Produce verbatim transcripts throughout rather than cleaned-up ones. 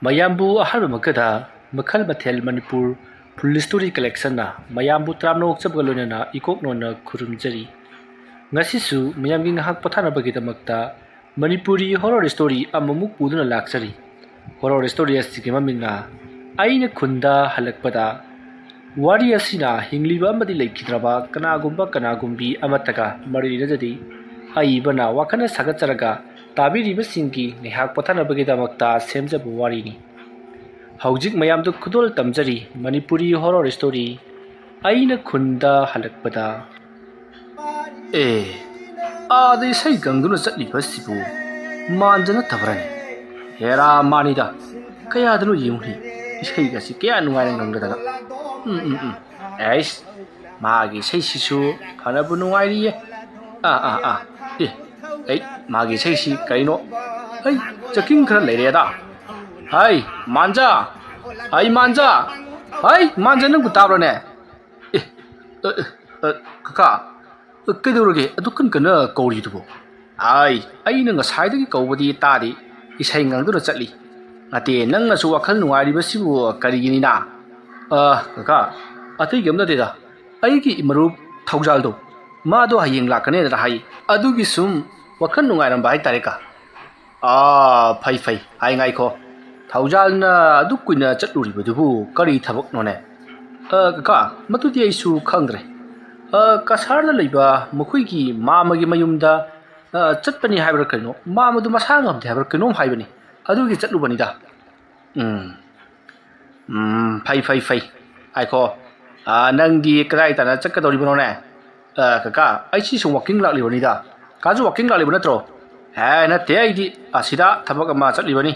ꯃꯌꯥꯝꯕꯨ ꯑꯍꯥꯟꯕꯃꯛꯇꯗ ꯃꯈꯜ ꯃꯊꯦꯜ ꯃꯅꯤꯄꯨꯔ ꯐꯨꯜ ꯁ꯭ꯇꯣꯔꯤ ꯀꯂꯦꯛꯁꯟꯅ ꯃꯌꯥꯝꯕꯨ ꯇꯔꯥꯝꯅ ꯑꯣꯛꯆꯕꯒ ꯂꯣꯏꯅꯅ ꯏꯀꯣꯛ ꯅꯣꯟꯅ ꯈꯨꯔꯨꯝꯖꯔꯤ꯫ ꯉꯁꯤꯁꯨ ꯃꯌꯥꯝꯒꯤ ꯉꯥꯏꯍꯥꯛ ꯄꯣꯊꯥꯅꯕꯒꯤꯗꯃꯛꯇ ꯃꯅꯤꯄꯨꯔꯤ ꯍꯣꯔꯣꯔ ꯁ꯭ꯇꯣꯔꯤ ꯑꯃꯃꯨꯛ ꯄꯨꯗꯨꯅ ꯂꯥꯛꯆꯔꯤ꯫ ꯍꯣꯔꯣꯔ ꯁ꯭ꯇꯣꯔꯤ ꯑꯁꯤꯒꯤ ꯃꯃꯤꯡꯅ ꯑꯩꯅ ꯈꯨꯟꯗ ꯍꯜꯂꯛꯄꯗ꯫ ꯋꯥꯔꯤ ꯑꯁꯤꯅ ꯍꯤꯡꯂꯤꯕ ꯑꯃꯗꯤ ꯂꯩꯈꯤꯗ꯭ꯔꯕ ꯀꯅꯥꯒꯨꯝꯕ ꯀꯅꯥꯒꯨꯝꯕꯤ ꯑꯃꯠꯇꯒ ꯃꯔꯤ ꯂꯩꯅꯖꯗꯦ꯫ ꯑꯏꯕꯅ ꯋꯥꯈꯜꯅ ꯁꯥꯒꯠꯆꯔꯒ ꯇꯥꯕꯤꯔꯤꯕꯁꯤꯡꯒꯤ ꯉꯥꯏꯍꯥꯛ ꯄꯣꯊꯥꯅꯕꯒꯤꯗꯃꯛꯇ ꯁꯦꯝꯖꯕ ꯋꯥꯔꯤꯅꯤ꯫ ꯍꯧꯖꯤꯛ ꯃꯌꯥꯝꯗ ꯈꯨꯗꯣꯜ ꯇꯝꯖꯔꯤ ꯃꯅꯤꯄꯨꯔꯤ ꯍꯣꯔꯣꯔ ꯁ꯭ꯇꯣꯔꯤ ꯑꯩꯅ ꯈꯨꯟꯗ ꯍꯜꯂꯛꯄꯗ꯫ ꯑꯦ, ꯑꯥꯗ ꯏꯁꯩ ꯉꯪꯗꯨꯅ ꯆꯠꯂꯤꯕꯁꯤꯕꯨ ꯃꯥꯟꯖ ꯅꯠꯇꯕ꯭ꯔꯅꯦ? ꯍꯦꯔꯥ ꯃꯥꯅꯤꯗ, ꯀꯌꯥꯗꯅꯣ ꯌꯦꯡꯉꯨꯅꯤ, ꯏꯁꯩꯒꯁꯤ ꯀꯌꯥ ꯅꯨꯡꯉꯥꯏꯅ ꯉꯪꯗꯗꯅ꯫ ꯎꯝ, ꯎꯝ, ꯎꯝ꯫ ꯑꯩꯁ, ꯃꯥꯒꯤ ꯏꯁꯩꯁꯤꯁꯨ ꯐꯅꯕꯨ ꯅꯨꯡꯉꯥꯏꯔꯤꯌꯦ꯫ ꯑꯥ, ꯑꯥ, ꯑꯥ꯫ ꯑꯦ, ꯑꯩ, ꯃꯥꯒꯤ ꯏꯁꯩꯁꯤ ꯀꯩꯅꯣ? ꯑꯩ, ꯆꯀꯤꯡ ꯈꯔ ꯂꯩꯔꯦꯗ꯫ ꯍꯥꯏ, ꯃꯥꯟꯖꯥ! ꯍꯥꯏ, ꯃꯥꯟꯖꯥ! ꯍꯥꯏ, ꯃꯥꯟꯖꯥ, ꯅꯪꯕꯨ ꯇꯥꯕ꯭ꯔꯣꯅꯦ? ꯑꯦ, ꯑ, ꯑ, ꯑ, ꯀꯀꯥ, ꯑ, ꯀꯩꯗꯧꯔꯒꯦ? ꯑꯗꯨꯛ ꯀꯟ ꯀꯟꯅ ꯀꯧꯔꯤꯗꯨꯕꯨ? ꯑꯥꯏ, ꯑꯩꯅ ꯉꯁꯥꯏꯗꯒꯤ ꯀꯧꯕꯗꯤ ꯇꯥꯗꯦ꯫ ꯏꯁꯩ ꯉꯪꯗꯨꯅ ꯆꯠꯂꯤ꯫ ꯅꯠꯇꯦ, ꯅꯪꯅꯁꯨ ꯋꯥꯈꯜ ꯅꯨꯡꯉꯥꯏꯔꯤꯕꯁꯤꯕꯨ ꯀꯔꯤꯒꯤꯅꯤꯅ? ꯑ, ꯀꯀꯥ, ꯑꯇꯩꯒꯤ ꯑꯝ ꯅꯠꯇꯦꯗ꯫ ꯑꯩꯒꯤ ꯃꯔꯨꯞ ꯊꯧꯖꯥꯜꯗꯣ, ꯃꯥꯗꯣ ꯍꯌꯦꯡ ꯂꯥꯛꯀꯅꯦꯅ ꯍꯥꯏ꯫ ꯑꯗꯨꯒꯤ ꯁꯨꯝ ꯋꯥꯈꯜ ꯅꯨꯡꯉꯥꯏꯔꯝꯕ ꯍꯥꯏꯇꯥꯔꯦ, ꯀꯥ꯫ ꯑꯥ, ꯐꯩ, ꯐꯩ꯫ ꯍꯥꯏ, ꯉꯥꯏꯈꯣ꯫ ꯊꯧꯖꯥꯜꯅ ꯑꯗꯨꯛ ꯀꯨꯏꯅ ꯆꯠꯂꯨꯔꯤꯕꯗꯨꯕꯨ ꯀꯔꯤ ꯊꯕꯛꯅꯣꯅꯦ? ꯑ, ꯀꯀꯥ, ꯃꯗꯨꯗꯤ ꯑꯩꯁꯨ ꯈꯪꯗ꯭ꯔꯦ꯫ ꯑ, ꯀꯁꯥꯔꯗ ꯂꯩꯕ ꯃꯈꯣꯏꯒꯤ ꯃꯥꯃꯒꯤ ꯃꯌꯨꯝꯗ, ꯑ, ꯆꯠꯄꯅꯤ ꯍꯥꯏꯕ꯭ꯔꯥ ꯀꯩꯅꯣ? ꯃꯥꯃꯗꯨ ꯃꯁꯥ ꯉꯝꯗꯦ ꯍꯥꯏꯕ꯭ꯔꯥ ꯀꯩꯅꯣꯝ ꯍꯥꯏꯕꯅꯤ꯫ ꯑꯗꯨꯒꯤ ꯆꯠꯂꯨꯕꯅꯤꯗ꯫ ꯎꯝ꯫ ꯎꯝ, ꯐꯩ, ꯐꯩ, ꯐꯩ꯫ ꯉꯥꯏꯈꯣ꯫ ꯑ, ꯅꯪꯗꯤ ꯀꯗꯥꯏ ꯇꯥꯟꯅ ꯆꯠꯀꯗꯧꯔꯤꯕꯅꯣꯅꯦ? ꯑ, ꯀꯀꯥ, ꯑꯩꯁꯤ ꯁꯨꯝ ꯋꯥꯀꯤꯡ ꯂꯥꯛꯂꯤꯕꯅꯤꯗ꯫ ꯀꯥꯁꯨ ꯋꯥꯀꯤꯡ ꯂꯥꯛꯂꯤꯕ ꯅꯠꯇ꯭ꯔꯣ? ꯍꯦ, ꯅꯠꯇꯦ, ꯑꯩꯗꯤ ꯑꯁꯤꯗ ꯊꯕꯛ ꯑꯃ ꯆꯠꯂꯤꯕꯅꯤ꯫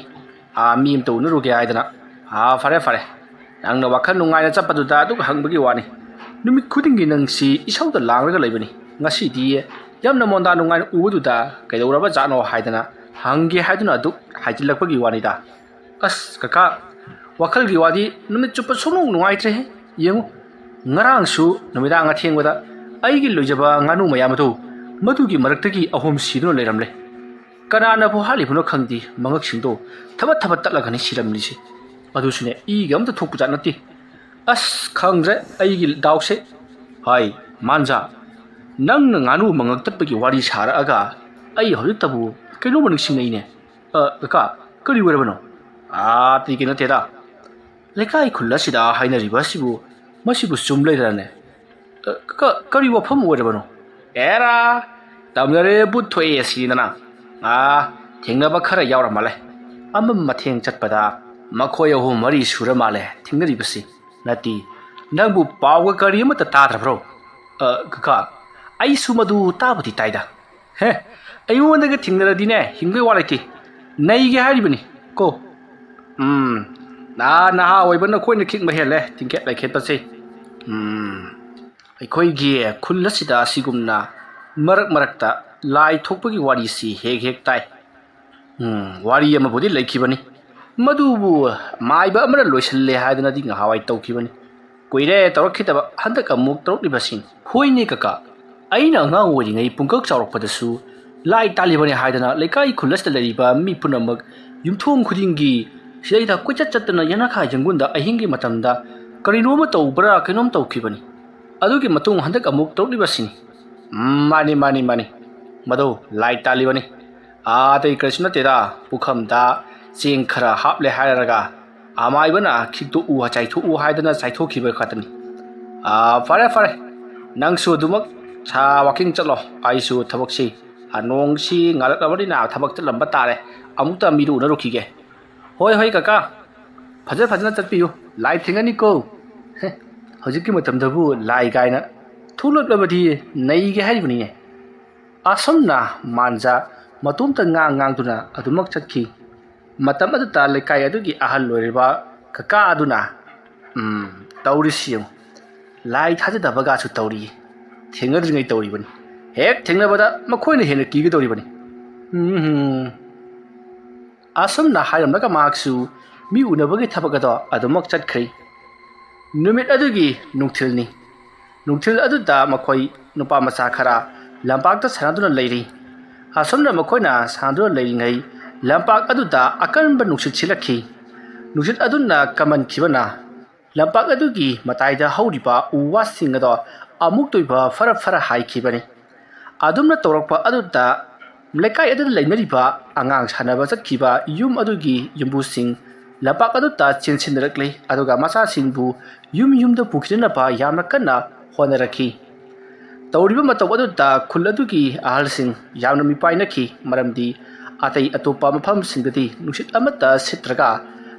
ꯑ, ꯃꯤ ꯑꯃꯇ ꯎꯅꯔꯨꯒꯦ ꯍꯥꯏꯗꯅ꯫ ꯑ, ꯐꯔꯦ, ꯐꯔꯦ꯫ ꯅꯪꯅ ꯋꯥꯈꯜ ꯅꯨꯡꯉꯥꯏꯅ ꯆꯠꯄꯗꯨꯗ ꯑꯗꯨꯛ ꯍꯪꯕꯒꯤ ꯋꯥꯅꯤ꯫ ꯅꯨꯃꯤꯠ ꯈꯨꯗꯤꯡꯒꯤ ꯅꯪꯁꯤ ꯏꯁꯧꯗ ꯂꯥꯡꯂꯒ ꯂꯩꯕꯅꯤ꯫ ꯉꯁꯤꯗꯤ ꯌꯥꯝꯅ ꯃꯣꯟꯗꯥ ꯅꯨꯡꯉꯥꯏꯅ ꯎꯕꯗꯨꯗ ꯀꯩꯗꯧꯔꯕ ꯖꯥꯠꯅꯣ ꯍꯥꯏꯗꯅ ꯍꯪꯒꯦ ꯍꯥꯏꯗꯨꯅ ꯑꯗꯨꯛ ꯍꯥꯏꯖꯤꯜꯂꯛꯄꯒꯤ ꯋꯥꯅꯤꯗ꯫ ꯑꯁ, ꯀꯀꯥ, ꯋꯥꯈꯜꯒꯤ ꯋꯥꯗꯤ ꯅꯨꯃꯤꯠ ꯆꯨꯞꯄ ꯁꯨꯡꯅꯨꯡ ꯅꯨꯡꯉꯥꯏꯇ꯭ꯔꯦꯍꯦ꯫ ꯌꯦꯡꯉꯨ, ꯉꯔꯥꯡꯁꯨ ꯅꯨꯃꯤꯗꯥꯡ ꯑꯊꯦꯡꯕꯗ ꯑꯩꯒꯤ ꯂꯣꯏꯖꯕ ꯉꯥꯅꯨ ꯃꯌꯥꯝ ꯑꯗꯨ ꯃꯗꯨꯒꯤ ꯃꯔꯛꯇꯒꯤ ꯑꯍꯨꯝ ꯁꯤꯗꯨꯅ ꯂꯩꯔꯝꯂꯦ꯫ ꯀꯅꯥꯅꯕꯨ ꯍꯥꯠꯂꯤꯕꯅꯣ ꯈꯪꯗꯦ, ꯃꯉꯛꯁꯤꯡꯗꯣ ꯊꯕꯠ ꯊꯕꯠ ꯇꯠꯂꯒꯅꯤ ꯁꯤꯔꯝꯂꯤꯁꯦ꯫ ꯑꯗꯨꯁꯨꯅꯦ, ꯏꯒ ꯑꯝꯇ ꯊꯣꯛꯄꯖꯥꯠ ꯅꯠꯇꯦ꯫ ꯑꯁ, ꯈꯪꯗ꯭ꯔꯦ ꯑꯩꯒꯤ ꯗꯥꯎꯁꯦ꯫ ꯍꯥꯏ, ꯃꯥꯟꯖꯥ, ꯅꯪꯅ ꯉꯥꯅꯨ ꯃꯉꯛ ꯇꯠꯄꯒꯤ ꯋꯥꯔꯤ ꯁꯥꯔꯛꯑꯒ ꯑꯩ ꯍꯧꯖꯤꯛꯇꯕꯨ ꯀꯩꯅꯣꯝꯃ ꯅꯤꯡꯁꯤꯡꯉꯛꯏꯅꯦ꯫ ꯑ, ꯀꯀꯥ, ꯀꯔꯤ ꯑꯣꯏꯔꯕꯅꯣ? ꯑꯥ, ꯑꯇꯩ ꯀꯩꯅꯣ ꯅꯠꯇꯦꯗ꯫ ꯂꯩꯀꯥꯏ ꯈꯨꯜ ꯑꯁꯤꯗ ꯍꯥꯏꯅꯔꯤꯕ ꯑꯁꯤꯕꯨ, ꯃꯁꯤꯕꯨ ꯆꯨꯝ ꯂꯩꯔꯅꯦ? ꯑ, ꯀ-, ꯀꯔꯤ ꯋꯥꯐꯝ ꯑꯣꯏꯔꯕꯅꯣ? ꯑꯦꯔꯥ, ꯇꯝꯅꯔꯦ ꯕꯨꯠ ꯊꯣꯛꯑꯦ ꯁꯤꯅꯤꯗꯅ꯫ ꯑꯥ, ꯊꯦꯡꯅꯕ ꯈꯔ ꯌꯥꯎꯔ ꯃꯥꯜꯂꯦ꯫ ꯑꯃꯝ ꯃꯊꯦꯡ ꯆꯠꯄꯗ ꯃꯈꯣꯏ ꯑꯍꯨꯝ ꯃꯔꯤ ꯁꯨꯔ ꯃꯥꯜꯂꯦ ꯊꯦꯡꯅꯔꯤꯕꯁꯤ꯫ ꯅꯠꯇꯦ, ꯅꯪꯕꯨ ꯄꯥꯎꯒ ꯀꯔꯤ ꯑꯃꯠꯇ ꯇꯥꯗ꯭ꯔꯕ꯭ꯔꯣ? ꯑ, ꯀꯀꯥ, ꯑꯩꯁꯨ ꯃꯗꯨ ꯇꯥꯕꯨꯗꯤ ꯇꯥꯏꯗ꯫ ꯍꯦ, ꯑꯩꯉꯣꯟꯗꯒ ꯊꯦꯡꯅꯔꯗꯤꯅꯦ, ꯍꯤꯡꯕꯩ ꯋꯥ ꯂꯩꯇꯦ꯫ ꯅꯩꯒꯦ ꯍꯥꯏꯔꯤꯕꯅꯤ ꯀꯣ꯫ ꯎꯝ, ꯅꯍꯥ, ꯅꯍꯥ ꯑꯣꯏꯕ ꯅꯈꯣꯏꯅ ꯈꯤꯛ ꯃꯍꯦꯜꯂꯦ, ꯇꯤꯡꯈꯦꯠ ꯂꯩꯈꯦꯠꯄꯁꯦ꯫ ꯎꯝ, ꯑꯩꯈꯣꯏꯒꯤ ꯈꯨꯜ ꯑꯁꯤꯗ ꯑꯁꯤꯒꯨꯝꯅ ꯃꯔꯛ ꯃꯔꯛꯇ ꯂꯥꯏ ꯊꯣꯛꯄꯒꯤ ꯋꯥꯔꯤꯁꯤ ꯍꯦꯛ ꯍꯦꯛ ꯇꯥꯏ꯫ ꯎꯝ, ꯋꯥꯔꯤ ꯑꯃꯕꯨꯗꯤ ꯂꯩꯈꯤꯕꯅꯤ꯫ ꯃꯗꯨꯕꯨ ꯃꯥꯏꯕ ꯑꯃꯅ ꯂꯣꯏꯁꯤꯜꯂꯦ ꯍꯥꯏꯗꯅꯗꯤ ꯉꯍꯥꯟꯋꯥꯏ ꯇꯧꯈꯤꯕꯅꯤ꯫ ꯀꯨꯏꯔꯦ ꯇꯧꯔꯛꯈꯤꯗꯕ, ꯍꯟꯗꯛ ꯑꯃꯨꯛ ꯇꯧꯔꯛꯂꯤꯕꯁꯤꯅꯤ꯫ ꯍꯣꯏꯅꯦ ꯀꯀꯥ, ꯑꯩꯅ ꯑꯉꯥꯡ ꯑꯣꯏꯔꯤꯉꯩ ꯄꯨꯡꯀꯛ ꯆꯥꯎꯔꯛꯄꯗꯁꯨ ꯂꯥꯏ ꯇꯥꯜꯂꯤꯕꯅꯤ ꯍꯥꯏꯗꯅ ꯂꯩꯀꯥꯏ ꯈꯨꯜ ꯑꯁꯤꯗ ꯂꯩꯔꯤꯕ ꯃꯤ ꯄꯨꯝꯅꯃꯛ ꯌꯨꯝꯊꯣꯡ ꯈꯨꯗꯤꯡꯒꯤ ꯁꯤꯗꯩꯗ ꯀꯣꯏꯆꯠ ꯆꯠꯇꯅ ꯌꯦꯅꯈꯥ ꯌꯦꯡꯒꯨꯟꯗ ꯑꯍꯤꯡꯒꯤ ꯃꯇꯝꯗ ꯀꯔꯤꯅꯣꯃ ꯇꯧꯕ꯭ꯔꯥ ꯀꯩꯅꯣꯝ ꯇꯧꯈꯤꯕꯅꯤ꯫ ꯑꯗꯨꯒꯤ ꯃꯇꯨꯡ ꯍꯟꯗꯛ ꯑꯃꯨꯛ ꯇꯧꯔꯛꯂꯤꯕꯁꯤꯅꯤ꯫ ꯎꯝ, ꯃꯥꯅꯤ, ꯃꯥꯅꯤ, ꯃꯥꯅꯤ꯫ ꯃꯗꯨ ꯂꯥꯏ ꯇꯥꯜꯂꯤꯕꯅꯤ꯫ ꯑꯥ, ꯑꯇꯩ ꯀꯔꯤꯁꯨ ꯅꯠꯇꯦꯗ, ꯄꯨꯈꯝꯗ ꯆꯦꯡ ꯈꯔ ꯍꯥꯞꯂꯦ ꯍꯥꯏꯔꯒ ꯑꯃꯥꯏꯕꯅ ꯈꯤꯛꯇꯣꯛꯎ, ꯆꯥꯏꯊꯣꯛꯎ ꯍꯥꯏꯗꯅ ꯆꯥꯏꯊꯣꯛꯈꯤꯕ ꯈꯛꯇꯅꯤ꯫ ꯑꯥ, ꯐꯔꯦ, ꯐꯔꯦ, ꯅꯪꯁꯨ ꯑꯗꯨꯃꯛ ꯁꯥ ꯋꯥꯀꯤꯡ ꯆꯠꯂꯣ, ꯑꯩꯁꯨ ꯊꯕꯛꯁꯤ, ꯑꯥ, ꯅꯣꯡꯁꯤ ꯉꯥꯜꯂꯛꯂꯕꯅꯤꯅ ꯊꯕꯛ ꯆꯠꯂꯝꯕ ꯇꯥꯔꯦ꯫ ꯑꯃꯨꯛꯇ ꯃꯤꯗꯨ ꯎꯅꯔꯨꯈꯤꯒꯦ꯫ ꯍꯣꯏ, ꯍꯣꯏ, ꯀꯀꯥ, ꯐꯖ ꯐꯖꯅ ꯆꯠꯄꯤꯌꯨ, ꯂꯥꯏ ꯊꯦꯡꯉꯅꯤꯀꯣ꯫ ꯍꯦ, ꯍꯧꯖꯤꯛꯀꯤ ꯃꯇꯝꯗꯕꯨ ꯂꯥꯏ ꯀꯥꯏꯅ ꯊꯣꯛꯂꯛꯂꯕꯗꯤ ꯅꯩꯒꯦ ꯍꯥꯏꯔꯤꯕꯅꯤꯅꯦ꯫ ꯑꯁꯨꯝꯅ ꯃꯥꯟꯖꯥ ꯃꯇꯣꯝꯇ ꯉꯥꯡ ꯉꯥꯡꯗꯨꯅ ꯑꯗꯨꯃꯛ ꯆꯠꯈꯤ꯫ ꯃꯇꯝ ꯑꯗꯨꯗ ꯂꯩꯀꯥꯏ ꯑꯗꯨꯒꯤ ꯑꯍꯜ ꯑꯣꯏꯔꯤꯕ ꯀꯀꯥ ꯑꯗꯨꯅ, "ꯎꯝ, ꯇꯧꯔꯤꯁꯤ ꯌꯦꯡꯉꯨ, ꯂꯥꯏ ꯊꯥꯖꯗꯕꯒꯁꯨ ꯇꯧꯔꯤ, ꯊꯦꯡꯅꯗ꯭ꯔꯤꯉꯩ ꯇꯧꯔꯤꯕꯅꯤ, ꯍꯦꯛ ꯊꯦꯡꯅꯕꯗ ꯃꯈꯣꯏꯅ ꯍꯦꯟꯅ ꯀꯤꯒꯗꯧꯔꯤꯕꯅꯤ꯫ ꯎꯝ, ꯎꯝ"꯫ ꯑꯁꯨꯝꯅ ꯍꯥꯏꯔꯝꯂꯒ ꯃꯍꯥꯛꯁꯨ ꯃꯤ ꯎꯅꯕꯒꯤ ꯊꯕꯛ ꯑꯗꯣ ꯑꯗꯨꯃꯛ ꯆꯠꯈ꯭ꯔꯦ꯫ ꯅꯨꯃꯤꯠ ꯑꯗꯨꯒꯤ ꯅꯨꯡꯊꯤꯜꯅꯤ꯫ ꯅꯨꯡꯊꯤꯜ ꯑꯗꯨꯗ ꯃꯈꯣꯏ ꯅꯨꯄꯥ ꯃꯆꯥ ꯈꯔ ꯂꯝꯄꯥꯛꯇ ꯁꯥꯟꯅꯗꯨꯅ ꯂꯩꯔꯤ꯫ ꯑꯁꯨꯝꯅ ꯃꯈꯣꯏꯅ ꯁꯥꯟꯅꯗꯨꯅ ꯂꯩꯔꯤꯉꯩ, ꯂꯝꯄꯥꯛ ꯑꯗꯨꯗ ꯑꯀꯟꯕ ꯅꯨꯡꯁꯤꯠ ꯁꯤꯠꯂꯛꯈꯤ꯫ ꯅꯨꯡꯁꯤꯠ ꯑꯗꯨꯅ ꯀꯝꯍꯟꯈꯤꯕꯅ ꯂꯝꯄꯥꯛ ꯑꯗꯨꯒꯤ ꯃꯇꯥꯏꯗ ꯍꯧꯔꯤꯕ ꯎ ꯋꯥꯁꯤꯡ ꯑꯗꯣ ꯑꯃꯨꯛꯇ ꯑꯣꯏꯕ ꯐꯔ ꯐꯔ ꯍꯥꯏꯈꯤꯕꯅꯤ꯫ ꯑꯗꯨꯝꯅ ꯇꯧꯔꯛꯄ ꯑꯗꯨꯗ ꯂꯩꯀꯥꯏ ꯑꯗꯨꯗ ꯂꯩꯅꯔꯤꯕ ꯑꯉꯥꯡ ꯁꯥꯟꯅꯕ ꯆꯠꯈꯤꯕ ꯌꯨꯝ ꯑꯗꯨꯒꯤ ꯌꯨꯝꯕꯨꯁꯤꯡ ꯂꯝꯄꯥꯛ ꯑꯗꯨꯗ ꯆꯦꯟꯁꯤꯟꯅꯔꯛꯂꯤ, ꯑꯗꯨꯒ ꯃꯆꯥꯁꯤꯡꯕꯨ ꯌꯨꯝ ꯌꯨꯝꯗ ꯄꯨꯈꯤꯅꯅꯕ ꯌꯥꯝꯅ ꯀꯟꯅ ꯍꯣꯠꯅꯔꯛꯈꯤ꯫ ꯇꯧꯔꯤꯕ ꯃꯇꯧ ꯑꯗꯨꯗ ꯈꯨꯜ ꯑꯗꯨꯒꯤ ꯑꯍꯜꯁꯤꯡ ꯌꯥꯝꯅ ꯃꯤꯄꯥꯏꯅꯈꯤ, ꯃꯔꯝꯗꯤ ꯑꯇꯩ ꯑꯇꯣꯞꯄ ꯃꯐꯝꯁꯤꯡꯗꯗꯤ ꯅꯨꯡꯁꯤꯠ ꯑꯃꯠꯇ ꯁꯤꯠꯇ꯭ꯔꯒ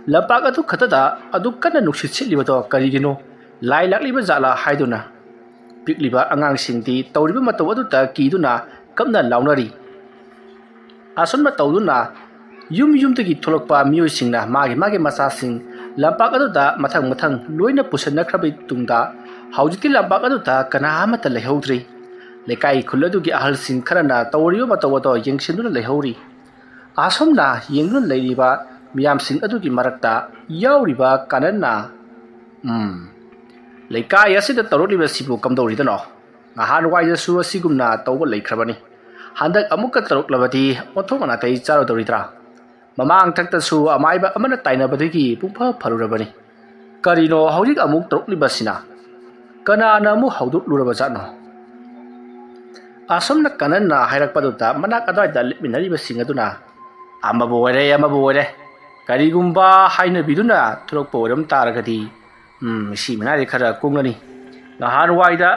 ꯂꯝꯄꯥꯛ ꯑꯗꯨ ꯈꯛꯇꯗ ꯑꯗꯨꯛ ꯀꯟꯅ ꯅꯨꯡꯁꯤꯠ ꯁꯤꯠꯂꯤꯕꯗꯣ ꯀꯔꯤꯒꯤꯅꯣ? ꯂꯥꯏ ꯂꯥꯛꯂꯤꯕ ꯖꯥꯠꯂꯥ ꯍꯥꯏꯗꯨꯅ ꯄꯤꯛꯂꯤꯕ ꯑꯉꯥꯡꯁꯤꯡꯗꯤ ꯇꯧꯔꯤꯕ ꯃꯇꯧ ꯑꯗꯨꯗ ꯀꯤꯗꯨꯅ ꯀꯞꯅ ꯂꯥꯎꯅꯔꯤ꯫ ꯑꯁꯨꯝꯅ ꯇꯧꯗꯨꯅ ꯌꯨꯝ ꯌꯨꯝꯗꯒꯤ ꯊꯣꯛꯂꯛꯄ ꯃꯤꯑꯣꯏꯁꯤꯡꯅ ꯃꯥꯒꯤ ꯃꯥꯒꯤ ꯃꯆꯥꯁꯤꯡ ꯂꯝꯄꯥꯛ ꯑꯗꯨꯗ ꯃꯊꯪ ꯃꯊꯪ ꯂꯣꯏꯅ ꯄꯨꯁꯤꯟꯅꯈ꯭ꯔꯕ ꯇꯨꯡꯗ ꯍꯧꯖꯤꯛꯇꯤ ꯂꯝꯄꯥꯛ ꯑꯗꯨꯗ ꯀꯅꯥ ꯑꯃꯠꯇ ꯂꯩꯍꯧꯗ꯭ꯔꯤ꯫ ꯂꯩꯀꯥꯏ ꯈꯨꯜ ꯑꯗꯨꯒꯤ ꯑꯍꯜꯁꯤꯡ ꯈꯔꯅ ꯇꯧꯔꯤꯕ ꯃꯇꯧ ꯑꯗꯣ ꯌꯦꯡꯁꯤꯟꯗꯨꯅ ꯂꯩꯍꯧꯔꯤ꯫ ꯑꯁꯨꯝꯅ ꯌꯦꯡꯗꯨꯅ ꯂꯩꯔꯤꯕ ꯃꯤꯌꯥꯝꯁꯤꯡ ꯑꯗꯨꯒꯤ ꯃꯔꯛꯇ ꯌꯥꯎꯔꯤꯕ ꯀꯥꯅꯟꯅ, "ꯎꯝ, ꯂꯩꯀꯥꯏ ꯑꯁꯤꯗ ꯇꯧꯔꯛꯂꯤꯕꯁꯤꯕꯨ ꯀꯝꯗꯧꯔꯤꯗꯅꯣ? ꯉꯍꯥꯟꯋꯥꯏꯗꯁꯨ ꯑꯁꯤꯒꯨꯝꯅ ꯇꯧꯕ ꯂꯩꯈ꯭ꯔꯕꯅꯤ꯫ ꯍꯟꯗꯛ ꯑꯃꯨꯛꯀ ꯇꯧꯔꯛꯂꯕꯗꯤ ꯑꯣꯟꯊꯣꯛꯅ ꯅꯥꯇꯩ ꯆꯥꯔꯣꯏꯗꯧꯔꯤꯗ꯭ꯔꯥ? ꯃꯃꯥꯡ ꯊꯛꯇꯁꯨ ꯑꯃꯥꯏꯕ ꯑꯃꯅ ꯇꯥꯏꯅꯕꯗꯒꯤ ꯄꯨꯡꯐ ꯐꯔꯨꯔꯕꯅꯤ꯫ ꯀꯔꯤꯅꯣ ꯍꯧꯖꯤꯛ ꯑꯃꯨꯛ ꯇꯧꯔꯛꯂꯤꯕꯁꯤꯅ? ꯀꯅꯥꯅ ꯑꯃꯨꯛ ꯍꯧꯗꯣꯛꯂꯨꯔꯕ ꯖꯥꯠꯅꯣ?" ꯑꯁꯨꯝꯅ ꯀꯥꯅꯟꯅ ꯍꯥꯏꯔꯛꯄꯗꯨꯗ ꯃꯅꯥꯛ ꯑꯗꯨꯋꯥꯏꯗ ꯂꯦꯞꯃꯤꯟꯅꯔꯤꯕꯁꯤꯡ ꯑꯗꯨꯅ, "ꯑꯃꯕꯨ ꯑꯣꯏꯔꯦ, ꯑꯃꯕꯨ ꯑꯣꯏꯔꯦ, ꯀꯔꯤꯒꯨꯝꯕ ꯍꯥꯏꯅꯕꯤꯗꯨꯅ ꯊꯣꯛꯂꯛꯄ ꯑꯣꯏꯔꯝ ꯇꯥꯔꯒꯗꯤ, ꯎꯝ, ꯁꯤ ꯃꯤꯅꯥꯏꯗꯤ ꯈꯔ ꯀꯨꯡꯂꯅꯤ꯫ ꯉꯍꯥꯟꯋꯥꯏꯗ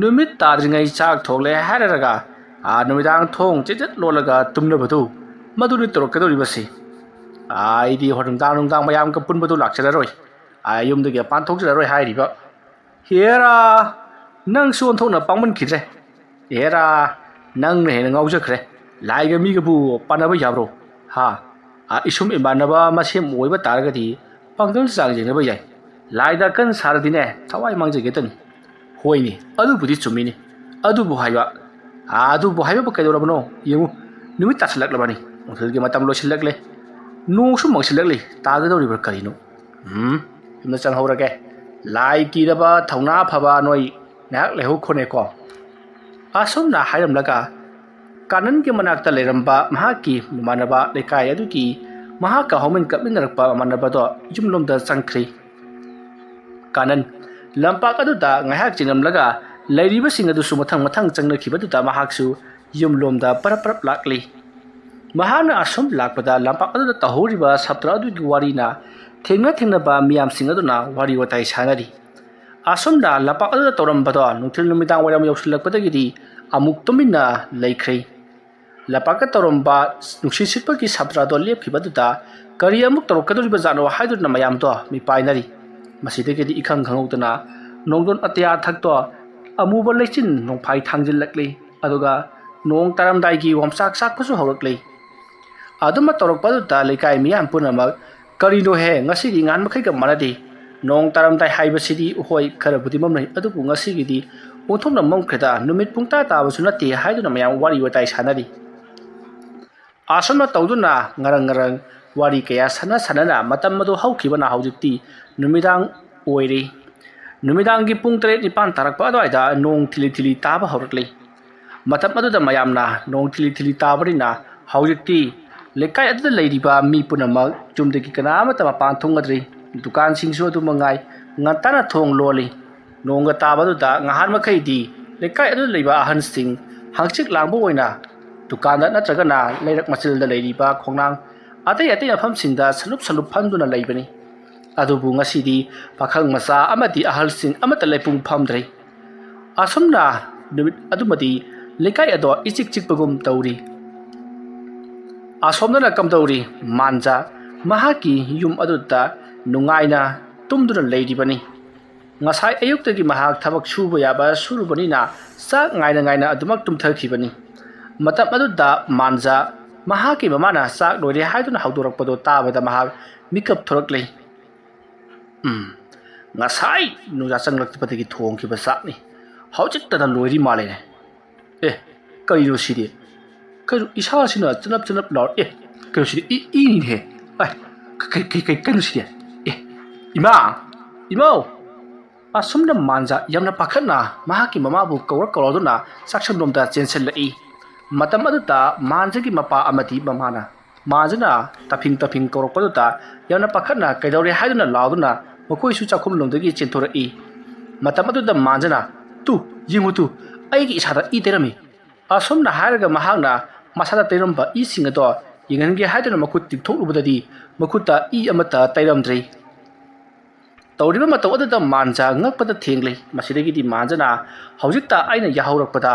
ꯅꯨꯃꯤꯠ ꯇꯥꯗ꯭ꯔꯤꯉꯩ ꯆꯥꯛ ꯊꯣꯡꯂꯦ ꯍꯥꯏꯔꯒ, ꯑꯥ, ꯅꯨꯃꯤꯗꯥꯡ ꯊꯣꯡ ꯆꯦꯠ ꯆꯦꯠ ꯂꯣꯜꯂꯒ ꯇꯨꯝꯅꯕꯗꯨ, ꯃꯗꯨꯅꯤ ꯇꯧꯔꯛꯀꯗꯧꯔꯤꯕꯁꯤ꯫ ꯑꯩꯗꯤ ꯍꯣꯔꯦꯟ ꯅꯨꯡꯗꯥꯡ ꯅꯨꯡꯗꯥꯡ ꯃꯌꯥꯝꯒ ꯄꯨꯟꯕꯗꯨ ꯂꯥꯛꯆꯔꯔꯣꯏ, ꯑꯥ, ꯌꯨꯝꯗꯒꯤ ꯃꯄꯥꯟ ꯊꯣꯛꯆꯔꯔꯣꯏ" ꯍꯥꯏꯔꯤꯕ꯫ ꯍꯦꯔꯥ, ꯅꯪꯁꯨ ꯑꯣꯟꯊꯣꯛꯅ ꯄꯥꯡꯃꯟꯈꯤꯗ꯭ꯔꯦ꯫ ꯍꯦꯔꯥ, ꯅꯪꯅ ꯍꯦꯟꯅ ꯉꯥꯎꯖꯈ꯭ꯔꯦ꯫ ꯂꯥꯏꯒ ꯃꯤꯒꯕꯨ ꯄꯥꯟꯅꯕ ꯌꯥꯕ꯭ꯔꯣ? ꯍꯥ? ꯑꯥ, ꯏꯁꯨꯝ ꯏꯃꯥꯟꯅꯕ ꯃꯁꯦꯟ ꯑꯣꯏꯕ ꯇꯥꯔꯒꯗꯤ ꯄꯥꯡꯒꯜ ꯆꯥꯡ ꯌꯦꯡꯅꯕ ꯌꯥꯏ꯫ ꯂꯥꯏꯗ ꯀꯟ ꯁꯥꯔꯗꯤꯅꯦ, ꯊꯋꯥꯏ ꯃꯥꯡꯖꯒꯦꯇꯅꯤ꯫ ꯍꯣꯏꯅꯦ, ꯑꯗꯨꯕꯨꯗꯤ ꯆꯨꯝꯃꯤꯅꯦ꯫ ꯑꯗꯨꯕꯨ ꯍꯥꯏꯕ, ꯑꯥ, ꯑꯗꯨꯕꯨ ꯍꯥꯏꯕꯕꯨ ꯀꯩꯗꯧꯔꯕꯅꯣ? ꯌꯦꯡꯉꯨ, ꯅꯨꯃꯤꯠ ꯇꯥꯁꯤꯜꯂꯛꯂꯕꯅꯤ꯫ ꯅꯨꯡꯊꯤꯜꯒꯤ ꯃꯇꯝ ꯂꯣꯏꯁꯤꯜꯂꯛꯂꯦ꯫ ꯅꯣꯡꯁꯨ ꯃꯪꯁꯤꯜꯂꯛꯂꯤ꯫ ꯇꯥꯒꯗꯧꯔꯤꯕ꯭ꯔꯥ ꯀꯔꯤꯅꯣ? ꯎꯝ, ꯌꯨꯝꯗ ꯆꯪꯍꯧꯔꯒꯦ꯫ ꯂꯥꯏ ꯀꯤꯗꯕ, ꯊꯧꯅꯥ ꯐꯕ ꯅꯣꯏ ꯉꯥꯏꯍꯥꯛ ꯂꯩꯍꯧꯈꯣꯅꯦꯀꯣ꯫ ꯑꯁꯨꯝꯅ ꯍꯥꯏꯔꯝꯂꯒ ꯀꯥꯅꯟꯒꯤ ꯃꯅꯥꯛꯇ ꯂꯩꯔꯝꯕ ꯃꯍꯥꯛꯀꯤ ꯃꯃꯥꯟꯅꯕ, ꯂꯩꯀꯥꯏ ꯑꯗꯨꯒꯤ ꯃꯍꯥꯛꯀ ꯍꯧꯃꯤꯟ ꯀꯞꯃꯤꯟꯅꯔꯛꯄ ꯃꯃꯥꯟꯅꯕꯗꯣ ꯌꯨꯝꯂꯣꯝꯗ ꯆꯪꯈ꯭ꯔꯤ꯫ ꯀꯥꯅꯟ, ꯂꯝꯄꯥꯛ ꯑꯗꯨꯗ ꯉꯥꯏꯍꯥꯛ ꯆꯦꯟꯂꯝꯂꯒ ꯂꯩꯔꯤꯕꯁꯤꯡ ꯑꯗꯨꯁꯨ ꯃꯊꯪ ꯃꯊꯪ ꯆꯪꯅꯈꯤꯕꯗꯨꯗ ꯃꯍꯥꯛꯁꯨ ꯌꯨꯝꯂꯣꯝꯗ ꯄꯔꯞ ꯄꯔꯞ ꯂꯥꯛꯂꯤ꯫ ꯃꯍꯥꯛꯅ ꯑꯁꯨꯝ ꯂꯥꯛꯄꯗ ꯂꯝꯄꯥꯛ ꯑꯗꯨꯗ ꯇꯧꯍꯧꯔꯤꯕ ꯁꯥꯇ꯭ꯔ ꯑꯗꯨꯒꯤ ꯋꯥꯔꯤꯅ ꯊꯦꯡꯅ ꯊꯦꯡꯅꯕ ꯃꯤꯌꯥꯝꯁꯤꯡ ꯑꯗꯨꯅ ꯋꯥꯔꯤ ꯋꯥꯇꯥꯏ ꯁꯥꯟꯅꯔꯤ꯫ ꯑꯁꯨꯝꯅ ꯂꯝꯄꯥꯛ ꯑꯗꯨꯗ ꯇꯧꯔꯝꯕꯗꯣ ꯅꯨꯡꯊꯤꯜ ꯅꯨꯃꯤꯗꯥꯡ ꯋꯥꯏꯔꯝ ꯌꯧꯁꯤꯜꯂꯛꯄꯗꯒꯤꯗꯤ ꯑꯃꯨꯛ ꯇꯨꯃꯤꯟꯅ ꯂꯩꯈ꯭ꯔꯦ꯫ ꯂꯝꯄꯥꯛꯇ ꯇꯧꯔꯝꯕ ꯅꯨꯡꯁꯤꯠ ꯁꯤꯠꯄꯒꯤ ꯁꯥꯇ꯭ꯔ ꯑꯗꯣ ꯂꯦꯞꯈꯤꯕꯗꯨꯗ ꯀꯔꯤ ꯑꯃꯨꯛ ꯇꯧꯔꯛꯀꯗꯧꯔꯤꯕꯖꯥꯠꯅꯣ ꯍꯥꯏꯗꯨꯅ ꯃꯌꯥꯝꯗꯣ ꯃꯤꯄꯥꯏꯅꯔꯤ꯫ ꯃꯁꯤꯗꯒꯤꯗꯤ ꯏꯈꯪ ꯈꯪꯍꯧꯗꯅ ꯅꯣꯡꯗꯣꯟ ꯑꯇꯤꯌꯥ ꯊꯛꯇꯣ ꯑꯃꯨꯕ ꯂꯩꯆꯤꯟ ꯅꯣꯡꯐꯥꯏ ꯊꯥꯡꯖꯤꯜꯂꯛꯂꯤ꯫ ꯑꯗꯨꯒ ꯅꯣꯡ ꯇꯥꯔꯝꯗꯥꯏꯒꯤ ꯑꯣꯝꯆꯥꯛ ꯆꯥꯛꯄꯁꯨ ꯍꯧꯔꯛꯂꯤ꯫ ꯑꯗꯨꯃ ꯇꯧꯔꯛꯄꯗꯨꯗ ꯂꯩꯀꯥꯏ ꯃꯤꯌꯥꯝ ꯄꯨꯝꯅꯃꯛ, "ꯀꯔꯤꯅꯣꯍꯦ, ꯉꯁꯤꯗꯤ ꯉꯍꯥꯟ ꯃꯈꯩꯒ ꯃꯥꯟꯅꯗꯦ꯫ ꯅꯣꯡ ꯇꯥꯔꯝꯗꯥꯏ ꯍꯥꯏꯕꯁꯤꯗꯤ, ꯍꯣꯏ, ꯈꯔꯕꯨꯗꯤ ꯃꯝꯂꯩ, ꯑꯗꯨꯕꯨ ꯉꯁꯤꯒꯤꯗꯤ ꯑꯣꯟꯊꯣꯛꯅ ꯃꯝꯈ꯭ꯔꯦꯗ, ꯅꯨꯃꯤꯠ ꯄꯨꯡꯇꯥ ꯇꯥꯕꯁꯨ ꯅꯠꯇꯦ" ꯍꯥꯏꯗꯨꯅ ꯃꯌꯥꯝ ꯋꯥꯔꯤ ꯋꯥꯇꯥꯏ ꯁꯥꯟꯅꯔꯤ꯫ ꯑꯁꯨꯝꯅ ꯇꯧꯗꯨꯅ ꯉꯔꯪ ꯉꯔꯪ ꯋꯥꯔꯤ ꯀꯌꯥ ꯁꯥꯟꯅ ꯁꯥꯟꯅꯅ ꯃꯇꯝ ꯑꯗꯨ ꯍꯧꯈꯤꯕꯅ ꯍꯧꯖꯤꯛꯇꯤ ꯅꯨꯃꯤꯗꯥꯡ ꯑꯣꯏꯔꯦ꯫ ꯅꯨꯃꯤꯗꯥꯡꯒꯤ ꯄꯨꯡ ꯇꯔꯦꯠ ꯅꯤꯄꯥꯟ ꯇꯥꯔꯛꯄ ꯑꯗꯨꯋꯥꯏꯗ ꯅꯣꯡ ꯊꯤꯂꯤ ꯊꯤꯂꯤ ꯇꯥꯕ ꯍꯧꯔꯛꯂꯤ꯫ ꯃꯇꯝ ꯑꯗꯨꯗ ꯃꯌꯥꯝꯅ ꯅꯣꯡ ꯊꯤꯂꯤ ꯊꯤꯂꯤ ꯇꯥꯕꯅꯤꯅ ꯍꯧꯖꯤꯛꯇꯤ ꯂꯩꯀꯥꯏ ꯑꯗꯨꯗ ꯂꯩꯔꯤꯕ ꯃꯤ ꯄꯨꯝꯅꯃꯛ, ꯌꯨꯝꯗꯒꯤ ꯀꯅꯥ ꯑꯃꯠꯇ ꯃꯄꯥꯟ ꯊꯣꯛꯅꯗ꯭ꯔꯤ꯫ ꯗꯨꯀꯥꯟꯁꯤꯡꯁꯨ ꯑꯗꯨ ꯃꯉꯥꯏ, ꯉꯟꯇꯥꯅ ꯊꯣꯡ ꯂꯣꯜꯂꯤ꯫ ꯅꯣꯡꯒ ꯇꯥꯕꯗꯨꯗ ꯉꯍꯥꯟ ꯃꯈꯩꯗꯤ ꯂꯩꯀꯥꯏ ꯑꯗꯨꯗ ꯂꯩꯕ ꯑꯍꯟꯁꯤꯡ ꯍꯪꯆꯤꯠ ꯂꯥꯡꯕ ꯑꯣꯏꯅ ꯗꯨꯀꯥꯟꯗ ꯅꯠꯇ꯭ꯔꯒꯅ ꯂꯩꯔꯛ ꯃꯆꯤꯜꯗ ꯂꯩꯔꯤꯕ ꯈꯣꯡꯅꯥꯡ ꯑꯇꯩ ꯑꯇꯩ ꯃꯐꯝꯁꯤꯡꯗ ꯁꯂꯨꯞ ꯁꯂꯨꯞ ꯐꯝꯗꯨꯅ ꯂꯩꯕꯅꯤ꯫ ꯑꯗꯨꯕꯨ ꯉꯁꯤꯗꯤ ꯄꯥꯈꯪ ꯃꯆꯥ ꯑꯃꯗꯤ ꯑꯍꯜꯁꯤꯡ ꯑꯃꯠꯇ ꯂꯩꯄꯨꯡ ꯐꯝꯗ꯭ꯔꯦ꯫ ꯑꯁꯨꯝꯅ ꯅꯨꯃꯤꯠ ꯑꯗꯨꯃꯗꯤ ꯂꯩꯀꯥꯏ ꯑꯗꯣ ꯏꯆꯤꯛ ꯆꯤꯛꯄꯒꯨꯝ ꯇꯧꯔꯤ꯫ ꯑꯁꯣꯝꯗꯅ ꯀꯝꯗꯧꯔꯤ? ꯃꯥꯟꯖꯥ ꯃꯍꯥꯛꯀꯤ ꯌꯨꯝ ꯑꯗꯨꯗ ꯅꯨꯡꯉꯥꯏꯅ ꯇꯨꯝꯗꯨꯅ ꯂꯩꯔꯤꯕꯅꯤ꯫ ꯉꯁꯥꯏ ꯑꯌꯨꯛꯇꯒꯤ ꯃꯍꯥꯛ ꯊꯕꯛ ꯁꯨꯕ ꯌꯥꯕ ꯁꯨꯔꯨꯕꯅꯤꯅ ꯆꯥꯛ ꯉꯥꯏꯅ ꯉꯥꯏꯅ ꯑꯗꯨꯃꯛ ꯇꯨꯝꯊꯈꯤꯕꯅꯤ꯫ ꯃꯇꯝ ꯑꯗꯨꯗ ꯃꯥꯟꯖꯥ ꯃꯍꯥꯛꯀꯤ ꯃꯃꯥꯅ ꯆꯥꯛ ꯂꯣꯏꯔꯦ ꯍꯥꯏꯗꯨꯅ ꯍꯧꯗꯣꯔꯛꯄꯗꯨ ꯇꯥꯕꯗ ꯃꯍꯥꯛ ꯃꯤꯀꯞ ꯊꯣꯔꯛꯂꯦ꯫ "ꯎꯝ, ꯉꯁꯥꯏ ꯅꯨꯡꯖꯥ ꯆꯪꯂꯛꯄꯗꯒꯤ ꯊꯣꯡꯈꯤꯕ ꯆꯥꯛꯅꯤ꯫ ꯍꯧꯖꯤꯛꯇꯗ ꯂꯣꯏꯔꯤ ꯃꯥꯜꯂꯦꯅꯦ꯫ ꯑꯦ, ꯀꯔꯤꯅꯣ ꯁꯤꯗꯤ? ꯀꯩꯅꯣ ꯏꯁꯥꯁꯤꯅ ꯆꯅꯞ ꯆꯅꯞ ꯂꯥꯎꯔ-, ꯑꯦ, ꯀꯩꯅꯣ ꯁꯤꯗꯤ ꯏ-, ꯏꯅꯤꯅꯦꯍꯦ꯫ ꯑꯥꯏ, ꯀ-, ꯀ-, ꯀ-, ꯀ-, ꯀꯩꯅꯣ ꯁꯤꯗꯤ? ꯑꯦ, ꯏꯃꯥ! ꯏꯃꯥꯎ!" ꯑꯁꯨꯝꯅ ꯃꯥꯟꯖꯥ ꯌꯥꯝꯅ ꯄꯥꯈꯠꯅ ꯃꯍꯥꯛꯀꯤ ꯃꯃꯥꯕꯨ ꯀꯧꯔ ꯀꯧꯔꯗꯨꯅ ꯆꯥꯛꯁꯪꯂꯣꯝꯗ ꯆꯦꯟꯁꯤꯜꯂꯛꯏ꯫ ꯃꯇꯝ ꯑꯗꯨꯗ ꯃꯥꯟꯖꯒꯤ ꯃꯄꯥ ꯑꯃꯗꯤ ꯃꯃꯥꯅ ꯃꯥꯟꯖꯅ ꯇꯞꯐꯤꯡ ꯇꯞꯐꯤꯡ ꯀꯧꯔꯛꯄꯗꯨꯗ ꯌꯥꯝꯅ ꯄꯥꯈꯠꯅ "ꯀꯩꯗꯧꯔꯦ?" ꯍꯥꯏꯗꯨꯅ ꯂꯥꯎꯗꯨꯅ ꯃꯈꯣꯏꯁꯨ ꯆꯥꯛꯈꯨꯝꯂꯣꯝꯗꯒꯤ ꯆꯦꯟꯊꯣꯔꯛꯏ꯫ ꯃꯇꯝ ꯑꯗꯨꯗ ꯃꯥꯟꯖꯅ "ꯇꯨ, ꯌꯦꯡꯉꯨ ꯇꯨ, ꯑꯩꯒꯤ ꯏꯁꯥꯗ ꯏ ꯇꯩꯔꯝꯃꯤ!" ꯑꯁꯨꯝꯅ ꯍꯥꯏꯔꯒ ꯃꯍꯥꯛꯅ ꯃꯁꯥꯗ ꯇꯩꯔꯝꯕ ꯏꯁꯤꯡ ꯑꯗꯣ ꯌꯦꯡꯍꯟꯒꯦ ꯍꯥꯏꯗꯨꯅ ꯃꯈꯨꯠ ꯇꯤꯡꯊꯣꯛꯂꯨꯕꯗꯗꯤ ꯃꯈꯨꯠꯇ ꯏ ꯑꯃꯠꯇ ꯇꯩꯔꯝꯗ꯭ꯔꯦ꯫ ꯇꯧꯔꯤꯕ ꯃꯇꯧ ꯑꯗꯨꯗ ꯃꯥꯟꯖ ꯉꯛꯄꯗ ꯊꯦꯡꯂꯦ꯫ ꯃꯁꯤꯗꯒꯤꯗꯤ ꯃꯥꯟꯖꯅ "ꯍꯧꯖꯤꯛꯇ ꯑꯩꯅ ꯌꯥꯍꯧꯔꯛꯄꯗ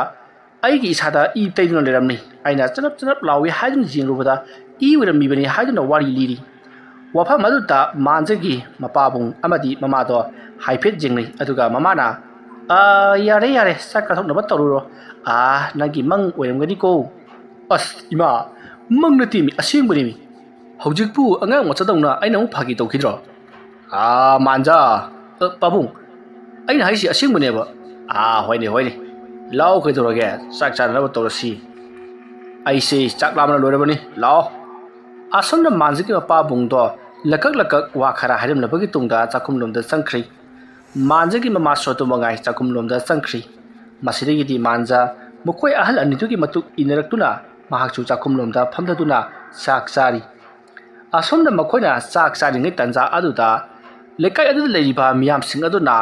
ꯑꯩꯒꯤ ꯏꯁꯥꯗ ꯏ ꯇꯩꯗꯨꯅ ꯂꯩꯔꯝꯃꯤ꯫ ꯑꯩꯅ ꯆꯅꯞ ꯆꯅꯞ ꯂꯥꯎꯏ ꯍꯥꯏꯗꯨꯅ ꯌꯦꯡꯂꯨꯕꯗ ꯏ ꯑꯣꯏꯔꯝꯃꯤꯕꯅꯤ" ꯍꯥꯏꯗꯨꯅ ꯋꯥꯔꯤ ꯂꯤꯔꯤ꯫ ꯋꯥꯐꯝ ꯑꯗꯨꯗ ꯃꯥꯟꯖꯒꯤ ꯃꯄꯥꯕꯨꯡ ꯑꯃꯗꯤ ꯃꯃꯥꯗꯣ ꯍꯥꯏꯐꯦꯠ ꯌꯦꯡꯅꯩ꯫ ꯑꯗꯨꯒ ꯃꯃꯥꯅ, "ꯑꯥ, ꯌꯥꯔꯦ, ꯌꯥꯔꯦ, ꯆꯥꯛ ꯆꯥꯊꯣꯛꯅꯕ ꯇꯧꯔꯨꯔꯣ꯫ ꯑꯥ, ꯅꯪꯒꯤ ꯃꯪ ꯑꯣꯏꯔꯝꯒꯅꯤꯀꯣ꯫" "ꯑꯁ, ꯏꯃꯥ, ꯃꯪ ꯅꯠꯇꯦꯃꯤ, ꯑꯁꯦꯡꯕꯅꯦꯃꯤ꯫ ꯍꯧꯖꯤꯛꯄꯨ ꯑꯉꯥꯡ ꯃꯆꯥꯗꯧꯅ ꯑꯩꯅ ꯑꯃꯨꯛ ꯐꯥꯒꯤ ꯇꯧꯈꯤꯗ꯭ꯔꯣ?" "ꯑꯥ, ꯃꯥꯟꯖꯥ, ꯑ, ꯄꯥꯕꯨꯡ, ꯑꯩꯅ ꯍꯥꯏꯁꯤ ꯑꯁꯦꯡꯕꯅꯦꯕ꯫" "ꯑꯥ, ꯍꯣꯏꯅꯦ, ꯍꯣꯏꯅꯦ꯫ ꯂꯥꯛꯑꯣ, ꯀꯩꯗꯧꯔꯒꯦ? ꯆꯥꯛ ꯆꯥꯅꯅꯕ ꯇꯧꯔꯁꯤ꯫ ꯑꯩꯁꯦ ꯆꯥꯛ ꯂꯥꯝꯕꯅ ꯂꯣꯏꯔꯕꯅꯤ꯫ ꯂꯥꯛꯑꯣ꯫" ꯑꯁꯨꯝꯅ ꯃꯥꯟꯖꯒꯤ ꯃꯄꯥꯕꯨꯡꯗꯣ ꯂꯀꯛ ꯂꯀꯛ ꯋꯥ ꯈꯔ ꯍꯥꯏꯔꯝꯂꯕꯒꯤ ꯇꯨꯡꯗ ꯆꯥꯛꯈꯨꯝꯂꯣꯝꯗ ꯆꯪꯈ꯭ꯔꯦ꯫ ꯃꯥꯟꯖꯒꯤ ꯃꯃꯥꯁꯨ ꯑꯗꯨ ꯃꯉꯥꯏ ꯆꯥꯛꯈꯨꯝꯂꯣꯝꯗ ꯆꯪꯈ꯭ꯔꯤ꯫ ꯃꯁꯤꯗꯒꯤꯗꯤ ꯃꯥꯟꯖ ꯃꯈꯣꯏ ꯑꯍꯜ ꯑꯅꯤꯗꯨꯒꯤ ꯃꯇꯨꯡ ꯏꯟꯅꯔꯛꯇꯨꯅ ꯃꯍꯥꯛꯁꯨ ꯆꯥꯛꯈꯨꯝꯂꯣꯝꯗ ꯐꯝꯊꯗꯨꯅ ꯆꯥꯛ ꯆꯥꯔꯤ꯫ ꯑꯁꯣꯝꯗ ꯃꯈꯣꯏꯅ ꯆꯥꯛ ꯆꯥꯔꯤꯉꯩ ꯇꯥꯟꯖꯥ ꯑꯗꯨꯗ ꯂꯩꯀꯥꯏ ꯑꯗꯨꯗ ꯂꯩꯔꯤꯕ ꯃꯤꯌꯥꯝꯁꯤꯡ ꯑꯗꯨꯅ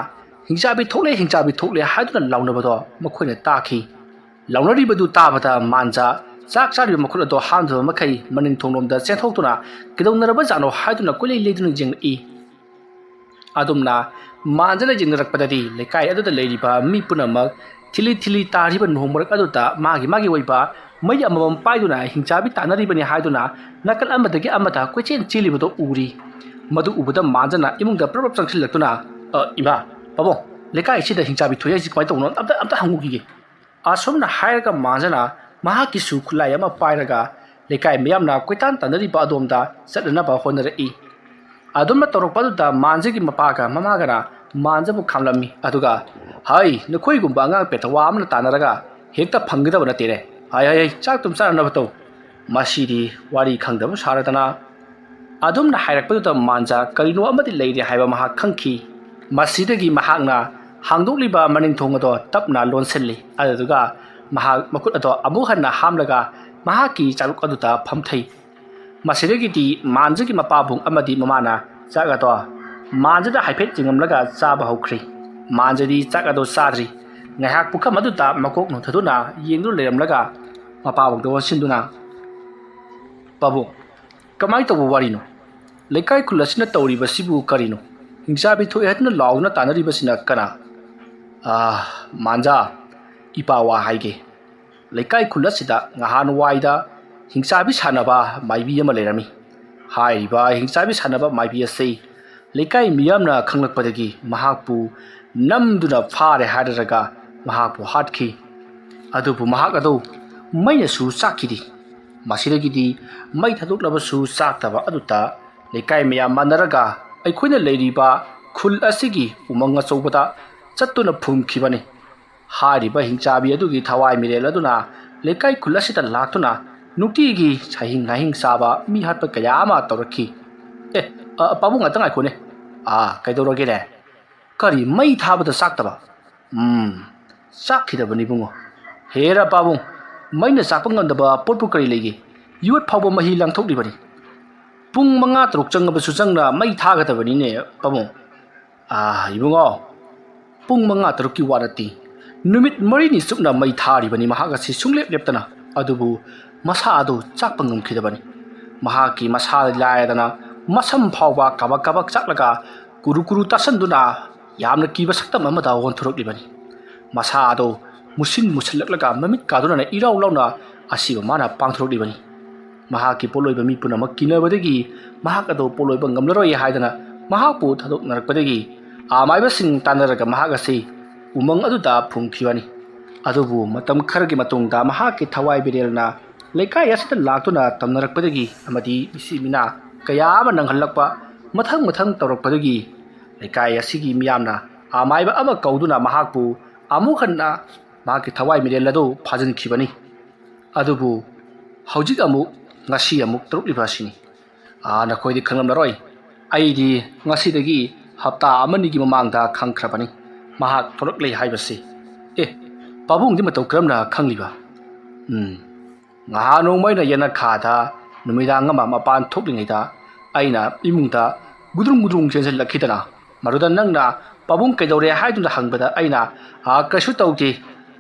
"ꯍꯤꯡꯆꯥꯕꯤ ꯊꯣꯛꯂꯦ, ꯍꯤꯡꯆꯥꯕꯤ ꯊꯣꯛꯂꯦ" ꯍꯥꯏꯗꯨꯅ ꯂꯥꯎꯅꯕꯗꯣ ꯃꯈꯣꯏꯅ ꯇꯥꯈꯤ꯫ ꯂꯥꯎꯅꯔꯤꯕꯗꯨ ꯇꯥꯕꯗ ꯃꯥꯟꯖ ꯆꯥꯛ ꯆꯥꯔꯤꯕ ꯃꯈꯨꯠ ꯑꯗꯣ ꯍꯥꯝꯗꯕ ꯃꯈꯩ ꯃꯅꯤꯡ ꯊꯣꯡꯂꯣꯝꯗ ꯆꯦꯟꯊꯣꯛꯇꯨꯅ ꯀꯩꯗꯧꯅꯔꯕꯖꯥꯠꯅꯣ ꯍꯥꯏꯗꯨꯅ ꯀꯣꯏꯂꯩ ꯂꯩꯗꯨꯅ ꯌꯦꯡꯂꯛꯏ꯫ ꯑꯗꯨꯝꯅ ꯃꯥꯟꯖꯅ ꯌꯦꯡꯅꯔꯛꯄꯗꯗꯤ ꯂꯩꯀꯥꯏ ꯑꯗꯨꯗ ꯂꯩꯔꯤꯕ ꯃꯤ ꯄꯨꯝꯅꯃꯛ ꯊꯤꯂꯤ ꯊꯤꯂꯤ ꯇꯥꯔꯤꯕ ꯅꯣꯡ ꯃꯔꯛ ꯑꯗꯨꯗ ꯃꯥꯒꯤ ꯃꯥꯒꯤ ꯑꯣꯏꯕ ꯃꯩ ꯑꯃꯃꯝ ꯄꯥꯏꯗꯨꯅ ꯍꯤꯡꯆꯥꯕꯤ ꯇꯥꯟꯅꯔꯤꯕꯅꯤ ꯍꯥꯏꯗꯨꯅ ꯅꯥꯀꯜ ꯑꯃꯗꯒꯤ ꯑꯃꯗ ꯀꯣꯏꯆꯦꯟ ꯆꯦꯜꯂꯤꯕꯗꯣ ꯎꯔꯤ꯫ ꯃꯗꯨ ꯎꯕꯗ ꯃꯥꯟꯖꯅ ꯏꯃꯨꯡꯗ ꯄ꯭ꯔꯞ ꯄ꯭ꯔꯞ ꯆꯪꯁꯤꯜꯂꯛꯇꯨꯅ, "ꯑ, ꯏꯃꯥ, ꯄꯥꯕꯨꯡ, ꯂꯩꯀꯥꯏꯁꯤꯗ ꯍꯤꯡꯆꯥꯕꯤ ꯊꯣꯛꯑꯦ ꯍꯥꯏꯁꯤ ꯀꯃꯥꯏꯅ ꯇꯧꯕꯅꯣ? ꯑꯝꯇ, ꯑꯝꯇ ꯍꯪꯉꯨꯈꯤꯒꯦ꯫" ꯑꯁꯨꯝꯅ ꯍꯥꯏꯔꯒ ꯃꯥꯟꯖꯅ ꯃꯍꯥꯛꯀꯤꯁꯨ ꯈꯨꯠꯂꯥꯏ ꯑꯃ ꯄꯥꯏꯔꯒ ꯂꯩꯀꯥꯏ ꯃꯤꯌꯥꯝꯅ ꯀꯣꯏꯇꯥꯟ ꯇꯥꯟꯅꯔꯤꯕ ꯑꯗꯣꯝꯗ ꯆꯠꯅꯅꯕ ꯍꯣꯠꯅꯔꯛꯏ꯫ ꯑꯗꯨꯝꯅ ꯇꯧꯔꯛꯄ ꯑꯗꯨꯗ ꯃꯥꯟꯖꯒꯤ ꯃꯄꯥꯒ ꯃꯃꯥꯒꯅ ꯃꯥꯟꯖꯕꯨ ꯈꯥꯝꯂꯝꯃꯤ꯫ ꯑꯗꯨꯒ, "ꯍꯩ, ꯅꯈꯣꯏꯒꯨꯝꯕ ꯑꯉꯥꯡ ꯄꯦꯊꯋꯥ ꯑꯃꯅ ꯇꯥꯟꯅꯔꯒ ꯍꯦꯛꯇ ꯐꯪꯒꯗꯕ ꯅꯠꯇꯦꯅꯦ꯫ ꯍꯩ, ꯍꯩ, ꯍꯩ, ꯆꯥꯛ ꯇꯨꯝ ꯆꯥꯅꯅꯕ ꯇꯧ꯫ ꯃꯁꯤꯗꯤ ꯋꯥꯔꯤ ꯈꯪꯗꯕ ꯁꯥꯔꯗꯅ꯫" ꯑꯗꯨꯝꯅ ꯍꯥꯏꯔꯛꯄꯗꯨꯗ ꯃꯥꯟꯖ ꯀꯔꯤꯅꯣ ꯑꯃꯗꯤ ꯂꯩꯔꯦ ꯍꯥꯏꯕ ꯃꯍꯥꯛ ꯈꯪꯈꯤ꯫ ꯃꯁꯤꯗꯒꯤ ꯃꯍꯥꯛꯅ ꯍꯥꯡꯗꯣꯛꯂꯤꯕ ꯃꯅꯤꯡ ꯊꯣꯡ ꯑꯗꯣ ꯇꯞꯅ ꯂꯣꯟꯁꯤꯜꯂꯤ꯫ ꯑꯗꯨꯗꯨꯒ ꯃꯍꯥꯛ ꯃꯈꯨꯠ ꯑꯗꯣ ꯑꯃꯨꯛ ꯍꯟꯅ ꯍꯥꯝꯂꯒ ꯃꯍꯥꯛꯀꯤ ꯆꯥꯂꯨꯛ ꯑꯗꯨꯗ ꯐꯝꯊꯩ꯫ ꯃꯁꯤꯗꯒꯤꯗꯤ ꯃꯥꯟꯖꯒꯤ ꯃꯄꯥꯕꯨꯡ ꯑꯃꯗꯤ ꯃꯃꯥꯅ ꯆꯥꯛ ꯑꯗꯣ ꯃꯥꯟꯖꯗ ꯍꯥꯏꯐꯦꯠ ꯌꯦꯡꯂꯝꯂꯒ ꯆꯥꯕ ꯍꯧꯈ꯭ꯔꯦ꯫ ꯃꯥꯟꯖꯗꯤ ꯆꯥꯛ ꯑꯗꯣ ꯆꯥꯗ꯭ꯔꯤ꯫ ꯉꯥꯏꯍꯥꯛ ꯄꯨꯈꯝ ꯑꯗꯨꯗ ꯃꯀꯣꯛ ꯅꯣꯟꯊꯗꯨꯅ ꯌꯦꯡꯗꯨꯅ ꯂꯩꯔꯝꯂꯒ ꯃꯄꯥꯕꯨꯡꯗ ꯑꯣꯟꯁꯤꯟꯗꯨꯅ, "ꯄꯥꯕꯨꯡ, ꯀꯃꯥꯏ ꯇꯧꯕ ꯋꯥꯔꯤꯅꯣ? ꯂꯩꯀꯥꯏ ꯈꯨꯜ ꯑꯁꯤꯅ ꯇꯧꯔꯤꯕꯁꯤꯕꯨ ꯀꯔꯤꯅꯣ? ꯍꯤꯡꯆꯥꯕꯤ ꯊꯣꯛꯑꯦ ꯍꯥꯏꯗꯨꯅ ꯂꯥꯎꯗꯨꯅ ꯇꯥꯟꯅꯔꯤꯕꯁꯤꯅ ꯀꯅꯥ?" "ꯑꯥ, ꯃꯥꯟꯖꯥ, ꯏꯄꯥ ꯋꯥ ꯍꯥꯏꯒꯦ꯫ ꯂꯩꯀꯥꯏ ꯈꯨꯜ ꯑꯁꯤꯗ ꯉꯍꯥꯟꯋꯥꯏꯗ ꯍꯤꯡꯆꯥꯕꯤ ꯁꯥꯟꯅꯕ ꯃꯥꯏꯕꯤ ꯑꯃ ꯂꯩꯔꯝꯃꯤ꯫ ꯍꯥꯏꯔꯤꯕ ꯍꯤꯡꯆꯥꯕꯤ ꯁꯥꯟꯅꯕ ꯃꯥꯏꯕꯤ ꯑꯁꯤ ꯂꯩꯀꯥꯏ ꯃꯤꯌꯥꯝꯅ ꯈꯪꯂꯛꯄꯗꯒꯤ ꯃꯍꯥꯛꯄꯨ ꯅꯝꯗꯨꯅ ꯐꯥꯔꯦ ꯍꯥꯏꯔꯒ ꯃꯍꯥꯛꯄꯨ ꯍꯥꯠꯈꯤ꯫ ꯑꯗꯨꯕꯨ ꯃꯍꯥꯛ ꯑꯗꯨ ꯃꯩꯅꯁꯨ ꯆꯥꯛꯈꯤꯗꯦ꯫ ꯃꯁꯤꯗꯒꯤꯗꯤ ꯃꯩ ꯊꯥꯗꯣꯛꯂꯕꯁꯨ ꯆꯥꯛꯇꯕ ꯑꯗꯨꯗ ꯂꯩꯀꯥꯏ ꯃꯌꯥꯝ ꯃꯥꯟꯅꯔꯒ ꯑꯩꯈꯣꯏꯅ ꯂꯩꯔꯤꯕ ꯈꯨꯜ ꯑꯁꯤꯒꯤ ꯎꯃꯪ ꯑꯆꯧꯕꯗ ꯆꯠꯇꯨꯅ ꯐꯨꯝꯈꯤꯕꯅꯤ꯫ ꯍꯥꯏꯔꯤꯕ ꯍꯤꯡꯆꯥꯕꯤ ꯑꯗꯨꯒꯤ ꯊꯋꯥꯏ ꯃꯤꯔꯦꯜ ꯑꯗꯨꯅ ꯂꯩꯀꯥꯏ ꯈꯨꯜ ꯑꯁꯤꯗ ꯂꯥꯛꯇꯨꯅ ꯅꯨꯡꯇꯤꯒꯤ ꯁꯥꯍꯤꯡ ꯅꯥꯍꯤꯡ ꯆꯥꯕ, ꯃꯤ ꯍꯥꯠꯄ ꯀꯌꯥ ꯑꯃ ꯇꯧꯔꯛꯈꯤ꯫ ꯑꯦ, ꯑ, ꯄꯥꯕꯨꯡ, ꯉꯥꯛꯇ ꯉꯥꯏꯈꯣꯅꯦ꯫ ꯑꯥ, ꯀꯩꯗꯧꯔꯒꯦꯅꯦ? ꯀꯔꯤ, ꯃꯩ ꯊꯥꯕꯗ ꯆꯥꯛꯇꯕ? ꯎꯝ, ꯆꯥꯛꯈꯤꯗꯕꯅꯤ ꯏꯕꯨꯡꯉꯣ꯫ ꯍꯦꯔꯥ ꯄꯥꯕꯨꯡ, ꯃꯩꯅ ꯆꯥꯛꯄ ꯉꯝꯗꯕ ꯄꯣꯠꯄꯨ ꯀꯔꯤ ꯂꯩꯒꯦ? ꯌꯣꯠ ꯐꯥꯎꯕ ꯃꯍꯤ ꯂꯥꯡꯊꯣꯛꯂꯤꯕꯅꯤ꯫ ꯄꯨꯡ ꯃꯉꯥ ꯇꯔꯨꯛ ꯆꯪꯉꯕꯁꯨ ꯆꯪꯅ ꯃꯩ ꯊꯥꯒꯗꯕꯅꯤꯅꯦ ꯄꯥꯕꯨꯡ꯫ ꯑꯥ, ꯏꯕꯨꯡꯉꯣ, ꯄꯨꯡ ꯃꯉꯥ ꯇꯔꯨꯛꯀꯤ ꯋꯥ ꯅꯠꯇꯦ, ꯅꯨꯃꯤꯠ ꯃꯔꯤꯅꯤ ꯆꯨꯞꯅ ꯃꯩ ꯊꯥꯔꯤꯕꯅꯤ ꯃꯍꯥꯛ ꯑꯁꯤ ꯁꯨꯡꯂꯦꯞ ꯂꯦꯞꯇꯅ꯫ ꯑꯗꯨꯕꯨ ꯃꯁꯥ ꯑꯗꯨ ꯆꯥꯛꯄ ꯉꯝꯈꯤꯗꯕꯅꯤ꯫ ꯃꯍꯥꯛꯀꯤ ꯃꯁꯥ ꯂꯥꯏꯔꯗꯅ ꯃꯁꯝ ꯐꯥꯎꯕ ꯀꯥꯕꯛ ꯀꯥꯕꯛ ꯆꯥꯛꯂꯒ ꯀꯨꯔꯨ ꯀꯨꯔꯨ ꯇꯥꯁꯟꯗꯨꯅ ꯌꯥꯝꯅ ꯀꯤꯕ ꯁꯛꯇꯝ ꯑꯃꯗ ꯑꯣꯟꯊꯣꯔꯛꯂꯤꯕꯅꯤ꯫ ꯃꯁꯥ ꯑꯗꯨ ꯃꯨꯁꯤꯟ ꯃꯨꯁꯤꯜꯂꯛꯂꯒ ꯃꯃꯤꯠ ꯀꯥꯗꯨꯅ ꯏꯔꯥꯎ ꯂꯥꯎꯅ ꯑꯁꯤꯕ ꯃꯥꯅ ꯄꯥꯡꯊꯣꯔꯛꯂꯤꯕꯅꯤ꯫ ꯃꯍꯥꯛꯀꯤ ꯄꯣꯠꯂꯣꯏꯕ ꯃꯤ ꯄꯨꯝꯅꯃꯛ ꯀꯤꯅꯕꯗꯒꯤ ꯃꯍꯥꯛ ꯑꯗꯨ ꯄꯣꯠꯂꯣꯏꯕ ꯉꯝꯂꯔꯣꯏ ꯍꯥꯏꯗꯅ ꯃꯍꯥꯛꯄꯨ ꯊꯥꯗꯣꯛꯅꯔꯛꯄꯗꯒꯤ ꯑꯃꯥꯏꯕꯁꯤꯡ ꯇꯥꯟꯅꯔꯒ ꯃꯍꯥꯛ ꯑꯁꯤ ꯎꯃꯪ ꯑꯗꯨꯗ ꯐꯨꯝꯈꯤꯕꯅꯤ꯫ ꯑꯗꯨꯕꯨ ꯃꯇꯝ ꯈꯔꯒꯤ ꯃꯇꯨꯡꯗ ꯃꯍꯥꯛꯀꯤ ꯊꯋꯥꯏ ꯃꯤꯔꯦꯜꯅ ꯂꯩꯀꯥꯏ ꯑꯁꯤꯗ ꯂꯥꯛꯇꯨꯅ ꯇꯝꯅꯔꯛꯄꯗꯒꯤ ꯑꯃꯗꯤ ꯃꯤꯁꯤ ꯃꯤꯅꯥ ꯀꯌꯥ ꯑꯃ ꯅꯪꯍꯜꯂꯛꯄ ꯃꯊꯪ ꯃꯊꯪ ꯇꯧꯔꯛꯄꯗꯒꯤ ꯂꯩꯀꯥꯏ ꯑꯁꯤꯒꯤ ꯃꯤꯌꯥꯝꯅ ꯑꯃꯥꯏꯕ ꯑꯃ ꯀꯧꯗꯨꯅ ꯃꯍꯥꯛꯄꯨ ꯑꯃꯨꯛ ꯍꯟꯅ ꯃꯍꯥꯛꯀꯤ ꯊꯋꯥꯏ ꯃꯤꯔꯦꯜ ꯑꯗꯨ ꯐꯥꯖꯤꯟꯈꯤꯕꯅꯤ꯫ ꯑꯗꯨꯕꯨ ꯍꯧꯖꯤꯛ ꯑꯃꯨꯛ, ꯉꯁꯤ ꯑꯃꯨꯛ ꯇꯧꯔꯛꯂꯤꯕ ꯑꯁꯤꯅꯤ꯫ ꯑꯥ, ꯅꯈꯣꯏꯗꯤ ꯈꯪꯂꯝꯂꯔꯣꯏ꯫ ꯑꯩꯗꯤ ꯉꯁꯤꯗꯒꯤ ꯍꯞꯇꯥ ꯑꯃꯅꯤꯒꯤ ꯃꯃꯥꯡꯗ ꯈꯪꯈ꯭ꯔꯕꯅꯤ ꯃꯍꯥꯛ ꯊꯣꯛꯂꯛꯂꯦ ꯍꯥꯏꯕꯁꯤ꯫ ꯑꯦ, ꯄꯥꯕꯨꯡꯗꯤ ꯃꯇꯧ ꯀꯔꯝꯅ ꯈꯪꯂꯤꯕ? ꯎꯝ, ꯉꯍꯥꯟ ꯅꯣꯡꯃ ꯑꯩꯅ ꯌꯦꯅꯈꯥꯗ ꯅꯨꯃꯤꯗꯥꯡ ꯑꯃ ꯃꯄꯥꯟ ꯊꯣꯛꯂꯤꯉꯩꯗ ꯑꯩꯅ ꯏꯃꯨꯡꯗ ꯒꯨꯗ꯭ꯔꯨꯡ ꯒꯨꯗ꯭ꯔꯨꯡ ꯆꯦꯟꯁꯤꯜꯂꯛꯈꯤꯗꯅ, ꯃꯗꯨꯗ ꯅꯪꯅ "ꯄꯥꯕꯨꯡ ꯀꯩꯗꯧꯔꯦ?" ꯍꯥꯏꯗꯨꯅ ꯍꯪꯕꯗ ꯑꯩꯅ, "ꯑꯥ, ꯀꯩꯁꯨ ꯇꯧꯗꯦ,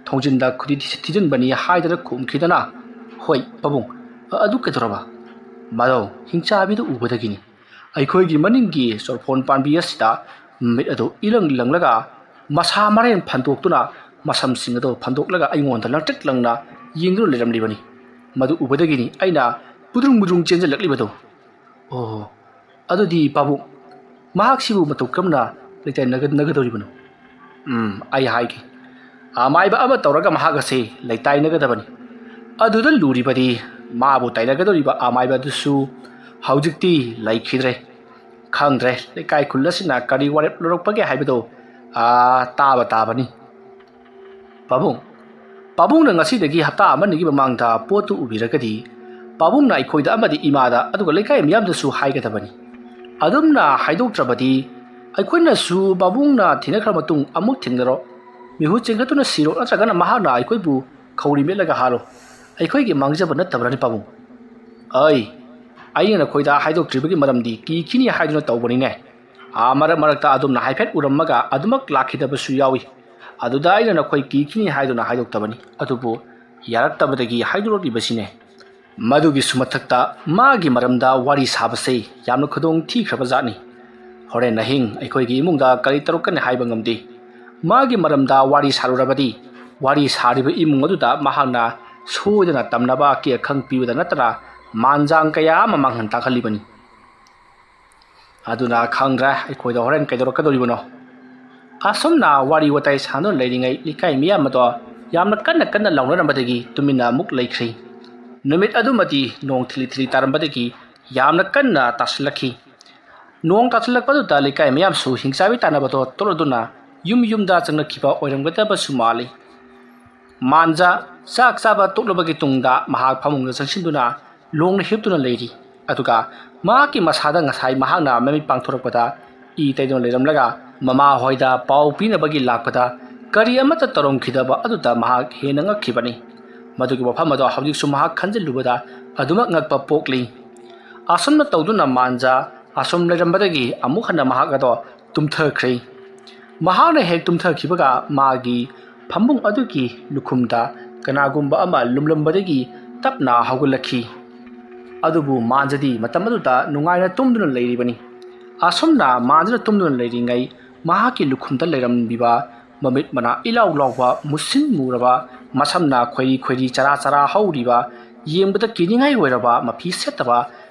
ꯊꯣꯡꯖꯤꯟꯗ ꯈꯨꯗꯤ ꯊꯤ-, ꯊꯤꯖꯤꯟꯕꯅꯤ" ꯍꯥꯏꯗꯅ ꯈꯨꯝꯈꯤꯗꯅ꯫ "ꯍꯣꯏ ꯄꯥꯕꯨꯡ, ꯑ-, ꯑꯗꯨ ꯀꯩꯗꯧꯔꯕ?" ꯃꯗꯧ ꯍꯤꯡꯆꯥꯕꯤꯗꯨ ꯎꯕꯗꯒꯤꯅꯤ ꯑꯩꯈꯣꯏꯒꯤ ꯃꯅꯤꯡꯒꯤ ꯆꯣꯔꯐꯣꯟ ꯄꯥꯝꯕꯤ ꯑꯁꯤꯗ ꯃꯤꯠ ꯑꯗꯨ ꯏꯂꯪ ꯂꯪꯂꯒ ꯃꯁꯥ ꯃꯔꯦꯟ ꯐꯟꯗꯣꯛꯇꯨꯅ ꯃꯁꯝꯁꯤꯡ ꯑꯗꯨ ꯐꯟꯗꯣꯛꯂꯒ ꯑꯩꯉꯣꯟꯗ ꯂꯪꯇ꯭ꯔꯤꯛ ꯂꯪꯅ ꯌꯦꯡꯗꯨꯅ ꯂꯩꯔꯝꯂꯤꯕꯅꯤ꯫ ꯃꯗꯨ ꯎꯕꯗꯒꯤꯅꯤ ꯑꯩꯅ ꯕꯨꯗ꯭ꯔꯨꯡ ꯕꯨꯗ꯭ꯔꯨꯡ ꯆꯦꯟꯖꯜꯂꯛꯂꯤꯕꯗꯨ꯫ "ꯑꯣ, ꯑꯗꯨꯗꯤ ꯄꯥꯕꯨꯡ, ꯃꯍꯥꯛꯁꯤꯕꯨ ꯃꯇꯧ ꯀꯔꯝꯅ ꯂꯩꯇꯥꯏꯅꯒꯗꯧꯔꯤꯕꯅꯣ?" "ꯎꯝ, ꯑꯩ ꯍꯥꯏꯒꯦ꯫ ꯑꯃꯥꯏꯕ ꯑꯃ ꯇꯧꯔꯒ ꯃꯍꯥꯛ ꯑꯁꯤ ꯂꯩꯇꯥꯏꯅꯒꯗꯕꯅꯤ꯫ ꯑꯗꯨꯗ ꯂꯨꯔꯤꯕꯗꯤ ꯃꯥꯕꯨ ꯇꯥꯏꯅꯒꯗꯧꯔꯤꯕ ꯑꯃꯥꯏꯕ ꯑꯗꯨꯁꯨ ꯍꯧꯖꯤꯛꯇꯤ ꯂꯩꯈꯤꯗ꯭ꯔꯦ꯫ ꯈꯪꯗ꯭ꯔꯦ, ꯂꯩꯀꯥꯏ ꯈꯨꯜ ꯑꯁꯤꯅ ꯀꯔꯤ ꯋꯥꯔꯦꯞ ꯂꯧꯔꯛꯄꯒꯦ ꯍꯥꯏꯕꯗꯨ, ꯑꯥ, ꯇꯥꯕ ꯇꯥꯕꯅꯤ꯫ ꯄꯥꯕꯨꯡ, ꯄꯥꯕꯨꯡꯅ ꯉꯁꯤꯗꯒꯤ ꯍꯞꯇꯥ ꯑꯃꯅꯤꯒꯤ ꯃꯃꯥꯡꯗ ꯄꯣꯠꯇꯨ ꯎꯕꯤꯔꯒꯗꯤ ꯄꯥꯕꯨꯡꯅ ꯑꯩꯈꯣꯏꯗ ꯑꯃꯗꯤ ꯏꯃꯥꯗ ꯑꯗꯨꯒ ꯂꯩꯀꯥꯏ ꯃꯤꯌꯥꯝꯗꯁꯨ ꯍꯥꯏꯒꯗꯕꯅꯤ꯫ ꯑꯗꯨꯝꯅ ꯍꯥꯏꯗꯣꯛꯇ꯭ꯔꯕꯗꯤ ꯑꯩꯈꯣꯏꯅꯁꯨ ꯄꯥꯕꯨꯡꯅ ꯊꯦꯡꯅꯈ꯭ꯔ ꯃꯇꯨꯡ ꯑꯃꯨꯛ ꯊꯦꯡꯅꯔꯣ, ꯃꯤꯍꯨꯠ ꯆꯦꯟꯈꯠꯇꯨꯅ ꯁꯤꯔꯣ, ꯅꯠꯇ꯭ꯔꯒꯅ ꯃꯍꯥꯛꯅ ꯑꯩꯈꯣꯏꯕꯨ ꯈꯧꯔꯤ ꯃꯦꯠꯂꯒ ꯍꯥꯠꯂꯣ꯫ ꯑꯩꯈꯣꯏꯒꯤ ꯃꯥꯡꯖꯕ ꯅꯠꯇꯕ꯭ꯔꯅꯤ ꯄꯥꯕꯨꯡ?" "ꯑꯩ, ꯑꯩꯅ ꯅꯈꯣꯏꯗ ꯍꯥꯏꯗꯣꯛꯇ꯭ꯔꯤꯕꯒꯤ ꯃꯔꯝꯗꯤ ꯀꯤꯈꯤꯅꯤ ꯍꯥꯏꯗꯨꯅ ꯇꯧꯕꯅꯤꯅꯦ꯫ ꯑꯥ, ꯃꯔꯛ ꯃꯔꯛꯇ ꯑꯗꯨꯝꯅ ꯍꯥꯏꯐꯦꯠ ꯎꯔꯝꯃꯒ ꯑꯗꯨꯃꯛ ꯂꯥꯛꯈꯤꯗꯕꯁꯨ ꯌꯥꯎꯏ꯫ ꯑꯗꯨꯗ ꯑꯩꯅ ꯅꯈꯣꯏ ꯀꯤꯈꯤꯅꯤ ꯍꯥꯏꯗꯨꯅ ꯍꯥꯏꯗꯣꯛꯇꯕꯅꯤ꯫ ꯑꯗꯨꯕꯨ ꯌꯥꯔꯛꯇꯕꯗꯒꯤ ꯍꯥꯏꯗꯣꯔꯛꯂꯤꯕꯁꯤꯅꯦ꯫ ꯃꯗꯨꯒꯤꯁꯨ ꯃꯊꯛꯇ ꯃꯥꯒꯤ ꯃꯔꯝꯗ ꯋꯥꯔꯤ ꯁꯥꯕꯁꯦ ꯌꯥꯝꯅ ꯈꯨꯗꯣꯡ ꯊꯤꯈ꯭ꯔꯕ ꯖꯥꯠꯅꯤ꯫ ꯍꯣꯔꯦꯟ ꯑꯍꯤꯡ ꯑꯩꯈꯣꯏꯒꯤ ꯏꯃꯨꯡꯗ ꯀꯔꯤ ꯇꯧꯔꯛꯀꯅꯤ ꯍꯥꯏꯕ ꯉꯝꯗꯦ꯫ ꯃꯥꯒꯤ ꯃꯔꯝꯗ ꯋꯥꯔꯤ ꯁꯥꯔꯨꯔꯕꯗꯤ ꯋꯥꯔꯤ ꯁꯥꯔꯤꯕ ꯏꯃꯨꯡ ꯑꯗꯨꯗ ꯃꯍꯥꯛꯅ ꯁꯣꯏꯗꯅ ꯇꯝꯅꯕ ꯑꯀꯤ ꯑꯈꯪ ꯄꯤꯕꯗ ꯅꯠꯇꯅ ꯃꯥꯟꯖꯥꯡ ꯀꯌꯥ ꯑꯃ ꯃꯥꯡꯍꯟ ꯇꯥꯛꯍꯜꯂꯤꯕꯅꯤ꯫ ꯑꯗꯨꯅ ꯈꯪꯗ꯭ꯔꯦ ꯑꯩꯈꯣꯏꯗ ꯍꯣꯔꯦꯟ ꯀꯩꯗꯧꯔꯛꯀꯗꯧꯔꯤꯕꯅꯣ꯫" ꯑꯁꯨꯝꯅ ꯋꯥꯔꯤ ꯋꯥꯇꯥꯏ ꯁꯥꯟꯅꯗꯨꯅ ꯂꯩꯔꯤꯉꯩ ꯂꯩꯀꯥꯏ ꯃꯤꯌꯥꯝ ꯑꯗꯣ ꯌꯥꯝꯅ ꯀꯟꯅ ꯀꯟꯅ ꯂꯥꯎꯅꯔꯝꯕꯗꯒꯤ ꯇꯨꯃꯤꯟꯅ ꯑꯃꯨꯛ ꯂꯩꯈ꯭ꯔꯤ꯫ ꯅꯨꯃꯤꯠ ꯑꯗꯨꯃꯗꯤ ꯅꯣꯡ ꯊꯤꯂꯤ ꯊꯤꯂꯤ ꯇꯥꯔꯝꯕꯗꯒꯤ ꯌꯥꯝꯅ ꯀꯟꯅ ꯇꯥꯁꯤꯜꯂꯛꯈꯤ꯫ ꯅꯣꯡ ꯇꯥꯁꯤꯜꯂꯛꯄꯗꯨꯗ ꯂꯩꯀꯥꯏ ꯃꯤꯌꯥꯝꯁꯨ ꯍꯤꯡꯆꯥꯕꯤ ꯇꯥꯟꯅꯕꯗꯣ ꯇꯣꯛꯂꯗꯨꯅ ꯌꯨꯝ ꯌꯨꯝꯗ ꯆꯪꯅꯈꯤꯕ ꯑꯣꯏꯔꯝꯒꯗꯕꯁꯨ ꯃꯥꯜꯂꯤ꯫ ꯃꯥꯟꯖ ꯆꯥꯛ ꯆꯥꯕ ꯇꯣꯛꯂꯕꯒꯤ ꯇꯨꯡꯗ ꯃꯍꯥꯛ ꯐꯃꯨꯡꯗ ꯆꯪꯁꯤꯟꯗꯨꯅ ꯂꯣꯡꯅ ꯍꯤꯞꯇꯨꯅ ꯂꯩꯔꯤ꯫ ꯑꯗꯨꯒ ꯃꯍꯥꯛꯀꯤ ꯃꯁꯥꯗ ꯉꯁꯥꯏ ꯃꯍꯥꯛꯅ ꯃꯃꯤꯠ ꯄꯥꯡꯊꯣꯔꯛꯄꯗ ꯏ ꯇꯩꯗꯨꯅ ꯂꯩꯔꯝꯂꯒ ꯃꯃꯥ ꯍꯣꯏꯗ ꯄꯥꯎ ꯄꯤꯅꯕꯒꯤ ꯂꯥꯛꯄꯗ ꯀꯔꯤ ꯑꯃꯠꯇ ꯇꯧꯔꯝꯈꯤꯗꯕ ꯑꯗꯨꯗ ꯃꯍꯥꯛ ꯍꯦꯟꯅ ꯉꯛꯈꯤꯕꯅꯤ꯫ ꯃꯗꯨꯒꯤ ꯋꯥꯐꯝ ꯑꯗꯣ ꯍꯧꯖꯤꯛꯁꯨ ꯃꯍꯥꯛ ꯈꯟꯖꯤꯜꯂꯨꯕꯗ ꯑꯗꯨꯃꯛ ꯉꯛꯄ ꯄꯣꯛꯂꯤ꯫ ꯑꯁꯨꯝꯅ ꯇꯧꯗꯨꯅ ꯃꯥꯟꯖꯥ ꯑꯁꯨꯝ ꯂꯩꯔꯝꯕꯗꯒꯤ ꯑꯃꯨꯛ ꯍꯟꯅ ꯃꯍꯥꯛ ꯑꯗꯣ ꯇꯨꯝꯊꯈ꯭ꯔꯦ꯫ ꯃꯍꯥꯛꯅ ꯍꯦꯛ ꯇꯨꯝꯊꯈꯤꯕꯒ ꯃꯥꯒꯤ ꯐꯃꯨꯡ ꯑꯗꯨꯒꯤ ꯂꯨꯈꯨꯝꯗ ꯀꯅꯥꯒꯨꯝꯕ ꯑꯃ ꯂꯨꯝꯂꯝꯕꯗꯒꯤ ꯇꯞꯅ ꯍꯧꯒꯠꯂꯛꯈꯤ꯫ ꯑꯗꯨꯕꯨ ꯃꯥꯟꯖꯗꯤ ꯃꯇꯝ ꯑꯗꯨꯗ ꯅꯨꯡꯉꯥꯏꯅ ꯇꯨꯝꯗꯨꯅ ꯂꯩꯔꯤꯕꯅꯤ꯫ ꯑꯁꯨꯝꯅ ꯃꯥꯟꯖꯅ ꯇꯨꯝꯗꯨꯅ ꯂꯩꯔꯤꯉꯩ ꯃꯍꯥꯛꯀꯤ ꯂꯨꯈꯨꯝꯗ ꯂꯩꯔꯝꯂꯤꯕ ꯃꯃꯤꯠ ꯃꯅꯥ ꯏꯂꯥꯎ ꯂꯥꯎꯕ, ꯃꯨꯁꯤꯟ ꯃꯨꯔꯕ, ꯃꯁꯝꯅ ꯈꯣꯏꯔꯤ ꯈꯣꯏꯔꯤ ꯆꯔꯥ ꯆꯔꯥ ꯍꯧꯔꯤꯕ, ꯌꯦꯡꯕꯗ ꯀꯤꯅꯤꯡꯉꯥꯏ ꯑꯣꯏꯔꯕ, ꯃꯐꯤ ꯁꯦꯠꯇꯕ,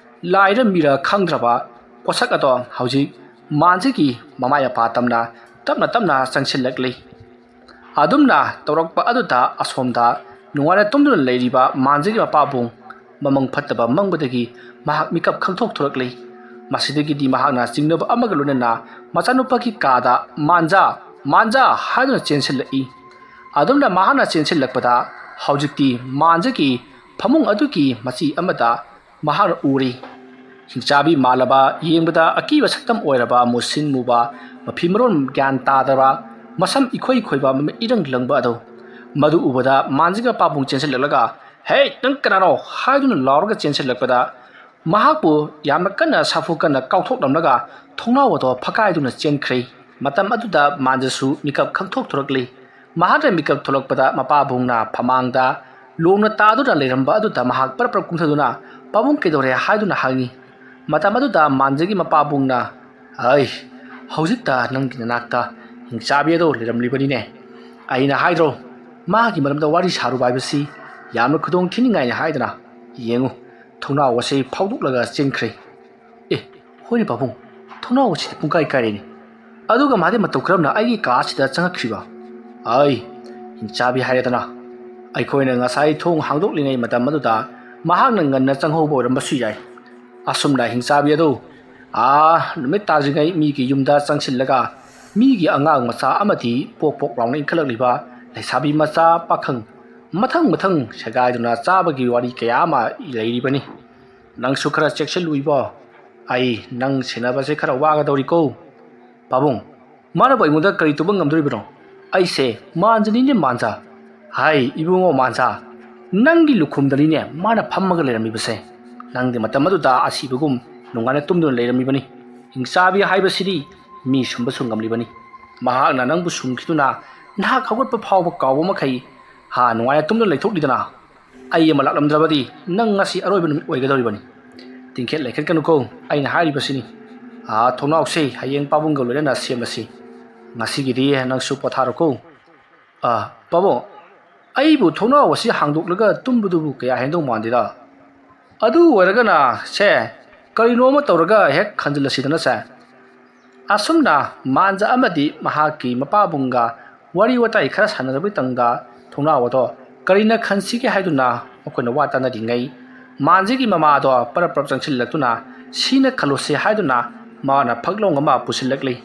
ꯂꯥꯏꯔ ꯃꯤꯔ ꯈꯪꯗ꯭ꯔꯕ ꯄꯣꯠꯁꯛ ꯑꯗꯣ ꯍꯧꯖꯤꯛ ꯃꯥꯟꯖꯒꯤ ꯃꯃꯥꯏ ꯃꯄꯥ ꯇꯝꯅ ꯇꯞꯅ ꯇꯞꯅ ꯆꯪꯁꯤꯜꯂꯛꯂꯤ꯫ ꯑꯗꯨꯝꯅ ꯇꯧꯔꯛꯄ ꯑꯗꯨꯗ ꯑꯁꯣꯝꯗ ꯅꯨꯡꯉꯥꯏꯅ ꯇꯨꯝꯗꯨꯅ ꯂꯩꯔꯤꯕ ꯃꯥꯟꯖꯒꯤ ꯃꯄꯥꯕꯨꯡ ꯃꯃꯪ ꯐꯠꯇꯕ ꯃꯪꯕꯗꯒꯤ ꯃꯍꯥꯛ ꯃꯤꯀꯞ ꯈꯪꯊꯣꯛ ꯊꯣꯔꯛꯂꯤ꯫ ꯃꯁꯤꯗꯒꯤꯗꯤ ꯃꯍꯥꯛꯅ ꯆꯤꯡꯅꯕ ꯑꯃꯒ ꯂꯣꯏꯅꯅ ꯃꯆꯥꯅꯨꯄꯥꯒꯤ ꯀꯥꯗ "ꯃꯥꯟꯖꯥ! ꯃꯥꯟꯖꯥ!" ꯍꯥꯏꯗꯨꯅ ꯆꯦꯟꯁꯤꯜꯂꯛꯏ꯫ ꯑꯗꯨꯝꯅ ꯃꯍꯥꯛꯅ ꯆꯦꯟꯁꯤꯜꯂꯛꯄꯗ ꯍꯧꯖꯤꯛꯇꯤ ꯃꯥꯟꯖꯒꯤ ꯐꯃꯨꯡ ꯑꯗꯨꯒꯤ ꯃꯆꯤ ꯑꯃꯗ ꯃꯍꯥꯛꯅ ꯎꯔꯤ꯫ ꯍꯤꯡꯆꯥꯕꯤ ꯃꯥꯜꯂꯕ, ꯌꯦꯡꯕꯗ ꯑꯀꯤꯕ ꯁꯛꯇꯝ ꯑꯣꯏꯔꯕ, ꯃꯨꯁꯤꯟ ꯃꯨꯕ, ꯃꯐꯤ ꯃꯔꯣꯟ ꯒ꯭ꯌꯥꯟ ꯇꯥꯗꯕ, ꯃꯁꯝ ꯏꯈꯣꯏ ꯈꯣꯏꯕ, ꯃꯃꯤꯠ ꯏꯔꯪ ꯂꯪꯕ ꯑꯗꯨ꯫ ꯃꯗꯨ ꯎꯕꯗ ꯃꯥꯟꯖꯒ ꯄꯥꯕꯨꯡ ꯆꯦꯟꯁꯤꯜꯂꯛꯂꯒ, "ꯍꯦ, ꯅꯪ ꯀꯅꯥꯅꯣ?" ꯍꯥꯏꯗꯨꯅ ꯂꯥꯎꯔꯒ ꯆꯦꯟꯁꯤꯜꯂꯛꯄꯗ, ꯃꯍꯥꯛꯄꯨ ꯌꯥꯝꯅ ꯀꯟꯅ ꯁꯥꯐꯨ ꯀꯟꯅ ꯀꯥꯎꯊꯣꯛꯂꯝꯂꯒ ꯊꯣꯡꯅꯥꯎ ꯑꯗꯣ ꯐꯀꯥꯏꯗꯨꯅ ꯆꯦꯟꯈ꯭ꯔꯦ꯫ ꯃꯇꯝ ꯑꯗꯨꯗ ꯃꯥꯟꯖꯁꯨ ꯃꯤꯀꯞ ꯈꯪꯊꯣꯛ ꯊꯣꯔꯛꯂꯤ꯫ ꯃꯍꯥꯛꯅ ꯃꯤꯀꯞ ꯊꯣꯛꯂꯛꯄꯗ ꯃꯄꯥꯕꯨꯡꯅ ꯐꯃꯥꯡꯗ ꯂꯣꯡꯅ ꯇꯥꯗꯨꯅ ꯂꯩꯔꯝꯕ ꯑꯗꯨꯗ ꯃꯍꯥꯛ ꯄꯔꯞ ꯄꯔꯞ ꯀꯨꯝꯊꯗꯨꯅ, "ꯄꯥꯕꯨꯡ ꯀꯩꯗꯧꯔꯦ?" ꯍꯥꯏꯗꯨꯅ ꯍꯪꯉꯤ꯫ ꯃꯇꯝ ꯑꯗꯨꯗ ꯃꯥꯟꯖꯒꯤ ꯃꯄꯥꯕꯨꯡꯅ, "ꯑꯩ, ꯍꯧꯖꯤꯛꯇ ꯅꯪꯒꯤ ꯅꯅꯥꯛꯇ ꯍꯤꯡꯆꯥꯕꯤ ꯑꯗꯣ ꯂꯩꯔꯝꯂꯤꯕꯅꯤꯅꯦ꯫ ꯑꯩꯅ ꯍꯥꯏꯗ꯭ꯔꯣ, ꯃꯥꯒꯤ ꯃꯔꯝꯗ ꯋꯥꯔꯤ ꯁꯥꯔꯨꯕ ꯍꯥꯏꯕꯁꯤ ꯌꯥꯝꯅ ꯈꯨꯗꯣꯡ ꯊꯤꯅꯤꯡꯉꯥꯏꯅꯤ ꯍꯥꯏꯗꯅ꯫ ꯌꯦꯡꯉꯨ, ꯊꯣꯡꯅꯥꯎ ꯑꯁꯤ ꯐꯥꯎꯗꯣꯛꯂꯒ ꯆꯦꯟꯈ꯭ꯔꯦ꯫ ꯑꯦ, ꯍꯣꯏꯅꯦ ꯄꯥꯕꯨꯡ, ꯊꯣꯡꯅꯥꯎ ꯑꯁꯤꯗꯤ ꯄꯨꯡꯀꯥꯏ ꯀꯥꯏꯔꯦꯅꯦ꯫ ꯑꯗꯨꯒ ꯃꯥꯗꯤ ꯃꯇꯧ ꯀꯔꯝꯅ ꯑꯩꯒꯤ ꯀꯥ ꯑꯁꯤꯗ ꯆꯪꯉꯛꯈ꯭ꯔꯤꯕ? ꯑꯩ, ꯍꯤꯡꯆꯥꯕꯤ ꯍꯥꯏꯔꯦꯗꯅ꯫ ꯑꯩꯈꯣꯏꯅ ꯉꯁꯥꯏ ꯊꯣꯡ ꯍꯥꯡꯗꯣꯛꯂꯤꯉꯩ ꯃꯇꯝ ꯑꯗꯨꯗ ꯃꯍꯥꯛꯅ ꯉꯟꯅ ꯆꯪꯍꯧꯕ ꯑꯣꯏꯔꯝꯕꯁꯨ ꯌꯥꯏ꯫ ꯑꯁꯨꯝꯅ ꯍꯤꯡꯆꯥꯕꯤ ꯑꯗꯨ, ꯑꯥ, ꯅꯨꯃꯤꯠ ꯇꯥꯗ꯭ꯔꯤꯉꯩ ꯃꯤꯒꯤ ꯌꯨꯝꯗ ꯆꯪꯁꯤꯜꯂꯒ ꯃꯤꯒꯤ ꯑꯉꯥꯡ ꯃꯆꯥ ꯑꯃꯗꯤ ꯄꯣꯛ ꯄꯣꯛ ꯂꯥꯎꯅ ꯏꯟꯈꯠꯂꯛꯂꯤꯕ ꯂꯩꯁꯥꯕꯤ ꯃꯆꯥ ꯄꯥꯈꯪ ꯃꯊꯪ ꯃꯊꯪ ꯁꯦꯒꯥꯏꯗꯨꯅ ꯆꯥꯕꯒꯤ ꯋꯥꯔꯤ ꯀꯌꯥ ꯑꯃ ꯂꯩꯔꯤꯕꯅꯤ꯫ ꯅꯪꯁꯨ ꯈꯔ ꯆꯦꯛꯁꯤꯜꯂꯨ ꯏꯕꯣ꯫ ꯑꯩ ꯅꯪ ꯁꯦꯟꯅꯕꯁꯦ ꯈꯔ ꯋꯥꯒꯗꯧꯔꯤꯀꯣ꯫ ꯄꯥꯕꯨꯡ, ꯃꯥꯅꯕꯨ ꯑꯩꯉꯣꯟꯗ ꯀꯔꯤ ꯇꯧꯕ ꯉꯝꯗꯣꯔꯤꯕꯅꯣ? "ꯑꯩꯁꯦ ꯃꯥꯟꯖꯅꯤꯅꯦ, ꯃꯥꯟꯖ꯫ ꯍꯥꯏ, ꯏꯕꯨꯡꯉꯣ ꯃꯥꯟꯖ, ꯅꯪꯒꯤ ꯂꯨꯈꯨꯝꯗꯅꯤꯅꯦ ꯃꯥꯅ ꯐꯝꯃꯒ ꯂꯩꯔꯝꯃꯤꯕꯁꯦ꯫ ꯅꯪꯗꯤ ꯃꯇꯝ ꯑꯗꯨꯗ ꯑꯁꯤꯕꯒꯨꯝ ꯅꯨꯡꯉꯥꯏꯅ ꯇꯨꯝꯗꯨꯅ ꯂꯩꯔꯝꯃꯤꯕꯅꯤ꯫ ꯍꯤꯡꯆꯥꯕꯤ ꯍꯥꯏꯕꯁꯤꯗꯤ ꯃꯤ ꯁꯨꯝꯕꯁꯨ ꯉꯝꯂꯤꯕꯅꯤ꯫ ꯃꯍꯥꯛꯅ ꯅꯪꯕꯨ ꯁꯨꯝꯈꯤꯗꯨꯅ ꯅꯍꯥꯛ ꯍꯧꯒꯠꯄ ꯐꯥꯎꯕ ꯀꯥꯎꯕ ꯃꯈꯩ ꯍꯥ ꯅꯨꯡꯉꯥꯏꯅ ꯇꯨꯝꯗꯨꯅ ꯂꯩꯊꯣꯛꯂꯤꯗꯅ꯫ ꯑꯩ ꯑꯃ ꯂꯥꯛꯂꯝꯗ꯭ꯔꯕꯗꯤ ꯅꯪ ꯉꯁꯤ ꯑꯔꯣꯏꯕ ꯅꯨꯃꯤꯠ ꯑꯣꯏꯒꯗꯧꯔꯤꯕꯅꯤ꯫ ꯇꯤꯡꯈꯦꯠ ꯂꯩꯈꯠꯀꯅꯨꯀꯣ, ꯑꯩꯅ ꯍꯥꯏꯔꯤꯕꯁꯤꯅꯤ꯫ ꯑꯥ, ꯊꯣꯡꯅꯥꯎꯁꯦ ꯍꯌꯦꯡ ꯄꯥꯕꯨꯡꯒ ꯂꯣꯏꯅꯅ ꯁꯦꯝꯂꯁꯤ꯫ ꯉꯁꯤꯒꯤꯗꯤ ꯅꯪꯁꯨ ꯄꯣꯊꯥꯔꯣꯀꯣ꯫ ꯑꯥ, ꯄꯥꯕꯨꯡ, ꯑꯩꯕꯨ ꯊꯣꯡꯅꯥꯎ ꯑꯁꯤ ꯍꯥꯡꯗꯣꯛꯂꯒ ꯇꯨꯝꯕꯗꯨꯕꯨ ꯀꯌꯥ ꯍꯦꯟꯗꯧ ꯃꯥꯟꯗꯦꯗ꯫ ꯑꯗꯨ ꯑꯣꯏꯔꯒꯅ ꯁꯦ, ꯀꯔꯤꯅꯣ ꯑꯃ ꯇꯧꯔꯒ ꯍꯦꯛ ꯈꯟꯖꯤꯜꯂꯁꯤꯗꯅ ꯁꯦ꯫ ꯑꯁꯨꯝꯅ ꯃꯥꯟꯖ ꯑꯃꯗꯤ ꯃꯍꯥꯛꯀꯤ ꯃꯄꯥꯕꯨꯡꯒ ꯋꯥꯔꯤ ꯋꯥꯇꯥꯏ ꯈꯔ ꯁꯥꯟꯅꯔꯕꯒꯤ ꯇꯪꯗ ꯊꯣꯡꯅꯥꯎ ꯑꯗꯣ ꯀꯔꯤꯅ ꯈꯟꯁꯤꯒꯦ ꯍꯥꯏꯗꯨꯅ ꯃꯈꯣꯏꯅ ꯋꯥ ꯇꯥꯅꯔꯤꯉꯩ, ꯃꯥꯟꯖꯒꯤ ꯃꯃꯥꯗꯣ ꯄꯔꯞ ꯄꯔꯞ ꯆꯪꯁꯤꯜꯂꯛꯇꯨꯅ ꯁꯤꯅ ꯈꯜꯂꯨꯁꯦ ꯍꯥꯏꯗꯨꯅ ꯃꯥꯅ ꯐꯛꯂꯣꯡ ꯑꯃ ꯄꯨꯁꯤꯜꯂꯛꯂꯤ꯫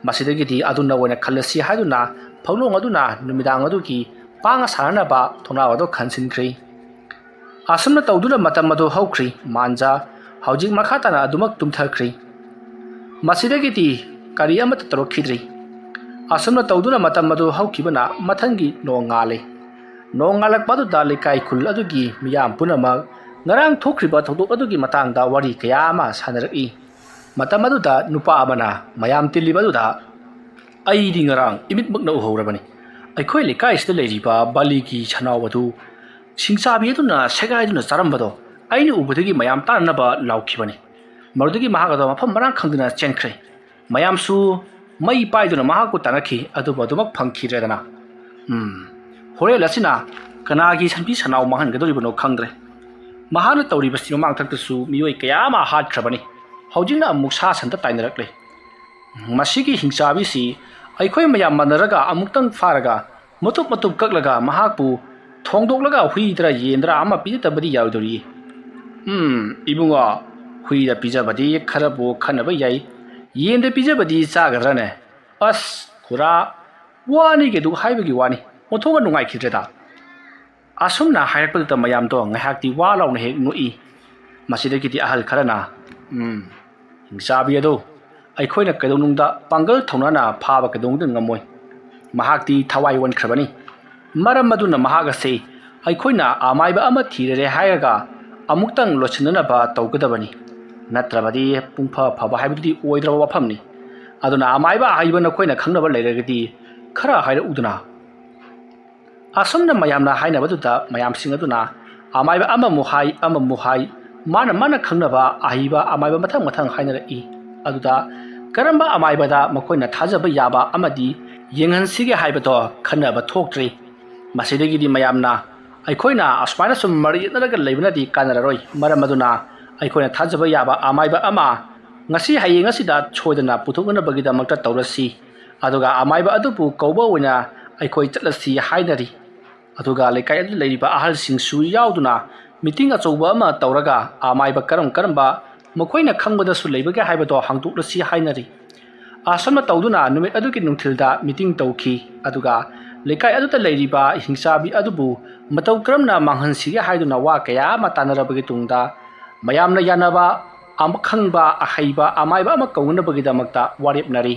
ꯃꯁꯤꯗꯒꯤꯗꯤ ꯑꯗꯨꯅ ꯑꯣꯏꯅ ꯈꯜꯂꯁꯤ ꯍꯥꯏꯗꯨꯅ ꯐꯛꯂꯣꯡ ꯑꯗꯨꯅ ꯅꯨꯃꯤꯗꯥꯡ ꯑꯗꯨꯒꯤ ꯄꯥꯡ ꯁꯥꯟꯅꯅꯕ ꯊꯣꯡꯅꯥꯎ ꯑꯗꯨ ꯈꯟꯁꯤꯟꯈ꯭ꯔꯤ꯫ ꯑꯁꯨꯝꯅ ꯇꯧꯗꯨꯅ ꯃꯇꯝ ꯑꯗꯨ ꯍꯧꯈ꯭ꯔꯤ꯫ ꯃꯥꯟꯖ ꯍꯧꯖꯤꯛ ꯃꯈꯥ ꯇꯥꯅ ꯑꯗꯨꯃꯛ ꯇꯨꯝꯊꯈ꯭ꯔꯤ꯫ ꯃꯁꯤꯗꯒꯤꯗꯤ ꯀꯔꯤ ꯑꯃꯠꯇ ꯇꯧꯔꯛꯈꯤꯗ꯭ꯔꯤ꯫ ꯑꯁꯨꯝꯅ ꯇꯧꯗꯨꯅ ꯃꯇꯝ ꯑꯗꯨ ꯍꯧꯈꯤꯕꯅ ꯃꯊꯪꯒꯤ ꯅꯣꯡꯉꯥꯜꯂꯤ꯫ ꯅꯣꯡꯉꯥꯜꯂꯛꯄ ꯑꯗꯨꯗ ꯂꯩꯀꯥꯏ ꯈꯨꯜ ꯑꯗꯨꯒꯤ ꯃꯤꯌꯥꯝ ꯄꯨꯝꯅꯃꯛ ꯉꯔꯥꯡ ꯊꯣꯛꯈ꯭ꯔꯤꯕ ꯊꯧꯗꯣꯛ ꯑꯗꯨꯒꯤ ꯃꯇꯥꯡꯗ ꯋꯥꯔꯤ ꯀꯌꯥ ꯑꯃ ꯁꯥꯟꯅꯔꯛꯏ꯫ ꯃꯇꯝ ꯑꯗꯨꯗ ꯅꯨꯄꯥ ꯑꯃꯅ ꯃꯌꯥꯝ ꯇꯤꯜꯂꯤꯕ ꯑꯗꯨꯗ, "ꯑꯩꯗꯤ ꯉꯔꯥꯡ ꯏꯃꯤꯠꯃꯛꯅ ꯎꯍꯧꯔꯕꯅꯤ꯫ ꯑꯩꯈꯣꯏ ꯂꯩꯀꯥꯏꯁꯤꯗ ꯂꯩꯔꯤꯕ ꯕꯥꯂꯤꯒꯤ ꯁꯅꯥꯎ ꯑꯗꯨ ꯁꯤꯡꯆꯥꯕꯤ ꯑꯗꯨꯅ ꯁꯦꯒꯥꯏꯗꯨꯅ ꯆꯥꯔꯝꯕꯗꯣ ꯑꯩꯅ ꯎꯕꯗꯒꯤ ꯃꯌꯥꯝ ꯇꯥꯅꯅꯕ ꯂꯥꯎꯈꯤꯕꯅꯤ꯫ ꯃꯗꯨꯗꯒꯤ ꯃꯍꯥꯛ ꯑꯗꯣ ꯃꯐꯝ ꯃꯔꯥꯡ ꯈꯪꯗꯅ ꯆꯦꯟꯈ꯭ꯔꯦ꯫ ꯃꯌꯥꯝꯁꯨ ꯃꯩ ꯄꯥꯏꯗꯨꯅ ꯃꯍꯥꯛꯄꯨ ꯇꯥꯟꯅꯈꯤ, ꯑꯗꯨꯕꯨ ꯑꯗꯨꯃꯛ ꯐꯪꯈꯤꯗ꯭ꯔꯦꯗꯅ꯫ ꯎꯝ, ꯍꯣꯔꯦꯟ ꯑꯁꯤꯅ ꯀꯅꯥꯒꯤ ꯁꯟꯕꯤ ꯁꯅꯥꯎ ꯃꯥꯡꯍꯟꯒꯗꯧꯔꯤꯕꯅꯣ ꯈꯪꯗ꯭ꯔꯦ꯫ ꯃꯍꯥꯛꯅ ꯇꯧꯔꯤꯕꯁꯤ ꯃꯃꯥꯡꯊꯛꯇꯁꯨ ꯃꯤꯑꯣꯏ ꯀꯌꯥ ꯑꯃ ꯍꯥꯠꯈ꯭ꯔꯕꯅꯤ꯫ ꯍꯧꯖꯤꯛꯅ ꯑꯃꯨꯛ ꯁꯥ ꯁꯟꯗ ꯇꯥꯏꯅꯔꯛꯂꯦ꯫ ꯃꯁꯤꯒꯤ ꯍꯤꯡꯆꯥꯕꯤꯁꯤ ꯑꯩꯈꯣꯏ ꯃꯌꯥꯝ ꯃꯥꯟꯅꯔꯒ ꯑꯃꯨꯛꯇꯪ ꯐꯥꯔꯒ ꯃꯇꯨꯞ ꯃꯇꯨꯞ ꯀꯛꯂꯒ ꯃꯍꯥꯛꯄꯨ ꯊꯣꯡꯗꯣꯛꯂꯒ ꯍꯨꯏꯗꯔ ꯌꯦꯟꯗꯔ ꯑꯃ ꯄꯤꯖꯗꯕꯗꯤ ꯌꯥꯔꯣꯏꯗꯧꯔꯤ꯫ ꯎꯝ, ꯏꯕꯨꯡꯉꯣ, ꯍꯨꯏꯗ ꯄꯤꯖꯕꯗꯤ ꯈꯔꯕꯨ ꯈꯟꯅꯕ ꯌꯥꯏ, ꯌꯦꯟꯗ ꯄꯤꯖꯕꯗꯤ ꯆꯥꯒꯗ꯭ꯔꯅꯦ? ꯑꯁ, ꯈꯨꯔꯥ, ꯋꯥꯅꯤꯒꯦꯗꯨ ꯍꯥꯏꯕꯒꯤ ꯋꯥꯅꯤ, ꯑꯣꯟꯊꯣꯛꯅ ꯅꯨꯡꯉꯥꯏꯈꯤꯗ꯭ꯔꯦꯗ꯫" ꯑꯁꯨꯝꯅ ꯍꯥꯏꯔꯛꯄꯗꯨꯗ ꯃꯌꯥꯝꯗꯣ ꯉꯥꯏꯍꯥꯛꯇꯤ ꯋꯥ ꯂꯥꯎꯅ ꯍꯦꯛ ꯅꯣꯛꯏ꯫ ꯃꯁꯤꯗꯒꯤꯗꯤ ꯑꯍꯜ ꯈꯔꯅ, "ꯎꯝ, ꯍꯤꯡꯆꯥꯕꯤ ꯑꯗꯣ ꯑꯩꯈꯣꯏꯅ ꯀꯩꯗꯧꯅꯨꯡꯗ ꯄꯥꯡꯒꯜ ꯊꯧꯅꯥꯅ ꯐꯥꯕ ꯀꯩꯗꯧꯅꯨꯡꯗ ꯉꯝꯃꯣꯏ꯫ ꯃꯍꯥꯛꯇꯤ ꯊꯋꯥꯏ ꯑꯣꯟꯈ꯭ꯔꯕꯅꯤ꯫ ꯃꯔꯝ ꯑꯗꯨꯅ ꯃꯍꯥꯛ ꯑꯁꯤ ꯑꯩꯈꯣꯏꯅ ꯑꯃꯥꯏꯕ ꯑꯃ ꯊꯤꯔꯔꯦ ꯍꯥꯏꯔꯒ ꯑꯃꯨꯛꯇꯪ ꯂꯣꯏꯁꯤꯟꯅꯅꯕ ꯇꯧꯒꯗꯕꯅꯤ, ꯅꯠꯇ꯭ꯔꯕꯗꯤ ꯄꯨꯡꯐ ꯐꯕ ꯍꯥꯏꯕꯗꯨꯗꯤ ꯑꯣꯏꯗ꯭ꯔꯕ ꯋꯥꯐꯝꯅꯤ꯫ ꯑꯗꯨꯅ ꯑꯃꯥꯏꯕ ꯑꯍꯩꯕ ꯅꯈꯣꯏꯅ ꯈꯪꯅꯕ ꯂꯩꯔꯒꯗꯤ ꯈꯔ ꯍꯥꯏꯔꯛꯎꯗꯅ꯫ ꯑꯁꯨꯝꯅ ꯃꯌꯥꯝꯅ ꯍꯥꯏꯅꯕꯗꯨꯗ ꯃꯌꯥꯝꯁꯤꯡ ꯑꯗꯨꯅ ꯑꯃꯥꯏꯕ ꯑꯃꯃꯨꯛ ꯍꯥꯏ, ꯑꯃꯃꯨꯛ ꯍꯥꯏ, ꯃꯥꯅ ꯃꯥꯅ ꯈꯪꯅꯕ ꯑꯍꯩꯕ ꯑꯃꯥꯏꯕ ꯃꯊꯪ ꯃꯊꯪ ꯍꯥꯏꯅꯔꯛꯏ꯫ ꯑꯗꯨꯗ ꯀꯔꯝꯕ ꯑꯃꯥꯏꯕꯗ ꯃꯈꯣꯏꯅ ꯊꯥꯖꯕ ꯌꯥꯕ ꯑꯃꯗꯤ ꯌꯦꯡꯍꯟꯁꯤꯒꯦ ꯍꯥꯏꯕꯗꯣ ꯈꯟꯅꯕ ꯊꯣꯛꯇ꯭ꯔꯤ꯫ ꯃꯁꯤꯗꯒꯤꯗꯤ ꯃꯌꯥꯝꯅ ꯑꯩꯈꯣꯏꯅ ꯑꯁꯨꯃꯥꯏꯅ ꯁꯨꯝ ꯃꯔꯩ ꯌꯦꯠꯅꯔꯒ ꯂꯩꯕꯅꯗꯤ ꯀꯥꯟꯅꯔꯔꯣꯏ꯫ ꯃꯔꯝ ꯑꯗꯨꯅ ꯑꯩꯈꯣꯏꯅ ꯊꯥꯖꯕ ꯌꯥꯕ ꯑꯃꯥꯏꯕ ꯑꯃ ꯉꯁꯤ ꯍꯌꯦꯡ ꯑꯁꯤꯗ ꯁꯣꯏꯗꯅ ꯄꯨꯊꯣꯛꯅꯅꯕꯒꯤꯗꯃꯛꯇ ꯇꯧꯔꯁꯤ꯫ ꯑꯗꯨꯒ ꯑꯃꯥꯏꯕ ꯑꯗꯨꯕꯨ ꯀꯧꯕ ꯑꯣꯏꯅ ꯑꯩꯈꯣꯏ ꯆꯠꯂꯁꯤ ꯍꯥꯏꯅꯔꯤ꯫ ꯑꯗꯨꯒ ꯂꯩꯀꯥꯏ ꯑꯗꯨꯗ ꯂꯩꯔꯤꯕ ꯑꯍꯜꯁꯤꯡꯁꯨ ꯌꯥꯎꯗꯨꯅ ꯃꯤꯇꯤꯡ ꯑꯆꯧꯕ ꯑꯃ ꯇꯧꯔꯒ ꯑꯃꯥꯏꯕ ꯀꯔꯝ ꯀꯔꯝꯕ ꯃꯈꯣꯏꯅ ꯈꯪꯕꯗꯁꯨ ꯂꯩꯕꯒꯦ ꯍꯥꯏꯕꯗꯣ ꯍꯥꯡꯗꯣꯛꯂꯁꯤ ꯍꯥꯏꯅꯔꯤ꯫ ꯑꯁꯨꯝꯅ ꯇꯧꯗꯨꯅ ꯅꯨꯃꯤꯠ ꯑꯗꯨꯒꯤ ꯅꯨꯡꯊꯤꯜꯗ ꯃꯤꯇꯤꯡ ꯇꯧꯈꯤ꯫ ꯑꯗꯨꯒ ꯂꯩꯀꯥꯏ ꯑꯗꯨꯗ ꯂꯩꯔꯤꯕ ꯍꯤꯡꯆꯥꯕꯤ ꯑꯗꯨꯕꯨ ꯃꯇꯧ ꯀꯔꯝꯅ ꯃꯥꯡꯍꯟꯁꯤꯒꯦ ꯍꯥꯏꯗꯨꯅ ꯋꯥ ꯀꯌꯥ ꯑꯃ ꯇꯥꯟꯅꯔꯕꯒꯤ ꯇꯨꯡꯗ ꯃꯌꯥꯝꯅ ꯌꯥꯅꯕ ꯑꯈꯪꯕ ꯑꯍꯩꯕ ꯑꯃꯥꯏꯕ ꯑꯃ ꯀꯧꯅꯅꯕꯒꯤꯗꯃꯛꯇ ꯋꯥꯔꯦꯞꯅꯔꯤ꯫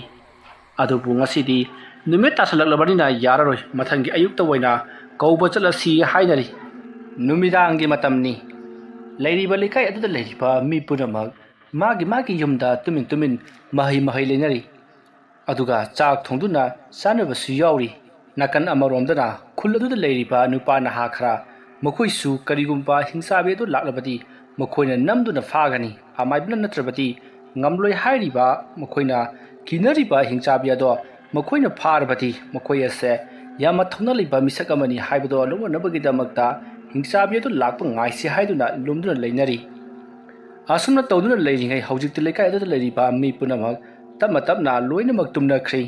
ꯑꯗꯨꯕꯨ ꯉꯁꯤꯗꯤ ꯅꯨꯃꯤꯠ ꯇꯥꯁꯜꯂꯛꯂꯕꯅꯤꯅ ꯌꯥꯔꯔꯣꯏ, ꯃꯊꯪꯒꯤ ꯑꯌꯨꯛꯇ ꯑꯣꯏꯅ ꯀꯧꯕ ꯆꯠꯂꯁꯤ ꯍꯥꯏꯅꯔꯤ꯫ ꯅꯨꯃꯤꯗꯥꯡꯒꯤ ꯃꯇꯝꯅꯤ꯫ ꯂꯩꯔꯤꯕ ꯂꯩꯀꯥꯏ ꯑꯗꯨꯗ ꯂꯩꯔꯤꯕ ꯃꯤ ꯄꯨꯝꯅꯃꯛ ꯃꯥꯒꯤ ꯃꯥꯒꯤ ꯌꯨꯝꯗ ꯇꯨꯃꯤꯟ ꯇꯨꯃꯤꯟ ꯃꯍꯩ ꯃꯍꯩ ꯂꯩꯅꯔꯤ꯫ ꯑꯗꯨꯒ ꯆꯥꯛ ꯊꯣꯡꯗꯨꯅ ꯆꯥꯅꯕꯁꯨ ꯌꯥꯎꯔꯤ꯫ ꯅꯥꯀꯟ ꯑꯃꯔꯣꯝꯗꯅ ꯈꯨꯜ ꯑꯗꯨꯗ ꯂꯩꯔꯤꯕ ꯅꯨꯄꯥ ꯅꯍꯥ ꯈꯔ, ꯃꯈꯣꯏꯁꯨ ꯀꯔꯤꯒꯨꯝꯕ ꯍꯤꯡꯆꯥꯕꯤ ꯑꯗꯨ ꯂꯥꯛꯂꯕꯗꯤ ꯃꯈꯣꯏꯅ ꯅꯝꯗꯨꯅ ꯐꯥꯒꯅꯤ, ꯑꯃꯥꯏꯕꯅ ꯅꯠꯇ꯭ꯔꯕꯗꯤ ꯉꯝꯂꯣꯏ ꯍꯥꯏꯔꯤꯕ ꯃꯈꯣꯏꯅ ꯀꯤꯅꯔꯤꯕ ꯍꯤꯡꯆꯥꯕꯤ ꯑꯗꯣ ꯃꯈꯣꯏꯅ ꯐꯥꯔꯕꯗꯤ ꯃꯈꯣꯏ ꯑꯁꯦ ꯌꯥꯝꯅ ꯊꯧꯅ ꯂꯩꯕ ꯃꯤꯁꯛ ꯑꯃꯅꯤ ꯍꯥꯏꯕꯗꯣ ꯂꯧꯅꯅꯕꯒꯤꯗꯃꯛꯇ ꯍꯤꯡꯆꯥꯕꯤ ꯑꯗꯨ ꯂꯥꯛꯄ ꯉꯥꯏꯁꯤ ꯍꯥꯏꯗꯨꯅ ꯂꯨꯝꯗꯨꯅ ꯂꯩꯅꯔꯤ꯫ ꯑꯁꯨꯝꯅ ꯇꯧꯗꯨꯅ ꯂꯩꯔꯤꯉꯩ ꯍꯧꯖꯤꯛꯇꯤ ꯂꯩꯀꯥꯏ ꯑꯗꯨꯗ ꯂꯩꯔꯤꯕ ꯃꯤ ꯄꯨꯝꯅꯃꯛ ꯇꯞꯅ ꯇꯞꯅ ꯂꯣꯏꯅꯃꯛ ꯇꯨꯝꯅꯈ꯭ꯔꯦ꯫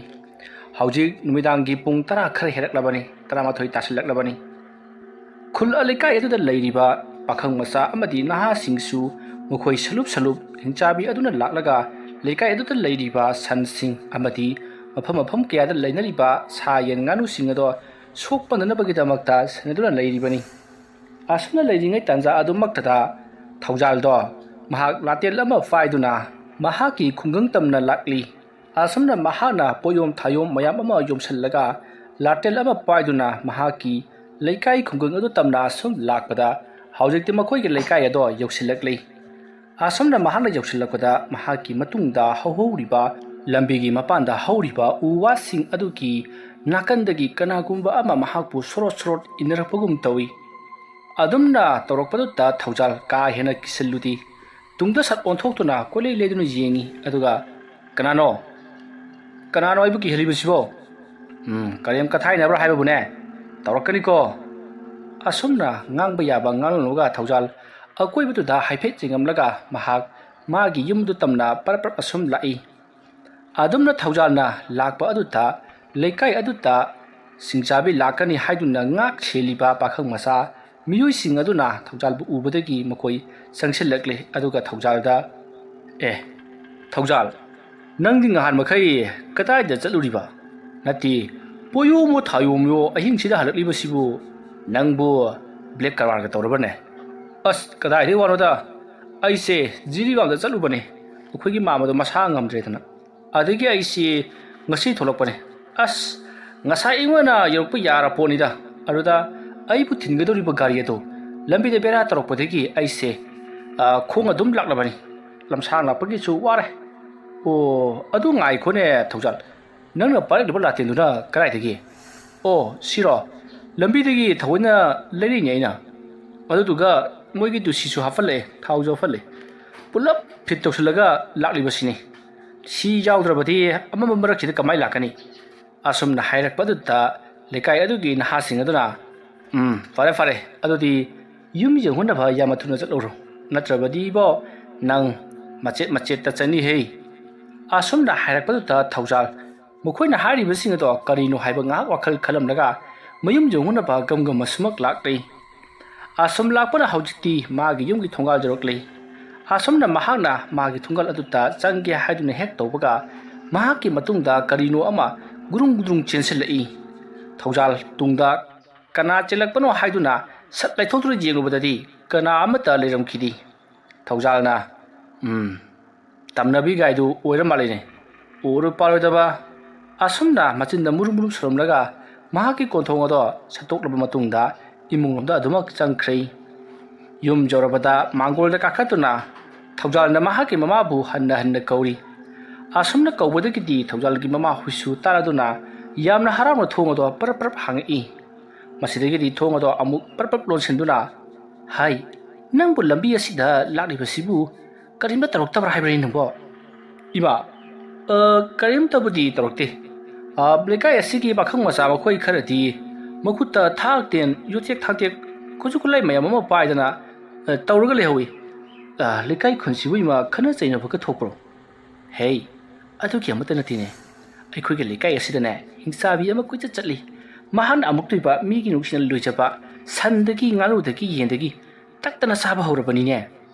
ꯍꯧꯖꯤꯛ ꯅꯨꯃꯤꯗꯥꯡꯒꯤ ꯄꯨꯡ ꯇꯔꯥ ꯈꯔ ꯍꯦꯜꯂꯛꯂꯕꯅꯤ, ꯇꯔꯥꯃꯥꯊꯣꯏ ꯇꯥꯁꯤꯜꯂꯛꯂꯕꯅꯤ꯫ ꯈꯨꯜ ꯂꯩꯀꯥꯏ ꯑꯗꯨꯗ ꯂꯩꯔꯤꯕ ꯄꯥꯈꯪ ꯃꯆꯥ ꯑꯃꯗꯤ ꯅꯍꯥꯁꯤꯡꯁꯨ ꯃꯈꯣꯏ ꯁꯂꯨꯞ ꯁꯂꯨꯞ ꯍꯤꯡꯆꯥꯕꯤ ꯑꯗꯨꯅ ꯂꯥꯛꯂꯒ ꯂꯩꯀꯥꯏ ꯑꯗꯨꯗ ꯂꯩꯔꯤꯕ ꯁꯟꯁꯤꯡ ꯑꯃꯗꯤ ꯃꯐꯝ ꯃꯐꯝ ꯀꯌꯥꯗ ꯂꯩꯅꯔꯤꯕ ꯁꯥ ꯌꯦꯟ ꯉꯥꯅꯨꯁꯤꯡ ꯑꯗꯣ ꯁꯣꯛꯄꯅꯅꯕꯒꯤꯗꯃꯛꯇ ꯁꯦꯟꯅꯗꯨꯅ ꯂꯩꯔꯤꯕꯅꯤ꯫ ꯑꯁꯨꯝꯅ ꯂꯩꯔꯤꯉꯩ ꯇꯥꯟꯖꯥ ꯑꯗꯨꯃꯛꯇꯗ ꯊꯧꯖꯥꯜꯗꯣ ꯃꯍꯥꯛ ꯂꯥꯇꯦꯜ ꯑꯃ ꯄꯥꯏꯗꯨꯅ ꯃꯍꯥꯛꯀꯤ ꯈꯨꯡꯒꯪ ꯇꯝꯅ ꯂꯥꯛꯂꯤ꯫ ꯑꯁꯨꯝꯅ ꯃꯍꯥꯛꯅ ꯄꯣꯌꯣꯝ ꯊꯥꯌꯣꯝ ꯃꯌꯥꯝ ꯑꯃ ꯌꯣꯝꯁꯤꯜꯂꯒ ꯂꯥꯇꯦꯜ ꯑꯃ ꯄꯥꯏꯗꯨꯅ ꯃꯍꯥꯛꯀꯤ ꯂꯩꯀꯥꯏ ꯈꯨꯡꯒꯪ ꯑꯗꯨ ꯇꯝꯅ ꯑꯁꯨꯝ ꯂꯥꯛꯄꯗ, ꯍꯧꯖꯤꯛꯇꯤ ꯃꯈꯣꯏꯒꯤ ꯂꯩꯀꯥꯏ ꯑꯗꯣ ꯌꯧꯁꯤꯜꯂꯛꯂꯤ꯫ ꯑꯁꯨꯝꯅ ꯃꯍꯥꯛꯅ ꯌꯧꯁꯤꯜꯂꯛꯄꯗ, ꯃꯍꯥꯛꯀꯤ ꯃꯇꯨꯡꯗ ꯍꯧꯍꯧꯔꯤꯕ ꯂꯝꯕꯤꯒꯤ ꯃꯄꯥꯟꯗ ꯍꯧꯔꯤꯕ ꯎ ꯋꯥꯁꯤꯡ ꯑꯗꯨꯒꯤ ꯅꯥꯀꯟꯗꯒꯤ ꯀꯅꯥꯒꯨꯝꯕ ꯑꯃ ꯃꯍꯥꯛꯄꯨ ꯁꯣꯔꯣꯠ ꯁꯣꯔꯣꯠ ꯏꯟꯅꯔꯛꯄꯒꯨꯝ ꯇꯧꯏ꯫ ꯑꯗꯨꯝꯅ ꯇꯧꯔꯛꯄꯗꯨꯗ ꯊꯧꯖꯥꯜ ꯀꯥ ꯍꯦꯟꯅ ꯀꯤꯁꯤꯜꯂꯨꯗꯦ꯫ ꯇꯨꯡꯗ ꯁꯠ ꯑꯣꯟꯊꯣꯛꯇꯨꯅ ꯀꯣꯏꯂꯩ ꯂꯩꯗꯨꯅ ꯌꯦꯡꯏ, ꯑꯗꯨꯒ, "ꯀꯅꯥꯅꯣ? ꯀꯅꯥꯅꯣ ꯑꯩꯕꯨ ꯀꯤꯍꯜꯂꯤꯕꯁꯤꯕꯣ? ꯎꯝ, ꯀꯔꯦꯝ ꯀꯊꯥꯏꯅꯕ꯭ꯔꯥ ꯍꯥꯏꯕꯕꯨꯅꯦ, ꯇꯧꯔꯛꯀꯅꯤꯀꯣ!" ꯑꯁꯨꯝꯅ ꯉꯥꯡꯕ ꯌꯥꯕ ꯉꯥꯡꯂꯝꯂꯒ ꯊꯧꯖꯥꯜ ꯑꯀꯣꯏꯕꯗꯨꯗ ꯍꯥꯏꯐꯦꯠ ꯌꯦꯡꯉꯝꯂꯒ ꯃꯍꯥꯛ ꯃꯥꯒꯤ ꯌꯨꯝꯗꯨ ꯇꯝꯅ ꯄꯔꯞ ꯄꯔꯞ ꯑꯁꯨꯝ ꯂꯥꯛꯏ꯫ ꯑꯗꯨꯝꯅ ꯊꯧꯖꯥꯜꯅ ꯂꯥꯛꯄ ꯑꯗꯨꯗ ꯂꯩꯀꯥꯏ ꯑꯗꯨꯗ ꯁꯤꯡꯆꯥꯕꯤ ꯂꯥꯛꯀꯅꯤ ꯍꯥꯏꯗꯨꯅ ꯉꯥꯛ ꯁꯦꯜꯂꯤꯕ ꯄꯥꯈꯪ ꯃꯆꯥ ꯃꯤꯑꯣꯏꯁꯤꯡ ꯑꯗꯨꯅ ꯊꯧꯖꯥꯜꯕꯨ ꯎꯕꯗꯒꯤ ꯃꯈꯣꯏ ꯆꯪꯁꯤꯜꯂꯛꯂꯦ, ꯑꯗꯨꯒ ꯊꯧꯖꯥꯜꯗ, "ꯑꯦ, ꯊꯧꯖꯥꯜ, ꯅꯪꯗꯤ ꯉꯍꯥꯟ ꯃꯈꯩ ꯀꯗꯥꯏꯗ ꯆꯠꯂꯨꯔꯤꯕ? ꯅꯠꯇꯦ, ꯄꯣꯌꯣꯝꯃꯣ ꯊꯥꯌꯣꯝꯃꯣ ꯑꯍꯤꯡꯁꯤꯗ ꯍꯜꯂꯛꯂꯤꯕꯁꯤꯕꯨ ꯅꯪꯕꯨ ꯕ꯭ꯂꯦꯛ ꯀꯔꯕꯥꯔꯒ ꯇꯧꯔꯕꯅꯦ?" "ꯑꯁ, ꯀꯗꯥꯏꯗꯒꯤ ꯋꯥꯅꯣꯗ? ꯑꯩꯁꯦ ꯖꯤꯔꯤꯕꯥꯝꯗ ꯆꯠꯂꯨꯕꯅꯦ, ꯑꯩꯈꯣꯏꯒꯤ ꯃꯥꯃꯗꯣ ꯃꯁꯥ ꯉꯝꯗ꯭ꯔꯦꯗꯅ꯫ ꯑꯗꯒꯤ ꯑꯩꯁꯤ ꯉꯁꯤ ꯊꯣꯛꯂꯛꯄꯅꯦ꯫ ꯑꯁ, ꯉꯁꯥꯏ ꯑꯩꯉꯣꯟꯗ ꯌꯧꯔꯛꯄ ꯌꯥꯔ ꯄꯣꯠꯅꯤꯗ꯫ ꯑꯗꯨꯗ ꯑꯩꯕꯨ ꯊꯤꯟꯒꯗꯧꯔꯤꯕ ꯒꯥꯔꯤ ꯑꯗꯣ ꯂꯝꯕꯤꯗ ꯕꯦꯔꯥ ꯇꯧꯔꯛꯄꯗꯒꯤ ꯑꯩꯁꯦ, ꯑ, ꯈꯣꯡ ꯑꯗꯨꯝ ꯂꯥꯛꯂꯕꯅꯤ꯫ ꯂꯝꯁꯥꯡ ꯂꯥꯛꯄꯒꯤꯁꯨ ꯋꯥꯔꯦ꯫ ꯑꯣ, ꯑꯗꯨ ꯉꯥꯏꯈꯣꯅꯦ, ꯊꯧꯖꯥꯜ꯫ ꯅꯪꯅ ꯄꯥꯏꯔꯛꯂꯤꯕ ꯂꯥꯇꯦꯟꯗꯨꯅ ꯀꯗꯥꯏꯗꯒꯤ?" "ꯑꯣ, ꯁꯤꯔꯣ? ꯂꯝꯕꯤꯗꯒꯤ ꯊꯑꯣꯏꯅ ꯂꯩꯔꯤꯅꯦ ꯑꯩꯅ꯫ ꯑꯗꯨꯗꯨꯒ ꯃꯣꯏꯒꯤ ꯇꯨꯁꯤꯁꯨ ꯍꯥꯞꯐꯜꯂꯛꯑꯦ, ꯊꯥꯎꯁꯨ ꯍꯥꯞꯐꯜꯂꯦ꯫ ꯄꯨꯂꯞ ꯐꯤꯠ ꯇꯧꯁꯤꯜꯂꯒ ꯂꯥꯛꯂꯤꯕꯁꯤꯅꯤ꯫ ꯁꯤ ꯌꯥꯎꯗ꯭ꯔꯕꯗꯤ ꯑꯃꯝꯕ ꯃꯔꯛꯁꯤꯗ ꯀꯃꯥꯏ ꯂꯥꯛꯀꯅꯤ?" ꯑꯁꯨꯝꯅ ꯍꯥꯏꯔꯛꯄ ꯑꯗꯨꯗ ꯂꯩꯀꯥꯏ ꯑꯗꯨꯒꯤ ꯅꯍꯥꯁꯤꯡ ꯑꯗꯨꯅ, "ꯎꯝ, ꯐꯔꯦ, ꯐꯔꯦ꯫ ꯑꯗꯨꯗꯤ ꯌꯨꯝ ꯌꯧꯅꯅꯕ ꯌꯥꯝꯅ ꯊꯨꯅ ꯆꯠꯍꯧꯔꯣ꯫ ꯅꯠꯇ꯭ꯔꯕꯗꯤ ꯏꯕꯣ, ꯅꯪ ꯃꯆꯦꯠ ꯃꯆꯦꯠꯇ ꯆꯠꯅꯤꯍꯦ꯫" ꯑꯁꯨꯝꯅ ꯍꯥꯏꯔꯛꯄꯗꯨꯗ ꯊꯧꯖꯥꯜ ꯃꯈꯣꯏꯅ ꯍꯥꯏꯔꯤꯕꯁꯤꯡ ꯑꯗꯣ ꯀꯔꯤꯅꯣ ꯍꯥꯏꯕ ꯉꯥꯏꯍꯥꯛ ꯋꯥꯈꯜ ꯈꯜꯂꯝꯂꯒ ꯃꯌꯨꯝ ꯌꯧꯅꯅꯕ ꯒꯝ ꯒꯝ ꯑꯁꯨꯃꯛ ꯂꯥꯛꯂꯤ꯫ ꯑꯁꯨꯝ ꯂꯥꯛꯄꯅ ꯍꯧꯖꯤꯛꯇꯤ ꯃꯥꯒꯤ ꯌꯨꯝꯒꯤ ꯊꯣꯡꯒꯥꯜ ꯌꯧꯔꯛꯂꯤ꯫ ꯑꯁꯨꯝꯅ ꯃꯍꯥꯛꯅ ꯃꯥꯒꯤ ꯊꯣꯡꯒꯥꯜ ꯑꯗꯨꯗ ꯆꯪꯒꯦ ꯍꯥꯏꯗꯨꯅ ꯍꯦꯛ ꯇꯧꯕꯒ, ꯃꯍꯥꯛꯀꯤ ꯃꯇꯨꯡꯗ ꯀꯔꯤꯅꯣ ꯑꯃ ꯒꯨꯔꯨꯡ ꯒꯨꯔꯨꯡ ꯆꯦꯟꯁꯤꯜꯂꯛꯏ꯫ ꯊꯧꯖꯥꯜ ꯇꯨꯡꯗ ꯀꯅꯥ ꯆꯦꯜꯂꯛꯄꯅꯣ ꯍꯥꯏꯗꯨꯅ ꯁꯠ ꯂꯩꯊꯣꯛꯇꯨꯅ ꯌꯦꯡꯂꯨꯕꯗꯗꯤ ꯀꯅꯥ ꯑꯃꯠꯇ ꯂꯩꯔꯝꯈꯤꯗꯦ꯫ ꯊꯧꯖꯥꯜꯅ, "ꯎꯝ, ꯇꯝꯅꯕꯤ ꯒꯥꯏꯗꯨ ꯑꯣꯏꯔ ꯃꯥꯜꯂꯦꯅꯦ꯫ ꯎꯔꯨ ꯄꯥꯔꯣꯏꯗꯕ꯫ ꯑꯁꯨꯝꯅ ꯃꯆꯤꯟꯗ ꯃꯨꯔꯨꯝ ꯃꯨꯔꯨꯝ ꯁꯨꯔꯝꯂꯒ ꯃꯍꯥꯛꯀꯤ ꯀꯣꯟꯊꯣꯡ ꯑꯗꯣ ꯁꯠꯇꯣꯛꯂꯕ ꯃꯇꯨꯡꯗ ꯏꯃꯨꯡꯂꯣꯝꯗ ꯑꯗꯨꯃꯛ ꯆꯪꯈ꯭ꯔꯦ꯫ ꯌꯨꯝ ꯌꯧꯔꯕꯗ ꯃꯥꯡꯒꯣꯜꯗ ꯀꯥꯈꯠꯇꯨꯅ ꯊꯧꯖꯥꯜꯅ ꯃꯍꯥꯛꯀꯤ ꯃꯃꯥꯕꯨ ꯍꯟꯅ ꯍꯟꯅ ꯀꯧꯔꯤ꯫ ꯑꯁꯨꯝꯅ ꯀꯧꯕꯗꯒꯤꯗꯤ ꯊꯧꯖꯥꯜꯒꯤ ꯃꯃꯥ ꯍꯨꯏꯁꯨ ꯇꯥꯔꯗꯨꯅ ꯌꯥꯝꯅ ꯍꯔꯥꯎꯅ ꯊꯣꯡ ꯑꯗꯣ ꯄꯔꯞ ꯄꯔꯞ ꯍꯥꯡꯉꯛꯏ꯫ ꯃꯁꯤꯗꯒꯤꯗꯤ ꯊꯣꯡ ꯑꯗꯣ ꯑꯃꯨꯛ ꯄꯔꯞ ꯄꯔꯞ ꯂꯣꯟꯁꯤꯟꯗꯨꯅ, "ꯍꯥꯏ, ꯅꯪꯕꯨ ꯂꯝꯕꯤ ꯑꯁꯤꯗ ꯂꯥꯛꯂꯤꯕꯁꯤꯕꯨ ꯀꯔꯤꯝꯇ ꯇꯧꯔꯛꯇꯕ꯭ꯔꯥ ꯍꯥꯏꯕꯅꯤ ꯅꯪꯕꯣ?" "ꯏꯃꯥ, ꯑ, ꯀꯔꯤꯝꯇꯕꯨꯗꯤ ꯇꯧꯔꯛꯇꯦ꯫ ꯑ, ꯂꯩꯀꯥꯏ ꯑꯁꯤꯒꯤ ꯄꯥꯈꯪ ꯃꯆꯥ ꯃꯈꯣꯏ ꯈꯔꯗꯤ ꯃꯈꯨꯠꯇ ꯊꯥꯛ ꯇꯦꯟ, ꯌꯣꯠꯊꯦꯛ ꯊꯥꯡꯇꯦꯛ, ꯈꯨꯠꯁꯨ ꯈꯨꯠꯂꯥꯏ ꯃꯌꯥꯝ ꯑꯃ ꯄꯥꯏꯗꯅ, ꯑ, ꯇꯧꯔꯒ ꯂꯩꯍꯧꯏ꯫ ꯑ, ꯂꯩꯀꯥꯏ ꯈꯨꯟꯁꯤꯕꯨ ꯏꯃꯥ ꯈꯠꯅ ꯆꯩꯅꯕꯒ ꯊꯣꯛꯄ꯭ꯔꯣ?" "ꯍꯦ, ꯑꯗꯨꯒꯤ ꯑꯃꯠꯇ ꯅꯠꯇꯦꯅꯦ꯫ ꯑꯩꯈꯣꯏꯒꯤ ꯂꯩꯀꯥꯏ ꯑꯁꯤꯗꯅꯦ ꯍꯤꯡꯆꯥꯕꯤ ꯑꯃ ꯀꯣꯏꯆꯠ ꯆꯠꯂꯤ꯫ ꯃꯍꯥꯛꯅ ꯑꯃꯨꯛꯇꯣꯏꯕ ꯃꯤꯒꯤ ꯅꯨꯡꯁꯤꯅ ꯂꯣꯏꯖꯕ ꯁꯟꯗꯒꯤ, ꯉꯥꯅꯨꯗꯒꯤ, ꯌꯦꯟꯗꯒꯤ ꯇꯛꯇꯅ ꯆꯥꯕ ꯍꯧꯔꯕꯅꯤꯅꯦ꯫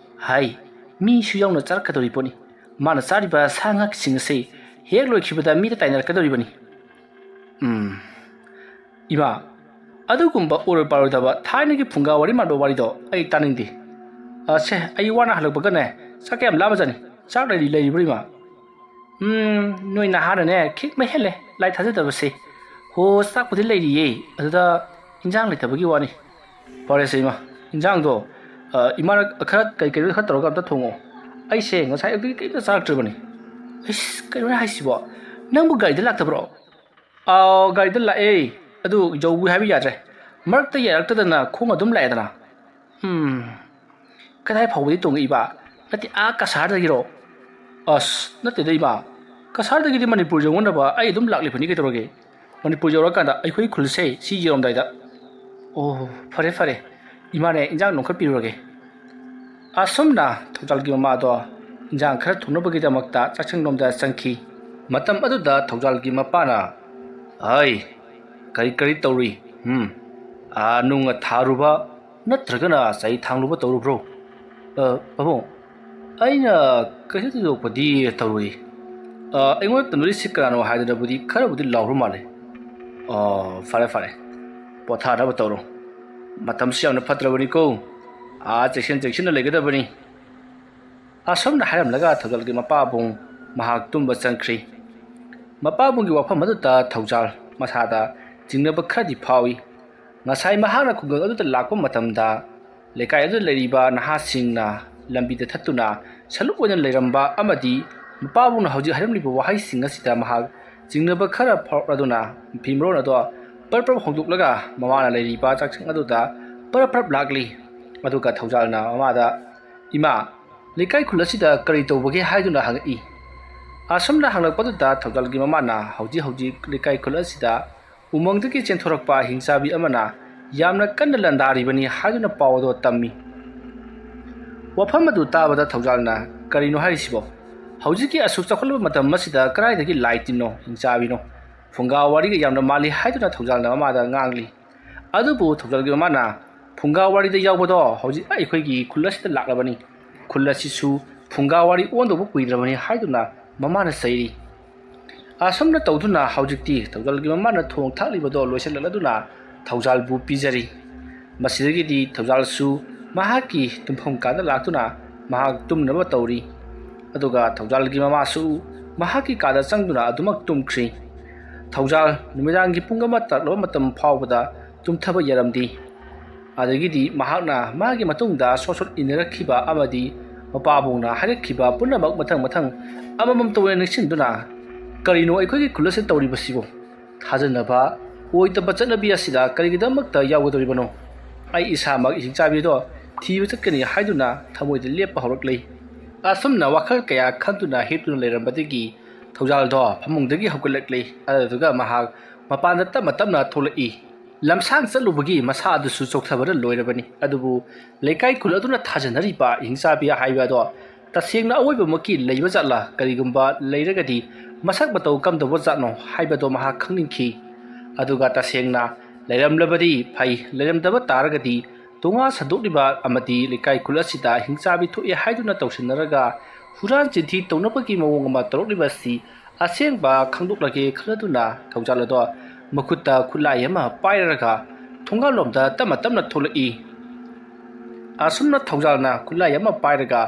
ꯍꯥꯏ, ꯃꯤꯁꯨ ꯌꯥꯎꯅ ꯆꯥꯔꯛꯀꯗꯧꯔꯤ ꯄꯣꯠꯅꯤ꯫ ꯃꯥꯅ ꯆꯥꯔꯤꯕ ꯁꯥ ꯉꯥꯁꯤꯡ ꯑꯁꯤ ꯍꯦꯛ ꯂꯣꯏꯈꯤꯕꯗ ꯃꯤꯗ ꯇꯥꯏꯅꯔꯛꯀꯗꯧꯔꯤꯕꯅꯤ꯫" ꯎꯝ, ꯏꯃꯥ, ꯑꯗꯨꯒꯨꯝꯕ ꯑꯣꯏꯔꯣꯏ ꯄꯥꯔꯣꯏꯗꯕ ꯊꯥꯏꯅꯒꯤ ꯐꯨꯡꯒꯥ ꯋꯥꯔꯤ ꯃꯥꯟꯕ ꯋꯥꯔꯤꯗꯣ ꯑꯩ ꯇꯥꯅꯤꯡꯗꯦ꯫ ꯑ, ꯁꯦ, ꯑꯩ ꯋꯥꯅ ꯍꯜꯂꯛꯄꯒꯅꯦ, ꯆꯥꯛ ꯀꯌꯥꯝ ꯂꯥꯝꯃꯖꯥꯠꯅꯤ꯫ ꯆꯥꯛ ꯂꯩꯔꯤ-, ꯂꯩꯔꯤꯕ꯭ꯔꯣ, ꯏꯃꯥ? ꯎꯝ, ꯅꯣꯏ ꯅꯍꯥꯅꯅꯦ ꯈꯤꯛ ꯃꯩ ꯍꯦꯜꯂꯦ, ꯂꯥꯏ ꯊꯥꯖꯗꯕꯁꯦ꯫ ꯍꯣ, ꯆꯥꯛꯄꯨꯗꯤ ꯂꯩꯔꯤꯌꯦ, ꯑꯗꯨꯗ ꯏꯟꯖꯥꯡ ꯂꯩꯇꯕꯒꯤ ꯋꯥꯅꯤ꯫ ꯐꯔꯦꯁꯦ, ꯏꯃꯥ, ꯏꯟꯖꯥꯡꯗꯣ, ꯑ, ꯏꯃꯥꯅ ꯈꯔ ꯀꯩ ꯀꯩꯅꯣ ꯈꯔ ꯇꯧꯔꯒ ꯑꯝꯇ ꯊꯣꯡꯉꯣ꯫ ꯑꯩꯁꯦ ꯉꯁꯥꯏ ꯑꯌꯨꯛꯇꯒꯤ ꯀꯔꯤꯝꯇ ꯆꯥꯔꯛꯇ꯭ꯔꯤꯕꯅꯤ꯫ ꯑꯩꯁ, ꯀꯩꯅꯣꯅꯦ ꯍꯥꯏꯁꯤꯕꯣ? ꯅꯪꯕꯨ ꯒꯥꯔꯤꯗ ꯂꯥꯛꯇꯕ꯭ꯔꯣ? ꯑꯥꯎ, ꯒꯥꯔꯤꯗ ꯂꯥꯛꯑꯦ꯫ ꯑꯗꯨ ꯌꯧꯕꯤ ꯍꯥꯏꯕ ꯌꯥꯗ꯭ꯔꯦ꯫ ꯃꯔꯛꯇ ꯌꯥꯔꯛꯇꯗꯅ ꯈꯣꯡ ꯑꯗꯨꯝ ꯂꯥꯛꯑꯦꯗꯅ꯫ ꯎꯝ, ꯀꯗꯥꯏ ꯐꯥꯎꯕꯗꯤ ꯇꯣꯡꯉꯛꯏꯕ? ꯅꯠꯇꯦ, ꯑꯥ ꯀꯁꯥꯔꯗꯒꯤꯔꯣ? ꯑꯁ, ꯅꯠꯇꯦꯗ ꯏꯃꯥ, ꯀꯁꯥꯔꯗꯒꯤꯗꯤ ꯃꯅꯤꯄꯨꯔ ꯌꯧꯅꯅꯕ ꯑꯩ ꯑꯗꯨꯝ ꯂꯥꯛꯂꯤꯕꯅꯤ ꯀꯩꯗꯧꯔꯒꯦ? ꯃꯅꯤꯄꯨꯔ ꯌꯧꯔꯀꯥꯟꯗ ꯑꯩꯈꯣꯏ ꯈꯨꯜꯁꯦ ꯁꯤ ꯌꯧꯔꯝꯗꯥꯏꯗ꯫ ꯑꯣ, ꯐꯔꯦ ꯐꯔꯦ, ꯏꯃꯥꯅꯦ ꯏꯟꯖꯥꯡ ꯅꯣꯡꯈꯠꯄꯤꯔꯨꯔꯒꯦ꯫ ꯑꯁꯨꯝꯅ ꯊꯧꯖꯥꯜꯒꯤ ꯃꯃꯥꯗꯣ ꯏꯟꯖꯥꯡ ꯈꯔ ꯊꯣꯡꯅꯕꯒꯤꯗꯃꯛꯇ ꯆꯥꯛꯁꯪꯂꯣꯝꯗ ꯆꯪꯈꯤ꯫ ꯃꯇꯝ ꯑꯗꯨꯗ ꯊꯧꯖꯥꯜꯒꯤ ꯃꯄꯥꯅ, "ꯍꯩ, ꯀꯔꯤ ꯀꯔꯤ ꯇꯧꯔꯤ? ꯎꯝ, ꯑꯥ, ꯅꯨꯡꯅ ꯊꯥꯔꯨꯕ ꯅꯠꯇ꯭ꯔꯒꯅ ꯆꯩ ꯊꯥꯡꯂꯨꯕ ꯇꯧꯔꯨꯕ꯭ꯔꯣ?" "ꯑ, ꯄꯥꯕꯨꯡ, ꯑꯩꯅ ꯀꯩꯁꯨ ꯊꯣꯏꯗꯣꯛꯄꯗꯤ ꯇꯧꯔꯨꯏ꯫ ꯑ, ꯑꯩꯉꯣꯟꯗ ꯇꯝꯅꯔꯤꯁꯤ ꯀꯅꯥꯅꯣ ꯍꯥꯏꯗꯅꯕꯨꯗꯤ ꯈꯔꯕꯨꯗꯤ ꯂꯥꯎꯔꯨ ꯃꯥꯜꯂꯦ꯫ ꯑꯣ, ꯐꯔꯦ ꯐꯔꯦ, ꯄꯣꯊꯥꯅꯕ ꯇꯧꯔꯣ꯫ ꯃꯇꯝꯁꯤ ꯌꯥꯝꯅ ꯐꯠꯇ꯭ꯔꯕꯅꯤꯀꯣ꯫ ꯑꯥ, ꯆꯦꯛꯁꯤꯟ ꯆꯦꯛꯁꯤꯟꯅ ꯂꯩꯒꯗꯕꯅꯤ꯫" ꯑꯁꯨꯝꯅ ꯍꯥꯏꯔꯝꯂꯒ ꯊꯧꯖꯥꯜꯒꯤ ꯃꯄꯥꯕꯨꯡ ꯃꯍꯥꯛ ꯇꯨꯝꯕ ꯆꯪꯈ꯭ꯔꯤ꯫ ꯃꯄꯥꯕꯨꯡꯒꯤ ꯋꯥꯐꯝ ꯑꯗꯨꯗ ꯊꯧꯖꯥꯜ ꯃꯁꯥꯗ ꯆꯤꯡꯅꯕ ꯈꯔꯗꯤ ꯐꯥꯎꯏ꯫ ꯉꯁꯥꯏ ꯃꯍꯥꯛꯅ ꯈꯨꯡꯒꯪ ꯑꯗꯨꯗ ꯂꯥꯛꯄ ꯃꯇꯝꯗ, ꯂꯩꯀꯥꯏ ꯑꯗꯨꯗ ꯂꯩꯔꯤꯕ ꯅꯍꯥꯁꯤꯡꯅ ꯂꯝꯕꯤꯗ ꯊꯠꯇꯨꯅ ꯁꯂꯨꯛ ꯑꯣꯏꯅ ꯂꯩꯔꯝꯕ ꯑꯃꯗꯤ ꯃꯄꯥꯕꯨꯡꯅ ꯍꯧꯖꯤꯛ ꯍꯥꯏꯔꯝꯂꯤꯕ ꯋꯥꯍꯩꯁꯤꯡ ꯑꯁꯤꯗ ꯃꯍꯥꯛ ꯆꯤꯡꯅꯕ ꯈꯔ ꯐꯥꯎꯔꯛꯂꯗꯨꯅ, ꯐꯤꯃꯔꯣꯜ ꯑꯗꯣ ꯄꯔꯞ ꯄꯔꯞ ꯍꯣꯡꯗꯣꯛꯂꯒ ꯃꯃꯥꯅ ꯂꯩꯔꯤꯕ ꯆꯥꯛꯁꯪ ꯑꯗꯨꯗ ꯄꯔꯞ ꯄꯔꯞ ꯂꯥꯛꯂꯤ꯫ ꯑꯗꯨꯒ ꯊꯧꯖꯥꯜꯅ ꯃꯃꯥꯗ, "ꯏꯃꯥ, ꯂꯩꯀꯥꯏ ꯈꯨꯜ ꯑꯁꯤꯗ ꯀꯔꯤ ꯇꯧꯕꯒꯦ?" ꯍꯥꯏꯗꯨꯅ ꯍꯪꯉꯛꯏ꯫ ꯑꯁꯨꯝꯅ ꯍꯪꯂꯛꯄꯗꯨꯗ ꯊꯧꯖꯥꯜꯒꯤ ꯃꯃꯥꯅ ꯍꯧꯖꯤꯛ ꯍꯧꯖꯤꯛ ꯂꯩꯀꯥꯏ ꯈꯨꯜ ꯑꯁꯤꯗ ꯎꯃꯪꯗꯒꯤ ꯆꯦꯟꯊꯣꯔꯛꯄ ꯍꯤꯡꯆꯥꯕꯤ ꯑꯃꯅ ꯌꯥꯝꯅ ꯀꯟꯅ ꯂꯥꯟꯗꯥꯔꯤꯕꯅꯤ ꯍꯥꯏꯗꯨꯅ ꯄꯥꯎ ꯑꯗꯨ ꯇꯝꯃꯤ꯫ ꯋꯥꯐꯝ ꯑꯗꯨ ꯇꯥꯕꯗ ꯊꯧꯖꯥꯜꯅ, "ꯀꯔꯤꯅꯣ ꯍꯥꯏꯔꯤꯁꯤꯕꯣ? ꯍꯧꯖꯤꯛꯀꯤ ꯑꯁꯨꯛ ꯆꯥꯎꯈꯠꯂꯕ ꯃꯇꯝ ꯑꯁꯤꯗ ꯀꯗꯥꯏꯗꯒꯤ ꯂꯥꯏ ꯇꯤꯟꯅꯣ, ꯍꯤꯡꯆꯥꯕꯤꯅꯣ? ꯐꯨꯡꯒꯥ ꯋꯥꯔꯤꯒ ꯌꯥꯝꯅ ꯃꯥꯜꯂꯤ" ꯍꯥꯏꯗꯨꯅ ꯊꯧꯖꯥꯜꯅ ꯃꯃꯥꯗ ꯉꯥꯡꯂꯤ꯫ ꯑꯗꯨꯕꯨ ꯊꯧꯖꯥꯜꯒꯤ ꯃꯃꯥꯅ, "ꯐꯨꯡꯒꯥ ꯋꯥꯔꯤꯗ ꯌꯥꯎꯕꯗꯣ ꯍꯧꯖꯤꯛ ꯑꯩꯈꯣꯏꯒꯤ ꯈꯨꯜ ꯑꯁꯤꯗ ꯂꯥꯛꯂꯕꯅꯤ꯫ ꯈꯨꯜ ꯑꯁꯤꯁꯨ ꯐꯨꯡꯒꯥ ꯋꯥꯔꯤ ꯑꯣꯟꯗꯧꯕ ꯀꯨꯏꯗ꯭ꯔꯕꯅꯤ" ꯍꯥꯏꯗꯨꯅ ꯃꯃꯥꯅ ꯆꯩꯔꯤ꯫ ꯑꯁꯨꯝꯅ ꯇꯧꯗꯨꯅ ꯍꯧꯖꯤꯛꯇꯤ ꯊꯧꯖꯥꯜꯒꯤ ꯃꯃꯥꯅ ꯊꯣꯡ ꯊꯥꯛꯂꯤꯕꯗꯣ ꯂꯣꯏꯁꯤꯜꯂꯛꯂꯗꯨꯅ ꯊꯧꯖꯥꯜꯕꯨ ꯄꯤꯖꯔꯤ꯫ ꯃꯁꯤꯗꯒꯤꯗꯤ ꯊꯧꯖꯥꯜꯁꯨ ꯃꯍꯥꯛꯀꯤ ꯇꯨꯝꯐꯝ ꯀꯥꯗ ꯂꯥꯛꯇꯨꯅ ꯃꯍꯥꯛ ꯇꯨꯝꯅꯕ ꯇꯧꯔꯤ꯫ ꯑꯗꯨꯒ ꯊꯧꯖꯥꯜꯒꯤ ꯃꯃꯥꯁꯨ ꯃꯍꯥꯛꯀꯤ ꯀꯥꯗ ꯆꯪꯗꯨꯅ ꯑꯗꯨꯃꯛ ꯇꯨꯝꯈ꯭ꯔꯤ꯫ ꯊꯧꯖꯥꯜ ꯅꯨꯃꯤꯗꯥꯡꯒꯤ ꯄꯨꯡ ꯑꯃ ꯇꯥꯔꯛꯂꯕ ꯃꯇꯝ ꯐꯥꯎꯕꯗ ꯇꯨꯝꯊꯕ ꯌꯥꯔꯝꯗꯦ꯫ ꯑꯗꯒꯤꯗꯤ ꯃꯍꯥꯛꯅ ꯃꯥꯒꯤ ꯃꯇꯨꯡꯗ ꯁꯣꯠ ꯁꯣꯠ ꯏꯟꯅꯔꯛꯈꯤꯕ ꯑꯃꯗꯤ ꯃꯄꯥꯕꯨꯡꯅ ꯍꯥꯏꯔꯛꯈꯤꯕ ꯄꯨꯝꯅꯃꯛ ꯃꯊꯪ ꯃꯊꯪ ꯑꯃꯃꯝꯇ ꯑꯣꯏꯅ ꯅꯤꯡꯁꯤꯡꯗꯨꯅ, "ꯀꯔꯤꯅꯣ ꯑꯩꯈꯣꯏꯒꯤ ꯈꯨꯜ ꯑꯁꯤꯗ ꯇꯧꯔꯤꯕꯁꯤꯕꯨ? ꯊꯥꯖꯅꯕ ꯑꯣꯏꯗꯕ ꯆꯠꯅꯕꯤ ꯑꯁꯤꯗ ꯀꯔꯤꯒꯤꯗꯃꯛꯇ ꯌꯥꯎꯒꯗꯧꯔꯤꯕꯅꯣ? ꯑꯩ ꯏꯁꯥꯃꯛ ꯍꯤꯡꯆꯥꯕꯤꯗꯣ ꯊꯤꯕ ꯆꯠꯀꯅꯤ" ꯍꯥꯏꯗꯨꯅ ꯊꯃꯣꯏꯗ ꯂꯦꯞꯄ ꯍꯧꯔꯛꯂꯦ꯫ ꯑꯁꯨꯝꯅ ꯋꯥꯈꯜ ꯀꯌꯥ ꯈꯟꯗꯨꯅ ꯍꯤꯞꯇꯨꯅ ꯂꯩꯔꯝꯕꯗꯒꯤ ꯊꯧꯖꯥꯜꯗꯣ ꯐꯃꯨꯡꯗꯒꯤ ꯍꯧꯒꯠꯂꯛꯂꯦ꯫ ꯑꯗꯨꯗꯨꯒ ꯃꯍꯥꯛ ꯃꯄꯥꯟꯗ ꯇꯞꯅ ꯇꯞꯅ ꯊꯣꯛꯂꯛꯏ꯫ ꯂꯝꯁꯥꯡ ꯆꯠꯂꯨꯕꯒꯤ ꯃꯁꯥ ꯑꯗꯨꯁꯨ ꯆꯣꯛꯊꯕꯅ ꯂꯣꯏꯔꯕꯅꯤ꯫ ꯑꯗꯨꯕꯨ ꯂꯩꯀꯥꯏ ꯈꯨꯜ ꯑꯗꯨꯅ ꯊꯥꯖꯅꯔꯤꯕ ꯍꯤꯡꯆꯥꯕꯤ ꯍꯥꯏꯕ ꯑꯗꯣ ꯇꯁꯦꯡꯅ ꯑꯑꯣꯏꯕꯃꯛꯀꯤ ꯂꯩꯕ ꯖꯥꯠꯂꯥ? ꯀꯔꯤꯒꯨꯝꯕ ꯂꯩꯔꯒꯗꯤ ꯃꯁꯛ ꯃꯇꯧ ꯀꯝꯗꯧꯕ ꯖꯥꯠꯅꯣ ꯍꯥꯏꯕꯗꯣ ꯃꯍꯥꯛ ꯈꯪꯅꯤꯡꯈꯤ꯫ ꯑꯗꯨꯒ ꯇꯁꯦꯡꯅ ꯂꯩꯔꯝꯂꯕꯗꯤ ꯐꯩ, ꯂꯩꯔꯝꯗꯕ ꯇꯥꯔꯒꯗꯤ ꯇꯣꯉꯥꯟ ꯁꯟꯗꯣꯛꯂꯤꯕ ꯑꯃꯗꯤ ꯂꯩꯀꯥꯏ ꯈꯨꯜ ꯑꯁꯤꯗ ꯍꯤꯡꯆꯥꯕꯤ ꯊꯣꯛꯑꯦ ꯍꯥꯏꯗꯨꯅ ꯇꯧꯁꯤꯟꯅꯔꯒ ꯍꯨꯔꯥꯟ ꯆꯤꯟꯊꯤ ꯇꯧꯅꯕꯒꯤ ꯃꯑꯣꯡ ꯑꯃ ꯇꯧꯔꯛꯂꯤꯕ ꯑꯁꯤ ꯑꯁꯦꯡꯕ ꯈꯪꯗꯣꯛꯂꯒꯦ ꯈꯜꯂꯗꯨꯅ ꯊꯧꯖꯥꯜ ꯑꯗꯣ ꯃꯈꯨꯠꯇ ꯈꯨꯠꯂꯥꯏ ꯑꯃ ꯄꯥꯏꯔꯒ ꯊꯣꯡꯒꯥꯜꯂꯣꯝꯗ ꯇꯞꯅ ꯇꯞꯅ ꯊꯣꯛꯂꯛꯏ꯫ ꯑꯁꯨꯝꯅ ꯊꯧꯖꯥꯜꯅ ꯈꯨꯠꯂꯥꯏ ꯑꯃ ꯄꯥꯏꯔꯒ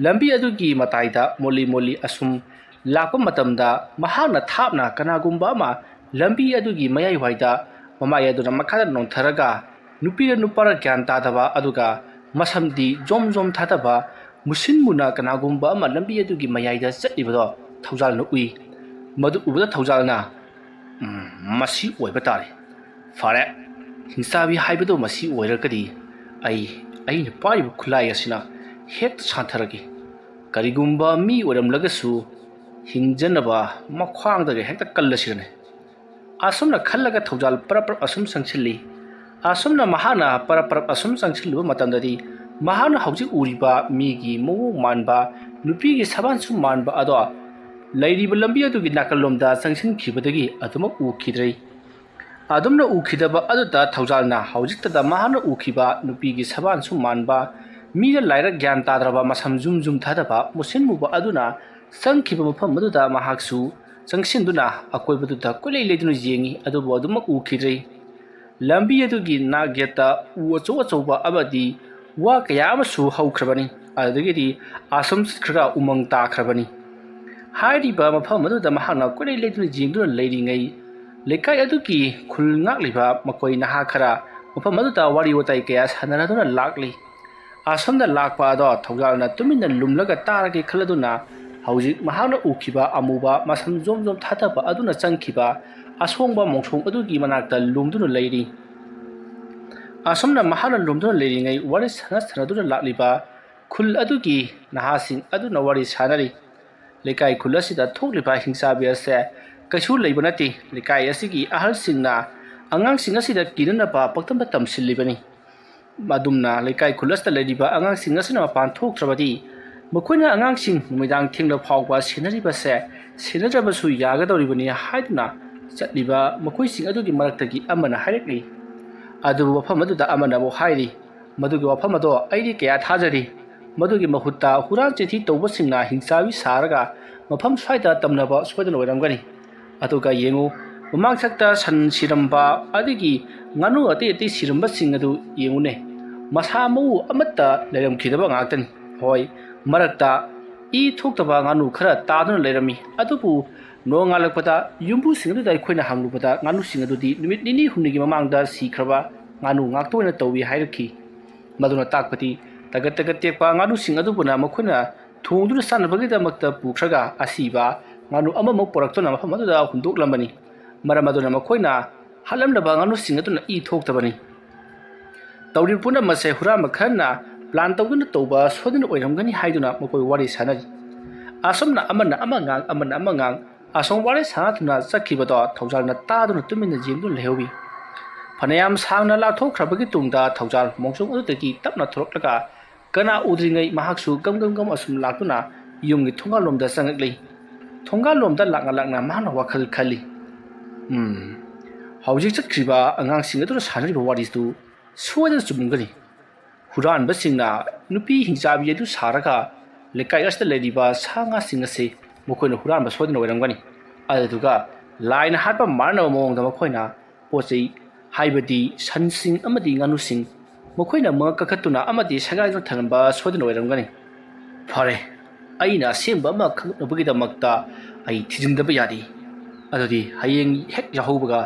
ꯂꯝꯕꯤ ꯑꯗꯨꯒꯤ ꯃꯇꯥꯏꯗ ꯃꯣꯜꯂꯤ ꯃꯣꯜꯂꯤ ꯑꯁꯨꯝ ꯂꯥꯛꯄ ꯃꯇꯝꯗ ꯃꯍꯥꯛꯅ ꯊꯥꯞꯅ ꯀꯅꯥꯒꯨꯝꯕ ꯑꯃ ꯂꯝꯕꯤ ꯑꯗꯨꯒꯤ ꯃꯌꯥꯏꯋꯥꯏꯗ ꯃꯃꯥꯏ ꯑꯗꯨꯅ ꯃꯈꯥꯗ ꯅꯣꯟꯊꯔꯒ ꯅꯨꯄꯤꯔ ꯅꯨꯄꯥꯔ ꯒ꯭ꯌꯥꯟ ꯇꯥꯗꯕ, ꯑꯗꯨꯒ ꯃꯁꯝꯗꯤ ꯖꯣꯝ ꯖꯣꯝ ꯊꯥꯗꯕ ꯃꯨꯁꯤꯟ ꯃꯨꯅ ꯀꯅꯥꯒꯨꯝꯕ ꯑꯃ ꯂꯝꯕꯤ ꯑꯗꯨꯒꯤ ꯃꯌꯥꯏꯗ ꯆꯠꯂꯤꯕꯗꯣ ꯊꯧꯖꯥꯜꯅ ꯎꯏ꯫ ꯃꯗꯨ ꯎꯕꯗ ꯊꯧꯖꯥꯜꯅ, "ꯎꯝ, ꯃꯁꯤ ꯑꯣꯏꯕ ꯇꯥꯔꯦ꯫ ꯐꯔꯦ, ꯍꯤꯡꯆꯥꯕꯤ ꯍꯥꯏꯕꯗꯣ ꯃꯁꯤ ꯑꯣꯏꯔꯒꯗꯤ ꯑꯩ, ꯑꯩꯅ ꯄꯥꯏꯔꯤꯕ ꯈꯨꯠꯂꯥꯏ ꯑꯁꯤꯅ ꯍꯦꯛꯇ ꯁꯥꯟꯊꯔꯒꯦ꯫ ꯀꯔꯤꯒꯨꯝꯕ ꯃꯤ ꯑꯣꯏꯔꯝꯂꯒꯁꯨ ꯍꯤꯡꯖꯅꯕ ꯃꯈ꯭ꯋꯥꯡꯗꯒꯤ ꯍꯦꯛꯇ ꯀꯜꯂꯁꯤꯔꯅꯦ"꯫ ꯑꯁꯨꯝꯅ ꯈꯜꯂꯒ ꯊꯧꯖꯥꯜ ꯄꯔꯞ ꯄꯔꯞ ꯑꯁꯨꯝ ꯆꯪꯁꯤꯜꯂꯤ꯫ ꯑꯁꯨꯝꯅ ꯃꯍꯥꯛꯅ ꯄꯔꯞ ꯄꯔꯞ ꯑꯁꯨꯝ ꯆꯪꯁꯤꯜꯂꯨꯕ ꯃꯇꯝꯗꯗꯤ ꯃꯍꯥꯛꯅ ꯍꯧꯖꯤꯛ ꯎꯔꯤꯕ ꯃꯤꯒꯤ ꯃꯑꯣꯡ ꯃꯥꯟꯕ, ꯅꯨꯄꯤꯒꯤ ꯁꯕꯥꯟꯁꯨ ꯃꯥꯟꯕ ꯑꯗꯣ ꯂꯩꯔꯤꯕ ꯂꯝꯕꯤ ꯑꯗꯨꯒꯤ ꯅꯥꯀꯜꯂꯣꯝꯗ ꯆꯪꯁꯤꯟꯈꯤꯕꯗꯒꯤ ꯑꯗꯨꯃꯛ ꯎꯈꯤꯗ꯭ꯔꯦ꯫ ꯑꯗꯨꯝꯅ ꯎꯈꯤꯗꯕ ꯑꯗꯨꯗ ꯊꯧꯖꯥꯜꯅ ꯍꯧꯖꯤꯛꯇꯗ ꯃꯍꯥꯛꯅ ꯎꯈꯤꯕ ꯅꯨꯄꯤꯒꯤ ꯁꯕꯥꯟꯁꯨ ꯃꯥꯟꯕ, ꯃꯤꯔ ꯂꯥꯏꯔ ꯒ꯭ꯌꯥꯟ ꯇꯥꯗ꯭ꯔꯕ, ꯃꯁꯝ ꯖꯨꯝ ꯖꯨꯝ ꯊꯥꯗꯕ ꯃꯨꯁꯤꯟ ꯃꯨꯕ ꯑꯗꯨꯅ ꯆꯪꯈꯤꯕ ꯃꯐꯝ ꯑꯗꯨꯗ ꯃꯍꯥꯛꯁꯨ ꯆꯪꯁꯤꯟꯗꯨꯅ ꯑꯀꯣꯏꯕꯗꯨꯗ ꯀꯣꯏꯂꯩ ꯂꯩꯗꯨꯅ ꯌꯦꯡꯉꯤ, ꯑꯗꯨꯕꯨ ꯑꯗꯨꯃꯛ ꯎꯈꯤꯗ꯭ꯔꯦ꯫ ꯂꯝꯕꯤ ꯑꯗꯨꯒꯤ ꯅꯥꯛ ꯌꯦꯠꯇ ꯎ ꯑꯆꯧ ꯑꯆꯧꯕ ꯑꯃꯗꯤ ꯋꯥ ꯀꯌꯥ ꯑꯃꯁꯨ ꯍꯧꯈ꯭ꯔꯕꯅꯤ꯫ ꯑꯗꯨꯗꯒꯤꯗꯤ ꯑꯁꯨꯝ ꯆꯠꯈ꯭ꯔꯒ ꯎꯃꯪ ꯇꯥꯈ꯭ꯔꯕꯅꯤ꯫ ꯍꯥꯏꯔꯤꯕ ꯃꯐꯝ ꯑꯗꯨꯗ ꯃꯍꯥꯛꯅ ꯀꯣꯏꯂꯩ ꯂꯩꯗꯨꯅ ꯌꯦꯡꯗꯨꯅ ꯂꯩꯔꯤꯉꯩ, ꯂꯩꯀꯥꯏ ꯑꯗꯨꯒꯤ ꯈꯨꯜ ꯉꯥꯛꯂꯤꯕ ꯃꯈꯣꯏ ꯅꯍꯥ ꯈꯔ ꯃꯐꯝ ꯑꯗꯨꯗ ꯋꯥꯔꯤ ꯋꯥꯇꯥꯏ ꯀꯌꯥ ꯁꯥꯟꯅꯔꯗꯨꯅ ꯂꯥꯛꯂꯤ꯫ ꯑꯁꯣꯝꯗ ꯂꯥꯛꯄ ꯑꯗꯣ ꯊꯧꯖꯥꯜꯅ ꯇꯨꯃꯤꯟꯅ ꯂꯨꯝꯂꯒ ꯇꯥꯔꯒꯦ ꯈꯜꯂꯗꯨꯅ ꯍꯧꯖꯤꯛ ꯃꯍꯥꯛꯅ ꯎꯈꯤꯕ ꯑꯃꯨꯕ ꯃꯁꯝ ꯖꯣꯝ ꯖꯣꯝ ꯊꯥꯗꯕ ꯑꯗꯨꯅ ꯆꯪꯈꯤꯕ ꯑꯁꯣꯡꯕ ꯃꯣꯡꯁꯣꯡ ꯑꯗꯨꯒꯤ ꯃꯅꯥꯛꯇ ꯂꯨꯝꯗꯨꯅ ꯂꯩꯔꯤ꯫ ꯑꯁꯨꯝꯅ ꯃꯍꯥꯛꯅ ꯂꯨꯝꯗꯨꯅ ꯂꯩꯔꯤꯉꯩ ꯋꯥꯔꯤ ꯁꯥꯟꯅ ꯁꯥꯟꯅꯗꯨꯅ ꯂꯥꯛꯂꯤꯕ ꯈꯨꯜ ꯑꯗꯨꯒꯤ ꯅꯍꯥꯁꯤꯡ ꯑꯗꯨꯅ ꯋꯥꯔꯤ ꯁꯥꯟꯅꯔꯤ꯫ ꯂꯩꯀꯥꯏ ꯈꯨꯜ ꯑꯁꯤꯗ ꯊꯣꯛꯂꯤꯕ ꯍꯤꯡꯆꯥꯕꯤ ꯑꯁꯦ ꯀꯩꯁꯨ ꯂꯩꯕ ꯅꯠꯇꯦ꯫ ꯂꯩꯀꯥꯏ ꯑꯁꯤꯒꯤ ꯑꯍꯜꯁꯤꯡꯅ ꯑꯉꯥꯡꯁꯤꯡ ꯑꯁꯤꯗ ꯀꯤꯅꯅꯕ ꯄꯪꯇꯝꯗ ꯇꯝꯁꯤꯜꯂꯤꯕꯅꯤ꯫ ꯑꯗꯨꯝꯅ ꯂꯩꯀꯥꯏ ꯈꯨꯜ ꯑꯁꯤꯗ ꯂꯩꯔꯤꯕ ꯑꯉꯥꯡꯁꯤꯡ ꯑꯁꯤꯅ ꯃꯄꯥꯟ ꯊꯣꯛꯇ꯭ꯔꯕꯗꯤ ꯃꯈꯣꯏꯅ ꯑꯉꯥꯡꯁꯤꯡ ꯅꯨꯃꯤꯗꯥꯡ ꯊꯦꯡꯂ ꯐꯥꯎꯕ ꯁꯦꯟꯅꯔꯤꯕꯁꯦ ꯁꯦꯟꯅꯗ꯭ꯔꯕꯁꯨ ꯌꯥꯒꯗꯧꯔꯤꯕꯅꯤ ꯍꯥꯏꯗꯨꯅ ꯆꯠꯂꯤꯕ ꯃꯈꯣꯏꯁꯤꯡ ꯑꯗꯨꯒꯤ ꯃꯔꯛꯇꯒꯤ ꯑꯃꯅ ꯍꯥꯏꯔꯛꯂꯤ꯫ ꯑꯗꯨꯕꯨ ꯃꯐꯝ ꯑꯗꯨꯗ ꯑꯃꯅ ꯑꯃꯨꯛ ꯍꯥꯏꯔꯤ, "ꯃꯗꯨꯒꯤ ꯋꯥꯐꯝ ꯑꯗꯣ ꯑꯩꯗꯤ ꯀꯌꯥ ꯊꯥꯖꯗꯦ꯫ ꯃꯗꯨꯒꯤ ꯃꯍꯨꯠꯇ ꯍꯨꯔꯥꯟ ꯆꯤꯟꯊꯤ ꯇꯧꯕꯁꯤꯡꯅ ꯍꯤꯡꯆꯥꯕꯤ ꯁꯥꯔꯒ ꯃꯐꯝ ꯁ꯭ꯋꯥꯏꯗ ꯇꯝꯅꯕ ꯁꯣꯏꯗꯅ ꯑꯣꯏꯔꯝꯒꯅꯤ꯫ ꯑꯗꯨꯒ ꯌꯦꯡꯉꯨ, ꯃꯃꯥꯡꯊꯛꯇ ꯁꯟ ꯁꯤꯔꯝꯕ ꯑꯗꯒꯤ ꯉꯥꯅꯨ ꯑꯇꯩ ꯑꯇꯩ ꯁꯤꯔꯝꯕꯁꯤꯡ ꯑꯗꯨ ꯌꯦꯡꯉꯨꯅꯦ꯫ ꯃꯁꯥ ꯃꯎ ꯑꯃꯠꯇ ꯂꯩꯔꯝꯈꯤꯗꯕ ꯉꯥꯛꯇꯅꯤ꯫ ꯍꯣꯏ, ꯃꯔꯛꯇ ꯏ ꯊꯣꯛꯇꯕ ꯉꯥꯅꯨ ꯈꯔ ꯇꯥꯗꯨꯅ ꯂꯩꯔꯝꯃꯤ꯫ ꯑꯗꯨꯕꯨ ꯅꯣꯡꯉꯥꯜꯂꯛꯄꯗ ꯌꯨꯝꯕꯨꯁꯤꯡ ꯑꯗꯨꯗ ꯑꯩꯈꯣꯏꯅ ꯍꯪꯂꯨꯕꯗ ꯉꯥꯅꯨꯁꯤꯡ ꯑꯗꯨꯗꯤ ꯅꯨꯃꯤꯠ ꯅꯤꯅꯤ ꯍꯨꯝꯅꯤꯒꯤ ꯃꯃꯥꯡꯗ ꯁꯤꯈ꯭ꯔꯕ ꯉꯥꯅꯨ ꯉꯥꯛꯇ ꯑꯣꯏꯅ ꯇꯧꯏ ꯍꯥꯏꯔꯛꯈꯤ꯫ ꯃꯗꯨꯅ ꯇꯥꯛꯄꯗꯤ ꯇꯒꯠ ꯇꯒꯠ ꯇꯦꯛꯄ ꯉꯥꯅꯨꯁꯤꯡ ꯑꯗꯨꯕꯨꯅ ꯃꯈꯣꯏꯅ ꯊꯣꯡꯗꯨꯅ ꯆꯥꯅꯕꯒꯤꯗꯃꯛꯇ ꯄꯨꯈ꯭ꯔꯒ ꯑꯁꯤꯕ ꯉꯥꯅꯨ ꯑꯃꯃꯨꯛ ꯄꯨꯔꯛꯇꯨꯅ ꯃꯐꯝ ꯑꯗꯨꯗ ꯍꯨꯟꯗꯣꯛꯂꯝꯕꯅꯤ꯫ ꯃꯔꯝ ꯑꯗꯨꯅ ꯃꯈꯣꯏꯅ ꯍꯥꯠꯂꯝꯂꯕ ꯉꯥꯅꯨꯁꯤꯡ ꯑꯗꯨꯅ ꯏ ꯊꯣꯛꯇꯕꯅꯤ꯫ ꯇꯧꯔꯤꯕ ꯄꯨꯝꯅꯃꯛ ꯑꯁꯦ ꯍꯨꯔꯥꯟꯕ ꯈꯔꯅ plan ꯇꯧꯗꯨꯅ ꯇꯧꯕ ꯁꯣꯏꯗꯅ ꯑꯣꯏꯔꯝꯒꯅꯤ ꯍꯥꯏꯗꯨꯅ ꯃꯈꯣꯏ ꯋꯥꯔꯤ ꯁꯥꯟꯅꯔꯤ꯫ ꯑꯁꯨꯝꯅ ꯑꯃꯅ ꯑꯃ ꯉꯥꯡ, ꯑꯃꯅ ꯑꯃ ꯉꯥꯡ, ꯑꯁꯣꯝ ꯋꯥꯔꯤ ꯁꯥꯟꯅꯗꯨꯅ ꯆꯠꯈꯤꯕꯗꯣ ꯊꯧꯖꯥꯜꯅ ꯇꯥꯗꯨꯅ ꯇꯨꯃꯤꯟꯅ ꯌꯦꯡꯗꯨꯅ ꯂꯩꯍꯧꯏ꯫ ꯐꯅꯌꯥꯝ ꯁꯥꯡꯅ ꯂꯥꯛꯊꯣꯛꯈ꯭ꯔꯕꯒꯤ ꯇꯨꯡꯗ ꯊꯧꯖꯥꯜ ꯃꯣꯡꯁꯣꯡ ꯑꯗꯨꯗꯒꯤ ꯇꯞꯅ ꯊꯣꯔꯛꯂꯒ ꯀꯅꯥ ꯎꯗ꯭ꯔꯤꯉꯩ ꯃꯍꯥꯛꯁꯨ ꯒꯝ ꯒꯝ ꯒꯝ ꯑꯁꯨꯝ ꯂꯥꯛꯇꯨꯅ ꯌꯨꯝꯒꯤ ꯊꯣꯡꯒꯥꯜꯂꯣꯝꯗ ꯆꯪꯉꯛꯂꯤ꯫ ꯊꯣꯡꯒꯥꯜꯂꯣꯝꯗ ꯂꯥꯛꯅ ꯂꯥꯛꯅ ꯃꯍꯥꯛꯅ ꯋꯥꯈꯜ ꯈꯜꯂꯤ꯫ "ꯎꯝ, ꯍꯧꯖꯤꯛ ꯆꯠꯈ꯭ꯔꯤꯕ ꯑꯉꯥꯡꯁꯤꯡ ꯑꯗꯨꯅ ꯁꯥꯟꯅꯔꯤꯕ ꯋꯥꯔꯤꯗꯨ ꯁꯣꯏꯗꯅ ꯆꯨꯝꯒꯅꯤ꯫ ꯍꯨꯔꯥꯟꯕꯁꯤꯡꯅ ꯅꯨꯄꯤ ꯍꯤꯡꯆꯥꯕꯤ ꯑꯗꯨ ꯁꯥꯔꯒ ꯂꯩꯀꯥꯏ ꯑꯁꯤꯗ ꯂꯩꯔꯤꯕ ꯁꯥ ꯉꯥꯁꯤꯡ ꯑꯁꯤ ꯃꯈꯣꯏꯅ ꯍꯨꯔꯥꯟꯕ ꯁꯣꯏꯗꯅ ꯑꯣꯏꯔꯝꯒꯅꯤ꯫ ꯑꯗꯨꯗꯨꯒ ꯂꯥꯏꯅ ꯍꯥꯠꯄ ꯃꯥꯟꯅꯕ ꯃꯑꯣꯡꯗ ꯃꯈꯣꯏꯅ ꯄꯣꯠ ꯆꯩ, ꯍꯥꯏꯕꯗꯤ ꯁꯟꯁꯤꯡ ꯑꯃꯗꯤ ꯉꯥꯅꯨꯁꯤꯡ, ꯃꯈꯣꯏꯅ ꯃꯉꯛ ꯀꯛꯈꯠꯇꯨꯅ ꯑꯃꯗꯤ ꯁꯦꯒꯥꯏꯗꯨꯅ ꯊꯝꯂꯝꯕ ꯁꯣꯏꯗꯅ ꯑꯣꯏꯔꯝꯒꯅꯤ꯫ ꯐꯔꯦ, ꯑꯩꯅ ꯑꯁꯦꯡꯕ ꯑꯃ ꯈꯪꯅꯕꯒꯤꯗꯃꯛꯇ ꯑꯩ ꯊꯤꯖꯤꯟꯗꯕ ꯌꯥꯗꯦ꯫ ꯑꯗꯨꯗꯤ ꯍꯌꯦꯡ ꯍꯦꯛ ꯌꯥꯍꯧꯕꯒ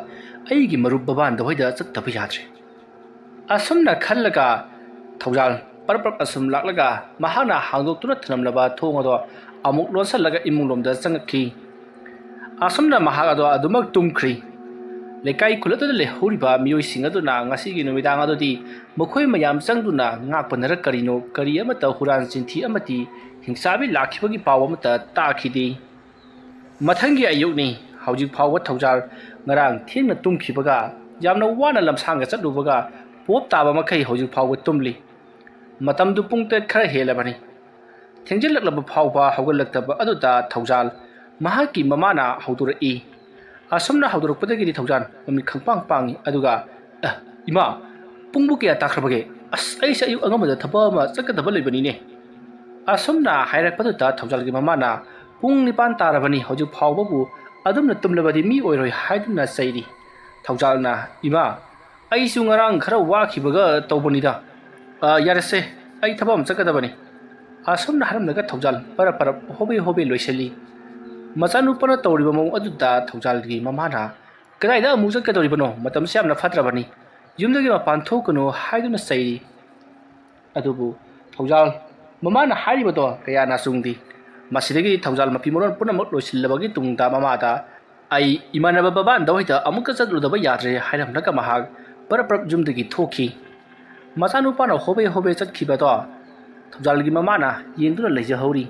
ꯑꯩꯒꯤ ꯃꯔꯨꯞ ꯕꯕꯥꯟꯗ ꯍꯣꯏꯗ ꯆꯠꯇꯕ ꯌꯥꯗ꯭ꯔꯦ"꯫ ꯑꯁꯨꯝꯅ ꯈꯜꯂꯒ ꯊꯧꯖꯥꯜ ꯄꯔꯞ ꯄꯔꯞ ꯑꯁꯨꯝ ꯂꯥꯛꯂꯒ ꯃꯍꯥꯛꯅ ꯍꯥꯡꯗꯣꯛꯇꯨꯅ ꯊꯝꯂꯝꯂꯕ ꯊꯣꯡ ꯑꯗꯣ ꯑꯃꯨꯛ ꯂꯣꯟꯁꯤꯜꯂꯒ ꯏꯃꯨꯡꯂꯣꯝꯗ ꯆꯪꯉꯛꯈꯤ꯫ ꯑꯁꯨꯝꯅ ꯃꯍꯥꯛ ꯑꯗꯣ ꯑꯗꯨꯃꯛ ꯇꯨꯝꯈ꯭ꯔꯤ꯫ ꯂꯩꯀꯥꯏ ꯈꯨꯜ ꯑꯗꯨꯗ ꯂꯩꯍꯧꯔꯤꯕ ꯃꯤꯑꯣꯏꯁꯤꯡ ꯑꯗꯨꯅ ꯉꯁꯤꯒꯤ ꯅꯨꯃꯤꯗꯥꯡ ꯑꯗꯨꯗꯤ ꯃꯈꯣꯏ ꯃꯌꯥꯝ ꯆꯪꯗꯨꯅ ꯉꯥꯛꯄꯅꯔ ꯀꯔꯤꯅꯣ, ꯀꯔꯤ ꯑꯃꯠꯇ ꯍꯨꯔꯥꯟ ꯆꯤꯟꯊꯤ ꯑꯃꯗꯤ ꯍꯤꯡꯆꯥꯕꯤ ꯂꯥꯛꯈꯤꯕꯒꯤ ꯄꯥꯎ ꯑꯃꯠꯇ ꯇꯥꯈꯤꯗꯦ꯫ ꯃꯊꯪꯒꯤ ꯑꯌꯨꯛꯅꯤ꯫ ꯍꯧꯖꯤꯛ ꯐꯥꯎꯕ ꯊꯧꯖꯥꯜ ꯉꯔꯥꯡ ꯊꯦꯡꯅ ꯇꯨꯝꯈꯤꯕꯒ, ꯌꯥꯝꯅ ꯋꯥꯅ ꯂꯝꯁꯥꯡꯗ ꯆꯠꯂꯨꯕꯒ ꯄꯣꯞ ꯇꯥꯕ ꯃꯈꯩ ꯍꯧꯖꯤꯛ ꯐꯥꯎꯕ ꯇꯨꯝꯂꯤ꯫ ꯃꯇꯝꯗꯨ ꯄꯨꯡ ꯇꯔꯦꯠ ꯈꯔ ꯍꯦꯜꯂꯕꯅꯤ꯫ ꯊꯦꯡꯖꯤꯜꯂꯛꯂꯕ ꯐꯥꯎꯕ ꯍꯧꯒꯠꯂꯛꯇꯕ ꯑꯗꯨꯗ ꯊꯧꯖꯥꯜ ꯃꯍꯥꯛꯀꯤ ꯃꯃꯥꯅ ꯍꯧꯗꯣꯔꯛꯏ꯫ ꯑꯁꯨꯝꯅ ꯍꯧꯗꯣꯔꯛꯄꯗꯒꯤꯗꯤ ꯊꯧꯖꯥꯜ ꯃꯃꯤꯠ ꯈꯪꯄꯥꯡ ꯄꯥꯡꯏ, ꯑꯗꯨꯒ, "ꯑ, ꯏꯃꯥ, ꯄꯨꯡꯕꯨ ꯀꯌꯥ ꯇꯥꯈ꯭ꯔꯕꯒꯦ? ꯑꯁ, ꯑꯩꯁꯦ ꯑꯌꯨꯛ ꯑꯉꯟꯕꯗ ꯊꯕꯛ ꯑꯃ ꯆꯠꯀꯗꯕ ꯂꯩꯕꯅꯤꯅꯦ"꯫ ꯑꯁꯨꯝꯅ ꯍꯥꯏꯔꯛꯄꯗꯨꯗ ꯊꯧꯖꯥꯜꯒꯤ ꯃꯃꯥꯅ, "ꯄꯨꯡ ꯅꯤꯄꯥꯟ ꯇꯥꯔꯕꯅꯤ, ꯍꯧꯖꯤꯛ ꯐꯥꯎꯕꯕꯨ ꯑꯗꯨꯝꯅ ꯇꯨꯝꯂꯕꯗꯤ ꯃꯤ ꯑꯣꯏꯔꯣꯏ" ꯍꯥꯏꯗꯨꯅ ꯆꯩꯔꯤ꯫ ꯊꯧꯖꯥꯜꯅ, "ꯏꯃꯥ, ꯑꯩꯁꯨ ꯉꯔꯥꯡ ꯈꯔ ꯋꯥꯈꯤꯕꯒ ꯇꯧꯕꯅꯤꯗ꯫ ꯑ, ꯌꯥꯔꯦꯁꯦ, ꯑꯩ ꯊꯕꯛ ꯑꯃ ꯆꯠꯀꯗꯕꯅꯤ"꯫ ꯑꯁꯨꯝꯅ ꯍꯥꯏꯔꯝꯂꯒ ꯊꯧꯖꯥꯜ ꯄꯔꯞ ꯄꯔꯞ ꯍꯣꯕꯦ ꯍꯣꯕꯦ ꯂꯣꯏꯁꯤꯜꯂꯤ꯫ ꯃꯆꯥꯅꯨꯄꯥꯅ ꯇꯧꯔꯤꯕ ꯃꯑꯣꯡ ꯑꯗꯨꯗ ꯊꯧꯖꯥꯜꯒꯤ ꯃꯃꯥꯅ, "ꯀꯗꯥꯏꯗ ꯑꯃꯨꯛ ꯆꯠꯀꯗꯧꯔꯤꯕꯅꯣ? ꯃꯇꯝꯁꯤ ꯌꯥꯝꯅ ꯐꯠꯇ꯭ꯔꯕꯅꯤ꯫ ꯌꯨꯝꯗꯒꯤ ꯃꯄꯥꯟ ꯊꯣꯛꯀꯅꯨ" ꯍꯥꯏꯗꯨꯅ ꯆꯩꯔꯤ꯫ ꯑꯗꯨꯕꯨ ꯊꯧꯖꯥꯜ ꯃꯃꯥꯅ ꯍꯥꯏꯔꯤꯕꯗꯣ ꯀꯌꯥ ꯅꯥꯆꯨꯡꯗꯦ꯫ ꯃꯁꯤꯗꯒꯤ ꯊꯧꯖꯥꯜ ꯃꯐꯤ ꯃꯔꯣꯟ ꯄꯨꯝꯅꯃꯛ ꯂꯣꯏꯁꯤꯜꯂꯕꯒꯤ ꯇꯨꯡꯗ ꯃꯃꯥꯗ, "ꯑꯩ ꯏꯃꯥꯟꯅꯕ ꯕꯕꯥꯟꯗ ꯍꯣꯏꯗ ꯑꯃꯨꯛꯀ ꯆꯠꯂꯨꯗꯕ ꯌꯥꯗ꯭ꯔꯦ" ꯍꯥꯏꯔꯝꯂꯒ ꯃꯍꯥꯛ ꯄꯔꯞ ꯄꯔꯞ ꯌꯨꯝꯗꯒꯤ ꯊꯣꯛꯈꯤ꯫ ꯃꯆꯥꯅꯨꯄꯥꯅ ꯍꯣꯕꯦ ꯍꯣꯕꯦ ꯆꯠꯈꯤꯕꯗꯣ ꯊꯧꯖꯥꯜꯒꯤ ꯃꯃꯥꯅ ꯌꯦꯡꯗꯨꯅ ꯂꯩꯖꯍꯧꯔꯤ꯫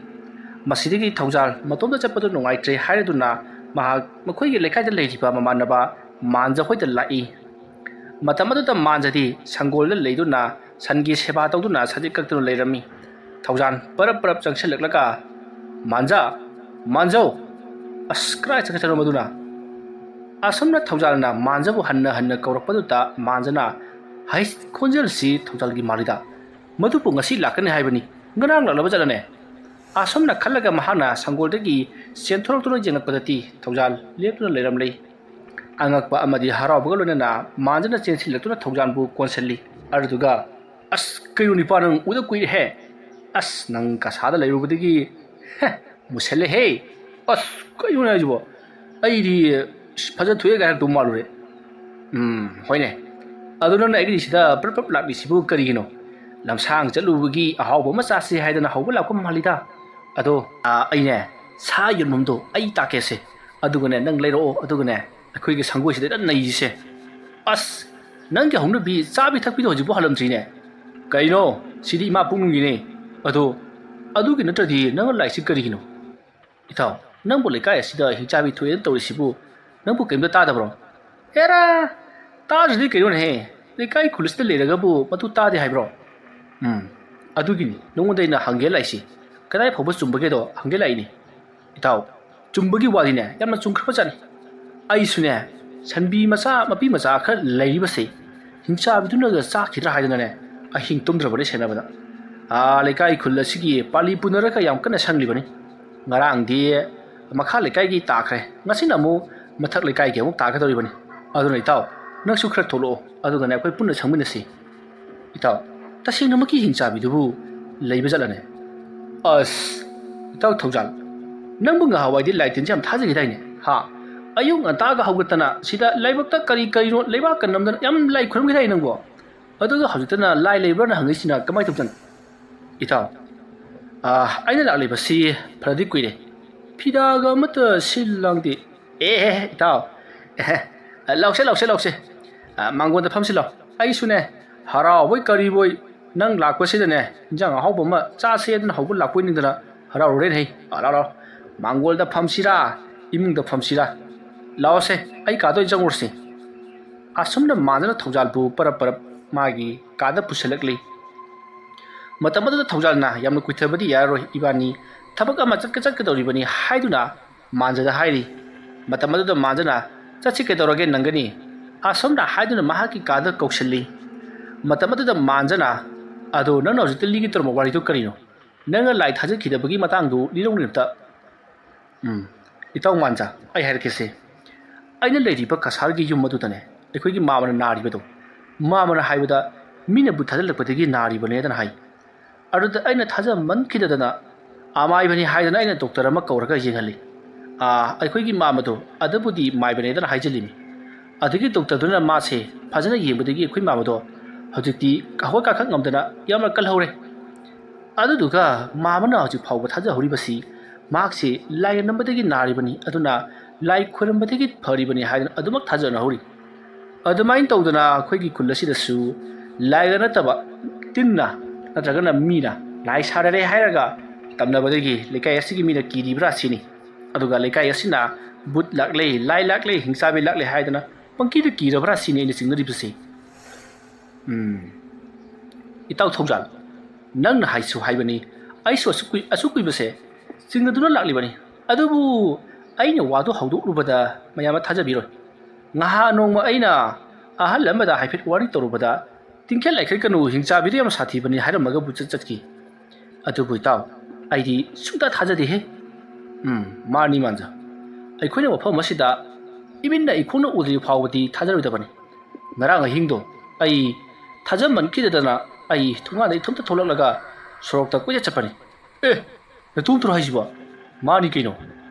ꯃꯁꯤꯗꯒꯤ ꯊꯧꯖꯥꯜ ꯃꯇꯣꯝꯇ ꯆꯠꯄꯗꯨ ꯅꯨꯡꯉꯥꯏꯇ꯭ꯔꯦ ꯍꯥꯏꯔꯗꯨꯅ ꯃꯍꯥꯛ ꯃꯈꯣꯏꯒꯤ ꯂꯩꯀꯥꯏꯗ ꯂꯩꯔꯤꯕ ꯃꯃꯥꯟꯅꯕ ꯃꯥꯟꯖ ꯍꯣꯏꯗ ꯂꯥꯛꯏ꯫ ꯃꯇꯝ ꯑꯗꯨꯗ ꯃꯥꯟꯖꯗꯤ ꯁꯪꯒꯣꯜꯗ ꯂꯩꯗꯨꯅ ꯁꯟꯒꯤ ꯁꯦꯕꯥ ꯇꯧꯗꯨꯅ ꯁꯖꯤꯛ ꯀꯛꯇꯨꯅ ꯂꯩꯔꯝꯃꯤ꯫ ꯊꯧꯖꯥꯜ ꯄꯔꯞ ꯄꯔꯞ ꯆꯪꯁꯤꯜꯂꯛꯂꯒ, "ꯃꯥꯟꯖ! ꯃꯥꯟꯖꯧ! ꯑꯁ, ꯀꯗꯥꯏ ꯆꯠꯈ꯭ꯔꯕꯅꯣ ꯃꯗꯨꯅ?" ꯑꯁꯨꯝꯅ ꯊꯧꯖꯥꯜꯅ ꯃꯥꯟꯖꯕꯨ ꯍꯟꯅ ꯍꯟꯅ ꯀꯧꯔꯛꯄꯗꯨꯗ ꯃꯥꯟꯖꯅ, "ꯍꯩꯁ, ꯈꯣꯟꯖꯦꯜꯁꯤ ꯊꯧꯖꯥꯜꯒꯤ ꯃꯥꯜꯂꯤꯗ꯫ ꯃꯗꯨꯕꯨ ꯉꯁꯤ ꯂꯥꯛꯀꯅꯤ ꯍꯥꯏꯕꯅꯤ꯫ ꯉꯔꯥꯡ ꯂꯥꯛꯂꯕ ꯖꯥꯠꯂꯅꯦ?" ꯑꯁꯨꯝꯅ ꯈꯜꯂꯒ ꯃꯍꯥꯛꯅ ꯁꯪꯒꯣꯜꯗꯒꯤ ꯆꯦꯟꯊꯣꯔꯛꯇꯨꯅ ꯌꯦꯡꯂꯛꯄꯗꯗꯤ ꯊꯧꯖꯥꯜ ꯂꯦꯞꯇꯨꯅ ꯂꯩꯔꯝꯂꯦ꯫ ꯑꯉꯛꯄ ꯑꯃꯗꯤ ꯍꯔꯥꯎꯕꯒ ꯂꯣꯏꯅꯅ ꯃꯥꯟꯖꯅ ꯆꯦꯟꯁꯤꯜꯂꯛꯇꯨꯅ ꯊꯧꯖꯥꯜꯕꯨ ꯀꯣꯟꯁꯤꯜꯂꯤ꯫ ꯑꯗꯨꯗꯨꯒ, "ꯑꯁ, ꯀꯩꯅꯣ ꯅꯤꯄꯥ, ꯅꯪ ꯎꯗ ꯀꯨꯏꯔꯦꯍꯦ꯫ ꯑꯁ, ꯅꯪ ꯀꯁꯥꯗ ꯂꯩꯔꯨꯕꯗꯒꯤ, ꯍꯦ, ꯃꯨꯁꯜꯂꯦꯍꯦ꯫ ꯑꯁ, ꯀꯩꯅꯣꯅꯦ ꯍꯥꯏꯁꯤꯕꯣ? ꯑꯩꯗꯤ ꯐꯖ ꯊꯣꯛꯑꯦ ꯀꯥꯏꯅ ꯇꯧ ꯃꯥꯜꯂꯨꯔꯦ꯫ ꯎꯝ, ꯍꯣꯏꯅꯦ꯫ ꯑꯗꯣ ꯅꯪꯅ ꯑꯩꯒꯤ ꯁꯤꯗ ꯄ꯭ꯔꯞ ꯄ꯭ꯔꯞ ꯂꯥꯛꯂꯤꯁꯤꯕꯨ ꯀꯔꯤꯒꯤꯅꯣ? ꯂꯝꯁꯥꯡ ꯆꯠꯂꯨꯕꯒꯤ ꯑꯍꯥꯎꯕ ꯑꯃ ꯆꯥꯁꯤ ꯍꯥꯏꯗꯅ ꯍꯧꯕ ꯂꯥꯛꯄ ꯃꯥꯜꯂꯤꯗ꯫ ꯑꯗꯣ, ꯑꯥ, ꯑꯩꯅꯦ, ꯁꯥ ꯌꯣꯟꯐꯝꯗꯣ ꯑꯩ ꯇꯥꯛꯀꯦꯁꯦ꯫ ꯑꯗꯨꯒꯅꯦ, ꯅꯪ ꯂꯩꯔꯛꯑꯣ, ꯑꯗꯨꯒꯅꯦ, ꯑꯩꯈꯣꯏꯒꯤ ꯁꯪꯒꯣꯏꯁꯤꯗ ꯍꯦꯛꯇ ꯅꯩꯁꯤꯁꯦ꯫ ꯑꯁ, ꯅꯪꯒꯤ ꯍꯧꯅꯕꯤ ꯆꯥꯕꯤ ꯊꯛꯄꯤꯗꯣ ꯍꯧꯖꯤꯛꯄꯨ ꯍꯜꯂꯝꯗ꯭ꯔꯤꯅꯦ꯫ ꯀꯩꯅꯣ, ꯁꯤꯗꯤ ꯏꯃꯥ ꯄꯨꯛꯅꯨꯡꯒꯤꯅꯦ꯫ ꯑꯗꯣ, ꯑꯗꯨꯒꯤ ꯅꯠꯇ꯭ꯔꯗꯤ ꯅꯪꯅ ꯂꯥꯛꯏꯁꯤ ꯀꯔꯤꯒꯤꯅꯣ? ꯏꯇꯥꯎ, ꯅꯪꯕꯨ ꯂꯩꯀꯥꯏ ꯑꯁꯤꯗ ꯍꯤꯡꯆꯥꯕꯤ ꯊꯣꯛꯑꯦꯅ ꯇꯧꯔꯤꯁꯤꯕꯨ ꯅꯪꯕꯨ ꯀꯔꯤꯝꯇ ꯇꯥꯗꯕ꯭ꯔꯣ? ꯑꯦꯔꯥ! ꯇꯥꯗ꯭ꯔꯗꯤ ꯀꯩꯅꯣꯅꯦꯍꯦ? ꯂꯩꯀꯥꯏ ꯈꯨꯜ ꯑꯁꯤꯗ ꯂꯩꯔꯒꯕꯨ ꯃꯗꯨ ꯇꯥꯗꯦ ꯍꯥꯏꯕ꯭ꯔꯣ? ꯎꯝ, ꯑꯗꯨꯒꯤꯅꯤ ꯅꯉꯣꯟꯗ ꯑꯩꯅ ꯍꯪꯒꯦ ꯂꯥꯛꯏꯁꯤ꯫ ꯀꯗꯥꯏ ꯐꯥꯎꯕ ꯆꯨꯝꯕꯒꯦꯗꯣ ꯍꯪꯒꯦ ꯂꯥꯛꯏꯅꯤ꯫ ꯏꯇꯥꯎ, ꯆꯨꯝꯕꯒꯤ ꯋꯥꯗꯤꯅꯦ, ꯌꯥꯝꯅ ꯆꯨꯝꯈ꯭ꯔꯕꯖꯥꯠꯅꯤ꯫ ꯑꯩꯁꯨꯅꯦ, ꯁꯟꯕꯤ ꯃꯆꯥ, ꯃꯄꯤ ꯃꯆꯥ ꯈꯔ ꯂꯩꯔꯤꯕꯁꯦ, ꯍꯤꯡꯆꯥꯕꯤꯗꯨꯅꯒ ꯆꯥꯈꯤꯗ꯭ꯔꯥ ꯍꯥꯏꯗꯅꯅꯦ, ꯑꯍꯤꯡ ꯇꯨꯝꯗ꯭ꯔꯕꯅꯤ ꯁꯦꯟꯅꯕꯗ꯫ ꯑꯥ, ꯂꯩꯀꯥꯏ ꯈꯨꯜ ꯑꯁꯤꯒꯤ ꯄꯥꯂꯤ ꯄꯨꯅꯔꯒ ꯌꯥꯝ ꯀꯟꯅ ꯁꯪꯂꯤꯕꯅꯤ꯫ ꯉꯔꯥꯡꯗꯤ ꯃꯈꯥ ꯂꯩꯀꯥꯏꯒꯤ ꯇꯥꯈ꯭ꯔꯦ, ꯉꯁꯤꯅ ꯑꯃꯨꯛ ꯃꯊꯛ ꯂꯩꯀꯥꯏꯒꯤ ꯑꯃꯨꯛ ꯇꯥꯒꯗꯧꯔꯤꯕꯅꯤ꯫ ꯑꯗꯨꯅ ꯏꯇꯥꯎ, ꯅꯪꯁꯨ ꯈꯔ ꯊꯣꯛꯂꯛꯑꯣ, ꯑꯗꯨꯒꯅꯦ ꯑꯩꯈꯣꯏ ꯄꯨꯟꯅ ꯁꯪꯃꯤꯟꯅꯁꯤ꯫ ꯏꯇꯥꯎ, ꯇꯁꯦꯡꯅꯃꯛꯀꯤ ꯍꯤꯡꯆꯥꯕꯤꯗꯨꯕꯨ ꯂꯩꯕ ꯖꯥꯠꯂꯅꯦ? ꯑꯁ, ꯏꯇꯥꯎ ꯊꯧꯖꯥꯜ, ꯅꯪꯕꯨ ꯉꯍꯥꯟꯋꯥꯏꯗꯤ ꯂꯥꯏ ꯇꯤꯟꯁꯦ ꯌꯥꯝ ꯊꯥꯖꯈꯤꯗꯥꯏꯅꯦ? ꯍꯥ? ꯑꯌꯨꯛ ꯉꯟꯇꯥꯒ ꯍꯧꯒꯠꯇꯅ ꯁꯤꯗ ꯂꯥꯏꯕꯛꯇ ꯀꯔꯤ ꯀꯔꯤꯅꯣ ꯂꯩꯕꯥꯛꯀ ꯅꯝꯗꯅ ꯌꯥꯝ ꯂꯥꯏ ꯈꯨꯔꯨꯝꯈꯤꯗꯥꯏ ꯅꯪꯕꯣ? ꯑꯗꯨꯒ ꯍꯧꯖꯤꯛꯇꯅ ꯂꯥꯏ ꯂꯩꯕ꯭ꯔꯥꯅ ꯍꯪꯉꯤꯁꯤꯅ ꯀꯃꯥꯏꯅ ꯇꯧꯗꯅ? ꯏꯇꯥꯎ, ꯑꯥ, ꯑꯩꯅ ꯂꯥꯛꯂꯤꯕꯁꯤ ꯐꯔꯗꯤ ꯀꯨꯏꯔꯦ꯫ ꯐꯤꯗꯥꯒ ꯑꯃꯠꯇ ꯁꯤꯜ ꯂꯥꯡꯗꯦ꯫ ꯑꯦ, ꯏꯇꯥꯎ꯫ ꯑꯦ, ꯂꯥꯎꯁꯦ, ꯂꯥꯎꯁꯦ, ꯂꯥꯎꯁꯦ꯫ ꯑꯥ, ꯃꯥꯡꯒꯣꯟꯗ ꯐꯝꯁꯤ ꯂꯥꯎ꯫ ꯑꯩꯁꯨꯅꯦ, ꯍꯔꯥꯎꯕꯣꯏ ꯀꯔꯤꯕꯣꯏ ꯅꯪ ꯂꯥꯛꯄꯁꯤꯗꯅꯦ, ꯏꯟꯖꯥꯡ ꯑꯍꯥꯎꯕ ꯑꯃ ꯆꯥꯁꯦ ꯑꯗꯨꯅ ꯍꯧꯕ ꯂꯥꯛꯄꯣꯏ ꯅꯤꯡꯗꯅ ꯍꯔꯥꯎꯔꯨꯔꯦꯅꯦ꯫ ꯑꯥ, ꯂꯥꯎ, ꯂꯥꯎ꯫ ꯃꯥꯡꯒꯣꯜꯗ ꯐꯝꯁꯤꯔꯥ, ꯏꯃꯨꯡꯗ ꯐꯝꯁꯤꯔꯥ? ꯂꯥꯎꯁꯦ, ꯑꯩ ꯀꯥꯗ ꯑꯣꯏꯅ ꯆꯪꯉꯨꯔꯁꯤ꯫ ꯑꯁꯨꯝꯅ ꯃꯥꯟꯖꯅ ꯊꯧꯖꯥꯜꯕꯨ ꯄꯔꯞ ꯄꯔꯞ ꯃꯥꯒꯤ ꯀꯥꯗ ꯄꯨꯁꯤꯜꯂꯛꯂꯤ꯫ ꯃꯇꯝ ꯑꯗꯨꯗ ꯊꯧꯖꯥꯜꯅ ꯌꯥꯝꯅ ꯀꯨꯏꯊꯕꯗꯤ ꯌꯥꯔꯔꯣꯏ, ꯏꯕꯥꯅꯤ ꯊꯕꯛ ꯑꯃ ꯆꯠꯀ ꯆꯠꯀꯗꯧꯔꯤꯕꯅꯤ ꯍꯥꯏꯗꯨꯅ ꯃꯥꯟꯖꯗ ꯍꯥꯏꯔꯤ꯫ ꯃꯇꯝ ꯑꯗꯨꯗ ꯃꯥꯟꯖꯅ, "ꯆꯠꯁꯤ, ꯀꯩꯗꯧꯔꯒꯦ, ꯅꯪꯒꯅꯤ?" ꯑꯁꯨꯝꯅ ꯍꯥꯏꯗꯨꯅ ꯃꯍꯥꯛꯀꯤ ꯀꯥꯗ ꯀꯧꯁꯤꯜꯂꯤ꯫ ꯃꯇꯝ ꯑꯗꯨꯗ ꯃꯥꯟꯖꯅ, "ꯑꯗꯣ ꯅꯪꯅ ꯍꯧꯖꯤꯛꯇ ꯂꯤꯒꯦ ꯇꯧꯔꯝꯕ ꯋꯥꯔꯤꯗꯨ ꯀꯔꯤꯅꯣ? ꯅꯪꯅ ꯂꯥꯏ ꯊꯥꯖꯈꯤꯗꯕꯒꯤ ꯃꯇꯥꯡꯗꯨ ꯂꯤꯔꯧꯅꯦ ꯑꯝꯇ?" ꯎꯝ, ꯏꯇꯥꯎ ꯃꯥꯟꯖ, ꯑꯩ ꯍꯥꯏꯔꯛꯀꯦꯁꯦ꯫ ꯑꯩꯅ ꯂꯩꯔꯤꯕ ꯀꯁꯥꯔꯒꯤ ꯌꯨꯝ ꯑꯗꯨꯗꯅꯦ, ꯑꯩꯈꯣꯏꯒꯤ ꯃꯥꯃꯅ ꯅꯥꯔꯤꯕꯗꯣ, ꯃꯥꯃꯅ ꯍꯥꯏꯕꯗ ꯃꯤꯅ ꯕꯨꯠ ꯊꯥꯖꯤꯜꯂꯛꯄꯗꯒꯤ ꯅꯥꯔꯤꯕꯅꯦꯗꯅ ꯍꯥꯏ꯫ ꯑꯗꯨꯗ ꯑꯩꯅ ꯊꯥꯖꯃꯟꯈꯤꯗꯗꯅ ꯑꯃꯥꯏꯕꯅꯤ ꯍꯥꯏꯗꯅ ꯑꯩꯅ ꯗꯣꯛꯇꯔ ꯑꯃ ꯀꯧꯔꯒ ꯌꯦꯡꯍꯜꯂꯤ꯫ ꯑꯥ, ꯑꯩꯈꯣꯏꯒꯤ ꯃꯥꯃꯗꯣ ꯑꯗꯨꯕꯨꯗꯤ ꯃꯥꯏꯕꯅꯦꯗꯅ ꯍꯥꯏꯖꯤꯜꯂꯤꯃꯤ꯫ ꯑꯗꯨꯒꯤ ꯗꯣꯛꯇꯔꯗꯨꯅ ꯃꯥꯁꯦ ꯐꯖꯅ ꯌꯦꯡꯕꯗꯒꯤ ꯑꯩꯈꯣꯏ ꯃꯥꯃꯗꯣ ꯍꯧꯖꯤꯛꯇꯤ ꯍꯧꯒꯠ ꯀꯥꯈꯠ ꯉꯝꯗꯅ ꯌꯥꯝꯅ ꯀꯜꯍꯧꯔꯦ꯫ ꯑꯗꯨꯗꯨꯒ ꯃꯥꯃꯅ ꯍꯧꯖꯤꯛ ꯐꯥꯎꯕ ꯊꯥꯖꯍꯧꯔꯤꯕꯁꯤ ꯃꯍꯥꯛꯁꯤ ꯂꯥꯏꯒ ꯅꯝꯕꯗꯒꯤ ꯅꯥꯔꯤꯕꯅꯤ, ꯑꯗꯨꯅ ꯂꯥꯏ ꯈꯣꯏꯔꯝꯕꯗꯒꯤ ꯐꯔꯤꯕꯅꯤ ꯍꯥꯏꯗꯅ ꯑꯗꯨꯃꯛ ꯊꯥꯖꯅꯍꯧꯔꯤ꯫ ꯑꯗꯨꯃꯥꯏꯅ ꯇꯧꯗꯅ ꯑꯩꯈꯣꯏꯒꯤ ꯈꯨꯜ ꯑꯁꯤꯗꯁꯨ ꯂꯥꯏꯒ ꯅꯠꯇꯕ ꯇꯤꯟꯅ ꯅꯠꯇ꯭ꯔꯒꯅ ꯃꯤꯅ ꯂꯥꯏ ꯁꯥꯔꯔꯦ ꯍꯥꯏꯔꯒ ꯇꯝꯅꯕꯗꯒꯤ ꯂꯩꯀꯥꯏ ꯑꯁꯤꯒꯤ ꯃꯤꯅ ꯀꯤꯔꯤꯕ꯭ꯔꯥ ꯁꯤꯅꯤ꯫ ꯑꯗꯨꯒ ꯂꯩꯀꯥꯏ ꯑꯁꯤꯅ ꯕꯨꯠ ꯂꯥꯛꯂꯦ, ꯂꯥꯏ ꯂꯥꯛꯂꯦ, ꯍꯤꯡꯆꯥꯕꯤ ꯂꯥꯛꯂꯦ ꯍꯥꯏꯗꯅ ꯄꯪꯀꯤꯗ ꯀꯤꯔꯕ꯭ꯔꯥ ꯁꯤꯅꯤ ꯑꯩꯅ ꯆꯤꯡꯅꯔꯤꯕꯁꯤ꯫ ꯎꯝ꯫ ꯏꯇꯥꯎ ꯊꯧꯖꯥꯜ, ꯅꯪꯅ ꯍꯥꯏꯁꯨ ꯍꯥꯏꯕꯅꯤ, ꯑꯩꯁꯨ ꯑꯁꯨꯛ ꯀꯨꯏ-, ꯑꯁꯨꯛ ꯀꯨꯏꯕꯁꯦ ꯆꯤꯡꯅꯗꯨꯅ ꯂꯥꯛꯂꯤꯕꯅꯤ꯫ ꯑꯗꯨꯕꯨ ꯑꯩꯅ ꯋꯥꯗꯨ ꯍꯧꯗꯣꯛꯂꯨꯕꯗ ꯃꯌꯥꯝꯅ ꯊꯥꯖꯕꯤꯔꯣꯏ꯫ ꯉꯍꯥ ꯅꯣꯡꯃ ꯑꯩꯅ ꯑꯍꯜ ꯑꯃꯗ ꯍꯥꯏꯐꯦꯠ ꯋꯥꯔꯤ ꯇꯧꯔꯨꯕꯗ, "ꯇꯤꯡꯈꯦꯠ ꯂꯥꯏꯈꯦꯠꯀꯅꯨ, ꯍꯤꯡꯆꯥꯕꯤꯗꯤ ꯌꯥꯝ ꯁꯥꯊꯤꯕꯅꯤ" ꯍꯥꯏꯔꯝꯃꯒ ꯕꯨꯠ ꯆꯠ ꯆꯠꯈꯤ꯫ ꯑꯗꯨꯕꯨ ꯏꯇꯥꯎ, ꯑꯩꯗꯤ ꯁꯨꯡꯊꯥ ꯊꯥꯖꯗꯦꯍꯦ꯫ ꯎꯝ, ꯃꯥꯅꯤ ꯃꯥꯟꯖ꯫ ꯑꯩꯈꯣꯏꯅ ꯃꯐꯝ ꯑꯁꯤꯗ ꯏꯃꯤꯠꯅ ꯏꯈꯣꯡꯅ ꯎꯗ꯭ꯔꯤꯕ ꯐꯥꯎꯕꯗꯤ ꯊꯥꯖꯔꯣꯏꯗꯕꯅꯤ꯫ ꯉꯔꯥꯡ ꯑꯍꯤꯡꯗꯣ ꯑꯩ ꯊꯥꯖꯃꯟꯈꯤꯗꯗꯅ ꯑꯩ ꯊꯣꯡꯒꯥꯟꯗ ꯏꯊꯣꯝꯇ ꯊꯣꯛꯂꯛꯂꯒ ꯁꯣꯔꯣꯛꯇ ꯀꯣꯏꯆꯠ ꯆꯠꯄꯅꯤ꯫ ꯑꯦ, ꯅꯇꯣꯝꯇꯔꯣ ꯍꯥꯏꯁꯤꯕꯣ? ꯃꯥꯅꯤ ꯀꯩꯅꯣ꯫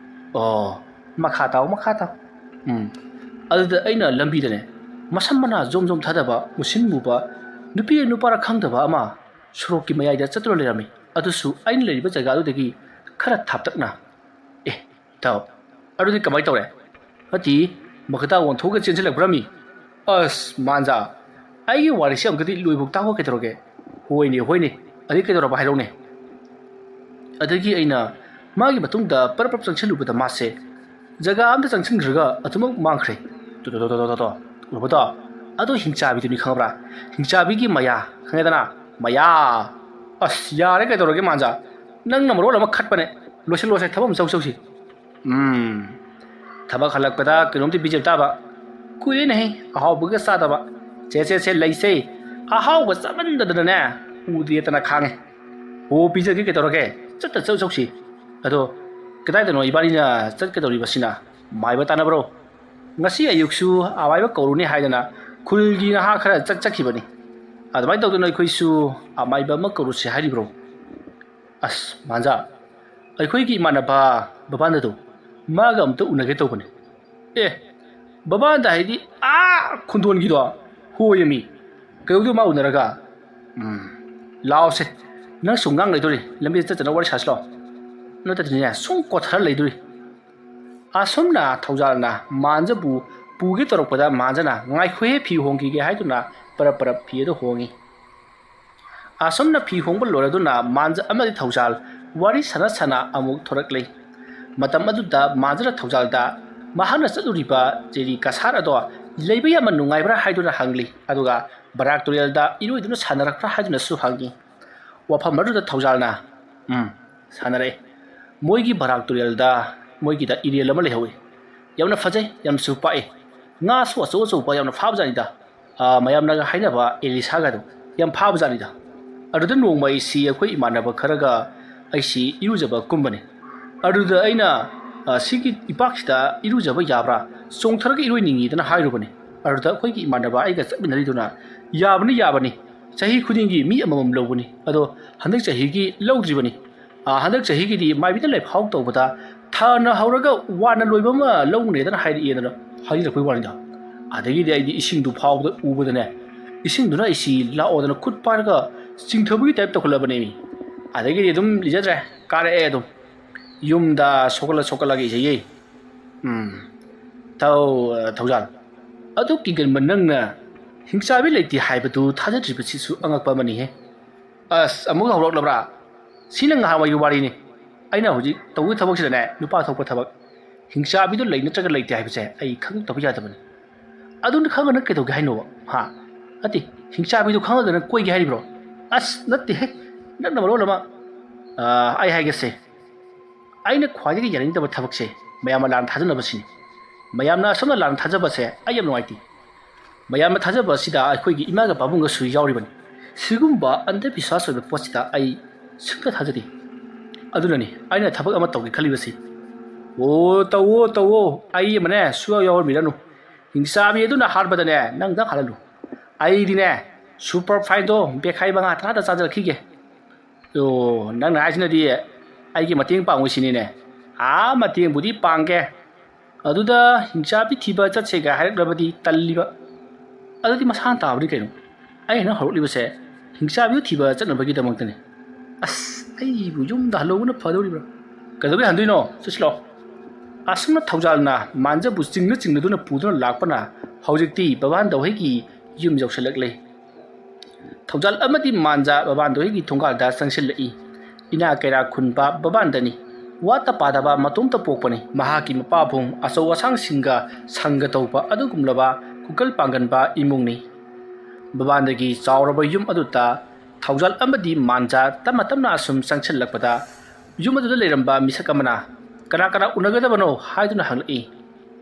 ꯑꯣ, ꯃꯈꯥ ꯇꯥꯎ, ꯃꯈꯥ ꯇꯥꯎ꯫ ꯎꯝ, ꯑꯗꯨꯗ ꯑꯩꯅ ꯂꯝꯕꯤꯗꯅꯦ, ꯃꯁꯝ ꯃꯅꯥ ꯖꯣꯝ ꯖꯣꯝ ꯊꯥꯗꯕ, ꯃꯨꯁꯤꯟ ꯃꯨꯕ, ꯅꯨꯄꯤ ꯅꯨꯄꯥꯔ ꯈꯪꯗꯕ ꯑꯃ ꯁꯣꯔꯣꯛꯀꯤ ꯃꯌꯥꯏꯗ ꯆꯠꯇꯨꯅ ꯂꯩꯔꯝꯃꯤ꯫ ꯑꯗꯨꯁꯨ ꯑꯩꯅ ꯂꯩꯔꯤꯕ ꯖꯒꯥꯗꯨꯗꯒꯤ ꯈꯔ ꯊꯥꯞꯇꯛꯅ꯫ ꯑꯦ, ꯏꯇꯥꯎ, ꯑꯗꯨꯗꯤ ꯀꯃꯥꯏꯅ ꯇꯧꯔꯦ? ꯅꯠꯇꯦ, ꯃꯈꯥ ꯇꯥ ꯑꯣꯟꯊꯣꯛꯑꯒ ꯆꯦꯟꯁꯤꯜꯂꯛꯄ꯭ꯔꯥꯃꯤ? ꯑꯁ, ꯃꯥꯟꯖꯥ, ꯑꯩꯒꯤ ꯋꯥꯔꯤꯁꯤ ꯑꯃꯨꯛꯇꯗꯤ ꯂꯣꯏꯐꯥꯎ ꯇꯥꯈꯣ ꯀꯩꯗꯧꯔꯒꯦ? ꯍꯣꯏꯅꯦ, ꯍꯣꯏꯅꯦ, ꯑꯗꯨꯗꯤ ꯀꯩꯗꯧꯔꯕ ꯍꯥꯏꯔꯛꯎꯅꯦ꯫ ꯑꯗꯒꯤ ꯑꯩꯅ ꯃꯥꯒꯤ ꯃꯇꯨꯡꯗ ꯄꯔꯞ ꯄꯔꯞ ꯆꯪꯁꯤꯜꯂꯨꯕꯗ ꯃꯥꯁꯦ ꯖꯒꯥ ꯑꯝꯗ ꯆꯪꯁꯤꯟꯈ꯭ꯔꯒ ꯑꯗꯨꯃꯛ ꯃꯥꯡꯈ꯭ꯔꯦ꯫ ꯇꯣ, ꯇꯣ, ꯇꯣ, ꯇꯣ, ꯇꯣ, ꯇꯣ꯫ ꯎꯔꯕꯗꯣ? ꯑꯗꯣ ꯍꯤꯡꯆꯥꯕꯤꯗꯨꯅꯤ ꯈꯪꯉꯕ꯭ꯔꯥ? ꯍꯤꯡꯆꯥꯕꯤꯒꯤ ꯃꯌꯥ, ꯈꯪꯉꯦꯗꯅ? ꯃꯌꯥ꯫ ꯑꯁ, ꯌꯥꯔꯦ, ꯀꯩꯗꯧꯔꯒꯦ ꯃꯥꯟꯖꯥ? ꯅꯪꯅ ꯃꯔꯣꯜ ꯑꯃ ꯈꯠꯄꯅꯦ꯫ ꯂꯣꯏꯁꯤꯜ, ꯂꯣꯏꯁꯤꯜ, ꯊꯕꯛ ꯑꯃ ꯆꯧ, ꯆꯧꯁꯤ꯫ ꯎꯝ, ꯊꯕꯛ ꯍꯜꯂꯛꯄꯗ ꯀꯩꯅꯣꯝꯇ ꯄꯤꯖꯕ ꯇꯥꯕ꯫ ꯀꯨꯏꯔꯦꯅꯦꯍꯦ, ꯑꯍꯥꯎꯕꯒ ꯆꯥꯗꯕ꯫ ꯁꯦ, ꯁꯦ, ꯁꯦ, ꯂꯩꯁꯦ꯫ ꯑꯍꯥꯎꯕ ꯆꯥꯃꯟꯗꯗꯅꯅꯦ, ꯎꯗꯦꯇꯅ ꯈꯥꯡꯉꯦ꯫ ꯑꯣ, ꯄꯤꯖꯒꯦ, ꯀꯩꯗꯧꯔꯒꯦ? ꯆꯠꯇ ꯆꯠ ꯆꯧꯁꯤ꯫ ꯑꯗꯣ, ꯀꯗꯥꯏꯗꯅꯣ ꯏꯕꯥꯅꯤꯅ ꯆꯠꯀꯗꯧꯔꯤꯕꯁꯤꯅ? ꯃꯥꯏꯕ ꯇꯥꯟꯅꯕ꯭ꯔꯣ? ꯉꯁꯤ ꯑꯌꯨꯛꯁꯨ ꯑꯃꯥꯏꯕ ꯀꯧꯔꯨꯅꯤ ꯍꯥꯏꯗꯅ ꯈꯨꯜꯒꯤ ꯅꯍꯥ ꯈꯔ ꯆꯠ ꯆꯠꯈꯤꯕꯅꯤ꯫ ꯑꯗꯨꯃꯥꯏꯅ ꯇꯧꯗꯅ ꯑꯩꯈꯣꯏꯁꯨ ꯑꯃꯥꯏꯕ ꯑꯃ ꯀꯧꯔꯨꯁꯤ ꯍꯥꯏꯔꯤꯕ꯭ꯔꯣ? ꯑꯁ, ꯃꯥꯟꯖꯥ, ꯑꯩꯈꯣꯏꯒꯤ ꯏꯃꯥꯟꯅꯕ ꯕꯕꯥꯟꯗꯗꯣ, ꯃꯥꯒ ꯑꯝꯇ ꯎꯅꯒꯦ ꯇꯧꯕꯅꯦ꯫ ꯑꯦ, ꯕꯕꯥꯟꯗ ꯍꯥꯏꯗꯤ ꯑꯥ ꯈꯨꯟꯗꯣꯟꯒꯤꯗꯣ? ꯍꯣꯏ ꯃꯤ, ꯀꯩꯗꯧꯗꯣꯏ ꯃꯥ ꯎꯅꯔꯒ? ꯎꯝ, ꯂꯥꯛꯑꯣꯁꯦ, ꯅꯪꯁꯨ ꯉꯥꯡ ꯂꯩꯗꯣꯔꯤ, ꯂꯝꯕꯤꯗ ꯆꯠꯇꯅ ꯋꯥꯔꯤ ꯁꯥꯁꯤ ꯂꯥꯛꯑꯣ꯫ ꯅꯠꯇ꯭ꯔꯗꯤꯅꯦ, ꯁꯨꯝ ꯀꯣꯠꯊꯔ ꯂꯩꯗꯣꯔꯤ꯫ ꯑꯁꯨꯝꯅ ꯊꯧꯖꯥꯜꯅ ꯃꯥꯟꯖꯕꯨ ꯄꯨꯒꯦ ꯇꯧꯔꯛꯄꯗ ꯃꯥꯟꯖꯅ "ꯉꯥꯏꯈꯣꯍꯦ, ꯐꯤ ꯍꯣꯡꯈꯤꯒꯦ" ꯍꯥꯏꯗꯨꯅ ꯄꯔꯞ ꯄꯔꯞ ꯐꯤ ꯑꯗꯨ ꯍꯣꯡꯉꯤ꯫ ꯑꯁꯨꯝꯅ ꯐꯤ ꯍꯣꯡꯕ ꯂꯣꯏꯔꯗꯨꯅ ꯃꯥꯟꯖ ꯑꯃꯗꯤ ꯊꯧꯖꯥꯜ ꯋꯥꯔꯤ ꯁꯥꯟꯅ ꯁꯥꯟꯅ ꯑꯃꯨꯛ ꯊꯣꯔꯛꯂꯤ꯫ ꯃꯇꯝ ꯑꯗꯨꯗ ꯃꯥꯟꯖꯅ ꯊꯧꯖꯥꯜꯗ ꯃꯍꯥꯛꯅ ꯆꯠꯂꯨꯔꯤꯕ ꯖꯦꯔꯤ ꯀꯁꯥꯔ ꯑꯗꯣ ꯂꯩꯕ ꯌꯥꯝꯅ ꯅꯨꯡꯉꯥꯏꯕ꯭ꯔꯥ ꯍꯥꯏꯗꯨꯅ ꯍꯪꯂꯤ, ꯑꯗꯨꯒ ꯕꯔꯥꯛ ꯇꯨꯔꯦꯜꯗ ꯏꯔꯣꯏꯗꯨꯅ ꯁꯥꯟꯅꯔꯛꯄ꯭ꯔꯥ ꯍꯥꯏꯗꯨꯅꯁꯨ ꯍꯪꯉꯤ꯫ ꯋꯥꯐꯝ ꯑꯗꯨꯗ ꯊꯧꯖꯥꯜꯅ, "ꯎꯝ, ꯁꯥꯟꯅꯔꯛꯑꯦ꯫ ꯃꯣꯏꯒꯤ ꯕꯔꯥꯛ ꯇꯨꯔꯦꯜꯗ ꯃꯣꯏꯒꯤꯗ ꯏꯔꯦꯜ ꯑꯃ ꯂꯩꯍꯧꯋꯤ꯫ ꯌꯥꯝꯅ ꯐꯖꯩ, ꯌꯥꯝꯅꯁꯨ ꯄꯥꯛꯏ꯫ ꯉꯥꯁꯨ ꯑꯆꯧ ꯑꯆꯧꯕ ꯌꯥꯝꯅ ꯐꯥꯕꯖꯥꯠꯅꯤꯗ꯫ ꯑꯥ, ꯃꯌꯥꯝꯅꯒ ꯍꯥꯏꯅꯕ ꯑꯦꯂꯤꯁꯥꯒꯗꯣ ꯌꯥꯝ ꯐꯥꯕꯖꯥꯠꯅꯤꯗ꯫" ꯑꯗꯨꯗ ꯅꯣꯡꯃ ꯑꯩꯁꯤ ꯑꯩꯈꯣꯏ ꯏꯃꯥꯟꯅꯕ ꯈꯔꯒ ꯑꯩꯁꯤ ꯏꯔꯨꯖꯕ ꯀꯨꯝꯕꯅꯤ꯫ ꯑꯗꯨꯗ ꯑꯩꯅ, "ꯑꯥ, ꯁꯤꯒꯤ ꯏꯄꯥꯛꯁꯤꯗ ꯏꯔꯨꯖꯕ ꯌꯥꯕ꯭ꯔꯥ? ꯆꯣꯡꯊꯔꯒ ꯏꯔꯣꯏꯅꯤꯡꯉꯤꯗꯅ" ꯍꯥꯏꯔꯨꯕꯅꯤ꯫ ꯑꯗꯨꯗ ꯑꯩꯈꯣꯏꯒꯤ ꯏꯃꯥꯟꯅꯕ ꯑꯩꯒ ꯆꯠꯃꯤꯟꯅꯔꯤꯗꯨꯅ, "ꯌꯥꯕꯅꯤ, ꯌꯥꯕꯅꯤ꯫ ꯆꯍꯤ ꯈꯨꯗꯤꯡꯒꯤ ꯃꯤ ꯑꯃꯃꯝ ꯂꯧꯕꯅꯤ꯫ ꯑꯗꯣ ꯍꯟꯗꯛ ꯆꯍꯤꯒꯤ ꯂꯧꯗ꯭ꯔꯤꯕꯅꯤ꯫ ꯍꯟꯗꯛ ꯆꯍꯤꯒꯤꯗꯤ ꯃꯥꯏꯕꯤꯗ ꯂꯩꯐꯥꯎ ꯇꯧꯕꯗ ꯊꯥꯅ ꯍꯧꯔꯒ ꯋꯥꯅ ꯂꯣꯏꯕ ꯑꯃ ꯂꯧꯅꯦꯗꯅ ꯍꯥꯏꯔꯛꯑꯦꯗꯅ ꯍꯥꯏꯖꯔꯛꯄꯒꯤ ꯋꯥꯅꯤꯗ꯫ ꯑꯗꯒꯤꯗꯤ ꯑꯩꯗꯤ ꯏꯁꯤꯡꯗꯨ ꯐꯥꯎꯕꯗ ꯎꯕꯗꯅꯦ, ꯏꯁꯤꯡꯗꯨꯅ ꯑꯩꯁꯤ ꯂꯥꯛꯑꯣꯗꯅ ꯈꯨꯠ ꯄꯥꯏꯔꯒ ꯆꯤꯡꯊꯕꯒꯤ ꯇꯥꯏꯞ ꯇꯧꯈꯠꯂꯕꯅꯦꯃꯤ꯫ ꯑꯗꯒꯤꯗꯤ ꯑꯗꯨꯝ ꯂꯤꯖꯗ꯭ꯔꯦ, ꯀꯥꯔꯛꯑꯦ ꯑꯗꯨꯝ꯫ ꯌꯨꯝꯗ ꯁꯣꯛꯀꯠꯂ ꯁꯣꯛꯀꯠꯂꯒ ꯏꯖꯩꯌꯦ꯫ ꯎꯝ꯫ ꯊꯧ-, ꯊꯧꯖꯥꯜ꯫ ꯑꯗꯨꯛ ꯀꯤꯒꯟꯕ ꯅꯪꯅ ꯍꯤꯡꯆꯥꯕꯤ ꯂꯩꯇꯦ ꯍꯥꯏꯕꯗꯨ ꯊꯥꯖꯗ꯭ꯔꯤꯕꯁꯤꯁꯨ ꯑꯉꯛꯄ ꯑꯃꯅꯤꯍꯦ꯫ ꯑꯁ, ꯑꯃꯨꯛ ꯍꯧꯔꯛꯂꯕ꯭ꯔꯥ? ꯁꯤꯅ ꯉꯍꯥꯟꯋꯥꯏꯒꯤ ꯋꯥꯔꯤꯅꯤ꯫ ꯑꯩꯅ ꯍꯧꯖꯤꯛ ꯇꯧꯒꯗꯕ ꯊꯕꯛꯁꯤꯗꯅꯦ, ꯅꯨꯄꯥ ꯊꯣꯛꯄ ꯊꯕꯛ꯫ ꯍꯤꯡꯆꯥꯕꯤꯗꯨ ꯂꯩ ꯅꯠꯇ꯭ꯔꯒ ꯂꯩꯇꯦ ꯍꯥꯏꯕꯁꯦ ꯑꯩ ꯈꯪꯗꯣꯛꯇꯕ ꯌꯥꯗꯕꯅꯤ꯫ ꯑꯗꯨꯅ ꯈꯪꯉꯒ ꯅꯪ ꯀꯩꯗꯧꯒꯦ ꯍꯥꯏꯅꯣꯕ? ꯍꯥ? ꯅꯠꯇꯦ, ꯍꯤꯡꯆꯥꯕꯤꯗꯨ ꯈꯪꯉꯒ ꯅꯪ ꯀꯣꯏꯒꯦ ꯍꯥꯏꯔꯤꯕ꯭ꯔꯣ? ꯑꯁ, ꯅꯠꯇꯦꯍꯦ꯫ ꯅꯪꯅ ꯃꯔꯣꯜ ꯑꯃ, ꯑꯥ, ꯑꯩ ꯍꯥꯏꯒꯦꯁꯦ꯫ ꯑꯩꯅ ꯈ꯭ꯋꯥꯏꯗꯒꯤ ꯌꯥꯅꯤꯡꯗꯕ ꯊꯕꯛꯁꯦ ꯃꯌꯥꯝꯅ ꯂꯥꯟꯅ ꯊꯥꯖꯅꯕꯁꯤꯅꯤ꯫ ꯃꯌꯥꯝꯅ ꯑꯁꯨꯝꯅ ꯂꯥꯟꯅ ꯊꯥꯖꯕꯁꯦ ꯑꯩ ꯌꯥꯝ ꯅꯨꯡꯉꯥꯏꯇꯦ꯫ ꯃꯌꯥꯝꯅ ꯊꯥꯖꯕ ꯑꯁꯤꯗ ꯑꯩꯈꯣꯏꯒꯤ ꯏꯃꯥꯒ ꯄꯥꯕꯨꯡꯒꯁꯨ ꯌꯥꯎꯔꯤꯕꯅꯤ꯫ ꯁꯤꯒꯨꯝꯕ ꯑꯟꯙꯕꯤꯁ꯭ꯋꯥꯁ ꯑꯣꯏꯕ ꯄꯣꯠꯁꯤꯗ ꯑꯩ ꯁꯨꯡꯊꯥ ꯊꯥꯖꯗꯦ꯫ ꯑꯗꯨꯅꯅꯤ ꯑꯩꯅ ꯊꯕꯛ ꯑꯃ ꯇꯧꯒꯦ ꯈꯜꯂꯤꯕꯁꯤ꯫ ꯑꯣ, ꯇꯧꯋꯣ, ꯇꯧꯋꯣ꯫ ꯑꯩ ꯑꯃꯅꯦ ꯁꯨꯌꯥꯎ ꯌꯥꯎꯍꯟꯕꯤꯔꯅꯨ꯫ ꯍꯤꯡꯆꯥꯕꯤ ꯑꯗꯨꯅ ꯍꯥꯠꯄꯗꯅꯦ ꯅꯪꯗꯪ ꯍꯥꯠꯍꯜꯂꯨ꯫ ꯑꯩꯗꯤꯅꯦ ꯁꯨꯄꯔ ꯐꯥꯏꯟꯗꯣ ꯕꯦꯈꯥꯏ ꯃꯉꯥ ꯇꯔꯥꯗ ꯆꯥꯖꯔꯛꯈꯤꯒꯦ꯫ ꯑꯣ, ꯅꯪꯅ ꯍꯥꯏꯁꯤꯅꯗꯤ ꯑꯩꯒꯤ ꯃꯇꯦꯡ ꯄꯥꯡꯉꯨ ꯁꯤꯅꯤꯅꯦ꯫ ꯑꯥ, ꯃꯇꯦꯡꯕꯨꯗꯤ ꯄꯥꯡꯒꯦ꯫ ꯑꯗꯨꯗ ꯍꯤꯡꯆꯥꯕꯤ ꯊꯤꯕ ꯆꯠꯁꯦꯒ ꯍꯥꯏꯔꯛꯂꯕꯗꯤ ꯇꯜꯂꯤꯕ꯫ ꯑꯗꯨꯗꯤ ꯃꯁꯥꯅ ꯇꯥꯕꯅꯤ ꯀꯩꯅꯣ꯫ ꯑꯩꯅ ꯅꯪ ꯍꯧꯔꯛꯂꯤꯕꯁꯦ ꯍꯤꯡꯆꯥꯕꯤꯗꯨ ꯊꯤꯕ ꯆꯠꯅꯕꯒꯤꯗꯃꯛꯇꯅꯤ꯫ ꯑꯁ, ꯑꯩꯕꯨ ꯌꯨꯝꯗ ꯍꯜꯍꯧꯕꯅ ꯐꯗꯧꯔꯤꯕ꯭ꯔꯥ? ꯀꯩꯗꯧꯕꯩ ꯍꯟꯗꯣꯏꯅꯣ? ꯆꯠꯁꯤꯂꯣ꯫ ꯑꯁꯨꯝꯅ ꯊꯧꯖꯥꯜꯅ ꯃꯥꯟꯖꯕꯨ ꯆꯤꯡꯅ ꯆꯤꯡꯅꯗꯨꯅ ꯄꯨꯗꯨꯅ ꯂꯥꯛꯄꯅ ꯍꯧꯖꯤꯛꯇꯤ ꯕꯕꯥꯟꯗꯧꯍꯩꯒꯤ ꯌꯨꯝ ꯌꯧꯁꯤꯜꯂꯛꯂꯦ꯫ ꯊꯧꯖꯥꯜ ꯑꯃꯗꯤ ꯃꯥꯟꯖꯥ ꯕꯕꯥꯟꯗꯣꯏꯒꯤ ꯊꯣꯡꯒꯥꯜꯗ ꯆꯪꯁꯤꯜꯂꯛꯏ꯫ ꯏꯅꯥ ꯀꯩꯔꯥ ꯈꯨꯟꯕ ꯕꯕꯥꯟꯗꯅꯤ꯫ ꯋꯥꯠꯇ ꯄꯥꯗꯕ ꯃꯇꯣꯝꯇ ꯄꯣꯛꯄꯅꯤ꯫ ꯃꯍꯥꯛꯀꯤ ꯃꯄꯥꯕꯨꯡ ꯑꯆꯧ ꯑꯁꯥꯡꯁꯤꯡꯒ ꯁꯪꯒ ꯇꯧꯕ ꯑꯗꯨꯒꯨꯝꯂꯕ ꯈꯨꯀꯜ ꯄꯥꯡꯒꯟꯕ ꯏꯃꯨꯡꯅꯤ꯫ ꯕꯕꯥꯟꯗꯒꯤ ꯆꯥꯎꯔꯕ ꯌꯨꯝ ꯑꯗꯨꯗ ꯊꯧꯖꯥꯜ ꯑꯃꯗꯤ ꯃꯥꯟꯖꯥ ꯇꯞꯅ ꯇꯞꯅ ꯑꯁꯨꯝ ꯆꯪꯁꯤꯜꯂꯛꯄꯗ ꯌꯨꯝ ꯑꯗꯨꯗ ꯂꯩꯔꯝꯕ ꯃꯤꯁꯛ ꯑꯃꯅ "ꯀꯅꯥ ꯀꯅꯥ ꯎꯅꯒꯗꯕꯅꯣ?" ꯍꯥꯏꯗꯨꯅ ꯍꯪꯂꯛꯏ꯫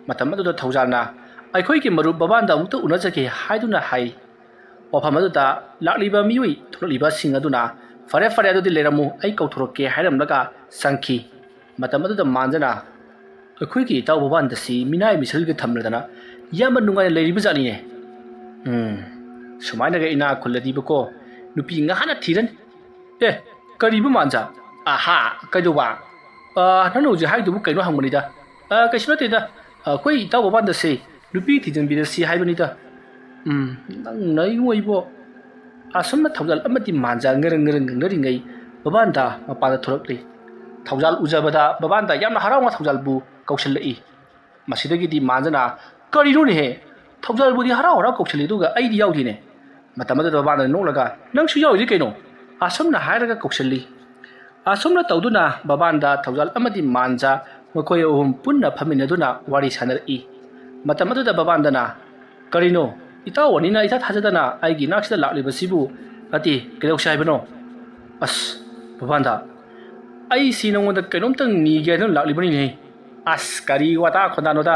ꯃꯇꯝ ꯑꯗꯨꯗ ꯊꯧꯖꯥꯜꯅ "ꯑꯩꯈꯣꯏꯒꯤ ꯃꯔꯨꯞ ꯕꯕꯥꯟꯗ ꯑꯃꯨꯛꯇ ꯎꯅꯖꯒꯦ" ꯍꯥꯏꯗꯨꯅ ꯍꯥꯏ꯫ ꯋꯥꯐꯝ ꯑꯗꯨꯗ ꯂꯥꯛꯂꯤꯕ ꯃꯤꯑꯣꯏ ꯊꯣꯛꯂꯛꯂꯤꯕꯁꯤꯡ ꯑꯗꯨꯅ "ꯐꯔꯦ, ꯐꯔꯦ, ꯑꯗꯨꯗꯤ ꯂꯩꯔꯝꯃꯨ, ꯑꯩ ꯀꯧꯊꯣꯔꯛꯀꯦ" ꯍꯥꯏꯔꯝꯂꯒ ꯆꯪꯈꯤ꯫ ꯃꯇꯝ ꯑꯗꯨꯗ ꯃꯥꯟꯖꯅ "ꯑꯩꯈꯣꯏꯒꯤ ꯏꯇꯥꯎ ꯕꯕꯥꯟꯗꯁꯤ ꯃꯤꯅꯥꯏ ꯃꯤꯁꯜꯒ ꯊꯝꯂꯗꯅ ꯌꯥꯝꯅ ꯅꯨꯡꯉꯥꯏꯅ ꯂꯩꯔꯤꯕ ꯖꯥꯠꯅꯤꯅꯦ꯫ ꯎꯝ, ꯁꯨꯃꯥꯏꯅꯒ ꯏꯅꯥꯛ ꯈꯨꯜꯂꯗꯤꯕꯀꯣ, ꯅꯨꯄꯤ ꯉꯍꯥꯟꯅ ꯊꯤꯔꯅꯤ꯫ ꯑꯦ, ꯀꯔꯤꯕ ꯃꯥꯟꯖꯥ? ꯑꯍꯥ, ꯀꯩꯗꯧꯕ? ꯑ, ꯅꯪꯅ ꯍꯧꯖꯤꯛ ꯍꯥꯏꯗꯨꯕꯨ ꯀꯩꯅꯣ ꯍꯪꯕꯅꯤꯗ꯫ ꯑ, ꯀꯩꯁꯨ ꯅꯠꯇꯦꯗ꯫ ꯑ, ꯑꯩꯈꯣꯏ ꯏꯇꯥꯎ ꯕꯕꯥꯟꯗꯁꯦ ꯅꯨꯄꯤ ꯊꯤꯖꯤꯟꯕꯤꯔꯁꯤ ꯍꯥꯏꯕꯅꯤꯗ꯫ ꯎꯝ, ꯅꯪꯅ ꯏꯕꯨꯡꯉꯣ ꯏꯕꯣ꯫ ꯑꯁꯨꯝꯅ ꯊꯧꯖꯥꯜ ꯑꯃꯗꯤ ꯃꯥꯟꯖꯥ ꯉꯔꯪ ꯉꯔꯪ ꯉꯪꯅꯔꯤꯉꯩ ꯕꯕꯥꯟꯗ ꯃꯄꯥꯟꯗ ꯊꯣꯔꯛꯂꯤ꯫ ꯊꯧꯖꯥꯜ ꯎꯖꯕꯗ ꯕꯕꯥꯟꯗ ꯌꯥꯝꯅ ꯍꯔꯥꯎꯅ ꯊꯧꯖꯥꯜꯕꯨ ꯀꯧꯁꯤꯜꯂꯛꯏ꯫ ꯃꯁꯤꯗꯒꯤꯗꯤ ꯃꯥꯟꯖꯅ, "ꯀꯔꯤꯅꯣꯅꯦꯍꯦ? ꯊꯧꯖꯥꯜꯕꯨꯗꯤ ꯍꯔꯥꯎ ꯍꯔꯥꯎ ꯀꯧꯁꯤꯜꯂꯤ, ꯑꯗꯨꯒ ꯑꯩꯗꯤ ꯌꯥꯎꯗꯦꯅꯦ?" ꯃꯇꯝ ꯑꯗꯨꯗ ꯕꯕꯥꯟꯗꯅ ꯅꯣꯛꯂꯒ, "ꯅꯪꯁꯨ ꯌꯥꯎꯔꯤꯗꯤ ꯀꯩꯅꯣ?" ꯑꯁꯨꯝꯅ ꯍꯥꯏꯔꯒ ꯀꯧꯁꯤꯜꯂꯤ꯫ ꯑꯁꯨꯝꯅ ꯇꯧꯗꯨꯅ ꯕꯕꯥꯟꯗ ꯊꯧꯖꯥꯜ ꯑꯃꯗꯤ ꯃꯥꯟꯖ ꯃꯈꯣꯏ ꯑꯍꯨꯝ ꯄꯨꯟꯅ ꯐꯝꯃꯤꯟꯅꯗꯨꯅ ꯋꯥꯔꯤ ꯁꯥꯟꯅꯔꯛꯏ꯫ ꯃꯇꯝ ꯑꯗꯨꯗ ꯕꯕꯥꯟꯗꯅ, "ꯀꯔꯤꯅꯣ? ꯏꯇꯥꯎ ꯑꯅꯤꯅ ꯏꯊꯥ ꯊꯥꯖꯗꯅ ꯑꯩꯒꯤ ꯏꯅꯥꯛꯁꯤꯗ ꯂꯥꯛꯂꯤꯕꯁꯤꯕꯨ? ꯅꯠꯇꯦ, ꯀꯩꯗꯧꯁꯦ ꯍꯥꯏꯕꯅꯣ?" "ꯑꯁ, ꯕꯕꯥꯟꯗ, ꯑꯩꯁꯤ ꯅꯉꯣꯟꯗ ꯀꯩꯅꯣꯝꯇꯪ ꯅꯤꯒꯦ ꯍꯥꯏꯗꯨꯅ ꯂꯥꯛꯂꯤꯕꯅꯤꯅꯦ꯫" "ꯑꯁ, ꯀꯔꯤ ꯋꯥꯇꯥ ꯈꯣꯟꯗꯥꯅꯣꯗ?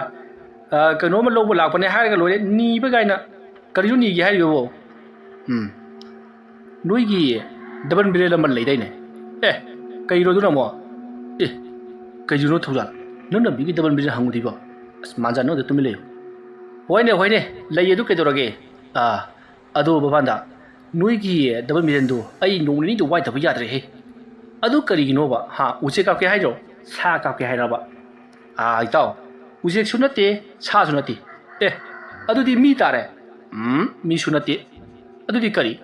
ꯑ, ꯀꯩꯅꯣꯝꯃ ꯂꯧꯕ ꯂꯥꯛꯄꯅꯦ ꯍꯥꯏꯔꯒ ꯂꯣꯏꯔꯦ, ꯅꯤꯕ ꯀꯥꯏꯅ꯫ ꯀꯔꯤꯅꯣ ꯅꯤꯒꯦ ꯍꯥꯏꯔꯤꯕꯕꯣ?" "ꯎꯝ, ꯅꯣꯏꯒꯤ ꯗꯕꯜ ꯕꯤꯔꯦꯜ ꯑꯃ ꯂꯩꯗꯥꯏꯅꯦ?" "ꯑꯦ, ꯀꯩꯅꯣ ꯑꯗꯨꯅ ꯑꯃꯨꯛ?" "ꯑꯦ, ꯀꯩꯅꯣ ꯊꯧꯖꯥꯜ? ꯅꯪꯅ ꯃꯤꯒꯤ ꯗꯕꯜ ꯕꯤꯔꯦꯜ ꯍꯪꯉꯨꯗꯣꯏꯕꯣ?" "ꯑꯁ, ꯃꯥꯟꯖꯥ, ꯅꯪꯗ ꯇꯨꯃꯤꯟ ꯂꯩꯌꯨ꯫" "ꯍꯣꯏꯅꯦ, ꯍꯣꯏꯅꯦ, ꯂꯩꯌꯦ, ꯑꯗꯨ ꯀꯩꯗꯧꯔꯒꯦ?" "ꯑꯥ, ꯑꯗꯣ ꯕꯕꯥꯟꯗ, ꯅꯣꯏꯒꯤ ꯗꯕꯜ ꯕꯤꯔꯦꯜꯗꯨ ꯑꯩ ꯅꯣꯡ ꯅꯤꯅꯤꯗ ꯋꯥꯏꯗꯕ ꯌꯥꯗ꯭ꯔꯦꯍꯦ꯫" "ꯑꯗꯨ ꯀꯔꯤꯒꯤꯅꯣꯕ? ꯍꯥ, ꯎꯆꯦꯛ ꯀꯥꯞꯀꯦ ꯍꯥꯏꯔꯣ? ꯁꯥ ꯀꯥꯞꯀꯦ ꯍꯥꯏꯔꯕ?" "ꯑꯥ, ꯏꯇꯥꯎ, ꯎꯆꯦꯛꯁꯨ ꯅꯠꯇꯦ, ꯁꯥꯁꯨ ꯅꯠꯇꯦ꯫ ꯑꯦ, ꯑꯗꯨꯗꯤ ꯃꯤ ꯇꯥꯔꯦ?" "ꯎꯝ, ꯃꯤꯁꯨ ꯅꯠꯇꯦ꯫ ꯑꯗꯨꯗꯤ ꯀꯔꯤ?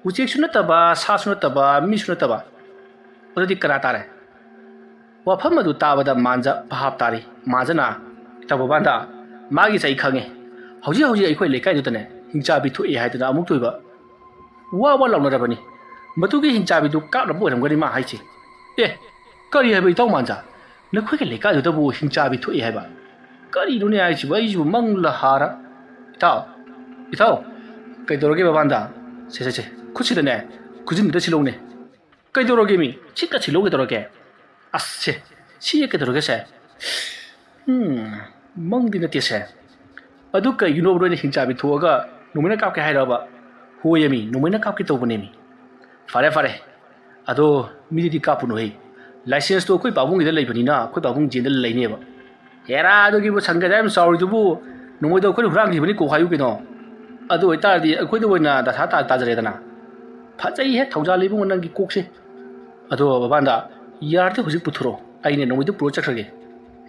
ꯎꯆꯦꯛꯁꯨ ꯅꯠꯇꯕ, ꯁꯥꯁꯨ ꯅꯠꯇꯕ, ꯃꯤꯁꯨ ꯅꯠꯇꯕ꯫ ꯑꯗꯨꯗꯤ ꯀꯅꯥ ꯇꯥꯔꯦ?" ꯋꯥꯐꯝ ꯑꯗꯨ ꯇꯥꯕꯗ ꯃꯥꯟꯖ ꯚꯥꯞ ꯇꯥꯔꯤ꯫ ꯃꯥꯟꯖꯅ, "ꯏꯇꯥꯎ ꯕꯕꯥꯟꯗ, ꯃꯥꯒꯤꯁꯦ ꯑꯩ ꯈꯪꯉꯦ꯫ ꯍꯧꯖꯤꯛ ꯍꯧꯖꯤꯛ ꯑꯩꯈꯣꯏ ꯂꯩꯀꯥꯏꯗꯨꯗꯅꯦ ꯍꯤꯡꯆꯥꯕꯤ ꯊꯣꯛꯑꯦ ꯍꯥꯏꯗꯅ ꯑꯃꯨꯛꯇ ꯑꯣꯏꯕ ꯋꯥ ꯋꯥ ꯂꯥꯎꯅꯔꯕꯅꯤ꯫ ꯃꯗꯨꯒꯤ ꯍꯤꯡꯆꯥꯕꯤꯗꯨ ꯀꯥꯞꯅꯕ ꯑꯣꯏꯔꯝꯒꯅꯤ ꯃꯥ ꯍꯥꯏꯁꯦ꯫" "ꯑꯦ, ꯀꯔꯤ ꯍꯥꯏꯕ, ꯏꯇꯥꯎ ꯃꯥꯟꯖ? ꯅꯈꯣꯏꯒꯤ ꯂꯩꯀꯥꯏꯗꯨꯗꯕꯨ ꯍꯤꯡꯆꯥꯕꯤ ꯊꯣꯛꯑꯦ ꯍꯥꯏꯕ? ꯀꯔꯤꯅꯣꯅꯦ ꯍꯥꯏꯁꯤꯕꯨ? ꯑꯩꯁꯤꯕꯨ ꯃꯪꯂ ꯍꯥꯔ꯫ ꯏꯇꯥꯎ, ꯏꯇꯥꯎ, ꯀꯩꯗꯧꯔꯒꯦ ꯕꯕꯥꯟꯗ? ꯁꯦ, ꯁꯦ, ꯁꯦ, ꯈꯨꯠꯁꯤꯗꯅꯦ ꯈꯨꯖꯤꯟꯗꯨꯗ ꯁꯤꯜꯂꯧꯅꯦ꯫ ꯀꯩꯗꯧꯔꯒꯦ ꯃꯤ? ꯁꯤꯠꯀ ꯁꯤꯜꯂꯧ ꯀꯩꯗꯧꯔꯒꯦ? ꯑꯁ, ꯁꯦ, ꯁꯤ ꯀꯩꯗꯧꯔꯒꯦ ꯁꯦ? ꯎꯝ, ꯃꯪꯗꯤ ꯅꯠꯇꯦ ꯁꯦ꯫ ꯑꯗꯨ ꯀꯩꯒꯤꯅꯣꯕ ꯅꯣꯏꯅ ꯍꯤꯡꯆꯥꯕꯤ ꯊꯣꯛꯑꯒ ꯅꯣꯡꯃꯩꯅ ꯀꯥꯞꯀꯦ ꯍꯥꯏꯔꯕ?" "ꯍꯣꯏ ꯑꯃꯤ, ꯅꯣꯡꯃꯩꯅ ꯀꯥꯞꯀꯦ ꯇꯧꯕꯅꯦꯃꯤ꯫" "ꯐꯔꯦ, ꯐꯔꯦ꯫ ꯑꯗꯣ ꯃꯤꯗꯨꯗꯤ ꯀꯥꯞꯄꯨꯅꯨ ꯍꯦ꯫ ꯂꯥꯏꯁꯦꯟꯁꯇꯣ ꯑꯩꯈꯣꯏ ꯄꯥꯕꯨꯡꯒꯤꯗ ꯂꯩꯕꯅꯤꯅ ꯑꯩꯈꯣꯏ ꯄꯥꯕꯨꯡ ꯖꯦꯜꯗ ꯂꯩꯅꯦꯕ꯫" "ꯍꯦꯔꯥ, ꯑꯗꯨꯒꯤꯕꯨ ꯁꯪꯒ ꯌꯥꯝ ꯆꯥꯎꯔꯤꯗꯨꯕꯨ ꯅꯣꯡꯃꯩꯗꯣ ꯑꯩꯈꯣꯏꯅ ꯍꯨꯔꯥꯟꯈꯤꯕꯅꯤ ꯀꯣꯛ ꯍꯥꯏꯌꯨ ꯀꯩꯅꯣ꯫ ꯑꯗꯨ ꯑꯣꯏꯇꯥꯔꯗꯤ ꯑꯩꯈꯣꯏꯗ ꯑꯣꯏꯅ ꯗꯁꯥ ꯇꯥ-, ꯇꯥꯖꯔꯦꯗꯅ꯫" "ꯐꯖꯩꯍꯦ ꯊꯧꯖꯥꯜ ꯏꯕꯨꯡꯉꯣ ꯅꯪꯒꯤ ꯀꯣꯛꯁꯦ꯫ ꯑꯗꯣ ꯕꯕꯥꯟꯗ, ꯌꯥꯔꯗꯤ ꯍꯧꯖꯤꯛ ꯄꯨꯊꯣꯔꯛꯑꯣ, ꯑꯩꯅꯦ ꯅꯣꯡꯃꯩꯗꯨ ꯄꯨꯔ ꯆꯠꯈ꯭ꯔꯒꯦ꯫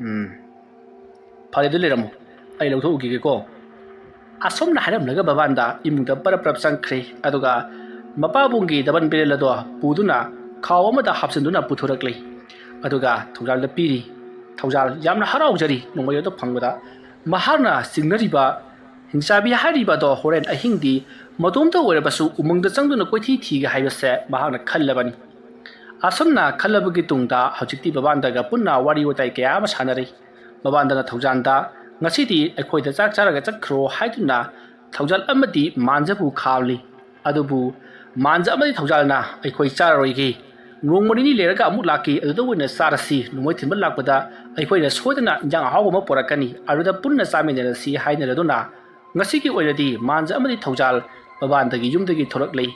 ꯎꯝ, ꯐꯔꯦ, ꯑꯗꯨ ꯂꯩꯔꯝꯃꯣ, ꯑꯩ ꯂꯧꯊꯣꯛꯎꯈꯤꯒꯦꯀꯣ꯫ ꯑꯁꯨꯝꯅ ꯍꯥꯏꯔꯝꯂꯒ ꯕꯕꯥꯟꯗ ꯏꯃꯨꯡꯗ ꯄꯔꯞ ꯄꯔꯞ ꯆꯪꯈ꯭ꯔꯦ꯫ ꯑꯗꯨꯒ ꯃꯄꯥꯕꯨꯡꯒꯤ ꯗꯕꯜ ꯕꯦꯔꯦꯜ ꯑꯗꯣ ꯄꯨꯗꯨꯅ ꯈꯥꯎ ꯑꯃꯗ ꯍꯥꯞꯆꯤꯟꯗꯨꯅ ꯄꯨꯊꯣꯔꯛꯂꯦ꯫ ꯑꯗꯨꯒ ꯊꯧꯖꯥꯜꯗ ꯄꯤꯔꯤ꯫ ꯊꯧꯖꯥꯜ ꯌꯥꯝꯅ ꯍꯔꯥꯎꯖꯔꯤ ꯅꯣꯡꯃꯩ ꯑꯗꯨ ꯐꯪꯕꯗ꯫ ꯃꯍꯥꯛꯅ ꯆꯤꯡꯅꯔꯤꯕ ꯍꯤꯡꯆꯥꯕꯤ ꯍꯥꯏꯔꯤꯕ ꯑꯗꯣ ꯍꯣꯔꯦꯟ ꯑꯍꯤꯡꯗꯤ ꯃꯇꯣꯝꯇ ꯑꯣꯏꯔꯕꯁꯨ ꯎꯃꯪꯗ ꯆꯪꯗꯨꯅ ꯀꯣꯏꯊꯤ ꯊꯤꯒꯦ ꯍꯥꯏꯕꯁꯦ ꯃꯍꯥꯛꯅ ꯈꯜꯂꯕꯅꯤ꯫ ꯑꯁꯨꯝꯅ ꯈꯜꯂꯕꯒꯤ ꯇꯨꯡꯗ ꯍꯧꯖꯤꯛꯇꯤ ꯕꯕꯥꯟꯗꯒ ꯄꯨꯟꯅ ꯋꯥꯔꯤ ꯋꯥꯇꯥꯏ ꯀꯌꯥ ꯑꯃ ꯁꯥꯟꯅꯔꯤ꯫ ꯕꯕꯥꯟꯗꯅ ꯊꯧꯖꯥꯜꯗ, "ꯉꯁꯤꯗꯤ ꯑꯩꯈꯣꯏꯗ ꯆꯥꯛ ꯆꯥꯔꯒ ꯆꯠꯈ꯭ꯔꯣ" ꯍꯥꯏꯗꯨꯅ ꯊꯧꯖꯥꯜ ꯑꯃꯗꯤ ꯃꯥꯟꯖꯕꯨ ꯈꯥꯝꯂꯤ꯫ ꯑꯗꯨꯕꯨ ꯃꯥꯟꯖ ꯑꯃꯗꯤ ꯊꯧꯖꯥꯜꯅ, "ꯑꯩꯈꯣꯏ ꯆꯥꯔꯔꯣꯏꯒꯦ, ꯅꯣꯡꯃ ꯅꯤꯅꯤ ꯂꯩꯔꯒ ꯑꯃꯨꯛ ꯂꯥꯛꯀꯦ, ꯑꯗꯨꯗ ꯑꯣꯏꯅ ꯆꯥꯔꯁꯤ, ꯅꯣꯡꯃꯩ ꯊꯤꯟꯕ ꯂꯥꯛꯄꯗ ꯑꯩꯈꯣꯏꯅ ꯁꯣꯏꯗꯅ ꯏꯟꯖꯥꯡ ꯑꯍꯥꯎꯕ ꯑꯃ ꯄꯨꯔꯛꯀꯅꯤ, ꯑꯗꯨꯗ ꯄꯨꯟꯅ ꯆꯥꯃꯤꯟꯅꯔꯁꯤ" ꯍꯥꯏꯅꯔꯗꯨꯅ ꯉꯁꯤꯒꯤ ꯑꯣꯏꯅꯗꯤ ꯃꯥꯟꯖ ꯑꯃꯗꯤ ꯊꯧꯖꯥꯜ ꯃꯕꯥꯟꯗꯒꯤ ꯌꯨꯝꯗꯒꯤ ꯊꯣꯔꯛꯂꯤ꯫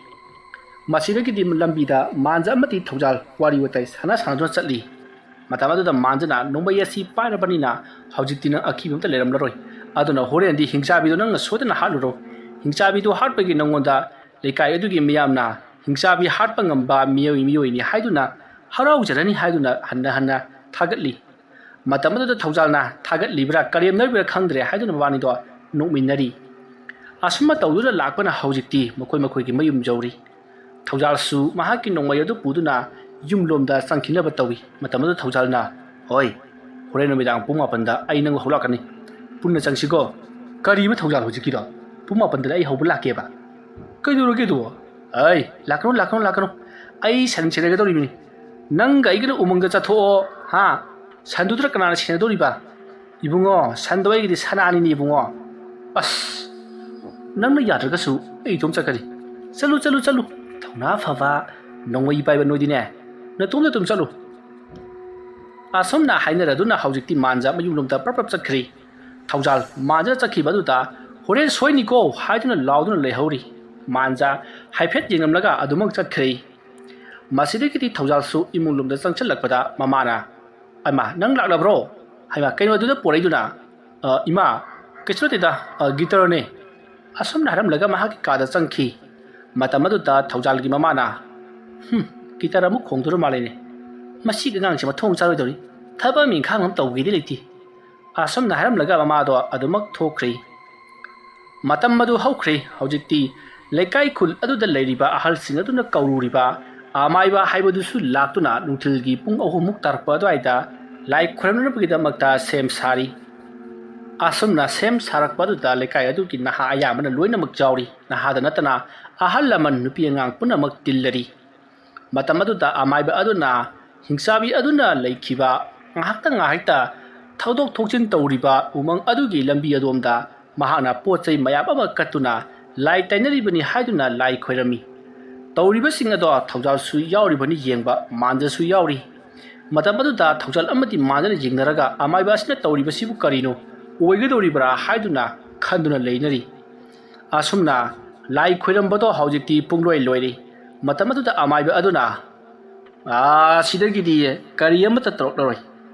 ꯃꯁꯤꯗꯒꯤꯗꯤ ꯂꯝꯕꯤꯗ ꯃꯥꯟꯖ ꯑꯃꯗꯤ ꯊꯧꯖꯥꯜ ꯋꯥꯔꯤ ꯋꯥꯇꯥꯏ ꯁꯥꯟꯅ ꯁꯥꯟꯅꯗꯨꯅ ꯆꯠꯂꯤ꯫ ꯃꯇꯝ ꯑꯗꯨꯗ ꯃꯥꯟꯖꯅ, "ꯅꯣꯡꯃꯩ ꯑꯁꯤ ꯄꯥꯏꯔꯕꯅꯤꯅ ꯍꯧꯖꯤꯛꯇꯤ ꯅꯪ ꯑꯀꯤꯕ ꯑꯝꯇ ꯂꯩꯔꯝꯂꯔꯣꯏ꯫ ꯑꯗꯨꯅ ꯍꯣꯔꯦꯟꯗꯤ ꯍꯤꯡꯆꯥꯕꯤꯗꯣ ꯅꯪꯅ ꯁꯣꯏꯗꯅ ꯍꯥꯠꯂꯨꯔꯣ꯫ ꯍꯤꯡꯆꯥꯕꯤꯗꯣ ꯍꯥꯠꯄꯒꯤ ꯅꯪꯉꯣꯟꯗ ꯂꯩꯀꯥꯏ ꯑꯗꯨꯒꯤ ꯃꯤꯌꯥꯝꯅ ꯍꯤꯡꯆꯥꯕꯤ ꯍꯥꯠꯄ ꯉꯝꯕ ꯃꯤꯑꯣꯏ, ꯃꯤꯑꯣꯏꯅꯤ ꯍꯥꯏꯗꯨꯅ ꯍꯔꯥꯎꯖꯔꯅꯤ" ꯍꯥꯏꯗꯨꯅ ꯍꯟꯅ ꯍꯟꯅ ꯊꯥꯒꯠꯂꯤ꯫ ꯃꯇꯝ ꯑꯗꯨꯗ ꯊꯧꯖꯥꯜꯅ ꯊꯥꯒꯠꯂꯤꯕ꯭ꯔꯥ ꯀꯔꯦꯝꯅꯔꯤꯕ꯭ꯔꯥ ꯈꯪꯗ꯭ꯔꯦ ꯍꯥꯏꯗꯨꯅ ꯃꯕꯥꯅꯤꯗꯣ ꯅꯣꯛꯃꯤꯟꯅꯔꯤ꯫ ꯑꯁꯨꯝꯅ ꯇꯧꯗꯨꯅ ꯂꯥꯛꯄꯅ ꯍꯧꯖꯤꯛꯇꯤ ꯃꯈꯣꯏ ꯃꯈꯣꯏꯒꯤ ꯃꯌꯨꯝ ꯌꯧꯔꯤ꯫ ꯊꯧꯖꯥꯜꯁꯨ ꯃꯍꯥꯛꯀꯤ ꯅꯣꯡꯃꯩ ꯑꯗꯨ ꯄꯨꯗꯨꯅ ꯌꯨꯝꯂꯣꯝꯗ ꯆꯪꯈꯤꯅꯕ ꯇꯧꯏ꯫ ꯃꯇꯝ ꯑꯗꯨꯗ ꯊꯧꯖꯥꯜꯅ, "ꯍꯣꯏ, ꯍꯣꯔꯦꯟ ꯅꯨꯃꯤꯗꯥꯡ ꯄꯨꯡ ꯃꯥꯄꯟꯗ ꯑꯩ ꯅꯪ ꯍꯧꯂꯥꯛꯀꯅꯤ꯫ ꯄꯨꯟꯅ ꯆꯪꯁꯤꯀꯣ"꯫ "ꯀꯔꯤꯕ ꯊꯧꯖꯥꯜ ꯍꯧꯖꯤꯛꯀꯤꯗꯣ? ꯄꯨꯡ ꯃꯥꯄꯟꯗ ꯑꯩ ꯍꯧꯕ ꯂꯥꯛꯀꯦꯕ"? "ꯀꯩꯗꯧꯔꯒꯦ ꯑꯗꯨꯕꯣ?" "ꯑꯩ, ꯂꯥꯛꯀꯅꯨ, ꯂꯥꯛꯀꯅꯨ, ꯂꯥꯛꯀꯅꯨ꯫ ꯑꯩ ꯁꯟ ꯁꯦꯟꯅꯒꯗꯧꯔꯤꯕꯅꯤ꯫ ꯅꯪꯒ ꯑꯩꯒꯅ ꯎꯃꯪꯗ ꯆꯠꯊꯣꯛꯑꯣ, ꯍꯥ? ꯁꯟꯗꯨꯗ ꯀꯅꯥꯅ ꯁꯦꯟꯅꯗꯧꯔꯤꯕ?" "ꯏꯕꯨꯡꯉꯣ, ꯁꯟꯗꯣ ꯑꯩꯒꯤꯗꯤ ꯁꯅꯥꯅꯤꯅꯦ ꯏꯕꯨꯡꯉꯣ"꯫ "ꯑꯁ, ꯅꯪꯅ ꯌꯥꯗ꯭ꯔꯒꯁꯨ ꯑꯩ ꯏꯇꯣꯝ ꯆꯠꯀꯅꯤ"꯫ "ꯆꯠꯂꯨ, ꯆꯠꯂꯨ, ꯆꯠꯂꯨ꯫ ꯊꯧꯅꯥ ꯐꯕ ꯅꯣꯡꯃꯩ ꯄꯥꯏꯕ ꯅꯣꯏꯗꯤꯅꯦ, ꯅꯇꯣꯝꯗ ꯑꯗꯨꯝ ꯆꯠꯂꯨ"꯫ ꯑꯁꯨꯝꯅ ꯍꯥꯏꯅꯔꯗꯨꯅ ꯍꯧꯖꯤꯛꯇꯤ ꯃꯥꯟꯖ ꯃꯌꯨꯝꯂꯣꯝꯗ ꯄ꯭ꯔꯞ ꯄ꯭ꯔꯞ ꯆꯠꯈ꯭ꯔꯤ꯫ ꯊꯧꯖꯥꯜ ꯃꯥꯟꯖꯅ ꯆꯠꯈꯤꯕ ꯑꯗꯨꯗ "ꯍꯣꯔꯦꯟ ꯁꯣꯏꯅꯤꯀꯣ" ꯍꯥꯏꯗꯨꯅ ꯂꯥꯎꯗꯨꯅ ꯂꯩꯍꯧꯔꯤ꯫ ꯃꯥꯟꯖ ꯍꯥꯏꯐꯦꯠ ꯌꯦꯡꯂꯝꯂꯒ ꯑꯗꯨꯃꯛ ꯆꯠꯈ꯭ꯔꯦ꯫ ꯃꯁꯤꯗꯒꯤꯗꯤ ꯊꯧꯖꯥꯜꯁꯨ ꯏꯃꯨꯡꯂꯣꯝꯗ ꯆꯪꯁꯤꯜꯂꯛꯄꯗ ꯃꯃꯥꯅ, "ꯑꯩꯃꯥ, ꯅꯪ ꯂꯥꯛꯂꯕ꯭ꯔꯣ? ꯍꯩꯃꯥ, ꯀꯩꯅꯣ ꯑꯗꯨꯗ ꯄꯣꯔꯛꯏꯗꯨꯅ?" "ꯑ, ꯏꯃꯥ, ꯀꯩꯁꯨ ꯅꯠꯇꯦꯗ, ꯑ, ꯒꯤꯇꯔꯅꯦ"꯫ ꯑꯁꯨꯝꯅ ꯍꯥꯏꯔꯝꯂꯒ ꯃꯍꯥꯛꯀꯤ ꯀꯥꯗ ꯆꯪꯈꯤ꯫ ꯃꯇꯝ ꯑꯗꯨꯗ ꯊꯧꯖꯥꯜꯒꯤ ꯃꯃꯥꯅ, "ꯍꯨꯝ, ꯒꯤꯇꯔ ꯑꯃꯨꯛ ꯈꯣꯡꯗꯣꯔ ꯃꯥꯜꯂꯦꯅꯦ꯫ ꯃꯁꯤꯒꯤ ꯑꯉꯥꯡꯁꯦ ꯃꯊꯣꯡ ꯆꯥꯔꯣꯏꯗꯧꯔꯤ꯫ ꯊꯕꯛ ꯑꯃ ꯏꯪꯈꯥꯡ ꯑꯃ ꯇꯧꯒꯦꯗꯤ ꯂꯩꯇꯦ꯫ ꯑꯁꯨꯝꯅ ꯍꯥꯏꯔꯝꯂꯒ ꯃꯃꯥꯗꯣ ꯑꯗꯨꯃꯛ ꯊꯣꯛꯈ꯭ꯔꯦ꯫ ꯃꯇꯝ ꯑꯗꯨ ꯍꯧꯈ꯭ꯔꯦ꯫ ꯍꯧꯖꯤꯛꯇꯤ ꯂꯩꯀꯥꯏ ꯈꯨꯜ ꯑꯗꯨꯗ ꯂꯩꯔꯤꯕ ꯑꯍꯜꯁꯤꯡ ꯑꯗꯨꯅ ꯀꯧꯔꯨꯔꯤꯕ ꯑꯃꯥꯏꯕ ꯍꯥꯏꯕꯗꯨꯁꯨ ꯂꯥꯛꯇꯨꯅ ꯅꯨꯡꯊꯤꯜꯒꯤ ꯄꯨꯡ ꯑꯍꯨꯝꯃꯨꯛ ꯇꯥꯔꯛꯄ ꯑꯗꯨꯋꯥꯏꯗ ꯂꯥꯏ ꯈꯨꯔꯨꯝꯅꯕꯒꯤꯗꯃꯛꯇ ꯁꯦꯝ ꯁꯥꯔꯤ꯫ ꯑꯁꯨꯝꯅ ꯁꯦꯝ ꯁꯥꯔꯛꯄ ꯑꯗꯨꯗ ꯂꯩꯀꯥꯏ ꯑꯗꯨꯒꯤ ꯅꯍꯥ ꯑꯌꯥꯝꯕꯅ ꯂꯣꯏꯅꯃꯛ ꯌꯥꯎꯔꯤ꯫ ꯅꯍꯥꯗ ꯅꯠꯇꯅ ꯑꯍꯜ ꯂꯃꯟ ꯅꯨꯄꯤ ꯑꯉꯥꯡ ꯄꯨꯝꯅꯃꯛ ꯇꯤꯜꯂꯔꯤ꯫ ꯃꯇꯝ ꯑꯗꯨꯗ ꯑꯃꯥꯏꯕ ꯑꯗꯨꯅ ꯍꯤꯡꯆꯥꯕꯤ ꯑꯗꯨꯅ ꯂꯩꯈꯤꯕ ꯉꯥꯏꯍꯥꯛꯇ ꯉꯥꯏꯍꯥꯛꯇ ꯊꯧꯗꯣꯛ ꯊꯣꯛꯆꯤꯟ ꯇꯧꯔꯤꯕ ꯎꯃꯪ ꯑꯗꯨꯒꯤ ꯂꯝꯕꯤ ꯑꯗꯣꯝꯗ ꯃꯍꯥꯛꯅ ꯄꯣꯠ ꯆꯩ ꯃꯌꯥꯝ ꯑꯃ ꯀꯠꯇꯨꯅ ꯂꯥꯏ ꯇꯥꯏꯅꯔꯤꯕꯅꯤ ꯍꯥꯏꯗꯨꯅ ꯂꯥꯏ ꯈꯣꯏꯔꯝꯃꯤ꯫ ꯇꯧꯔꯤꯕꯁꯤꯡ ꯑꯗꯣ ꯊꯧꯖꯥꯜꯁꯨ ꯌꯥꯎꯔꯤꯕꯅꯤ ꯌꯦꯡꯕ, ꯃꯥꯟꯖꯁꯨ ꯌꯥꯎꯔꯤ꯫ ꯃꯇꯝ ꯑꯗꯨꯗ ꯊꯧꯖꯥꯜ ꯑꯃꯗꯤ ꯃꯥꯟꯖꯅ ꯌꯦꯡꯅꯔꯒ ꯑꯃꯥꯏꯕ ꯑꯁꯤꯅ ꯇꯧꯔꯤꯕꯁꯤꯕꯨ ꯀꯔꯤꯅꯣ, ꯑꯣꯏꯒꯗꯧꯔꯤꯕ꯭ꯔꯥ ꯍꯥꯏꯗꯨꯅ ꯈꯟꯗꯨꯅ ꯂꯩꯅꯔꯤ꯫ ꯑꯁꯨꯝꯅ ꯂꯥꯏ ꯈꯣꯏꯔꯝꯕꯗꯣ ꯍꯧꯖꯤꯛꯇꯤ ꯄꯨꯡꯂꯣꯏ ꯂꯣꯏꯔꯦ꯫ ꯃꯇꯝ ꯑꯗꯨꯗ ꯑꯃꯥꯏꯕ ꯑꯗꯨꯅ, "ꯑꯥ, ꯁꯤꯗꯒꯤꯗꯤ ꯀꯔꯤ ꯑꯃꯠꯇ ꯇꯧꯔꯛꯂꯔꯣꯏ꯫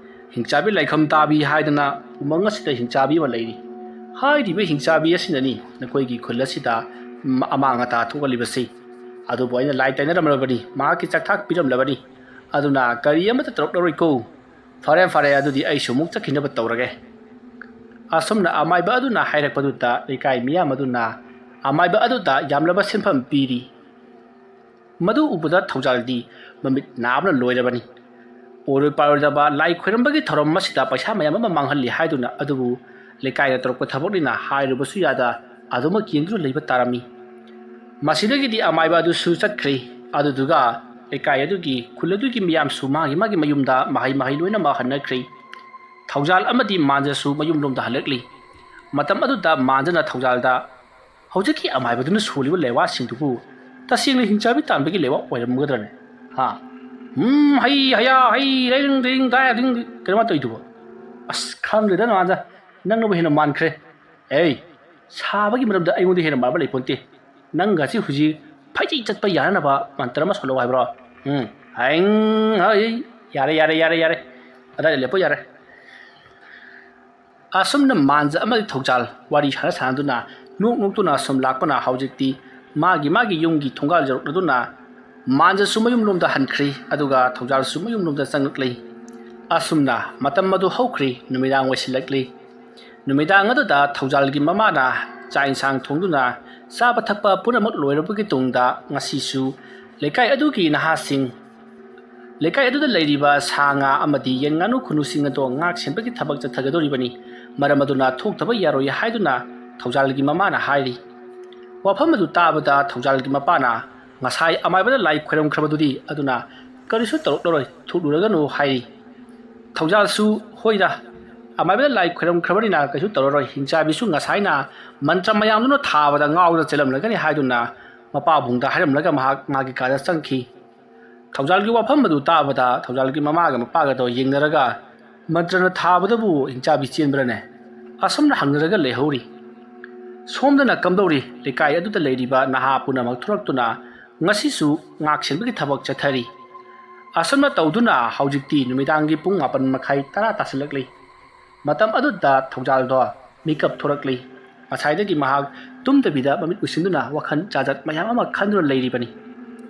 ꯍꯤꯡꯆꯥꯕꯤ ꯂꯥꯏꯈꯝ ꯇꯥꯕꯤ ꯍꯥꯏꯗꯅ ꯎꯃꯪ ꯑꯁꯤꯗ ꯍꯤꯡꯆꯥꯕꯤ ꯑꯃ ꯂꯩꯔꯤ꯫ ꯍꯥꯏꯔꯤꯕ ꯍꯤꯡꯆꯥꯕꯤ ꯑꯁꯤꯅꯅꯤ ꯅꯈꯣꯏꯒꯤ ꯈꯨꯜ ꯑꯁꯤꯗ ꯑꯃꯥꯡ ꯑꯇꯥ ꯊꯣꯛꯍꯜꯂꯤꯕꯁꯤ꯫ ꯑꯗꯨꯕꯨ ꯑꯩꯅ ꯂꯥꯏ ꯇꯥꯏꯅꯔꯝꯂꯕꯅꯤ, ꯃꯍꯥꯛꯀꯤ ꯆꯥꯛꯊꯥꯛ ꯄꯤꯔꯝꯂꯕꯅꯤ꯫ ꯑꯗꯨꯅ ꯀꯔꯤ ꯑꯃꯠꯇ ꯇꯧꯔꯛꯂꯔꯣꯏꯀꯣ꯫ ꯐꯔꯦ, ꯐꯔꯦ, ꯑꯗꯨꯗꯤ ꯑꯩꯁꯨ ꯑꯃꯨꯛ ꯆꯠꯈꯤꯅꯕ ꯇꯧꯔꯒꯦ"꯫ ꯑꯁꯨꯝꯅ ꯑꯃꯥꯏꯕ ꯑꯗꯨꯅ ꯍꯥꯏꯔꯛꯄꯗꯨꯗ ꯂꯩꯀꯥꯏ ꯃꯤꯌꯥꯝ ꯑꯗꯨꯅ ꯑꯃꯥꯏꯕ ꯑꯗꯨꯗ ꯌꯥꯝꯂꯕ ꯁꯦꯟꯐꯝ ꯄꯤꯔꯤ꯫ ꯃꯗꯨ ꯎꯕꯗ ꯊꯧꯖꯥꯜꯗꯤ ꯃꯃꯤꯠ ꯅꯥꯕꯅ ꯂꯣꯏꯔꯕꯅꯤ꯫ ꯑꯣꯏꯔꯣꯏ ꯄꯥꯔꯣꯏꯗꯕ ꯂꯥꯏ ꯈꯣꯏꯔꯝꯕꯒꯤ ꯊꯧꯔꯝ ꯑꯁꯤꯗ ꯄꯩꯁꯥ ꯃꯌꯥꯝ ꯑꯃ ꯃꯥꯡꯍꯜꯂꯤ ꯍꯥꯏꯗꯨꯅ, ꯑꯗꯨꯕꯨ ꯂꯩꯀꯥꯏꯅ ꯇꯧꯔꯛꯄ ꯊꯕꯛꯅꯤꯅ ꯍꯥꯏꯔꯨꯕꯁꯨ ꯌꯥꯗ ꯑꯗꯨꯃꯛ ꯌꯦꯡꯗꯨꯅ ꯂꯩꯕ ꯇꯥꯔꯝꯃꯤ꯫ ꯃꯁꯤꯗꯒꯤꯗꯤ ꯑꯃꯥꯏꯕ ꯑꯗꯨꯁꯨ ꯆꯠꯈ꯭ꯔꯦ꯫ ꯑꯗꯨꯗꯨꯒ ꯂꯩꯀꯥꯏ ꯑꯗꯨꯒꯤ, ꯈꯨꯜ ꯑꯗꯨꯒꯤ ꯃꯤꯌꯥꯝꯁꯨ ꯃꯥꯒꯤ ꯃꯥꯒꯤ ꯃꯌꯨꯝꯗ ꯃꯍꯩ ꯃꯍꯩ ꯂꯣꯏꯅꯃꯛ ꯍꯟꯅꯈ꯭ꯔꯦ꯫ ꯊꯧꯖꯥꯜ ꯑꯃꯗꯤ ꯃꯥꯟꯖꯁꯨ ꯃꯌꯨꯝꯂꯣꯝꯗ ꯍꯜꯂꯛꯂꯤ꯫ ꯃꯇꯝ ꯑꯗꯨꯗ ꯃꯥꯟꯖꯅ ꯊꯧꯖꯥꯜꯗ, "ꯍꯧꯖꯤꯛꯀꯤ ꯑꯃꯥꯏꯕꯗꯨꯅ ꯁꯣꯜꯂꯤꯕ ꯂꯩꯋꯥꯁꯤꯡꯗꯨꯕꯨ ꯇꯁꯦꯡꯅ ꯍꯤꯡꯆꯥꯕꯤ ꯇꯥꯟꯕꯒꯤ ꯂꯩꯋꯥ ꯑꯣꯏꯔꯝꯒꯗ꯭ꯔꯅꯦ? ꯍꯥ? ꯎꯝ, ꯍꯩ, ꯍꯌꯥ, ꯍꯩ, ꯔꯩ, ꯔꯤꯡ, ꯔꯤꯡ, ꯗꯥꯏ, ꯔꯤꯡ, ꯔꯤꯡ, ꯀꯩꯅꯣꯃ ꯇꯧꯔꯤꯗꯨꯕꯣ? ꯑꯁ, ꯈꯪꯗ꯭ꯔꯦꯗ, ꯅꯃꯥꯟꯖ, ꯅꯪꯅꯕꯨ ꯍꯦꯟꯅ ꯃꯥꯟꯈ꯭ꯔꯦ꯫ ꯑꯦ, ꯁꯥꯕꯒꯤ ꯃꯔꯝꯗ ꯑꯩꯉꯣꯟꯗ ꯍꯦꯟꯅ ꯃꯥꯟꯕ ꯂꯩꯄꯣꯟꯇꯦ꯫ ꯅꯪꯒꯁꯤ ꯍꯧꯖꯤꯛ ꯐꯩꯖꯩ ꯆꯠꯄ ꯌꯥꯅꯅꯕ ꯃꯟꯇ꯭ꯔ ꯑꯃ ꯁꯣꯜꯂꯛꯑꯣ ꯍꯥꯏꯕ꯭ꯔꯣ? ꯎꯝ, ꯍꯩꯡ, ꯍꯩ, ꯌꯥꯔꯦ, ꯌꯥꯔꯦ, ꯌꯥꯔꯦ, ꯌꯥꯔꯦ꯫ ꯑꯗꯥꯏꯗ ꯂꯦꯞꯄꯣ, ꯌꯥꯔꯦ"꯫ ꯑꯁꯨꯝꯅ ꯃꯥꯟꯖ ꯑꯃꯗꯤ ꯊꯧꯖꯥꯜ ꯋꯥꯔꯤ ꯁꯥꯟꯅ ꯁꯥꯟꯅꯗꯨꯅ, ꯅꯣꯛ ꯅꯣꯛꯇꯨꯅ ꯁꯨꯝ ꯂꯥꯛꯄꯅ ꯍꯧꯖꯤꯛꯇꯤ ꯃꯥꯒꯤ ꯃꯥꯒꯤ ꯌꯨꯝꯒꯤ ꯊꯣꯡꯒꯥꯜ ꯌꯧꯔꯛꯂꯗꯨꯅ ꯃꯥꯟꯖꯁꯨ ꯃꯌꯨꯝꯂꯣꯝꯗ ꯍꯟꯈ꯭ꯔꯤ, ꯑꯗꯨꯒ ꯊꯧꯖꯥꯜꯁꯨ ꯃꯌꯨꯝꯂꯣꯝꯗ ꯆꯪꯂꯛꯂꯤ꯫ ꯑꯁꯨꯝꯅ ꯃꯇꯝ ꯑꯗꯨ ꯍꯧꯈ꯭ꯔꯤ, ꯅꯨꯃꯤꯗꯥꯡ ꯑꯣꯏꯁꯤꯜꯂꯛꯂꯤ꯫ ꯅꯨꯃꯤꯗꯥꯡ ꯑꯗꯨꯗ ꯊꯧꯖꯥꯜꯒꯤ ꯃꯃꯥꯅ ꯆꯥꯛ ꯏꯟꯁꯥꯡ ꯊꯣꯡꯗꯨꯅ ꯆꯥꯕ ꯊꯛꯄ ꯄꯨꯝꯅꯃꯛ ꯂꯣꯏꯔꯕꯒꯤ ꯇꯨꯡꯗ ꯉꯁꯤꯁꯨ ꯂꯩꯀꯥꯏ ꯑꯗꯨꯒꯤ ꯅꯍꯥꯁꯤꯡ, ꯂꯩꯀꯥꯏ ꯑꯗꯨꯗ ꯂꯩꯔꯤꯕ ꯁꯥ ꯉꯥ ꯑꯃꯗꯤ ꯌꯦꯟ ꯉꯥꯅꯨ ꯈꯨꯅꯨꯁꯤꯡ ꯑꯗꯣ ꯉꯥꯛ ꯁꯦꯟꯕꯒꯤ ꯊꯕꯛ ꯆꯠꯊꯒꯗꯧꯔꯤꯕꯅꯤ꯫ ꯃꯔꯝ ꯑꯗꯨꯅ ꯊꯣꯛꯇꯕ ꯌꯥꯔꯣꯏ ꯍꯥꯏꯗꯨꯅ ꯊꯧꯖꯥꯜꯒꯤ ꯃꯃꯥꯅ ꯍꯥꯏꯔꯤ꯫ ꯋꯥꯐꯝ ꯑꯗꯨ ꯇꯥꯕꯗ ꯊꯧꯖꯥꯜꯒꯤ ꯃꯄꯥꯅ ꯉꯁꯥꯏ ꯑꯃꯥꯏꯕꯗ ꯂꯥꯏ ꯈꯣꯏꯔꯝꯈ꯭ꯔꯕꯗꯨꯗꯤ, ꯑꯗꯨꯅ ꯀꯔꯤꯁꯨ ꯇꯧꯔꯛꯂꯔꯣꯏ, ꯊꯣꯛꯂꯨꯔꯒꯅꯨ ꯍꯥꯏꯔꯤ꯫ ꯊꯧꯖꯥꯜꯁꯨ ꯍꯣꯏꯗ, ꯑꯃꯥꯏꯕꯗ ꯂꯥꯏ ꯈꯣꯏꯔꯝꯈ꯭ꯔꯕꯅꯤꯅ ꯀꯩꯁꯨ ꯇꯧꯔꯔꯣꯏ, ꯍꯤꯡꯆꯥꯕꯤꯁꯨ ꯉꯁꯥꯏꯅ ꯃꯟꯇ꯭ꯔ ꯃꯌꯥꯝꯗꯨꯅ ꯊꯥꯕꯗ ꯉꯥꯎꯗꯨꯅ ꯆꯦꯜꯂꯝꯂꯒꯅꯤ ꯍꯥꯏꯗꯨꯅ ꯃꯄꯥꯕꯨꯡꯗ ꯍꯥꯏꯔꯝꯂꯒ ꯃꯍꯥꯛ ꯃꯥꯒꯤ ꯀꯥꯗ ꯆꯪꯈꯤ꯫ ꯊꯧꯖꯥꯜꯒꯤ ꯋꯥꯐꯝ ꯑꯗꯨ ꯇꯥꯕꯗ ꯊꯧꯖꯥꯜꯒꯤ ꯃꯃꯥꯒ ꯃꯄꯥꯒꯗꯣ ꯌꯦꯡꯅꯔꯒ ꯃꯟꯇ꯭ꯔꯅ ꯊꯥꯕꯗꯕꯨ ꯍꯤꯡꯆꯥꯕꯤ ꯆꯦꯟꯕ꯭ꯔꯅꯦ? ꯑꯁꯨꯝꯅ ꯍꯪꯅꯔꯒ ꯂꯩꯍꯧꯔꯤ꯫ ꯁꯣꯝꯗꯅ ꯀꯝꯗꯧꯔꯤ? ꯂꯩꯀꯥꯏ ꯑꯗꯨꯗ ꯂꯩꯔꯤꯕ ꯅꯍꯥ ꯄꯨꯝꯅꯃꯛ ꯊꯣꯔꯛꯇꯨꯅ ꯉꯁꯤꯁꯨ ꯉꯥꯛ ꯁꯦꯟꯕꯒꯤ ꯊꯕꯛ ꯆꯠꯊꯔꯤ꯫ ꯑꯁꯨꯝꯅ ꯇꯧꯗꯨꯅ ꯍꯧꯖꯤꯛꯇꯤ ꯅꯨꯃꯤꯗꯥꯡꯒꯤ ꯄꯨꯡ ꯃꯥꯄꯟ ꯃꯈꯥꯏ ꯇꯔꯥ ꯇꯥꯁꯤꯜꯂꯛꯂꯤ꯫ ꯃꯇꯝ ꯑꯗꯨꯗ ꯊꯧꯖꯥꯜꯗꯣ ꯃꯤꯀꯞ ꯊꯣꯔꯛꯂꯤ꯫ ꯉꯁꯥꯏꯗꯒꯤ ꯃꯍꯥꯛ ꯇꯨꯝꯗꯕꯤꯗ ꯃꯃꯤꯠ ꯎꯏꯁꯤꯟꯗꯨꯅ ꯋꯥꯈꯜ ꯖꯥꯖꯠ ꯃꯌꯥꯝ ꯑꯃ ꯈꯟꯗꯨꯅ ꯂꯩꯔꯤꯕꯅꯤ꯫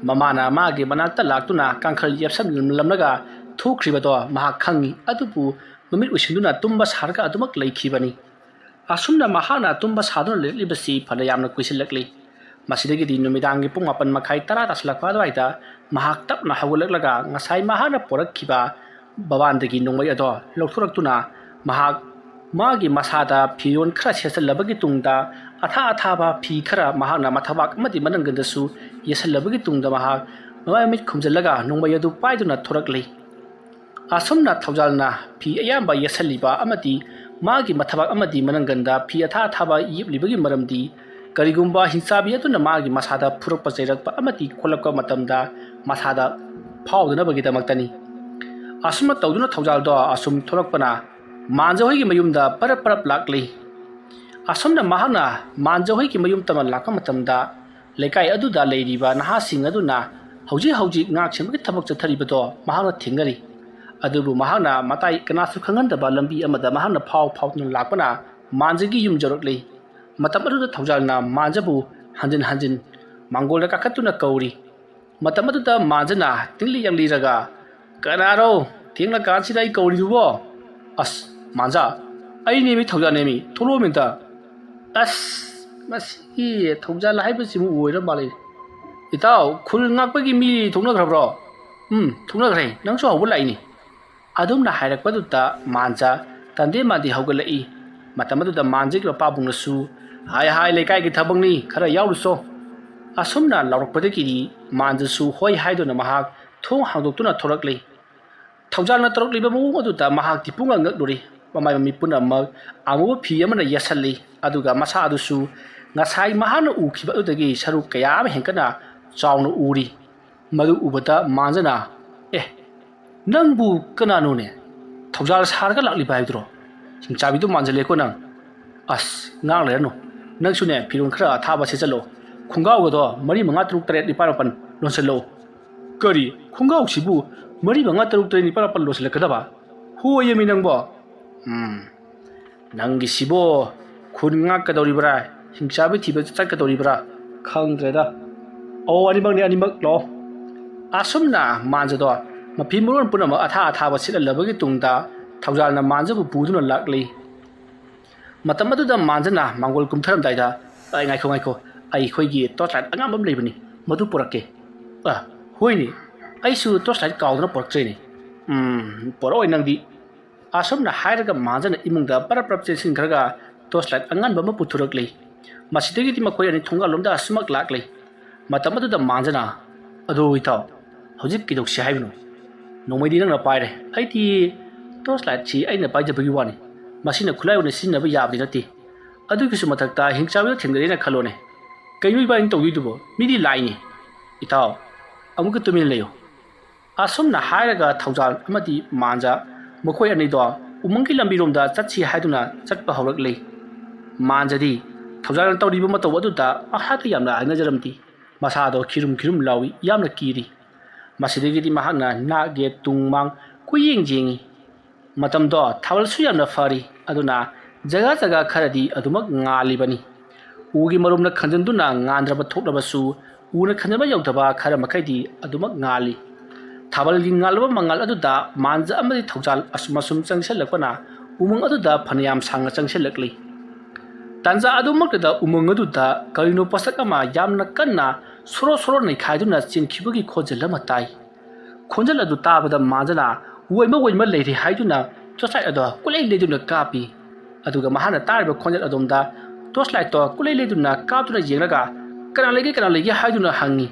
ꯃꯃꯥꯅ ꯃꯥꯒꯤ ꯃꯅꯥꯛꯇ ꯂꯥꯛꯇꯨꯅ ꯀꯥꯡꯈꯜ ꯌꯦꯞꯁꯜꯂꯝꯂꯒ ꯊꯣꯛꯈ꯭ꯔꯤꯕꯗꯣ ꯃꯍꯥꯛ ꯈꯪꯏ, ꯑꯗꯨꯕꯨ ꯃꯃꯤꯠ ꯎꯏꯁꯤꯟꯗꯨꯅ ꯇꯨꯝꯕ ꯁꯥꯔꯒ ꯑꯗꯨꯃꯛ ꯂꯩꯈꯤꯕꯅꯤ꯫ ꯑꯁꯨꯝꯅ ꯃꯍꯥꯛꯅ ꯇꯨꯝꯕ ꯁꯥꯗꯨꯅ ꯂꯩꯔꯛꯂꯤꯕꯁꯤ ꯐꯅ ꯌꯥꯝꯅ ꯀꯨꯏꯁꯤꯜꯂꯛꯂꯤ꯫ ꯃꯁꯤꯗꯒꯤꯗꯤ ꯅꯨꯃꯤꯗꯥꯡꯒꯤ ꯄꯨꯡ ꯃꯥꯄꯟ ꯃꯈꯥꯏ ꯇꯔꯥ ꯇꯥꯁꯤꯜꯂꯛꯄ ꯑꯗꯨꯋꯥꯏꯗ ꯃꯍꯥꯛ ꯇꯞꯅ ꯍꯧꯒꯠꯂꯛꯂꯒ ꯉꯁꯥꯏ ꯃꯍꯥꯛꯅ ꯄꯣꯔꯛꯈꯤꯕ ꯕꯕꯥꯟꯗꯒꯤ ꯅꯣꯡꯃꯩ ꯑꯗꯣ ꯂꯧꯊꯣꯔꯛꯇꯨꯅ ꯃꯍꯥꯛ ꯃꯥꯒꯤ ꯃꯁꯥꯗ ꯐꯤꯔꯣꯜ ꯈꯔ ꯁꯦꯠꯆꯜꯂꯕꯒꯤ ꯇꯨꯡꯗ, ꯑꯊꯥ ꯑꯊꯥꯕ ꯐꯤ ꯈꯔ ꯃꯍꯥꯛꯅ ꯃꯊꯕꯥꯛ ꯑꯃꯗꯤ ꯃꯅꯪꯒꯟꯗꯁꯨ ꯌꯦꯠꯁꯜꯂꯕꯒꯤ ꯇꯨꯡꯗ, ꯃꯍꯥꯛ ꯃꯃꯥꯏ ꯃꯃꯤꯠ ꯈꯨꯝꯖꯤꯜꯂꯒ ꯅꯣꯡꯃꯩ ꯑꯗꯨ ꯄꯥꯏꯗꯨꯅ ꯊꯣꯔꯛꯂꯤ꯫ ꯑꯁꯨꯝꯅ ꯊꯧꯖꯥꯜꯅ ꯐꯤ ꯑꯌꯥꯝꯕ ꯌꯦꯠꯁꯜꯂꯤꯕ ꯑꯃꯗꯤ ꯃꯥꯒꯤ ꯃꯊꯕꯥꯛ ꯑꯃꯗꯤ ꯃꯅꯪꯒꯟꯗ ꯐꯤ ꯑꯊꯥ ꯑꯊꯥꯕ ꯌꯦꯞꯂꯤꯕꯒꯤ ꯃꯔꯝꯗꯤ, ꯀꯔꯤꯒꯨꯝꯕ ꯍꯤꯡꯆꯥꯕꯤ ꯑꯗꯨꯅ ꯃꯥꯒꯤ ꯃꯁꯥꯗ ꯐꯨꯔꯛꯄ ꯆꯩꯔꯛꯄ ꯑꯃꯗꯤ ꯀꯣꯜꯂꯛꯄ ꯃꯇꯝꯗ ꯃꯁꯥꯗ ꯐꯥꯎꯗꯅꯕꯒꯤꯗꯃꯛꯇꯅꯤ꯫ ꯑꯁꯨꯝꯅ ꯇꯧꯗꯨꯅ ꯊꯧꯖꯥꯜꯗꯣ ꯑꯁꯨꯝ ꯊꯣꯔꯛꯄꯅ ꯃꯥꯟꯖ ꯍꯣꯏꯒꯤ ꯃꯌꯨꯝꯗ ꯄꯔꯞ ꯄꯔꯞ ꯂꯥꯛꯂꯤ꯫ ꯑꯁꯨꯝꯅ ꯃꯍꯥꯛꯅ ꯃꯥꯟꯖ ꯍꯣꯏꯒꯤ ꯃꯌꯨꯝ ꯇꯝꯅ ꯂꯥꯛꯄ ꯃꯇꯝꯗ, ꯂꯩꯀꯥꯏ ꯑꯗꯨꯗ ꯂꯩꯔꯤꯕ ꯅꯍꯥꯁꯤꯡ ꯑꯗꯨꯅ ꯍꯧꯖꯤꯛ ꯍꯧꯖꯤꯛ ꯉꯥꯛ ꯁꯦꯟꯕꯒꯤ ꯊꯕꯛ ꯆꯠꯊꯔꯤꯕꯗꯣ ꯃꯍꯥꯛꯅ ꯊꯦꯡꯅꯔꯤ꯫ ꯑꯗꯨꯕꯨ ꯃꯍꯥꯛꯅ ꯃꯇꯥꯏ ꯀꯅꯥꯁꯨ ꯈꯪꯍꯟꯗꯕ ꯂꯝꯕꯤ ꯑꯃꯗ ꯃꯍꯥꯛꯅ ꯐꯥꯎ ꯐꯥꯎꯗꯨꯅ ꯂꯥꯛꯄꯅ ꯃꯥꯟꯖꯒꯤ ꯌꯨꯝ ꯌꯧꯔꯛꯂꯤ꯫ ꯃꯇꯝ ꯑꯗꯨꯗ ꯊꯧꯖꯥꯜꯅ ꯃꯥꯟꯖꯕꯨ ꯍꯟꯖꯤꯟ ꯍꯟꯖꯤꯟ ꯃꯥꯡꯒꯣꯜꯗ ꯀꯥꯈꯠꯇꯨꯅ ꯀꯧꯔꯤ꯫ ꯃꯇꯝ ꯑꯗꯨꯗ ꯃꯥꯟꯖꯅ ꯇꯤꯡꯂꯤ ꯌꯥꯡꯂꯤꯔꯒ, "ꯀꯅꯥꯔꯣ ꯊꯦꯡꯂꯀꯥꯟꯁꯤꯗ ꯑꯩ ꯀꯧꯔꯤꯗꯨꯕꯣ?" "ꯑꯁ, ꯃꯥꯟꯖꯥ, ꯑꯩꯅꯦꯃꯤ, ꯊꯧꯖꯥꯜꯅꯦꯃꯤ, ꯊꯣꯛꯂꯛꯑꯣꯃꯤ ꯑꯝꯇ꯫" "ꯑꯁ, ꯃꯁꯤꯒꯤ ꯊꯧꯖꯥꯜ ꯍꯥꯏꯕꯁꯤꯕꯨ ꯑꯣꯏꯔ ꯃꯥꯜꯂꯦ꯫ ꯏꯇꯥꯎ, ꯈꯨꯜ ꯉꯥꯛꯄꯒꯤ ꯃꯤ ꯊꯣꯛꯅꯈ꯭ꯔꯕ꯭ꯔꯣ?" "ꯎꯝ, ꯊꯣꯛꯅꯈ꯭ꯔꯦ, ꯅꯪꯁꯨ ꯍꯧꯕ ꯂꯥꯛꯏꯅꯤ꯫" ꯑꯗꯨꯝꯅ ꯍꯥꯏꯔꯛꯄꯗꯨꯗ ꯃꯥꯟꯖ ꯇꯟꯗꯦ ꯃꯥꯟꯗꯦ ꯍꯧꯒꯠꯂꯛꯏ꯫ ꯃꯇꯝ ꯑꯗꯨꯗ ꯃꯥꯟꯖꯒꯤ ꯃꯄꯥꯕꯨꯡꯅꯁꯨ, "ꯍꯥꯏ ꯍꯥꯏ, ꯂꯩꯀꯥꯏꯒꯤ ꯊꯕꯛꯅꯤ, ꯈꯔ ꯌꯥꯎꯔꯨꯆꯣ꯫" ꯑꯁꯨꯝꯅ ꯂꯥꯎꯔꯛꯄꯗꯒꯤꯗꯤ ꯃꯥꯟꯖꯁꯨ ꯍꯣꯏ ꯍꯥꯏꯗꯨꯅ ꯃꯍꯥꯛ ꯊꯣꯡ ꯍꯥꯡꯗꯣꯛꯇꯨꯅ ꯊꯣꯔꯛꯂꯤ꯫ ꯊꯧꯖꯥꯜꯅ ꯇꯧꯔꯛꯂꯤꯕ ꯃꯑꯣꯡ ꯑꯗꯨꯗ ꯃꯍꯥꯛꯇꯤ ꯄꯨꯡꯉꯛ ꯉꯛꯂꯨꯔꯦ꯫ ꯃꯃꯥꯏ ꯃꯃꯤꯠ ꯄꯨꯝꯅꯃꯛ ꯑꯃꯨꯕ ꯐꯤ ꯑꯃꯅ ꯌꯦꯠꯁꯜꯂꯤ, ꯑꯗꯨꯒ ꯃꯁꯥ ꯑꯗꯨꯁꯨ ꯉꯁꯥꯏ ꯃꯍꯥꯛꯅ ꯎꯈꯤꯕ ꯑꯗꯨꯗꯒꯤ ꯁꯔꯨꯛ ꯀꯌꯥ ꯑꯃ ꯍꯦꯟꯒꯠꯅ ꯆꯥꯎꯅ ꯎꯔꯤ꯫ ꯃꯗꯨ ꯎꯕꯗ ꯃꯥꯟꯖꯅ, "ꯑꯦ, ꯅꯪꯕꯨ ꯀꯅꯥꯅꯣꯅꯦ? ꯊꯧꯖꯥꯜ ꯁꯥꯔꯒ ꯂꯥꯛꯂꯤꯕ ꯍꯥꯏꯕꯗꯨꯔꯣ? ꯍꯤꯡꯆꯥꯕꯤꯗꯨ ꯃꯥꯟꯖꯜꯂꯦꯀꯣ ꯅꯪ꯫ ꯑꯁ, ꯉꯥꯡ ꯂꯩꯔꯅꯨ꯫ ꯅꯪꯁꯨꯅꯦ, ꯐꯤꯔꯣꯜ ꯈꯔ ꯑꯊꯥꯕ ꯁꯦꯠꯆꯜꯂꯣ꯫ ꯈꯣꯡꯒ꯭ꯔꯥꯎꯒꯗꯣ ꯃꯔꯤ, ꯃꯉꯥ, ꯇꯔꯨꯛ, ꯇꯔꯦꯠ, ꯅꯤꯄꯥꯜ, ꯃꯥꯄꯜ ꯂꯣꯟꯁꯤꯜꯂꯣ꯫" "ꯀꯔꯤ? ꯈꯣꯡꯒ꯭ꯔꯥꯎꯁꯤꯕꯨ ꯃꯔꯤ, ꯃꯉꯥ, ꯇꯔꯨꯛ, ꯇꯔꯦꯠ, ꯅꯤꯄꯥꯜ, ꯃꯥꯄꯜ ꯂꯣꯟꯁꯤꯜꯂꯛꯀꯗꯕ? ꯍꯣꯏ, ꯌꯦꯃꯤ ꯅꯪꯕꯣ꯫ ꯎꯝ, ꯅꯪꯒꯤꯁꯤꯕꯣ ꯈꯨꯟ ꯉꯥꯛꯀꯗꯧꯔꯤꯕ꯭ꯔꯥ, ꯍꯤꯡꯆꯥꯕꯤ ꯊꯤꯕ ꯆꯠꯀꯗꯧꯔꯤꯕ꯭ꯔꯥ? ꯈꯪꯗ꯭ꯔꯦꯗ꯫ ꯑꯣ, ꯑꯅꯤꯃꯛꯅꯤ, ꯑꯅꯤꯃꯛ ꯂꯥꯛꯑꯣ꯫" ꯑꯁꯨꯝꯅ ꯃꯥꯟꯖꯗꯣ ꯃꯐꯤ ꯃꯔꯣꯟ ꯄꯨꯝꯅꯃꯛ ꯑꯊꯥ ꯑꯊꯥꯕ ꯁꯤꯠꯍꯜꯂꯕꯒꯤ ꯇꯨꯡꯗ ꯊꯧꯖꯥꯜꯅ ꯃꯥꯟꯖꯕꯨ ꯄꯨꯗꯨꯅ ꯂꯥꯛꯂꯤ꯫ ꯃꯇꯝ ꯑꯗꯨꯗ ꯃꯥꯟꯖꯅ ꯃꯥꯡꯒꯣꯜ ꯀꯨꯝꯊꯔꯝꯗꯥꯏꯗ, "ꯑꯩ, ꯉꯥꯏꯈꯣ, ꯉꯥꯏꯈꯣ, ꯑꯩꯈꯣꯏꯒꯤ torch light ꯑꯉꯥꯟꯕ ꯑꯃ ꯂꯩꯕꯅꯤ, ꯃꯗꯨ ꯄꯨꯔꯛꯀꯦ꯫" "ꯑ, ꯍꯣꯏꯅꯦ, ꯑꯩꯁꯨ torch light ꯀꯥꯎꯗꯅ ꯄꯨꯔꯛꯇ꯭ꯔꯦꯅꯦ꯫" "ꯎꯝ, ꯄꯨꯔꯛꯑꯣꯏ ꯅꯪꯗꯤ꯫" ꯑꯁꯨꯝꯅ ꯍꯥꯏꯔꯒ ꯃꯥꯟꯖꯅ ꯏꯃꯨꯡꯗ ꯄꯔꯞ ꯄꯔꯞ ꯆꯦꯟꯁꯤꯟꯈ꯭ꯔꯒ torch light ꯑꯉꯥꯟꯕ ꯑꯃ ꯄꯨꯊꯣꯔꯛꯂꯤ꯫ ꯃꯁꯤꯗꯒꯤꯗꯤ ꯃꯈꯣꯏ ꯑꯅꯤ ꯊꯣꯡꯒꯥꯜꯂꯣꯝꯗ ꯑꯁꯨꯃꯛ ꯂꯥꯛꯂꯤ꯫ ꯃꯇꯝ ꯑꯗꯨꯗ ꯃꯥꯟꯖꯅ, "ꯑꯗꯣ ꯏꯇꯥꯎ, ꯍꯧꯖꯤꯛ ꯀꯩꯗꯧꯁꯤ ꯍꯥꯏꯕꯅꯣ? ꯅꯣꯡꯃꯩꯗꯤ ꯅꯪꯅ ꯄꯥꯏꯔꯦ, ꯑꯩꯗꯤ torch lightꯁꯤ ꯑꯩꯅ ꯄꯥꯏꯖꯕꯒꯤ ꯋꯥꯅꯤ꯫ ꯃꯁꯤꯅ ꯈꯨꯠꯂꯥꯏ ꯑꯣꯏꯅ ꯁꯤꯖꯤꯟꯅꯕ ꯌꯥꯕꯗꯤ ꯅꯠꯇꯦ꯫ ꯑꯗꯨꯒꯤꯁꯨ ꯃꯊꯛꯇ ꯍꯤꯡꯆꯥꯕꯤꯗ ꯊꯦꯡꯅꯔꯦꯅ ꯈꯜꯂꯣꯅꯦ꯫ ꯀꯩꯅꯣ ꯏꯕꯥꯅꯤ ꯇꯧꯗꯣꯏꯗꯨꯕꯣ? ꯃꯤꯗꯤ ꯂꯥꯏꯅꯤ꯫" "ꯏꯇꯥꯎ, ꯑꯃꯨꯛꯀ ꯇꯨꯃꯤꯟꯅ ꯂꯩꯌꯨ꯫" ꯑꯁꯨꯝꯅ ꯍꯥꯏꯔꯒ ꯊꯧꯖꯥꯜ ꯑꯃꯗꯤ ꯃꯥꯟꯖ ꯃꯈꯣꯏ ꯑꯅꯤꯗꯣ ꯎꯃꯪꯒꯤ ꯂꯝꯕꯤꯔꯣꯝꯗ ꯆꯠꯁꯤ ꯍꯥꯏꯗꯨꯅ ꯆꯠꯄ ꯍꯧꯔꯛꯂꯤ꯫ ꯃꯥꯟꯖꯗꯤ ꯊꯧꯖꯥꯜꯅ ꯇꯧꯔꯤꯕ ꯃꯇꯧ ꯑꯗꯨꯗ ꯃꯍꯥꯛꯀ ꯌꯥꯝꯅ ꯍꯥꯏꯅꯖꯔꯝꯗꯦ꯫ ꯃꯁꯥꯗꯣ ꯈꯤꯔꯨꯝ ꯈꯤꯔꯨꯝ ꯂꯥꯎꯏ, ꯌꯥꯝꯅ ꯀꯤꯔꯤ꯫ ꯃꯁꯤꯗꯒꯤꯗꯤ ꯃꯍꯥꯛꯅ ꯅꯥꯛ ꯌꯦꯠ ꯇꯨꯡ ꯃꯥꯡ ꯀꯨꯌꯦꯡ ꯌꯦꯡꯏ꯫ ꯃꯇꯝꯗꯣ ꯊꯥꯕꯜꯁꯨ ꯌꯥꯝꯅ ꯐꯔꯤ, ꯑꯗꯨꯅ ꯖꯒꯥ ꯖꯒꯥ ꯈꯔꯗꯤ ꯑꯗꯨꯃꯛ ꯉꯥꯜꯂꯤꯕꯅꯤ꯫ ꯎꯒꯤ ꯃꯔꯨꯝꯅ ꯈꯟꯖꯤꯟꯗꯨꯅ ꯉꯥꯟꯗ꯭ꯔꯕ ꯊꯣꯛꯂꯕꯁꯨ, ꯎꯅ ꯈꯟꯅꯕ ꯌꯧꯗꯕ ꯈꯔ ꯃꯈꯩꯗꯤ ꯑꯗꯨꯃꯛ ꯉꯥꯜꯂꯤ꯫ ꯊꯥꯕꯜꯒꯤ ꯉꯥꯜꯂꯕ ꯃꯉꯥꯜ ꯑꯗꯨꯗ ꯃꯥꯟꯖ ꯑꯃꯗꯤ ꯊꯧꯖꯥꯜ ꯑꯁꯨꯝ ꯑꯁꯨꯝ ꯆꯪꯁꯤꯜꯂꯛꯄꯅ ꯎꯃꯪ ꯑꯗꯨꯗ ꯐꯅꯌꯥꯝ ꯁꯥꯡꯅ ꯆꯪꯁꯤꯜꯂꯛꯂꯤ꯫ ꯇꯥꯟꯖꯥ ꯑꯗꯨꯃꯛꯇꯗ ꯎꯃꯪ ꯑꯗꯨꯗ ꯀꯔꯤꯅꯣ ꯄꯣꯠꯁꯛ ꯑꯃ ꯌꯥꯝꯅ ꯀꯟꯅ ꯁꯣꯔꯣ ꯁꯣꯔꯣ ꯅꯩꯈꯥꯏꯗꯨꯅ ꯆꯦꯟꯈꯤꯕꯒꯤ ꯈꯣꯟꯖꯦꯜ ꯑꯃ ꯇꯥꯏ꯫ ꯈꯣꯟꯖꯦꯜ ꯑꯗꯨ ꯇꯥꯕꯗ ꯃꯥꯟꯖꯅ ꯑꯣꯏꯃ ꯑꯣꯏꯃ ꯂꯩꯔꯦ ꯍꯥꯏꯗꯨꯅ ꯇꯣꯔꯆ ꯂꯥꯏꯠ ꯑꯗꯣ ꯀꯨꯂꯩ ꯂꯩꯗꯨꯅ ꯀꯥꯞꯄꯤ꯫ ꯑꯗꯨꯒ ꯃꯍꯥꯛꯅ ꯇꯥꯔꯤꯕ ꯈꯣꯟꯖꯦꯜ ꯑꯗꯣꯝꯗ ꯇꯣꯔꯆ ꯂꯥꯏꯠꯇꯣ ꯀꯨꯂꯩ ꯂꯩꯗꯨꯅ ꯀꯥꯞꯇꯨꯅ ꯌꯦꯡꯂꯒ "ꯀꯅꯥ ꯂꯩꯒꯦ, ꯀꯅꯥ ꯂꯩꯒꯦ?" ꯍꯥꯏꯗꯨꯅ ꯍꯪꯉꯤ꯫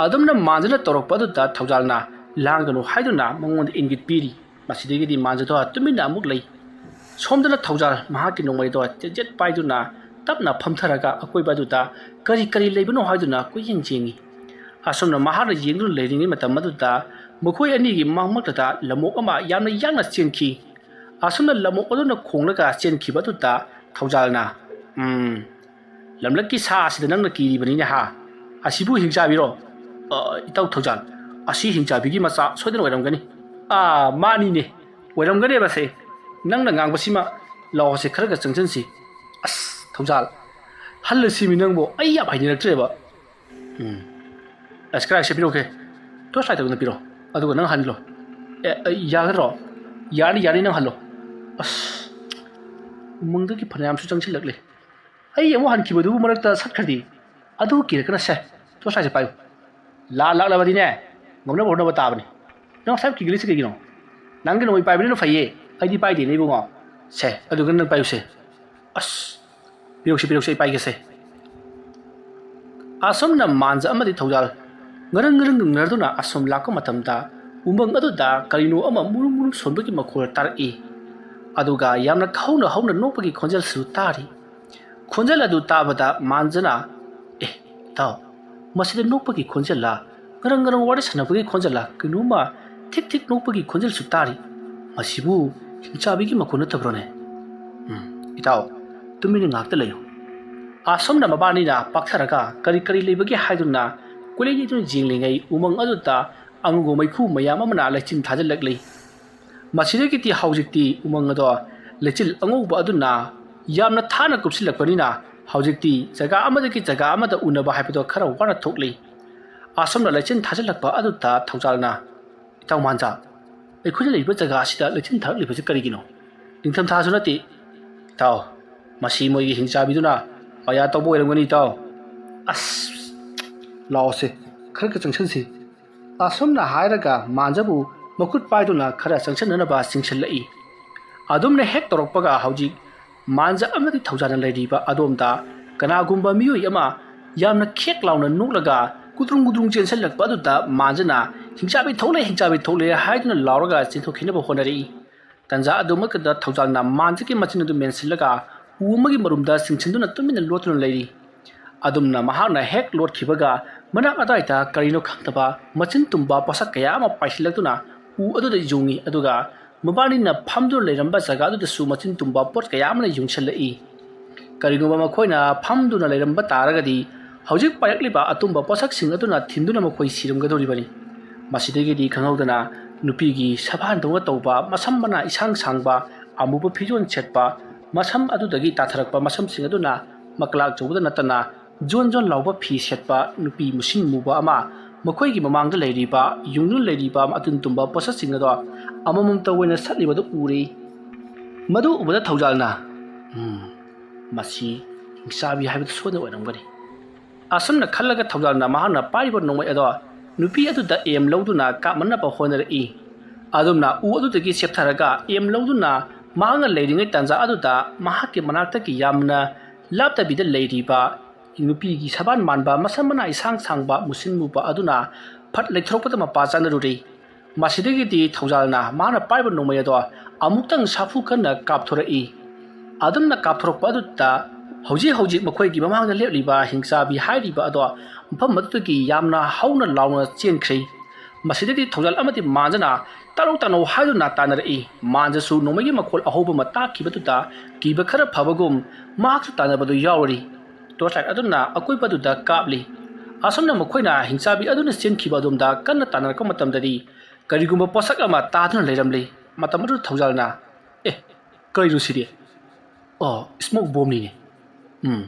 ꯑꯗꯨꯝꯅ ꯃꯥꯟꯖꯅ ꯇꯧꯔꯛꯄ ꯑꯗꯨꯗ ꯊꯧꯖꯥꯜꯅ "ꯂꯥꯡꯒꯅꯨ" ꯍꯥꯏꯗꯨꯅ ꯃꯉꯣꯟꯗ ꯏꯪꯒꯤꯠ ꯄꯤꯔꯤ꯫ ꯃꯁꯤꯗꯒꯤꯗꯤ ꯃꯥꯟꯖꯗꯣ ꯇꯨꯃꯤꯟꯅ ꯑꯃꯨꯛ ꯂꯩ꯫ ꯁꯣꯝꯗꯅ ꯊꯧꯖꯥꯜ ꯃꯍꯥꯛꯀꯤ ꯅꯣꯡꯃꯩꯗꯣ ꯆꯦꯠ ꯆꯦꯠ ꯄꯥꯏꯗꯨꯅ ꯇꯞꯅ ꯐꯝꯊꯔꯒ ꯑꯀꯣꯏꯕ ꯑꯗꯨꯗ ꯀꯔꯤ ꯀꯔꯤ ꯂꯩꯕꯅꯣ ꯍꯥꯏꯗꯨꯅ ꯀꯣꯏꯌꯦꯡ ꯌꯦꯡꯉꯤ꯫ ꯑꯁꯨꯝꯅ ꯃꯍꯥꯛꯅ ꯌꯦꯡꯗꯨꯅ ꯂꯩꯔꯤꯉꯩ ꯃꯇꯝ ꯑꯗꯨꯗ ꯃꯈꯣꯏ ꯑꯅꯤꯒꯤ ꯃꯃꯛꯇꯗ ꯂꯝꯑꯣꯛ ꯑꯃ ꯌꯥꯝꯅ ꯌꯥꯡꯅ ꯆꯦꯟꯈꯤ꯫ ꯑꯁꯨꯝꯅ ꯂꯝꯑꯣꯛ ꯑꯗꯨꯅ ꯈꯣꯡꯂꯒ ꯆꯦꯟꯈꯤꯕ ꯑꯗꯨꯗ ꯊꯧꯖꯥꯜꯅ, "ꯎꯝ, ꯂꯝꯂꯛꯀꯤ ꯁꯥ ꯑꯁꯤꯗ ꯅꯪꯅ ꯀꯤꯔꯤꯕꯅꯤꯅꯦ ꯍꯥ? ꯑꯁꯤꯕꯨ ꯍꯤꯡꯆꯥꯕꯤꯔꯣ?" "ꯑ, ꯏꯇꯥꯎ ꯊꯧꯖꯥꯜ, ꯑꯁꯤ ꯍꯤꯡꯆꯥꯕꯤꯒꯤ ꯃꯆꯥ ꯁꯣꯏꯗꯅ ꯑꯣꯏꯔꯝꯒꯅꯤ꯫" "ꯑꯥ, ꯃꯥꯅꯤꯅꯦ, ꯑꯣꯏꯔꯝꯒꯅꯦꯕꯁꯦ꯫ ꯅꯪꯅ ꯉꯥꯡꯕꯁꯤꯃ ꯂꯥꯎꯁꯦ ꯈꯔꯒ ꯆꯪꯁꯤꯟꯁꯤ꯫" "ꯑꯁ, ꯊꯧꯖꯥꯜ, ꯍꯜꯂꯁꯤꯃꯤ ꯅꯪꯕꯨ, ꯑꯩ ꯌꯥꯝ ꯍꯩꯅꯔꯛꯇ꯭ꯔꯦꯕ꯫" "ꯎꯝ, ꯑꯁ, ꯀꯗꯥꯏꯁꯦ ꯄꯤꯔꯛꯎꯒꯦ? ꯇꯣꯔꯆ ꯂꯥꯏꯠꯇ ꯑꯣꯏꯅ ꯄꯤꯔꯣ, ꯑꯗꯨꯒ ꯅꯪ ꯍꯜꯂꯣ꯫" "ꯑꯦ, ꯑꯦ, ꯌꯥꯒꯗ꯭ꯔꯣ?" "ꯌꯥꯅꯤ, ꯌꯥꯅꯤ, ꯅꯪ ꯍꯜꯂꯣ꯫" "ꯑꯁ, ꯎꯃꯪꯗꯒꯤ ꯐꯅꯌꯥꯝꯁꯨ ꯆꯪꯁꯤꯜꯂꯛꯂꯦ꯫ ꯑꯩ ꯑꯃꯨꯛ ꯍꯟꯈꯤꯕꯗꯨꯕꯨ ꯃꯔꯛꯇ ꯁꯠꯈ꯭ꯔꯗꯤ ꯑꯗꯨ ꯀꯤꯔꯛꯀꯅ ꯁꯦ꯫ ꯇꯣꯔꯆ ꯂꯥꯏꯠꯁꯦ ꯄꯥꯏꯌꯨ꯫ ꯂꯥ ꯂꯥꯛꯂꯕꯗꯤꯅꯦ, ꯉꯝꯅꯕ ꯍꯣꯠꯅꯕ ꯇꯥꯕꯅꯤ꯫ ꯅꯪ ꯉꯁꯥꯏ ꯀꯤꯒꯠꯂꯤꯁꯦ ꯀꯩꯒꯤꯅꯣ? ꯅꯪꯒꯤ ꯅꯣꯡꯃꯩ ꯄꯥꯏꯕꯅꯤꯅ ꯐꯩꯌꯦ, ꯑꯩꯗꯤ ꯄꯥꯏꯗꯦꯅꯦ ꯏꯕꯨꯡꯉꯣ꯫ ꯁꯦ, ꯑꯗꯨꯒ ꯅꯪ ꯄꯥꯏꯌꯨꯁꯦ꯫" "ꯑꯁ, ꯄꯤꯔꯛꯁꯤ, ꯄꯤꯔꯛꯁꯤ, ꯑꯩ ꯄꯥꯏꯒꯦꯁꯦ꯫" ꯑꯁꯨꯝꯅ ꯃꯥꯟꯖ ꯑꯃꯗꯤ ꯊꯧꯖꯥꯜ ꯉꯔꯪ ꯉꯔꯪ ꯉꯪꯅꯗꯨꯅ ꯑꯁꯨꯝ ꯂꯥꯛꯄ ꯃꯇꯝꯗ ꯎꯃꯪ ꯑꯗꯨꯗ ꯀꯔꯤꯅꯣ ꯑꯃ ꯃꯨꯔꯨꯝ ꯃꯨꯔꯨꯝ ꯁꯣꯟꯕꯒꯤ ꯃꯈꯣꯜ ꯇꯥꯔꯛꯏ꯫ ꯑꯗꯨꯒ ꯌꯥꯝꯅ ꯍꯧꯅ ꯍꯧꯅ ꯅꯣꯛꯄꯒꯤ ꯈꯣꯟꯖꯦꯜꯁꯨ ꯇꯥꯔꯤ꯫ ꯈꯣꯟꯖꯦꯜ ꯑꯗꯨ ꯇꯥꯕꯗ ꯃꯥꯟꯖꯅ, "ꯑꯦ, ꯏꯇꯥꯎ, ꯃꯁꯤꯗ ꯅꯣꯛꯄꯒꯤ ꯈꯣꯟꯖꯦꯜꯂ, ꯉꯔꯪ ꯉꯔꯪ ꯋꯥꯔꯤ ꯁꯥꯟꯅꯕꯒꯤ ꯈꯣꯟꯖꯦꯜꯂ, ꯀꯩꯅꯣꯝꯃ ꯊꯤꯛ ꯊꯤꯛ ꯅꯣꯛꯄꯒꯤ ꯈꯣꯟꯖꯦꯜꯁꯨ ꯇꯥꯔꯤ꯫ ꯃꯁꯤꯕꯨ ꯍꯤꯡꯆꯥꯕꯤꯒꯤ ꯃꯈꯣꯟ ꯅꯠꯇꯕ꯭ꯔꯣꯅꯦ? ꯎꯝ, ꯏꯇꯥꯎ, ꯇꯨꯃꯤꯟꯅ ꯉꯥꯛꯇ ꯂꯩꯌꯨ꯫" ꯑꯁꯨꯝꯅ ꯃꯕꯥꯅꯤꯅ ꯄꯥꯛꯊꯔꯒ ꯀꯔꯤ ꯀꯔꯤ ꯂꯩꯕꯒꯦ ꯍꯥꯏꯗꯨꯅ ꯀꯣꯏꯂꯩ ꯂꯩꯗꯨꯅ ꯌꯦꯡꯂꯤꯉꯩ ꯎꯃꯪ ꯑꯗꯨꯗ ꯑꯉꯧꯕ ꯃꯩꯈꯨ ꯃꯌꯥꯝ ꯑꯃꯅ ꯂꯩꯆꯤꯟ ꯊꯥꯖꯤꯜꯂꯛꯂꯤ꯫ ꯃꯁꯤꯗꯒꯤꯗꯤ ꯍꯧꯖꯤꯛꯇꯤ ꯎꯃꯪ ꯑꯗꯣ ꯂꯩꯆꯤꯜ ꯑꯉꯧꯕ ꯑꯗꯨꯅ ꯌꯥꯝꯅ ꯊꯥꯅ ꯀꯨꯞꯁꯤꯜꯂꯛꯄꯅꯤꯅ ꯍꯧꯖꯤꯛꯇꯤ ꯖꯒꯥ ꯑꯃꯗꯒꯤ ꯖꯒꯥ ꯑꯃꯗ ꯎꯅꯕ ꯍꯥꯏꯕꯗꯣ ꯈꯔ ꯋꯥꯅ ꯊꯣꯛꯂꯤ꯫ ꯑꯁꯣꯝꯅ ꯂꯩꯆꯤꯟ ꯊꯥꯖꯤꯜꯂꯛꯄ ꯑꯗꯨꯗ ꯊꯧꯖꯥꯜꯅ, "ꯏꯇꯥꯎ ꯃꯥꯟꯖꯥ, ꯑꯩꯈꯣꯏꯅ ꯂꯩꯔꯤꯕ ꯖꯒꯥ ꯑꯁꯤꯗ ꯂꯩꯆꯤꯟ ꯊꯥꯔꯛꯂꯤꯕꯁꯤ ꯀꯔꯤꯒꯤꯅꯣ? ꯅꯤꯡꯊꯝꯊꯥꯁꯨ ꯅꯠꯇꯦ꯫ ꯏꯇꯥꯎ, ꯃꯁꯤ ꯃꯣꯏꯒꯤ ꯍꯤꯡꯆꯥꯕꯤꯗꯨꯅ ꯃꯌꯥ ꯇꯧꯕ ꯑꯣꯏꯔꯝꯒꯅꯤ, ꯏꯇꯥꯎ꯫ ꯑꯁ, ꯂꯥꯛꯑꯣꯁꯦ, ꯈꯔꯒ ꯆꯪꯁꯤꯟꯁꯤ꯫" ꯑꯁꯨꯝꯅ ꯍꯥꯏꯔꯒ ꯃꯥꯟꯖꯕꯨ ꯃꯈꯨꯠ ꯄꯥꯏꯗꯨꯅ ꯈꯔ ꯆꯪꯁꯤꯟꯅꯅꯕ ꯆꯤꯡꯁꯤꯜꯂꯛꯏ꯫ ꯑꯗꯨꯝꯅ ꯍꯦꯛ ꯇꯧꯔꯛꯄꯒ ꯍꯧꯖꯤꯛ ꯃꯥꯟꯖ ꯑꯃꯗꯤ ꯊꯧꯖꯥꯜꯅ ꯂꯩꯔꯤꯕ ꯑꯗꯣꯝꯗ ꯀꯅꯥꯒꯨꯝꯕ ꯃꯤꯑꯣꯏ ꯑꯃ ꯌꯥꯝꯅ ꯈꯦꯛ ꯂꯥꯎꯅ ꯅꯣꯛꯂꯒ ꯒꯨꯗ꯭ꯔꯨꯡ ꯒꯨꯗ꯭ꯔꯨꯡ ꯆꯦꯟꯁꯤꯜꯂꯛꯄ ꯑꯗꯨꯗ ꯃꯥꯟꯖꯅ, "ꯍꯤꯡꯆꯥꯕꯤ ꯊꯣꯛꯂꯦ, ꯍꯤꯡꯆꯥꯕꯤ ꯊꯣꯛꯂꯦ" ꯍꯥꯏꯗꯨꯅ ꯂꯥꯎꯔꯒ ꯆꯦꯟꯊꯣꯛꯈꯤꯅꯕ ꯍꯣꯠꯅꯔꯛꯏ꯫ ꯇꯟꯖꯥ ꯑꯗꯨꯃꯛꯇꯗ ꯊꯧꯖꯥꯜꯅ ꯃꯥꯟꯖꯒꯤ ꯃꯆꯤꯟ ꯑꯗꯨ ꯃꯦꯟꯁꯤꯜꯂꯒ ꯎ ꯑꯃꯒꯤ ꯃꯔꯨꯝꯗ ꯆꯤꯡꯁꯤꯟꯗꯨꯅ ꯇꯨꯃꯤꯟꯅ ꯂꯣꯠꯇꯨꯅ ꯂꯩꯔꯤ꯫ ꯑꯗꯨꯝꯅ ꯃꯍꯥꯛꯅ ꯍꯦꯛ ꯂꯣꯠꯈꯤꯕꯒ ꯃꯅꯥꯛ ꯑꯗꯨꯋꯥꯏꯗ ꯀꯔꯤꯅꯣ ꯈꯪꯗꯕ ꯃꯆꯤꯟ ꯇꯨꯝꯕ ꯄꯣꯠꯁꯛ ꯀꯌꯥ ꯑꯃ ꯄꯥꯏꯁꯤꯜꯂꯛꯇꯨꯅ ꯎ ꯑꯗꯨꯗ ꯌꯨꯡꯏ, ꯑꯗꯨꯒ ꯃꯕꯥꯅꯤꯅ ꯐꯝꯗꯨꯅ ꯂꯩꯔꯝꯕ ꯖꯒꯥ ꯑꯗꯨꯗꯁꯨ ꯃꯆꯤꯟ ꯇꯨꯝꯕ ꯄꯣꯠ ꯀꯌꯥ ꯑꯃꯅ ꯌꯨꯡꯁꯤꯜꯂꯛꯏ꯫ ꯀꯔꯤꯒꯨꯝꯕ ꯃꯈꯣꯏꯅ ꯐꯝꯗꯨꯅ ꯂꯩꯔꯝꯕ ꯇꯥꯔꯒꯗꯤ ꯍꯧꯖꯤꯛ ꯄꯥꯏꯔꯛꯂꯤꯕ ꯑꯇꯨꯝꯕ ꯄꯣꯠꯁꯛꯁꯤꯡ ꯑꯗꯨꯅ ꯊꯤꯟꯗꯨꯅ ꯃꯈꯣꯏ ꯁꯤꯔꯝꯒꯗꯧꯔꯤꯕꯅꯤ꯫ ꯃꯁꯤꯗꯒꯤꯗꯤ ꯈꯪꯍꯧꯗꯅ ꯅꯨꯄꯤꯒꯤ ꯁꯕꯥꯟꯗꯧꯅ ꯇꯧꯕ ꯃꯁꯝ ꯃꯅꯥ ꯏꯁꯥꯡ ꯁꯥꯡꯕ, ꯑꯃꯨꯕ ꯐꯤꯖꯣꯜ ꯁꯦꯠꯄ, ꯃꯁꯝ ꯑꯗꯨꯗꯒꯤ ꯇꯥꯊꯔꯛꯄ ꯃꯁꯝꯁꯤꯡ ꯑꯗꯨꯅ ꯃꯀꯂꯥꯛ ꯆꯧꯕꯗ ꯅꯠꯇꯅ ꯖꯣꯟ ꯖꯣꯟ ꯂꯥꯎꯕ ꯐꯤ ꯁꯦꯠꯄ ꯅꯨꯄꯤ ꯃꯨꯁꯤꯟ ꯃꯨꯕ ꯑꯃ ꯃꯈꯣꯏꯒꯤ ꯃꯃꯥꯡꯗ ꯂꯩꯔꯤꯕ ꯌꯨꯡꯗꯨꯅ ꯂꯩꯔꯤꯕ ꯃꯇꯨꯡ ꯇꯨꯝꯕ ꯄꯣꯠꯁꯛꯁꯤꯡ ꯑꯗꯣ ꯑꯃꯃꯝꯇ ꯑꯣꯏꯅ ꯁꯠꯂꯤꯕꯗꯨ ꯎꯔꯦ꯫ ꯃꯗꯨ ꯎꯕꯗ ꯊꯧꯖꯥꯜꯅ, "ꯎꯝ, ꯃꯁꯤ ꯍꯤꯡꯆꯥꯕꯤ ꯍꯥꯏꯕꯗꯨ ꯁꯣꯏꯗꯅ ꯑꯣꯏꯔꯝꯒꯅꯤ꯫" ꯑꯁꯨꯝꯅ ꯈꯜꯂꯒ ꯊꯧꯖꯥꯜꯅ ꯃꯍꯥꯛꯅ ꯄꯥꯏꯔꯤꯕ ꯅꯣꯡꯃꯩ ꯑꯗꯣ ꯅꯨꯄꯤ ꯑꯗꯨꯗ ꯑꯦꯝ ꯂꯧꯗꯨꯅ ꯀꯥꯞꯃꯟꯅꯕ ꯍꯣꯠꯅꯔꯛꯏ꯫ ꯑꯗꯨꯝꯅ ꯎ ꯑꯗꯨꯗꯒꯤ ꯆꯦꯞꯊꯔꯒ ꯑꯦꯝ ꯂꯧꯗꯨꯅ ꯃꯍꯥꯛꯅ ꯂꯩꯔꯤꯉꯩ ꯇꯥꯟꯖꯥ ꯑꯗꯨꯗ ꯃꯍꯥꯛꯀꯤ ꯃꯅꯥꯛꯇꯒꯤ ꯌꯥꯝꯅ ꯂꯥꯞꯇꯕꯤꯗ ꯂꯩꯔꯤꯕ ꯅꯨꯄꯤꯒꯤ ꯁꯕꯥꯟ ꯃꯥꯟꯕ ꯃꯁꯝ ꯃꯅꯥ ꯏꯁꯥꯡ ꯁꯥꯡꯕ ꯃꯨꯁꯤꯟ ꯃꯨꯕ ꯑꯗꯨꯅ ꯐꯠ ꯂꯩꯊꯣꯔꯛꯄꯗ ꯃꯄꯥ ꯆꯥꯅꯔꯨꯔꯦ꯫ ꯃꯁꯤꯗꯒꯤꯗꯤ ꯊꯧꯖꯥꯜꯅ ꯃꯍꯥꯛꯅ ꯄꯥꯏꯕ ꯅꯣꯡꯃꯩ ꯑꯗꯣ ꯑꯃꯨꯛꯇꯪ ꯁꯥꯐꯨ ꯀꯟꯅ ꯀꯥꯞꯊꯣꯔꯛꯏ꯫ ꯑꯗꯨꯝꯅ ꯀꯥꯞꯊꯣꯔꯛꯄ ꯑꯗꯨꯗ ꯍꯧꯖꯤꯛ ꯍꯧꯖꯤꯛ ꯃꯈꯣꯏꯒꯤ ꯃꯃꯥꯡꯗ ꯂꯦꯞꯂꯤꯕ ꯍꯤꯡꯆꯥꯕꯤ ꯍꯥꯏꯔꯤꯕ ꯑꯗꯣ ꯃꯐꯝ ꯑꯗꯨꯗꯒꯤ ꯌꯥꯝꯅ ꯍꯧꯅ ꯂꯥꯎꯅ ꯆꯦꯟꯈ꯭ꯔꯦ꯫ ꯃꯁꯤꯗꯒꯤ ꯊꯧꯖꯥꯜ ꯑꯃꯗꯤ ꯃꯥꯟꯖꯅ, "ꯇꯥꯅꯧ, ꯇꯥꯅꯧ" ꯍꯥꯏꯗꯨꯅ ꯇꯥꯅꯔꯛꯏ꯫ ꯃꯥꯟꯖꯁꯨ ꯅꯣꯡꯃꯩꯒꯤ ꯃꯈꯣꯜ ꯑꯍꯧꯕ ꯑꯃ ꯇꯥꯈꯤꯕꯗꯨꯗ ꯀꯤꯕ ꯈꯔ ꯐꯕꯒꯨꯝ ꯃꯍꯥꯛꯁꯨ ꯇꯥꯟꯅꯕꯗꯨ ꯌꯥꯎꯔꯤ꯫ ꯇꯣꯔꯆ ꯂꯥꯏꯠ ꯑꯗꯨꯅ ꯑꯀꯣꯏꯕꯗꯨꯗ ꯀꯥꯞꯂꯤ꯫ ꯑꯁꯨꯝꯅ ꯃꯈꯣꯏꯅ ꯍꯤꯡꯆꯥꯕꯤ ꯑꯗꯨꯅ ꯆꯦꯟꯈꯤꯕ ꯑꯗꯣꯝꯗ ꯀꯟꯅ ꯇꯥꯟꯅꯔꯛꯄ ꯃꯇꯝꯗꯗꯤ ꯀꯔꯤꯒꯨꯝꯕ ꯄꯣꯠꯁꯛ ꯑꯃ ꯇꯥꯗꯨꯅ ꯂꯩꯔꯝꯂꯤ꯫ ꯃꯇꯝ ꯑꯗꯨꯗ ꯊꯧꯖꯥꯜꯅ, "ꯑꯦ, ꯀꯔꯤꯅꯣ ꯁꯤꯗꯤ? ꯑꯣ, ꯁ꯭ꯃꯣꯛ ꯕꯣꯝꯅꯤꯅꯦ꯫ ꯎꯝ,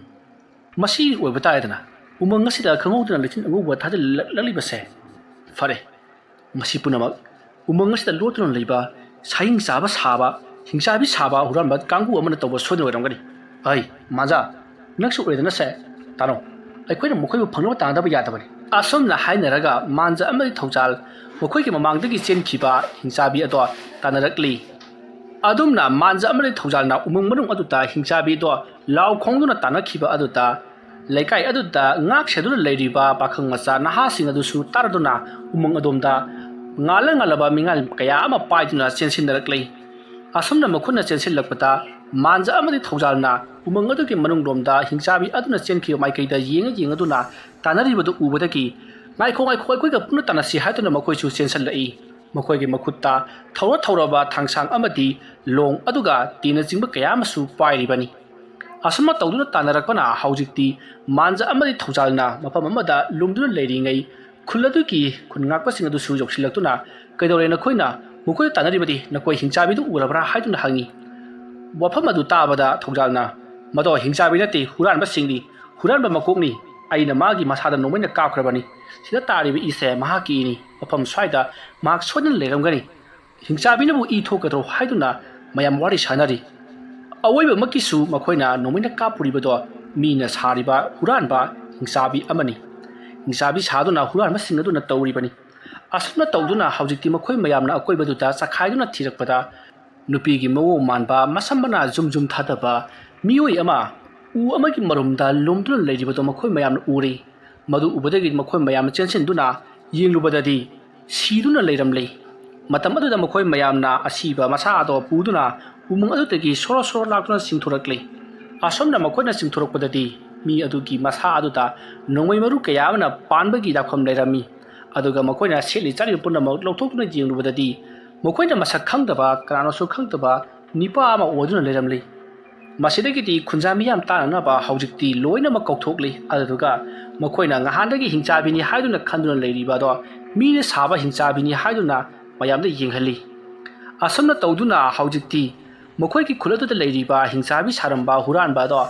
ꯃꯁꯤ ꯑꯣꯏꯕ ꯇꯥꯔꯦꯗꯅ, ꯎꯃꯪ ꯑꯁꯤꯗ ꯈꯪꯍꯧꯗꯅ ꯂꯩꯆꯤꯟ ꯑꯉꯧꯕ ꯊꯥꯖꯤꯜꯂꯛꯂꯤꯕꯁꯦ꯫ ꯐꯔꯦ, ꯃꯁꯤ ꯄꯨꯝꯅꯃꯛ ꯎꯃꯪ ꯑꯁꯤꯗ ꯂꯣꯠꯇꯨꯅ ꯂꯩꯕ, ꯁꯥꯍꯤꯡ ꯆꯥꯕ ꯁꯥꯕ, ꯍꯤꯡꯆꯥꯕꯤ ꯁꯥꯕ ꯍꯨꯔꯥꯟꯕ ꯀꯥꯡꯕꯨ ꯑꯃꯅ ꯇꯧꯕ ꯁꯣꯏꯗꯅ ꯑꯣꯏꯔꯝꯒꯅꯤ꯫ ꯑꯩ, ꯃꯥꯟꯖꯥ, ꯅꯪꯁꯨ ꯑꯣꯏꯔꯦꯗꯅ ꯁꯦ꯫ ꯇꯥꯅꯧ, ꯑꯩꯈꯣꯏꯅ ꯃꯈꯣꯏꯕꯨ ꯐꯪꯅꯕ ꯇꯥꯟꯅꯗꯕ ꯌꯥꯗꯕꯅꯤ꯫ ꯑꯁꯨꯝꯅ ꯍꯥꯏꯅꯔꯒ ꯃꯥꯟꯖ ꯑꯃꯗꯤ ꯊꯧꯖꯥꯜ ꯃꯈꯣꯏꯒꯤ ꯃꯃꯥꯡꯗꯒꯤ ꯆꯦꯟꯈꯤꯕ ꯍꯤꯡꯆꯥꯕꯤ ꯑꯗꯣ ꯇꯥꯟꯅꯔꯛꯂꯤ꯫ ꯑꯗꯨꯝꯅ ꯃꯥꯟꯖ ꯑꯃꯗꯤ ꯊꯧꯖꯥꯜꯅ ꯎꯃꯪ ꯃꯅꯨꯡ ꯑꯗꯨꯗ ꯍꯤꯡꯆꯥꯕꯤꯗꯣ ꯂꯥꯎ ꯈꯣꯡꯗꯨꯅ ꯇꯥꯟꯅꯈꯤꯕ ꯑꯗꯨꯗ ꯂꯩꯀꯥꯏ ꯑꯗꯨꯗ ꯉꯥꯛ ꯁꯦꯗꯨꯅ ꯂꯩꯔꯤꯕ ꯄꯥꯈꯪ ꯃꯆꯥ ꯅꯍꯥꯁꯤꯡ ꯑꯗꯨꯁꯨ ꯇꯥꯔꯗꯨꯅ ꯎꯃꯪ ꯑꯗꯣꯝꯗ ꯉꯥꯜꯂ ꯉꯥꯜꯂꯕ ꯃꯤꯉꯥꯜ ꯀꯌꯥ ꯑꯃ ꯄꯥꯏꯗꯨꯅ ꯆꯦꯟꯁꯤꯟꯅꯔꯛꯂꯤ꯫ ꯑꯁꯨꯝꯅ ꯃꯈꯣꯏꯅ ꯆꯦꯟꯁꯤꯜꯂꯛꯄꯗ ꯃꯥꯟꯖ ꯑꯃꯗꯤ ꯊꯧꯖꯥꯜꯅ ꯎꯃꯪ ꯑꯗꯨꯒꯤ ꯃꯅꯨꯡꯂꯣꯝꯗ ꯍꯤꯡꯆꯥꯕꯤ ꯑꯗꯨꯅ ꯆꯦꯟꯈꯤꯕ ꯃꯥꯏꯀꯩꯗ ꯌꯦꯡꯉ ꯌꯦꯡꯉꯗꯨꯅ ꯇꯥꯟꯅꯔꯤꯕꯗꯨ ꯎꯕꯗꯒꯤ, "ꯉꯥꯏꯈꯣ, ꯉꯥꯏꯈꯣ, ꯑꯩꯈꯣꯏꯒ ꯄꯨꯟꯅ ꯇꯥꯟꯅꯁꯤ" ꯍꯥꯏꯗꯨꯅ ꯃꯈꯣꯏꯁꯨ ꯆꯦꯟꯁꯤꯜꯂꯛꯏ꯫ ꯃꯈꯣꯏꯒꯤ ꯃꯈꯨꯠꯇ ꯊꯧꯔ ꯊꯧꯔꯕ ꯊꯥꯡꯁꯥꯡ ꯑꯃꯗꯤ ꯂꯣꯡ ꯑꯗꯨꯒ ꯇꯦꯟꯅꯆꯤꯡꯕ ꯀꯌꯥ ꯑꯃꯁꯨ ꯄꯥꯏꯔꯤꯕꯅꯤ꯫ ꯑꯁꯨꯝꯅ ꯇꯧꯗꯨꯅ ꯇꯥꯟꯅꯔꯛꯄꯅ ꯍꯧꯖꯤꯛꯇꯤ ꯃꯥꯟꯖ ꯑꯃꯗꯤ ꯊꯧꯖꯥꯜꯅ ꯃꯐꯝ ꯑꯃꯗ ꯂꯨꯝꯗꯨꯅ ꯂꯩꯔꯤꯉꯩ ꯈꯨꯜ ꯑꯗꯨꯒꯤ ꯈꯨꯟ ꯉꯥꯛꯄꯁꯤꯡ ꯑꯗꯨꯁꯨ ꯌꯧꯁꯤꯜꯂꯛꯇꯨꯅ, "ꯀꯩꯗꯧꯔꯦ ꯅꯈꯣꯏꯅ ꯃꯈꯣꯏꯗ ꯇꯥꯟꯅꯔꯤꯕꯗꯤ? ꯅꯈꯣꯏ ꯍꯤꯡꯆꯥꯕꯤꯗꯨ ꯎꯔꯕ꯭ꯔꯥ?" ꯍꯥꯏꯗꯨꯅ ꯍꯪꯉꯤ꯫ ꯋꯥꯐꯝ ꯑꯗꯨ ꯇꯥꯕꯗ ꯊꯧꯖꯥꯜꯅ, "ꯃꯗꯣ ꯍꯤꯡꯆꯥꯕꯤ ꯅꯠꯇꯦ, ꯍꯨꯔꯥꯟꯕꯁꯤꯡꯅꯤ꯫ ꯍꯨꯔꯥꯟꯕ ꯃꯀꯣꯛꯅꯤ꯫ ꯑꯩꯅ ꯃꯥꯒꯤ ꯃꯁꯥꯗ ꯅꯣꯡꯃꯩꯅ ꯀꯥꯞꯈ꯭ꯔꯕꯅꯤ꯫ ꯁꯤꯗ ꯇꯥꯔꯤꯕ ꯏꯁꯦ ꯃꯍꯥꯛꯀꯤ ꯏꯅꯤ꯫ ꯃꯐꯝ ꯁ꯭ꯋꯥꯏꯗ ꯃꯍꯥꯛ ꯁꯣꯏꯗꯅ ꯂꯩꯔꯝꯒꯅꯤ꯫ ꯍꯤꯡꯆꯥꯕꯤꯅꯕꯨ ꯏ ꯊꯣꯛꯀꯗ꯭ꯔꯣ?" ꯍꯥꯏꯗꯨꯅ ꯃꯌꯥꯝ ꯋꯥꯔꯤ ꯁꯥꯅꯔꯤ꯫ ꯑꯋꯣꯏꯕꯃꯛꯀꯤꯁꯨ ꯃꯈꯣꯏꯅ ꯅꯣꯡꯃꯩꯅ ꯀꯥꯞꯄꯨꯔꯤꯕꯗꯣ ꯃꯤꯅ ꯁꯥꯔꯤꯕ ꯍꯨꯔꯥꯟꯕ ꯍꯤꯡꯆꯥꯕꯤ ꯑꯃꯅꯤ꯫ ꯍꯤꯡꯆꯥꯕꯤ ꯁꯥꯗꯨꯅ ꯍꯨꯔꯥꯟꯕꯁꯤꯡ ꯑꯗꯨꯅ ꯇꯧꯔꯤꯕꯅꯤ꯫ ꯑꯁꯨꯝꯅ ꯇꯧꯗꯨꯅ ꯍꯧꯖꯤꯛꯇꯤ ꯃꯈꯣꯏ ꯃꯌꯥꯝꯅ ꯑꯀꯣꯏꯕꯗꯨꯗ ꯆꯈꯥꯏꯗꯨꯅ ꯊꯤꯔꯛꯄꯗ, ꯅꯨꯄꯤꯒꯤ ꯃꯑꯣꯡ ꯃꯥꯟꯕ, ꯃꯁꯝ ꯃꯅꯥ ꯖꯨꯝ ꯖꯨꯝ ꯊꯥꯗꯕ ꯃꯤꯑꯣꯏ ꯑꯃ ꯎ ꯑꯃꯒꯤ ꯃꯔꯨꯝꯗ ꯂꯨꯝꯗꯨꯅ ꯂꯩꯔꯤꯕꯗꯨ ꯃꯈꯣꯏ ꯃꯌꯥꯝꯅ ꯎꯔꯤ꯫ ꯃꯗꯨ ꯎꯕꯗꯒꯤ ꯃꯈꯣꯏ ꯃꯌꯥꯝ ꯆꯦꯟꯁꯤꯟꯗꯨꯅ ꯌꯦꯡꯂꯨꯕꯗꯗꯤ ꯁꯤꯗꯨꯅ ꯂꯩꯔꯝꯂꯤ꯫ ꯃꯇꯝ ꯑꯗꯨꯗ ꯃꯈꯣꯏ ꯃꯌꯥꯝꯅ ꯑꯁꯤꯕ ꯃꯁꯥ ꯑꯗꯣ ꯄꯨꯗꯨꯅ ꯎꯃꯪ ꯑꯗꯨꯗꯒꯤ ꯁꯣꯔꯣ ꯁꯣꯔꯣ ꯂꯥꯛꯇꯨꯅ ꯆꯤꯡꯊꯣꯔꯛꯂꯤ꯫ ꯑꯁꯣꯝꯗ ꯃꯈꯣꯏꯅ ꯆꯤꯡꯊꯣꯔꯛꯄꯗꯗꯤ ꯃꯤ ꯑꯗꯨꯒꯤ ꯃꯁꯥ ꯑꯗꯨꯗ ꯅꯣꯡꯃꯩ ꯃꯔꯨ ꯀꯌꯥ ꯑꯃꯅ ꯄꯥꯟꯕꯒꯤ ꯂꯥꯛꯐꯝ ꯂꯩꯔꯝꯃꯤ꯫ ꯑꯗꯨꯒ ꯃꯈꯣꯏꯅ ꯁꯦꯠꯂꯤ ꯆꯥꯔꯤꯕ ꯄꯨꯝꯅꯃꯛ ꯂꯧꯊꯣꯛꯇꯨꯅ ꯌꯦꯡꯂꯨꯕꯗꯗꯤ ꯃꯈꯣꯏꯅ ꯃꯁꯛ ꯈꯪꯗꯕ, ꯀꯅꯥꯅꯣꯁꯨ ꯈꯪꯗꯕ ꯅꯤꯄꯥ ꯑꯃ ꯑꯣꯏꯗꯨꯅ ꯂꯩꯔꯝꯂꯤ꯫ ꯃꯁꯤꯗꯒꯤꯗꯤ ꯈꯨꯟꯖꯥ ꯃꯤꯌꯥꯝ ꯇꯥꯅꯅꯕ ꯍꯧꯖꯤꯛꯇꯤ ꯂꯣꯏꯅꯃꯛ ꯀꯧꯊꯣꯛꯂꯤ꯫ ꯑꯗꯨꯗꯨꯒ ꯃꯈꯣꯏꯅ ꯉꯍꯥꯟꯗꯒꯤ ꯍꯤꯡꯆꯥꯕꯤꯅꯤ ꯍꯥꯏꯗꯨꯅ ꯈꯟꯗꯨꯅ ꯂꯩꯔꯤꯕ ꯑꯗꯣ ꯃꯤꯅ ꯁꯥꯕ ꯍꯤꯡꯆꯥꯕꯤꯅꯤ ꯍꯥꯏꯗꯨꯅ ꯃꯌꯥꯝꯗ ꯌꯦꯡꯍꯜꯂꯤ꯫ ꯑꯁꯨꯝꯅ ꯇꯧꯗꯨꯅ ꯍꯧꯖꯤꯛꯇꯤ ꯃꯈꯣꯏꯒꯤ ꯈꯨꯜ ꯑꯗꯨꯗ ꯂꯩꯔꯤꯕ ꯍꯤꯡꯆꯥꯕꯤ ꯁꯥꯔꯝꯕ ꯍꯨꯔꯥꯟꯕ ꯑꯗꯣ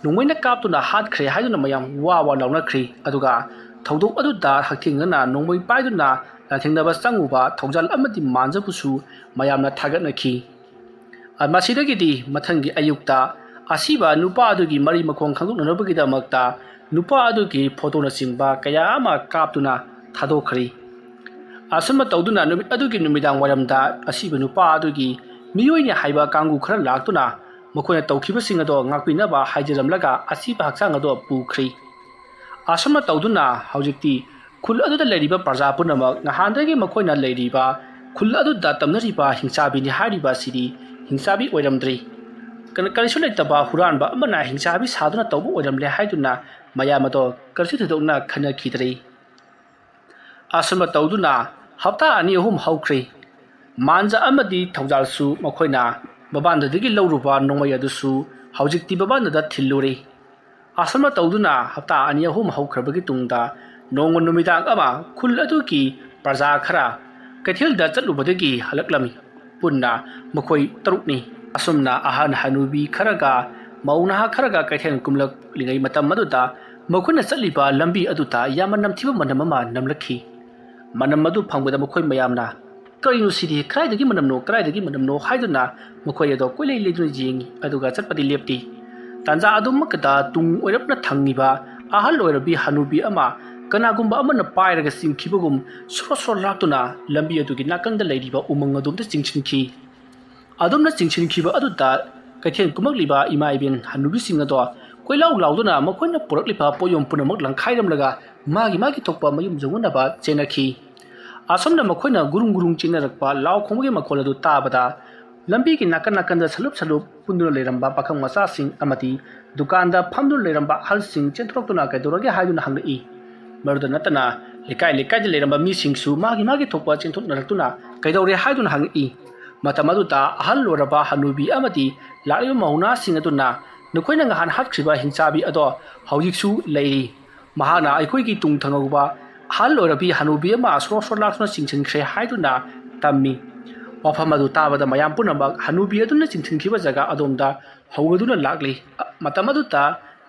ꯅꯣꯡꯃꯩꯅ ꯀꯥꯞꯇꯨꯅ ꯍꯥꯠꯈ꯭ꯔꯦ ꯍꯥꯏꯗꯨꯅ ꯃꯌꯥꯝ ꯋꯥ ꯋꯥ ꯂꯥꯎꯅꯈ꯭ꯔꯤ꯫ ꯑꯗꯨꯒ ꯊꯧꯗꯣꯛ ꯑꯗꯨꯗ ꯍꯛꯊꯦꯡꯅꯅ ꯅꯣꯡꯃꯩ ꯄꯥꯏꯗꯨꯅ ꯂꯥꯟꯊꯦꯡꯅꯕ ꯆꯪꯉꯨꯕ ꯊꯧꯖꯥꯜ ꯑꯃꯗꯤ ꯃꯥꯟꯖꯕꯨꯁꯨ ꯃꯌꯥꯝꯅ ꯊꯥꯒꯠꯅꯈꯤ꯫ ꯃꯁꯤꯗꯒꯤꯗꯤ ꯃꯊꯪꯒꯤ ꯑꯌꯨꯛꯇ ꯑꯁꯤꯕ ꯅꯨꯄꯥ ꯑꯗꯨꯒꯤ ꯃꯔꯤ ꯃꯈꯣꯡ ꯈꯪꯗꯣꯛꯅꯅꯕꯒꯤꯗꯃꯛꯇ ꯅꯨꯄꯥ ꯑꯗꯨꯒꯤ ꯐꯣꯇꯣꯅꯆꯤꯡꯕ ꯀꯌꯥ ꯑꯃ ꯀꯥꯞꯇꯨꯅ ꯊꯥꯗꯣꯛꯈ꯭ꯔꯤ꯫ ꯑꯁꯨꯝꯅ ꯇꯧꯗꯨꯅ ꯅꯨꯃꯤꯠ ꯑꯗꯨꯒꯤ ꯅꯨꯃꯤꯗꯥꯡ ꯋꯥꯏꯔꯝꯗ ꯑꯁꯤꯕ ꯅꯨꯄꯥ ꯑꯗꯨꯒꯤ ꯃꯤꯑꯣꯏꯅꯤ ꯍꯥꯏꯕ ꯀꯥꯡꯕꯨ ꯈꯔ ꯂꯥꯛꯇꯨꯅ ꯃꯈꯣꯏꯅ ꯇꯧꯈꯤꯕꯁꯤꯡ ꯑꯗꯣ ꯉꯥꯛꯄꯤꯅꯕ ꯍꯥꯏꯖꯔꯝꯂꯒ ꯑꯁꯤꯕ ꯍꯛꯆꯥꯡ ꯑꯗꯣ ꯄꯨꯈ꯭ꯔꯤ꯫ ꯑꯁꯨꯝꯅ ꯇꯧꯗꯨꯅ ꯍꯧꯖꯤꯛꯇꯤ ꯈꯨꯜ ꯑꯗꯨꯗ ꯂꯩꯔꯤꯕ ꯄ꯭ꯔꯖꯥ ꯄꯨꯝꯅꯃꯛ ꯅꯍꯥꯟꯗꯒꯤ ꯃꯈꯣꯏꯅ ꯂꯩꯔꯤꯕ ꯈꯨꯜ ꯑꯗꯨꯗ ꯇꯝꯅꯔꯤꯕ ꯍꯤꯡꯆꯥꯕꯤꯅꯤ ꯍꯥꯏꯔꯤꯕ ꯑꯁꯤꯗꯤ ꯍꯤꯡꯆꯥꯕꯤ ꯑꯣꯏꯔꯝꯗ꯭ꯔꯤ꯫ ꯀꯔꯤꯁꯨ ꯂꯩꯇꯕ ꯍꯨꯔꯥꯟꯕ ꯑꯃꯅ ꯍꯤꯡꯆꯥꯕꯤ ꯁꯥꯗꯨꯅ ꯇꯧꯕ ꯑꯣꯏꯔꯝꯂꯦ ꯍꯥꯏꯗꯨꯅ ꯃꯌꯥꯝ ꯑꯗꯣ ꯀꯔꯤꯁꯨ ꯊꯣꯏꯗꯣꯛꯅ ꯈꯟꯅꯈꯤꯗ꯭ꯔꯤ꯫ ꯑꯁꯨꯝꯅ ꯇꯧꯗꯨꯅ ꯍꯞꯇꯥ ꯑꯅꯤ ꯑꯍꯨꯝ ꯍꯧꯈ꯭ꯔꯦ꯫ ꯃꯥꯟꯖ ꯑꯃꯗꯤ ꯊꯧꯖꯥꯜꯁꯨ ꯃꯈꯣꯏꯅ ꯕꯕꯥꯟꯗꯗꯒꯤ ꯂꯧꯔꯨꯕ ꯅꯣꯡꯃꯩ ꯑꯗꯨꯁꯨ ꯍꯧꯖꯤꯛꯇꯤ ꯕꯕꯥꯟꯗꯗ ꯊꯤꯜꯂꯨꯔꯦ꯫ ꯑꯁꯨꯝꯅ ꯇꯧꯗꯨꯅ ꯍꯞꯇꯥ ꯑꯅꯤ ꯑꯍꯨꯝ ꯍꯧꯈ꯭ꯔꯕꯒꯤ ꯇꯨꯡꯗ ꯅꯣꯡꯃ ꯅꯨꯃꯤꯗꯥꯡ ꯑꯃ ꯈꯨꯜ ꯑꯗꯨꯒꯤ ꯄ꯭ꯔꯖꯥ ꯈꯔ ꯀꯩꯊꯦꯜꯗ ꯆꯠꯂꯨꯕꯗꯒꯤ ꯍꯜꯂꯛꯂꯝꯃꯤ꯫ ꯄꯨꯟꯅ ꯃꯈꯣꯏ ꯇꯔꯨꯛꯅꯤ꯫ ꯑꯁꯨꯝꯅ ꯑꯍꯟ ꯍꯅꯨꯕꯤ ꯈꯔꯒ ꯃꯧ ꯅꯍꯥ ꯈꯔꯒ ꯀꯩꯊꯦꯜ ꯀꯨꯝꯂꯛꯂꯤꯉꯩ ꯃꯇꯝ ꯑꯗꯨꯗ ꯃꯈꯣꯏꯅ ꯆꯠꯂꯤꯕ ꯂꯝꯕꯤ ꯑꯗꯨꯗ ꯌꯥꯝꯅ ꯅꯝꯊꯤꯕ ꯃꯅꯝ ꯑꯃ ꯅꯝꯂꯛꯈꯤ꯫ ꯃꯅꯝ ꯑꯗꯨ ꯐꯪꯕꯗ ꯃꯈꯣꯏ ꯃꯌꯥꯝꯅ, "ꯀꯔꯤꯅꯣ ꯁꯤꯗꯤ? ꯀꯗꯥꯏꯗꯒꯤ ꯃꯅꯝꯅꯣ? ꯀꯗꯥꯏꯗꯒꯤ ꯃꯅꯝꯅꯣ?" ꯍꯥꯏꯗꯨꯅ ꯃꯈꯣꯏ ꯑꯗꯣ ꯀꯣꯏꯂꯩ ꯂꯩꯗꯨꯅ ꯌꯦꯡꯉꯤ, ꯑꯗꯨꯒ ꯆꯠꯄꯗꯤ ꯂꯦꯞꯇꯦ꯫ ꯇꯥꯟꯖꯥ ꯑꯗꯨꯃꯛꯇꯗ ꯇꯨꯡ ꯑꯣꯏꯔꯞꯅ ꯊꯪꯉꯤꯕ ꯑꯍꯜ ꯑꯣꯏꯔꯕꯤ ꯍꯅꯨꯕꯤ ꯑꯃ ꯀꯅꯥꯒꯨꯝꯕ ꯑꯃꯅ ꯄꯥꯏꯔꯒ ꯆꯤꯡꯈꯤꯕꯒꯨꯝ ꯁꯣꯔꯣ ꯁꯣꯔꯣ ꯂꯥꯛꯇꯨꯅ ꯂꯝꯕꯤ ꯑꯗꯨꯒꯤ ꯅꯥꯀꯟꯗ ꯂꯩꯔꯤꯕ ꯎꯃꯪ ꯑꯗꯣꯝꯗ ꯆꯤꯡꯁꯤꯟꯈꯤ꯫ ꯑꯗꯣꯝꯅ ꯆꯤꯡꯁꯤꯟꯈꯤꯕ ꯑꯗꯨꯗ ꯀꯩꯊꯦꯜ ꯀꯨꯝꯃꯛꯂꯤꯕ ꯏꯃꯥ ꯏꯕꯦꯟ ꯍꯅꯨꯕꯤꯁꯤꯡ ꯑꯗꯣ ꯀꯣꯏꯂꯥꯎ ꯂꯥꯎꯗꯨꯅ ꯃꯈꯣꯏꯅ ꯄꯨꯔꯛꯂꯤꯕ ꯄꯣꯠꯌꯣꯝ ꯄꯨꯝꯅꯃꯛ ꯂꯪꯈꯥꯏꯔꯝꯂꯒ ꯃꯥꯒꯤ ꯃꯥꯒꯤ ꯊꯣꯛꯄ ꯃꯌꯨꯝ ꯌꯧꯅꯅꯕ ꯆꯦꯟꯅꯈꯤ꯫ ꯑꯁꯨꯝꯅ ꯃꯈꯣꯏꯅ ꯒꯨꯔꯨꯡ ꯒꯨꯔꯨꯡ ꯆꯦꯟꯅꯔꯛꯄ ꯂꯥꯎ ꯈꯣꯡꯕꯒꯤ ꯃꯈꯣꯜ ꯑꯗꯨ ꯇꯥꯕꯗ ꯂꯝꯕꯤꯒꯤ ꯅꯥꯀꯟ ꯅꯥꯀꯟꯗ ꯁꯂꯨꯞ ꯁꯂꯨꯞ ꯄꯨꯟꯗꯨꯅ ꯂꯩꯔꯝꯕ ꯄꯥꯈꯪ ꯃꯆꯥꯁꯤꯡ ꯑꯃꯗꯤ ꯗꯨꯀꯥꯟꯗ ꯐꯝꯗꯨꯅ ꯂꯩꯔꯝꯕ ꯑꯍꯜꯁꯤꯡ ꯆꯦꯟꯊꯣꯔꯛꯇꯨꯅ ꯀꯩꯗꯧꯔꯒꯦ ꯍꯥꯏꯗꯨꯅ ꯍꯪꯂꯛꯏ꯫ ꯃꯗꯨꯗ ꯅꯠꯇꯅ ꯂꯩꯀꯥꯏ ꯂꯩꯀꯥꯏꯗ ꯂꯩꯔꯝꯕ ꯃꯤꯁꯤꯡꯁꯨ ꯃꯥꯒꯤ ꯃꯥꯒꯤ ꯊꯣꯛꯄ ꯆꯦꯟꯊꯣꯛꯅꯔꯛꯇꯨꯅ ꯀꯩꯗꯧꯔꯦ ꯍꯥꯏꯗꯨꯅ ꯍꯪꯉꯛꯏ꯫ ꯃꯇꯝ ꯑꯗꯨꯗ ꯑꯍꯜ ꯑꯣꯏꯔꯕ ꯍꯅꯨꯕꯤ ꯑꯃꯗꯤ ꯂꯥꯛꯂꯤꯕ ꯃꯧꯅꯥꯁꯤꯡ ꯑꯗꯨꯅ ꯅꯈꯣꯏꯅ ꯉꯍꯥꯟ ꯍꯥꯠꯈ꯭ꯔꯤꯕ ꯍꯤꯡꯆꯥꯕꯤ ꯑꯗꯣ ꯍꯧꯖꯤꯛꯁꯨ ꯂꯩꯔꯤ꯫ ꯃꯍꯥꯛꯅ ꯑꯩꯈꯣꯏꯒꯤ ꯇꯨꯡ ꯊꯪꯍꯧꯕ ꯑꯍꯜ ꯑꯣꯏꯔꯕꯤ ꯍꯅꯨꯕꯤ ꯑꯃ ꯁꯣꯔꯣꯛ ꯁꯣꯔꯣꯛ ꯂꯥꯛꯇꯨꯅ ꯆꯤꯡꯁꯤꯟꯈ꯭ꯔꯦ ꯍꯥꯏꯗꯨꯅ ꯇꯝꯃꯤ꯫ ꯋꯥꯐꯝ ꯑꯗꯨ ꯇꯥꯕꯗ ꯃꯌꯥꯝ ꯄꯨꯝꯅꯃꯛ ꯍꯅꯨꯕꯤ ꯑꯗꯨꯅ ꯆꯤꯡꯁꯤꯟꯈꯤꯕ ꯖꯒꯥ ꯑꯗꯣꯝꯗ ꯍꯧꯒꯗꯨꯅ ꯂꯥꯛꯂꯤ꯫ ꯃꯇꯝ ꯑꯗꯨꯗ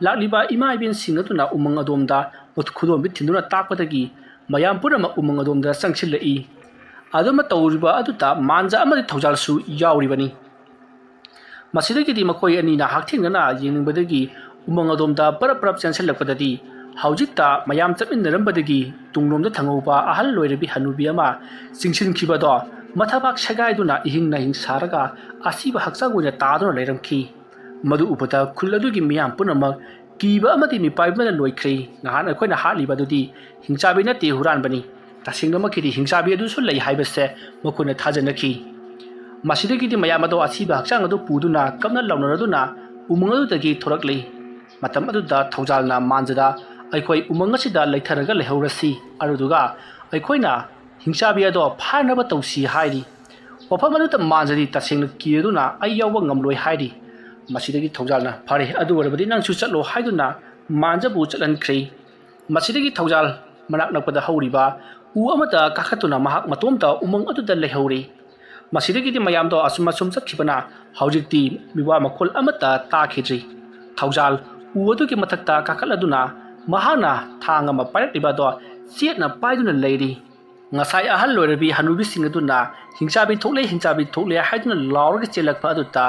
ꯂꯥꯛꯂꯤꯕ ꯏꯃꯥ ꯏꯕꯦꯟꯁꯤꯡ ꯑꯗꯨꯅ ꯎꯃꯪ ꯑꯗꯣꯝꯗ ꯈꯨꯗꯣꯝꯕꯤ ꯊꯤꯟꯗꯨꯅ ꯇꯥꯛꯄꯗꯒꯤ ꯃꯌꯥꯝ ꯄꯨꯝꯅꯃꯛ ꯎꯃꯪ ꯑꯗꯣꯝꯗ ꯆꯪꯁꯤꯜꯂꯛꯏ꯫ ꯑꯗꯨꯃ ꯇꯧꯔꯤꯕ ꯑꯗꯨꯗ ꯃꯥꯟꯖ ꯑꯃꯗꯤ ꯊꯧꯖꯥꯜꯁꯨ ꯌꯥꯎꯔꯤꯕꯅꯤ꯫ ꯃꯁꯤꯗꯒꯤꯗꯤ ꯃꯈꯣꯏ ꯑꯅꯤꯅ ꯍꯛꯊꯦꯡꯅꯅ ꯌꯦꯡꯅꯤꯡꯕꯗꯒꯤ ꯎꯃꯪ ꯑꯗꯣꯝꯗ ꯄꯔꯞ ꯄꯔꯞ ꯆꯦꯟꯁꯤꯜꯂꯛꯄꯗꯗꯤ, ꯍꯧꯖꯤꯛꯇ ꯃꯌꯥꯝ ꯆꯠꯃꯤꯟꯅꯔꯝꯕꯗꯒꯤ ꯇꯨꯡꯂꯣꯝꯗ ꯊꯪꯍꯧꯕ ꯑꯍꯜ ꯑꯣꯏꯔꯕꯤ ꯍꯅꯨꯕꯤ ꯑꯃ ꯆꯤꯡꯁꯤꯟꯈꯤꯕꯗꯣ ꯃꯊꯕꯥꯛ ꯁꯦꯒꯥꯏꯗꯨꯅ ꯏꯍꯤꯡ ꯅꯥꯍꯤꯡ ꯁꯥꯔꯒ ꯑꯁꯤꯕ ꯍꯛꯆꯥꯡ ꯑꯣꯏꯅ ꯇꯥꯗꯨꯅ ꯂꯩꯔꯝꯈꯤ꯫ ꯃꯗꯨ ꯎꯕꯗ ꯈꯨꯜ ꯑꯗꯨꯒꯤ ꯃꯤꯌꯥꯝ ꯄꯨꯝꯅꯃꯛ ꯀꯤꯕ ꯑꯃꯗꯤ ꯃꯤꯄꯥꯏꯕꯅ ꯂꯣꯏꯈ꯭ꯔꯦ꯫ ꯉꯍꯥꯟ ꯑꯩꯈꯣꯏꯅ ꯍꯥꯠꯂꯤꯕ ꯑꯗꯨꯗꯤ ꯍꯤꯡꯆꯥꯕꯤ ꯅꯠꯇꯦ, ꯍꯨꯔꯥꯟꯕꯅꯤ꯫ ꯇꯁꯦꯡꯅꯃꯛꯀꯤꯗꯤ ꯍꯤꯡꯆꯥꯕꯤ ꯑꯗꯨꯁꯨ ꯂꯩ ꯍꯥꯏꯕꯁꯦ ꯃꯈꯣꯏꯅ ꯊꯥꯖꯅꯈꯤ꯫ ꯃꯁꯤꯗꯒꯤꯗꯤ ꯃꯌꯥꯝ ꯑꯗꯣ ꯑꯁꯤꯕ ꯍꯛꯆꯥꯡ ꯑꯗꯨ ꯄꯨꯗꯨꯅ ꯀꯞꯅ ꯂꯥꯎꯅꯔꯗꯨꯅ ꯎꯃꯪ ꯑꯗꯨꯗꯒꯤ ꯊꯣꯔꯛꯂꯤ꯫ ꯃꯇꯝ ꯑꯗꯨꯗ ꯊꯧꯖꯥꯜꯅ ꯃꯥꯟꯖꯗ, "ꯑꯩꯈꯣꯏ ꯎꯃꯪ ꯑꯁꯤꯗ ꯂꯩꯊꯔꯒ ꯂꯩꯍꯧꯔꯁꯤ, ꯑꯗꯨꯗꯨꯒ ꯑꯩꯈꯣꯏꯅ ꯍꯤꯡꯆꯥꯕꯤ ꯑꯗꯣ ꯐꯥꯅꯕ ꯇꯧꯁꯤ" ꯍꯥꯏꯔꯤ꯫ ꯋꯥꯐꯝ ꯑꯗꯨꯗ ꯃꯥꯟꯖꯗꯤ ꯇꯁꯦꯡꯅ ꯀꯤꯔꯗꯨꯅ "ꯑꯩ ꯌꯥꯎꯕ ꯉꯝꯂꯣꯏ" ꯍꯥꯏꯔꯤ꯫ ꯃꯁꯤꯗꯒꯤ ꯊꯧꯖꯥꯜꯅ "ꯐꯔꯦ, ꯑꯗꯨ ꯑꯣꯏꯔꯕꯗꯤ ꯅꯪꯁꯨ ꯆꯠꯂꯣ" ꯍꯥꯏꯗꯨꯅ ꯃꯥꯟꯖꯕꯨ ꯆꯠꯍꯟꯈ꯭ꯔꯦ꯫ ꯃꯁꯤꯗꯒꯤ ꯊꯧꯖꯥꯜ ꯃꯅꯥꯛ ꯅꯛꯄꯗ ꯍꯧꯔꯤꯕ ꯎ ꯑꯃꯗ ꯀꯥꯈꯠꯇꯨꯅ ꯃꯍꯥꯛ ꯃꯇꯣꯝꯇ ꯎꯃꯪ ꯑꯗꯨꯗ ꯂꯩꯍꯧꯔꯤ꯫ ꯃꯁꯤꯗꯒꯤꯗꯤ ꯃꯌꯥꯝꯗꯣ ꯑꯁꯨꯝ ꯑꯁꯨꯝ ꯆꯠꯈꯤꯕꯅ ꯍꯧꯖꯤꯛꯇꯤ ꯃꯤꯋꯥ ꯃꯈꯣꯜ ꯑꯃꯠꯇ ꯇꯥꯈꯤꯗ꯭ꯔꯤ꯫ ꯊꯧꯖꯥꯜ ꯎ ꯑꯗꯨꯒꯤ ꯃꯊꯛꯇ ꯀꯥꯈꯠꯂꯗꯨꯅ ꯃꯍꯥꯛꯅ ꯊꯥꯡ ꯑꯃ ꯄꯥꯏꯔꯛꯂꯤꯕ ꯑꯗꯣ ꯆꯦꯠꯅ ꯄꯥꯏꯗꯨꯅ ꯂꯩꯔꯤ꯫ ꯉꯁꯥꯏ ꯑꯍꯜ ꯑꯣꯏꯔꯕꯤ ꯍꯅꯨꯕꯤꯁꯤꯡ ꯑꯗꯨꯅ "ꯍꯤꯡꯆꯥꯕꯤ ꯊꯣꯛꯂꯦ, ꯍꯤꯡꯆꯥꯕꯤ ꯊꯣꯛꯂꯦ" ꯍꯥꯏꯗꯨꯅ ꯂꯥꯎꯔꯒ ꯆꯦꯜꯂꯛꯄ ꯑꯗꯨꯗ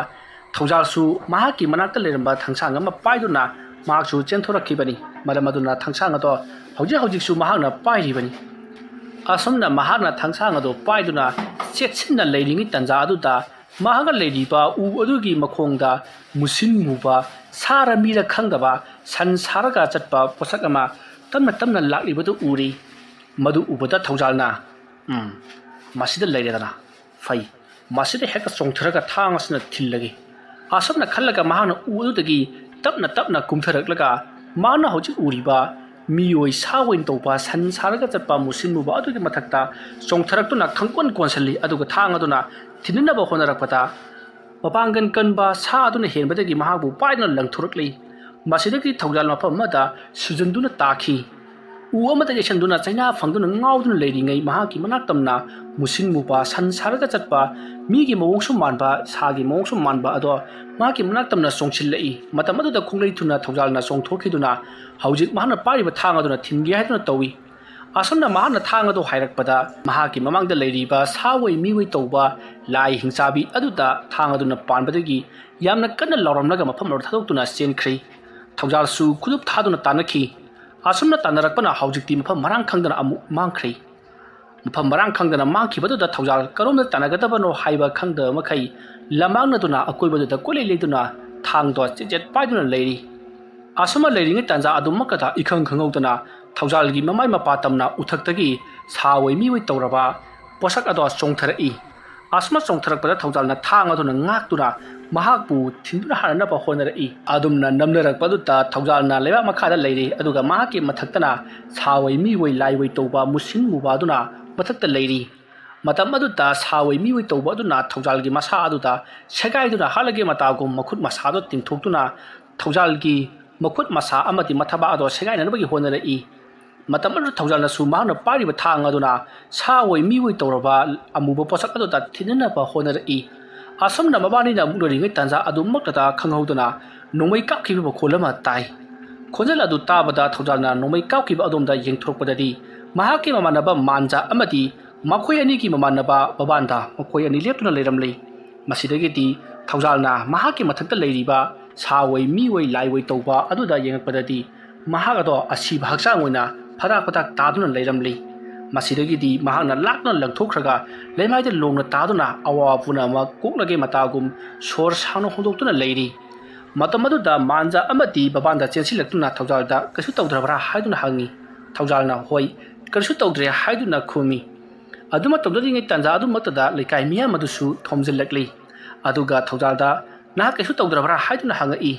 ꯊꯧꯖꯥꯜꯁꯨ ꯃꯍꯥꯛꯀꯤ ꯃꯅꯥꯛꯇ ꯂꯩꯔꯝꯕ ꯊꯥꯡꯁꯥꯡ ꯑꯃ ꯄꯥꯏꯗꯨꯅ ꯃꯍꯥꯛꯁꯨ ꯆꯦꯟꯊꯣꯔꯛꯈꯤꯕꯅꯤ꯫ ꯃꯔꯝ ꯑꯗꯨꯅ ꯊꯥꯡꯁꯥꯡ ꯑꯗꯣ ꯍꯧꯖꯤꯛ ꯍꯧꯖꯤꯛꯁꯨ ꯃꯍꯥꯛꯅ ꯄꯥꯏꯔꯤꯕꯅꯤ꯫ ꯑꯁꯨꯝꯅ ꯃꯍꯥꯛꯅ ꯊꯥꯡꯁꯥꯡ ꯑꯗꯣ ꯄꯥꯏꯗꯨꯅ ꯆꯦꯛꯁꯤꯟꯅ ꯂꯩꯔꯤꯉꯩ ꯇꯟꯖꯥ ꯑꯗꯨꯗ ꯃꯍꯥꯛꯅ ꯂꯩꯔꯤꯕ ꯎ ꯑꯗꯨꯒꯤ ꯃꯈꯣꯡꯗ ꯃꯨꯁꯤꯟ ꯃꯨꯕ ꯁꯥꯔ ꯃꯤꯔ ꯈꯪꯗꯕ ꯁꯟ ꯁꯥꯔꯒ ꯆꯠꯄ ꯄꯣꯠꯁꯛ ꯑꯃ ꯇꯞꯅ ꯇꯞꯅ ꯂꯥꯛꯂꯤꯕꯗꯨ ꯎꯔꯤ꯫ ꯃꯗꯨ ꯎꯕꯗ ꯊꯧꯖꯥꯜꯅ, "ꯎꯝ, ꯃꯁꯤꯗ ꯂꯩꯔꯦꯗꯅ꯫ ꯐꯩ, ꯃꯁꯤꯗ ꯍꯦꯛꯇ ꯆꯣꯡꯊꯔꯒ ꯊꯥꯡ ꯑꯁꯤꯅ ꯊꯤꯜꯂꯒꯦ"꯫ ꯑꯁꯨꯝꯅ ꯈꯜꯂꯒ ꯃꯍꯥꯛꯅ ꯎ ꯑꯗꯨꯗꯒꯤ ꯇꯞꯅ ꯇꯞꯅ ꯀꯨꯝꯊꯔꯛꯂꯒ ꯃꯍꯥꯛꯅ ꯍꯧꯖꯤꯛ ꯎꯔꯤꯕ ꯃꯤꯑꯣꯏ ꯁꯥ ꯑꯣꯏꯅ ꯇꯧꯕ ꯁꯟ ꯁꯥꯔꯒ ꯆꯠꯄ ꯃꯨꯁꯤꯟ ꯃꯨꯕ ꯑꯗꯨꯒꯤ ꯃꯊꯛꯇ ꯆꯣꯡꯊꯔꯛꯇꯨꯅ ꯈꯪꯀꯣꯟ ꯀꯣꯟꯁꯤꯜꯂꯤ꯫ ꯑꯗꯨꯒ ꯊꯥꯡ ꯑꯗꯨꯅ ꯊꯤꯟꯅꯅꯕ ꯍꯣꯠꯅꯔꯛꯄꯗ ꯃꯄꯥꯡꯒꯜ ꯀꯟꯕ ꯁꯥ ꯑꯗꯨꯅ ꯍꯦꯟꯕꯗꯒꯤ ꯃꯍꯥꯛꯄꯨ ꯄꯥꯏꯗꯨꯅ ꯂꯪꯊꯣꯔꯛꯂꯤ꯫ ꯃꯁꯤꯗꯒꯤ ꯊꯧꯖꯥꯜ ꯃꯐꯝ ꯑꯃꯗ ꯁꯨꯖꯟꯗꯨꯅ ꯇꯥꯈꯤ꯫ ꯎ ꯑꯃꯗ ꯌꯩꯁꯟꯗꯨꯅ ꯆꯩꯅꯥ ꯐꯪꯗꯨꯅ ꯉꯥꯎꯗꯨꯅ ꯂꯩꯔꯤꯉꯩ, ꯃꯍꯥꯛꯀꯤ ꯃꯅꯥꯛ ꯇꯝꯅ ꯃꯨꯁꯤꯟ ꯃꯨꯕ, ꯁꯟ ꯁꯥꯔꯒ ꯆꯠꯄ, ꯃꯤꯒꯤ ꯃꯑꯣꯡꯁꯨ ꯃꯥꯟꯕ, ꯁꯥꯒꯤ ꯃꯑꯣꯡꯁꯨ ꯃꯥꯟꯕ ꯑꯗꯣ ꯃꯍꯥꯛꯀꯤ ꯃꯅꯥꯛ ꯇꯝꯅ ꯆꯣꯡꯁꯤꯜꯂꯛꯏ꯫ ꯃꯇꯝ ꯑꯗꯨꯗ ꯈꯣꯡꯂꯩ ꯊꯨꯅ ꯊꯧꯖꯥꯜꯅ ꯆꯣꯡꯊꯣꯛꯈꯤꯗꯨꯅ ꯍꯧꯖꯤꯛ ꯃꯍꯥꯛꯅ ꯄꯥꯏꯔꯤꯕ ꯊꯥꯡ ꯑꯗꯨꯅ ꯊꯤꯟꯒꯦ ꯍꯥꯏꯗꯨꯅ ꯇꯧꯏ꯫ ꯑꯁꯨꯝꯅ ꯃꯍꯥꯛꯅ ꯊꯥꯡ ꯑꯗꯨ ꯍꯥꯏꯔꯛꯄꯗ, ꯃꯍꯥꯛꯀꯤ ꯃꯃꯥꯡꯗ ꯂꯩꯔꯤꯕ ꯁꯥ ꯑꯣꯏ ꯃꯤ ꯑꯣꯏ ꯇꯧꯕ ꯂꯥꯏ ꯍꯤꯡꯆꯥꯕꯤ ꯑꯗꯨꯗ ꯊꯥꯡ ꯑꯗꯨꯅ ꯄꯥꯟꯕꯗꯒꯤ ꯌꯥꯝꯅ ꯀꯟꯅ ꯂꯥꯎꯔꯝꯂꯒ ꯃꯐꯝ ꯑꯗꯨ ꯊꯥꯗꯣꯛꯇꯨꯅ ꯆꯦꯟꯈ꯭ꯔꯦ꯫ ꯊꯧꯖꯥꯜꯁꯨ ꯈꯨꯗꯨꯞ ꯊꯥꯗꯨꯅ ꯇꯥꯟꯅꯈꯤ꯫ ꯑꯁꯨꯝꯅ ꯇꯥꯟꯅꯔꯛꯄꯅ ꯍꯧꯖꯤꯛꯇꯤ ꯃꯐꯝ ꯃꯔꯥꯡ ꯈꯪꯗꯅ ꯑꯃꯨꯛ ꯃꯥꯡꯈ꯭ꯔꯦ꯫ ꯃꯐꯝ ꯃꯔꯥꯡ ꯈꯪꯗꯅ ꯃꯥꯡꯈꯤꯕꯗꯨꯗ ꯊꯧꯖꯥꯜ ꯀꯔꯣꯝꯗ ꯇꯥꯟꯅꯒꯗꯕꯅꯣ ꯍꯥꯏꯕ ꯈꯪꯗꯕ ꯃꯈꯩ ꯂꯝꯃꯥꯡꯅꯗꯨꯅ ꯑꯀꯣꯏꯕꯗꯨꯗ ꯀꯣꯏꯂꯩ ꯂꯩꯗꯨꯅ ꯊꯥꯡꯗꯣ ꯆꯦꯠ ꯆꯦꯠ ꯄꯥꯏꯗꯨꯅ ꯂꯩꯔꯤ꯫ ꯑꯁꯨꯝꯅ ꯂꯩꯔꯤꯉꯩ ꯇꯥꯟꯖꯥ ꯑꯗꯨꯃꯛꯇꯗ ꯏꯈꯪ ꯈꯪꯍꯧꯗꯅ ꯊꯧꯖꯥꯜꯒꯤ ꯃꯃꯥꯏ ꯃꯄꯥ ꯇꯝꯅ ꯎꯊꯛꯇꯒꯤ ꯁꯥ ꯑꯣꯏ ꯃꯤ ꯑꯣꯏ ꯇꯧꯔꯕ ꯄꯣꯠꯁꯛ ꯑꯗꯣ ꯆꯣꯡꯊꯔꯛꯏ꯫ ꯑꯁꯨꯝꯅ ꯆꯣꯡꯊꯔꯛꯄꯗ ꯊꯧꯖꯥꯜꯅ ꯊꯥꯡ ꯑꯗꯨꯅ ꯉꯥꯛꯇꯨꯅ ꯃꯍꯥꯛꯄꯨ ꯊꯤꯟꯗꯨꯅ ꯍꯥꯟꯅꯅꯕ ꯍꯣꯠꯅꯔꯛꯏ꯫ ꯑꯗꯨꯝꯅ ꯅꯝꯅꯔꯛꯄ ꯑꯗꯨꯗ ꯊꯧꯖꯥꯜꯅ ꯂꯩꯕꯥꯛ ꯃꯈꯥꯗ ꯂꯩꯔꯤ, ꯑꯗꯨꯒ ꯃꯍꯥꯛꯀꯤ ꯃꯊꯛꯇꯅ ꯁꯥ ꯑꯣꯏ ꯃꯤ ꯑꯣꯏ ꯂꯥꯏ ꯑꯣꯏ ꯇꯧꯕ ꯃꯨꯁꯤꯟ ꯃꯨꯕ ꯑꯗꯨꯅ ꯃꯊꯛꯇ ꯂꯩꯔꯤ꯫ ꯃꯇꯝ ꯑꯗꯨꯗ ꯁꯥ ꯑꯣꯏ ꯃꯤ ꯑꯣꯏ ꯇꯧꯕ ꯑꯗꯨꯅ ꯊꯧꯖꯥꯜꯒꯤ ꯃꯁꯥ ꯑꯗꯨꯗ ꯁꯦꯒꯥꯏꯗꯨꯅ ꯍꯥꯠꯂꯒꯦ ꯃꯇꯥꯒꯨꯝ ꯃꯈꯨꯠ ꯃꯁꯥꯗꯣ ꯇꯤꯡꯊꯣꯛꯇꯨꯅ ꯊꯧꯖꯥꯜꯒꯤ ꯃꯈꯨꯠ ꯃꯁꯥ ꯑꯃꯗꯤ ꯃꯊꯕꯥꯛ ꯑꯗꯣ ꯁꯦꯒꯥꯏꯅꯅꯕꯒꯤ ꯍꯣꯠꯅꯔꯛꯏ꯫ ꯃꯇꯝ ꯑꯗꯨꯗ ꯊꯧꯖꯥꯜꯅꯁꯨ ꯃꯍꯥꯛꯅ ꯄꯥꯏꯔꯤꯕ ꯊꯥꯡ ꯑꯗꯨꯅ ꯁꯥ ꯑꯣꯏ ꯃꯤ ꯑꯣꯏ ꯇꯧꯔꯕ ꯑꯃꯨꯕ ꯄꯣꯠꯁꯛ ꯑꯗꯨꯗ ꯊꯤꯟꯅꯅꯕ ꯍꯣꯠꯅꯔꯛꯏ꯫ ꯑꯁꯨꯝꯅ ꯃꯕꯥꯅꯤꯅ ꯃꯨꯛꯅꯔꯤꯉꯩ ꯇꯥꯟꯖꯥ ꯑꯗꯨꯃꯛꯇꯗ ꯈꯪꯍꯧꯗꯅ ꯅꯣꯡꯃꯩ ꯀꯥꯞꯈꯤꯕ ꯃꯈꯣꯜ ꯑꯃ ꯇꯥꯏ꯫ ꯈꯣꯟꯖꯦꯜ ꯑꯗꯨ ꯇꯥꯕꯗ ꯊꯧꯖꯥꯜꯅ ꯅꯣꯡꯃꯩ ꯀꯥꯞꯈꯤꯕ ꯑꯗꯣꯝꯗ ꯌꯦꯡꯊꯣꯔꯛꯄꯗꯗꯤ ꯃꯍꯥꯛꯀꯤ ꯃꯃꯥꯟꯅꯕ ꯃꯥꯟꯖꯥ ꯑꯃꯗꯤ ꯃꯈꯣꯏ ꯑꯅꯤꯒꯤ ꯃꯃꯥꯟꯅꯕ ꯕꯕꯥꯟꯗ ꯃꯈꯣꯏ ꯑꯅꯤ ꯂꯦꯞꯇꯨꯅ ꯂꯩꯔꯝꯂꯤ꯫ ꯃꯁꯤꯗꯒꯤꯗꯤ ꯊꯧꯖꯥꯜꯅ ꯃꯍꯥꯛꯀꯤ ꯃꯊꯛꯇ ꯂꯩꯔꯤꯕ ꯁꯥ ꯑꯣꯏ ꯃꯤ ꯑꯣꯏ ꯂꯥꯏ ꯑꯣꯏ ꯇꯧꯕ ꯑꯗꯨꯗ ꯌꯦꯡꯉꯛꯄꯗꯗꯤ ꯃꯍꯥꯛ ꯑꯗꯣ ꯑꯁꯤꯕ ꯍꯛꯆꯥꯡ ꯑꯣꯏꯅ ꯐꯗꯥꯛ ꯐꯗꯥꯛ ꯇꯥꯗꯨꯅ ꯂꯩꯔꯝꯂꯤ꯫ ꯃꯁꯤꯗꯒꯤꯗꯤ ꯃꯍꯥꯛꯅ ꯂꯥꯛꯇꯨꯅ ꯂꯪꯊꯣꯛꯈ꯭ꯔꯒ ꯂꯩꯃꯥꯏꯗ ꯂꯣꯡꯅ ꯇꯥꯗꯨꯅ ꯑꯋꯥꯕ ꯄꯨꯝꯅꯃꯛ ꯀꯣꯛꯅꯒꯦ ꯃꯇꯥꯒꯨꯝ ꯁꯣꯔ ꯁꯥꯡꯅ ꯍꯣꯟꯗꯣꯛꯇꯨꯅ ꯂꯩꯔꯤ꯫ ꯃꯇꯝ ꯑꯗꯨꯗ ꯃꯥꯟꯖꯥ ꯑꯃꯗꯤ ꯕꯕꯥꯟꯗ ꯆꯦꯟꯁꯤꯜꯂꯛꯇꯨꯅ ꯊꯧꯖꯥꯜꯗ "ꯀꯩꯁꯨ ꯇꯧꯗ꯭ꯔꯕ꯭ꯔꯥ?" ꯍꯥꯏꯗꯨꯅ ꯍꯪꯉꯤ꯫ ꯊꯧꯖꯥꯜꯅ "ꯍꯣꯏ, ꯀꯔꯤꯁꯨ ꯇꯧꯗ꯭ꯔꯦ" ꯍꯥꯏꯗꯨꯅ ꯈꯨꯝꯃꯤ꯫ ꯑꯗꯨꯃ ꯇꯧꯅꯔꯤꯉꯩ ꯇꯥꯟꯖꯥ ꯑꯗꯨꯃꯛꯇꯗ ꯂꯩꯀꯥꯏ ꯃꯤꯌꯥꯝ ꯑꯗꯨꯁꯨ ꯊꯣꯝꯖꯤꯜꯂꯛꯂꯤ꯫ ꯑꯗꯨꯒ ꯊꯧꯖꯥꯜꯗ "ꯅꯍꯥꯛ ꯀꯩꯁꯨ ꯇꯧꯗ꯭ꯔꯕ꯭ꯔꯥ?" ꯍꯥꯏꯗꯨꯅ ꯍꯪꯉꯛꯏ꯫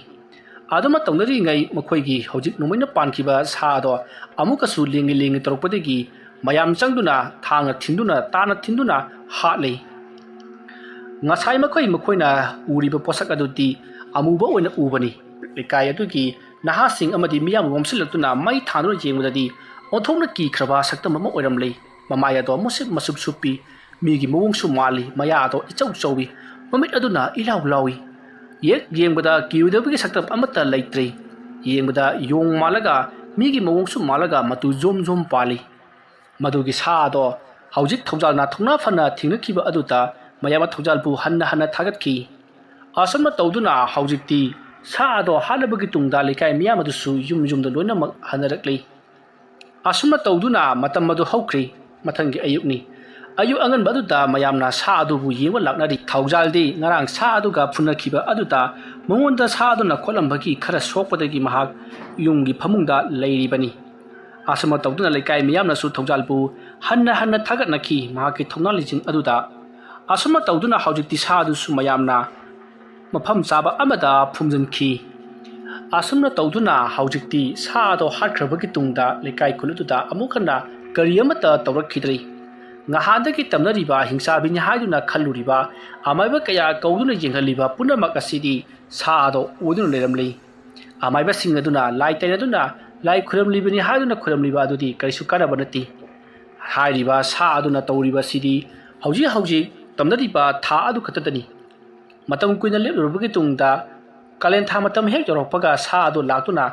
ꯑꯗꯨꯃ ꯇꯧꯅꯔꯤꯉꯩ ꯃꯈꯣꯏꯒꯤ ꯍꯧꯖꯤꯛ ꯅꯣꯡꯃꯩꯅ ꯄꯥꯟꯈꯤꯕ ꯁꯥ ꯑꯗꯣ ꯑꯃꯨꯛꯀꯁꯨ ꯂꯦꯡꯉꯤ ꯂꯦꯡꯉꯤ ꯇꯧꯔꯛꯄꯗꯒꯤ ꯃꯌꯥꯝ ꯆꯪꯗꯨꯅ ꯊꯥꯡꯅ ꯊꯤꯟꯗꯨꯅ ꯇꯥꯅ ꯊꯤꯟꯗꯨꯅ ꯍꯥꯠꯂꯤ꯫ ꯉꯁꯥꯏ ꯃꯈꯩ ꯃꯈꯣꯏꯅ ꯎꯔꯤꯕ ꯄꯣꯠꯁꯛ ꯑꯗꯨꯗꯤ ꯑꯃꯨꯕ ꯑꯣꯏꯅ ꯎꯕꯅꯤ꯫ ꯂꯩꯀꯥꯏ ꯑꯗꯨꯒꯤ ꯅꯍꯥꯁꯤꯡ ꯑꯃꯗꯤ ꯃꯤꯌꯥꯝ ꯌꯣꯝꯁꯤꯜꯂꯛꯇꯨꯅ ꯃꯩ ꯊꯥꯟꯗꯨꯅ ꯌꯦꯡꯕꯗꯗꯤ ꯑꯣꯟꯊꯣꯛꯅ ꯀꯤꯈ꯭ꯔꯕ ꯁꯛꯇꯝ ꯑꯃ ꯑꯣꯏꯔꯝꯂꯤ꯫ ꯃꯃꯥꯏ ꯑꯗꯣ ꯃꯨꯁꯤꯞ ꯃꯁꯨꯞ ꯁꯨꯞꯄꯤ꯫ ꯃꯤꯒꯤ ꯃꯑꯣꯡꯁꯨ ꯃꯥꯜꯂꯤ꯫ ꯃꯌꯥ ꯑꯗꯣ ꯏꯆꯧ ꯆꯧꯏ꯫ ꯃꯃꯤꯠ ꯑꯗꯨꯅ ꯏꯂꯥꯎ ꯂꯥꯎꯏ꯫ ꯌꯦꯛ ꯌꯦꯡꯕꯗ ꯀꯤꯔꯣꯏꯗꯕꯒꯤ ꯁꯛꯇꯝ ꯑꯃꯠꯇ ꯂꯩꯇ꯭ꯔꯤ꯫ ꯌꯦꯡꯕꯗ ꯌꯣꯡ ꯃꯥꯜꯂꯒ, ꯃꯤꯒꯤ ꯃꯑꯣꯡꯁꯨ ꯃꯥꯜꯂꯒ, ꯃꯇꯨ ꯖꯣꯝ ꯖꯣꯝ ꯄꯥꯜꯂꯤ꯫ ꯃꯗꯨꯒꯤ ꯁꯥ ꯑꯗꯣ ꯍꯧꯖꯤꯛ ꯊꯧꯖꯥꯜꯅ ꯊꯧꯅꯥ ꯐꯅ ꯊꯦꯡꯅꯈꯤꯕ ꯑꯗꯨꯗ ꯃꯌꯥꯝ ꯊꯧꯖꯥꯜꯕꯨ ꯍꯟꯅ ꯍꯟꯅ ꯊꯥꯒꯠꯈꯤ꯫ ꯑꯁꯨꯝꯅ ꯇꯧꯗꯨꯅ ꯍꯧꯖꯤꯛꯇꯤ ꯁꯥ ꯑꯗꯣ ꯍꯥꯠꯂꯕꯒꯤ ꯇꯨꯡꯗ ꯂꯩꯀꯥꯏ ꯃꯤꯌꯥꯝ ꯑꯗꯨꯁꯨ ꯌꯨꯝ ꯌꯨꯝꯗ ꯂꯣꯏꯅꯃꯛ ꯍꯟꯅꯔꯛꯂꯤ꯫ ꯑꯁꯨꯝꯅ ꯇꯧꯗꯨꯅ ꯃꯇꯝ ꯑꯗꯨ ꯍꯧꯈ꯭ꯔꯤ꯫ ꯃꯊꯪꯒꯤ ꯑꯌꯨꯛꯅꯤ꯫ ꯑꯌꯨꯛ ꯑꯉꯟꯕ ꯑꯗꯨꯗ ꯃꯌꯥꯝꯅ ꯁꯥ ꯑꯗꯨꯕꯨ ꯌꯦꯡꯕ ꯂꯥꯛꯅꯔꯤ꯫ ꯊꯧꯖꯥꯜꯗꯤ ꯉꯔꯥꯡ ꯁꯥ ꯑꯗꯨꯒ ꯐꯨꯅꯈꯤꯕ ꯑꯗꯨꯗ ꯃꯉꯣꯟꯗ ꯁꯥ ꯑꯗꯨꯅ ꯈꯣꯠꯂꯝꯕꯒꯤ ꯈꯔ ꯁꯣꯛꯄꯗꯒꯤ ꯃꯍꯥꯛ ꯌꯨꯝꯒꯤ ꯐꯃꯨꯡꯗ ꯂꯩꯔꯤꯕꯅꯤ꯫ ꯑꯁꯨꯝꯅ ꯇꯧꯗꯨꯅ ꯂꯩꯀꯥꯏ ꯃꯤꯌꯥꯝꯅꯁꯨ ꯊꯧꯖꯥꯜꯕꯨ ꯍꯟꯅ ꯍꯟꯅ ꯊꯥꯒꯠꯅꯈꯤ ꯃꯍꯥꯛꯀꯤ ꯊꯧꯅꯥ ꯂꯤꯡꯖꯦꯜ ꯑꯗꯨꯗ꯫ ꯑꯁꯨꯝꯅ ꯇꯧꯗꯨꯅ ꯍꯧꯖꯤꯛꯇꯤ ꯁꯥ ꯑꯗꯨꯁꯨ ꯃꯌꯥꯝꯅ ꯃꯐꯝ ꯆꯥꯕ ꯑꯃꯗ ꯐꯨꯝꯖꯤꯟꯈꯤ꯫ ꯑꯁꯨꯝꯅ ꯇꯧꯗꯨꯅ ꯍꯧꯖꯤꯛꯇꯤ ꯁꯥ ꯑꯗꯣ ꯍꯥꯠꯈ꯭ꯔꯕꯒꯤ ꯇꯨꯡꯗ ꯂꯩꯀꯥꯏ ꯈꯨꯜ ꯑꯗꯨꯗ ꯑꯃꯨꯛ ꯍꯟꯅ ꯀꯔꯤ ꯑꯃꯠꯇ ꯇꯧꯔꯛꯈꯤꯗ꯭ꯔꯤ꯫ ꯉꯍꯥꯟꯗꯒꯤ ꯇꯝꯅꯔꯤꯕ ꯍꯤꯡꯆꯥꯕꯤꯅꯤ ꯍꯥꯏꯗꯨꯅ ꯈꯜꯂꯨꯔꯤꯕ ꯑꯃꯥꯏꯕ ꯀꯌꯥ ꯀꯧꯗꯨꯅ ꯌꯦꯡꯍꯜꯂꯤꯕ ꯄꯨꯝꯅꯃꯛ ꯑꯁꯤꯗꯤ ꯁꯥ ꯑꯗꯣ ꯑꯣꯏꯗꯨꯅ ꯂꯩꯔꯝꯂꯤ꯫ ꯑꯃꯥꯏꯕꯁꯤꯡ ꯑꯗꯨꯅ ꯂꯥꯏ ꯇꯩꯅꯗꯨꯅ ꯂꯥꯏ ꯈꯨꯔꯝꯂꯤꯕꯅꯤ ꯍꯥꯏꯗꯨꯅ ꯈꯨꯔꯝꯂꯤꯕ ꯑꯗꯨꯗꯤ ꯀꯔꯤꯁꯨ ꯀꯥꯟꯅꯕ ꯅꯠꯇꯦ꯫ ꯍꯥꯏꯔꯤꯕ ꯁꯥ ꯑꯗꯨꯅ ꯇꯧꯔꯤꯕꯁꯤꯗꯤ ꯍꯧꯖꯤꯛ ꯍꯧꯖꯤꯛ ꯇꯝꯅꯔꯤꯕ ꯊꯥ ꯑꯗꯨ ꯈꯛꯇꯗꯅꯤ꯫ ꯃꯇꯝ ꯀꯨꯏꯅ ꯂꯦꯞꯂꯨꯔꯕꯒꯤ ꯇꯨꯡꯗ ꯀꯥꯂꯦꯟ ꯊꯥ ꯃꯇꯝ ꯍꯦꯛ ꯌꯧꯔꯛꯄꯒ ꯁꯥ ꯑꯗꯨ ꯂꯥꯛꯇꯨꯅ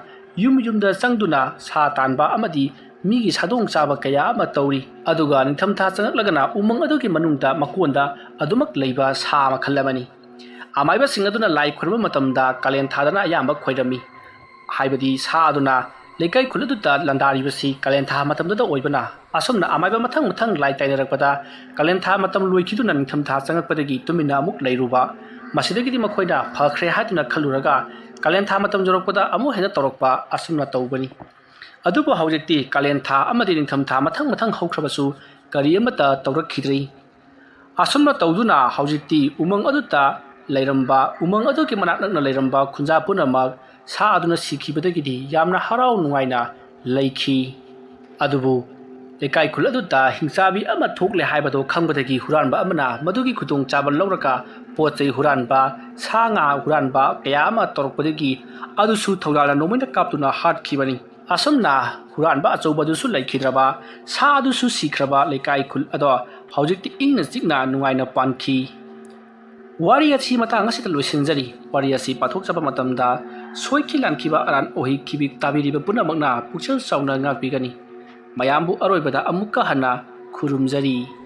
ꯌꯨꯝ ꯌꯨꯝꯗ ꯆꯪꯗꯨꯅ ꯁꯥ ꯇꯥꯟꯕ ꯑꯃꯗꯤ ꯃꯤꯒꯤ ꯁꯥꯗꯣꯡ ꯆꯥꯕ ꯀꯌꯥ ꯑꯃ ꯇꯧꯔꯤ꯫ ꯑꯗꯨꯒ ꯅꯤꯡꯊꯝꯊꯥ ꯆꯪꯂꯛꯂꯒꯅ ꯎꯃꯪ ꯑꯗꯨꯒꯤ ꯃꯅꯨꯡꯗ ꯃꯀꯣꯟꯗ ꯑꯗꯨꯃꯛ ꯂꯩꯕ ꯁꯥ ꯃꯈꯜ ꯑꯃꯅꯤ꯫ ꯑꯃꯥꯏꯕꯁꯤꯡ ꯑꯗꯨꯅ ꯂꯥꯏ ꯈꯨꯔꯨꯝꯕ ꯃꯇꯝꯗ ꯀꯥꯂꯦꯟ ꯊꯥꯗꯅ ꯑꯌꯥꯝꯕ ꯈꯣꯏꯔꯝꯃꯤ꯫ ꯍꯥꯏꯕꯗꯤ ꯁꯥ ꯑꯗꯨꯅ ꯂꯩꯀꯥꯏ ꯈꯨꯜ ꯑꯗꯨꯗ ꯂꯥꯟꯗꯥꯔꯤꯕꯁꯤ ꯀꯥꯂꯦꯟ ꯊꯥ ꯃꯇꯝꯗꯨꯗ ꯑꯣꯏꯕꯅ꯫ ꯑꯁꯨꯝꯅ ꯑꯃꯥꯏꯕ ꯃꯊꯪ ꯃꯊꯪ ꯂꯥꯏ ꯇꯥꯏꯅꯔꯛꯄꯗ ꯀꯥꯂꯦꯟ ꯊꯥ ꯃꯇꯝ ꯂꯣꯏꯈꯤꯗꯨꯅ ꯅꯤꯡꯊꯝꯊꯥ ꯆꯪꯉꯛꯄꯗꯒꯤ ꯇꯨꯃꯤꯟꯅ ꯑꯃꯨꯛ ꯂꯩꯔꯨꯕ꯫ ꯃꯁꯤꯗꯒꯤꯗꯤ ꯃꯈꯣꯏꯅ ꯐꯈ꯭ꯔꯦ ꯍꯥꯏꯗꯨꯅ ꯈꯜꯂꯨꯔꯒ ꯀꯥꯂꯦꯟ ꯊꯥ ꯃꯇꯝ ꯌꯧꯔꯛꯄꯗ ꯑꯃꯨꯛ ꯍꯦꯟꯅ ꯇꯧꯔꯛꯄ ꯑꯁꯨꯝꯅ ꯇꯧꯕꯅꯤ꯫ ꯑꯗꯨꯕꯨ ꯍꯧꯖꯤꯛꯇꯤ ꯀꯥꯂꯦꯟ ꯊꯥ ꯑꯃꯗꯤ ꯅꯤꯡꯊꯝ ꯊꯥ ꯃꯊꯪ ꯃꯊꯪ ꯍꯧꯈ꯭ꯔꯕꯁꯨ ꯀꯔꯤ ꯑꯃꯠꯇ ꯇꯧꯔꯛꯈꯤꯗ꯭ꯔꯤ꯫ ꯑꯁꯨꯝꯅ ꯇꯧꯗꯨꯅ ꯍꯧꯖꯤꯛꯇꯤ ꯎꯃꯪ ꯑꯗꯨꯗ ꯂꯩꯔꯝꯕ, ꯎꯃꯪ ꯑꯗꯨꯒꯤ ꯃꯅꯥꯛ ꯅꯛꯅ ꯂꯩꯔꯝꯕ ꯈꯨꯟꯖꯥ ꯄꯨꯝꯅꯃꯛ ꯁꯥ ꯑꯗꯨꯅ ꯁꯤꯈꯤꯕꯗꯒꯤꯗꯤ ꯌꯥꯝꯅ ꯍꯔꯥꯎ ꯅꯨꯡꯉꯥꯏꯅ ꯂꯩꯈꯤ꯫ ꯑꯗꯨꯕꯨ ꯂꯩꯀꯥꯏ ꯈꯨꯜ ꯑꯗꯨꯗ ꯍꯤꯡꯆꯥꯕꯤ ꯑꯃ ꯊꯣꯛꯂꯦ ꯍꯥꯏꯕꯗꯨ ꯈꯪꯕꯗꯒꯤ ꯍꯨꯔꯥꯟꯕ ꯑꯃꯅ ꯃꯗꯨꯒꯤ ꯈꯨꯗꯣꯡꯆꯥꯕ ꯂꯧꯔꯒ ꯄꯣꯠ ꯆꯩ ꯍꯨꯔꯥꯟꯕ, ꯁꯥ ꯉꯥ ꯍꯨꯔꯥꯟꯕ ꯀꯌꯥ ꯑꯃ ꯇꯧꯔꯛꯄꯗꯒꯤ ꯑꯗꯨꯁꯨ ꯊꯧꯖꯥꯜꯅ ꯅꯣꯡꯃꯩꯅ ꯀꯥꯞꯇꯨꯅ ꯍꯥꯠꯈꯤꯕꯅꯤ꯫ ꯑꯁꯨꯝꯅ ꯍꯨꯔꯥꯟꯕ ꯑꯆꯧꯕꯗꯨꯁꯨ ꯂꯩꯈꯤꯗ꯭ꯔꯕ, ꯁꯥ ꯑꯗꯨꯁꯨ ꯁꯤꯈ꯭ꯔꯕ ꯂꯩꯀꯥꯏ ꯈꯨꯜ ꯑꯗꯣ ꯍꯧꯖꯤꯛꯇꯤ ꯏꯪꯅ ꯆꯤꯛꯅ ꯅꯨꯡꯉꯥꯏꯅ ꯄꯥꯟꯈꯤ꯫ ꯋꯥꯔꯤ ꯑꯁꯤ ꯃꯇꯥꯡ ꯑꯁꯤꯗ ꯂꯣꯏꯁꯤꯟꯖꯔꯤ꯫ ꯋꯥꯔꯤ ꯑꯁꯤ ꯄꯥꯊꯣꯛꯆꯕ ꯃꯇꯝꯗ ꯁꯣꯏꯈꯤ ꯂꯥꯟꯈꯤꯕ ꯑꯔꯥꯟ ꯑꯣꯍꯩ ꯈꯤꯕꯤꯛ ꯇꯥꯕꯤꯔꯤꯕ ꯄꯨꯝꯅꯃꯛꯅ ꯄꯨꯛꯆꯦꯜ ꯆꯥꯎꯅ ꯉꯥꯛꯄꯤꯒꯅꯤ꯫ ꯃꯌꯥꯝꯕꯨ ꯑꯔꯣꯏꯕꯗ ꯑꯃꯨꯛꯀ ꯍꯟꯅ ꯈꯨꯔꯨꯝꯖꯔꯤ꯫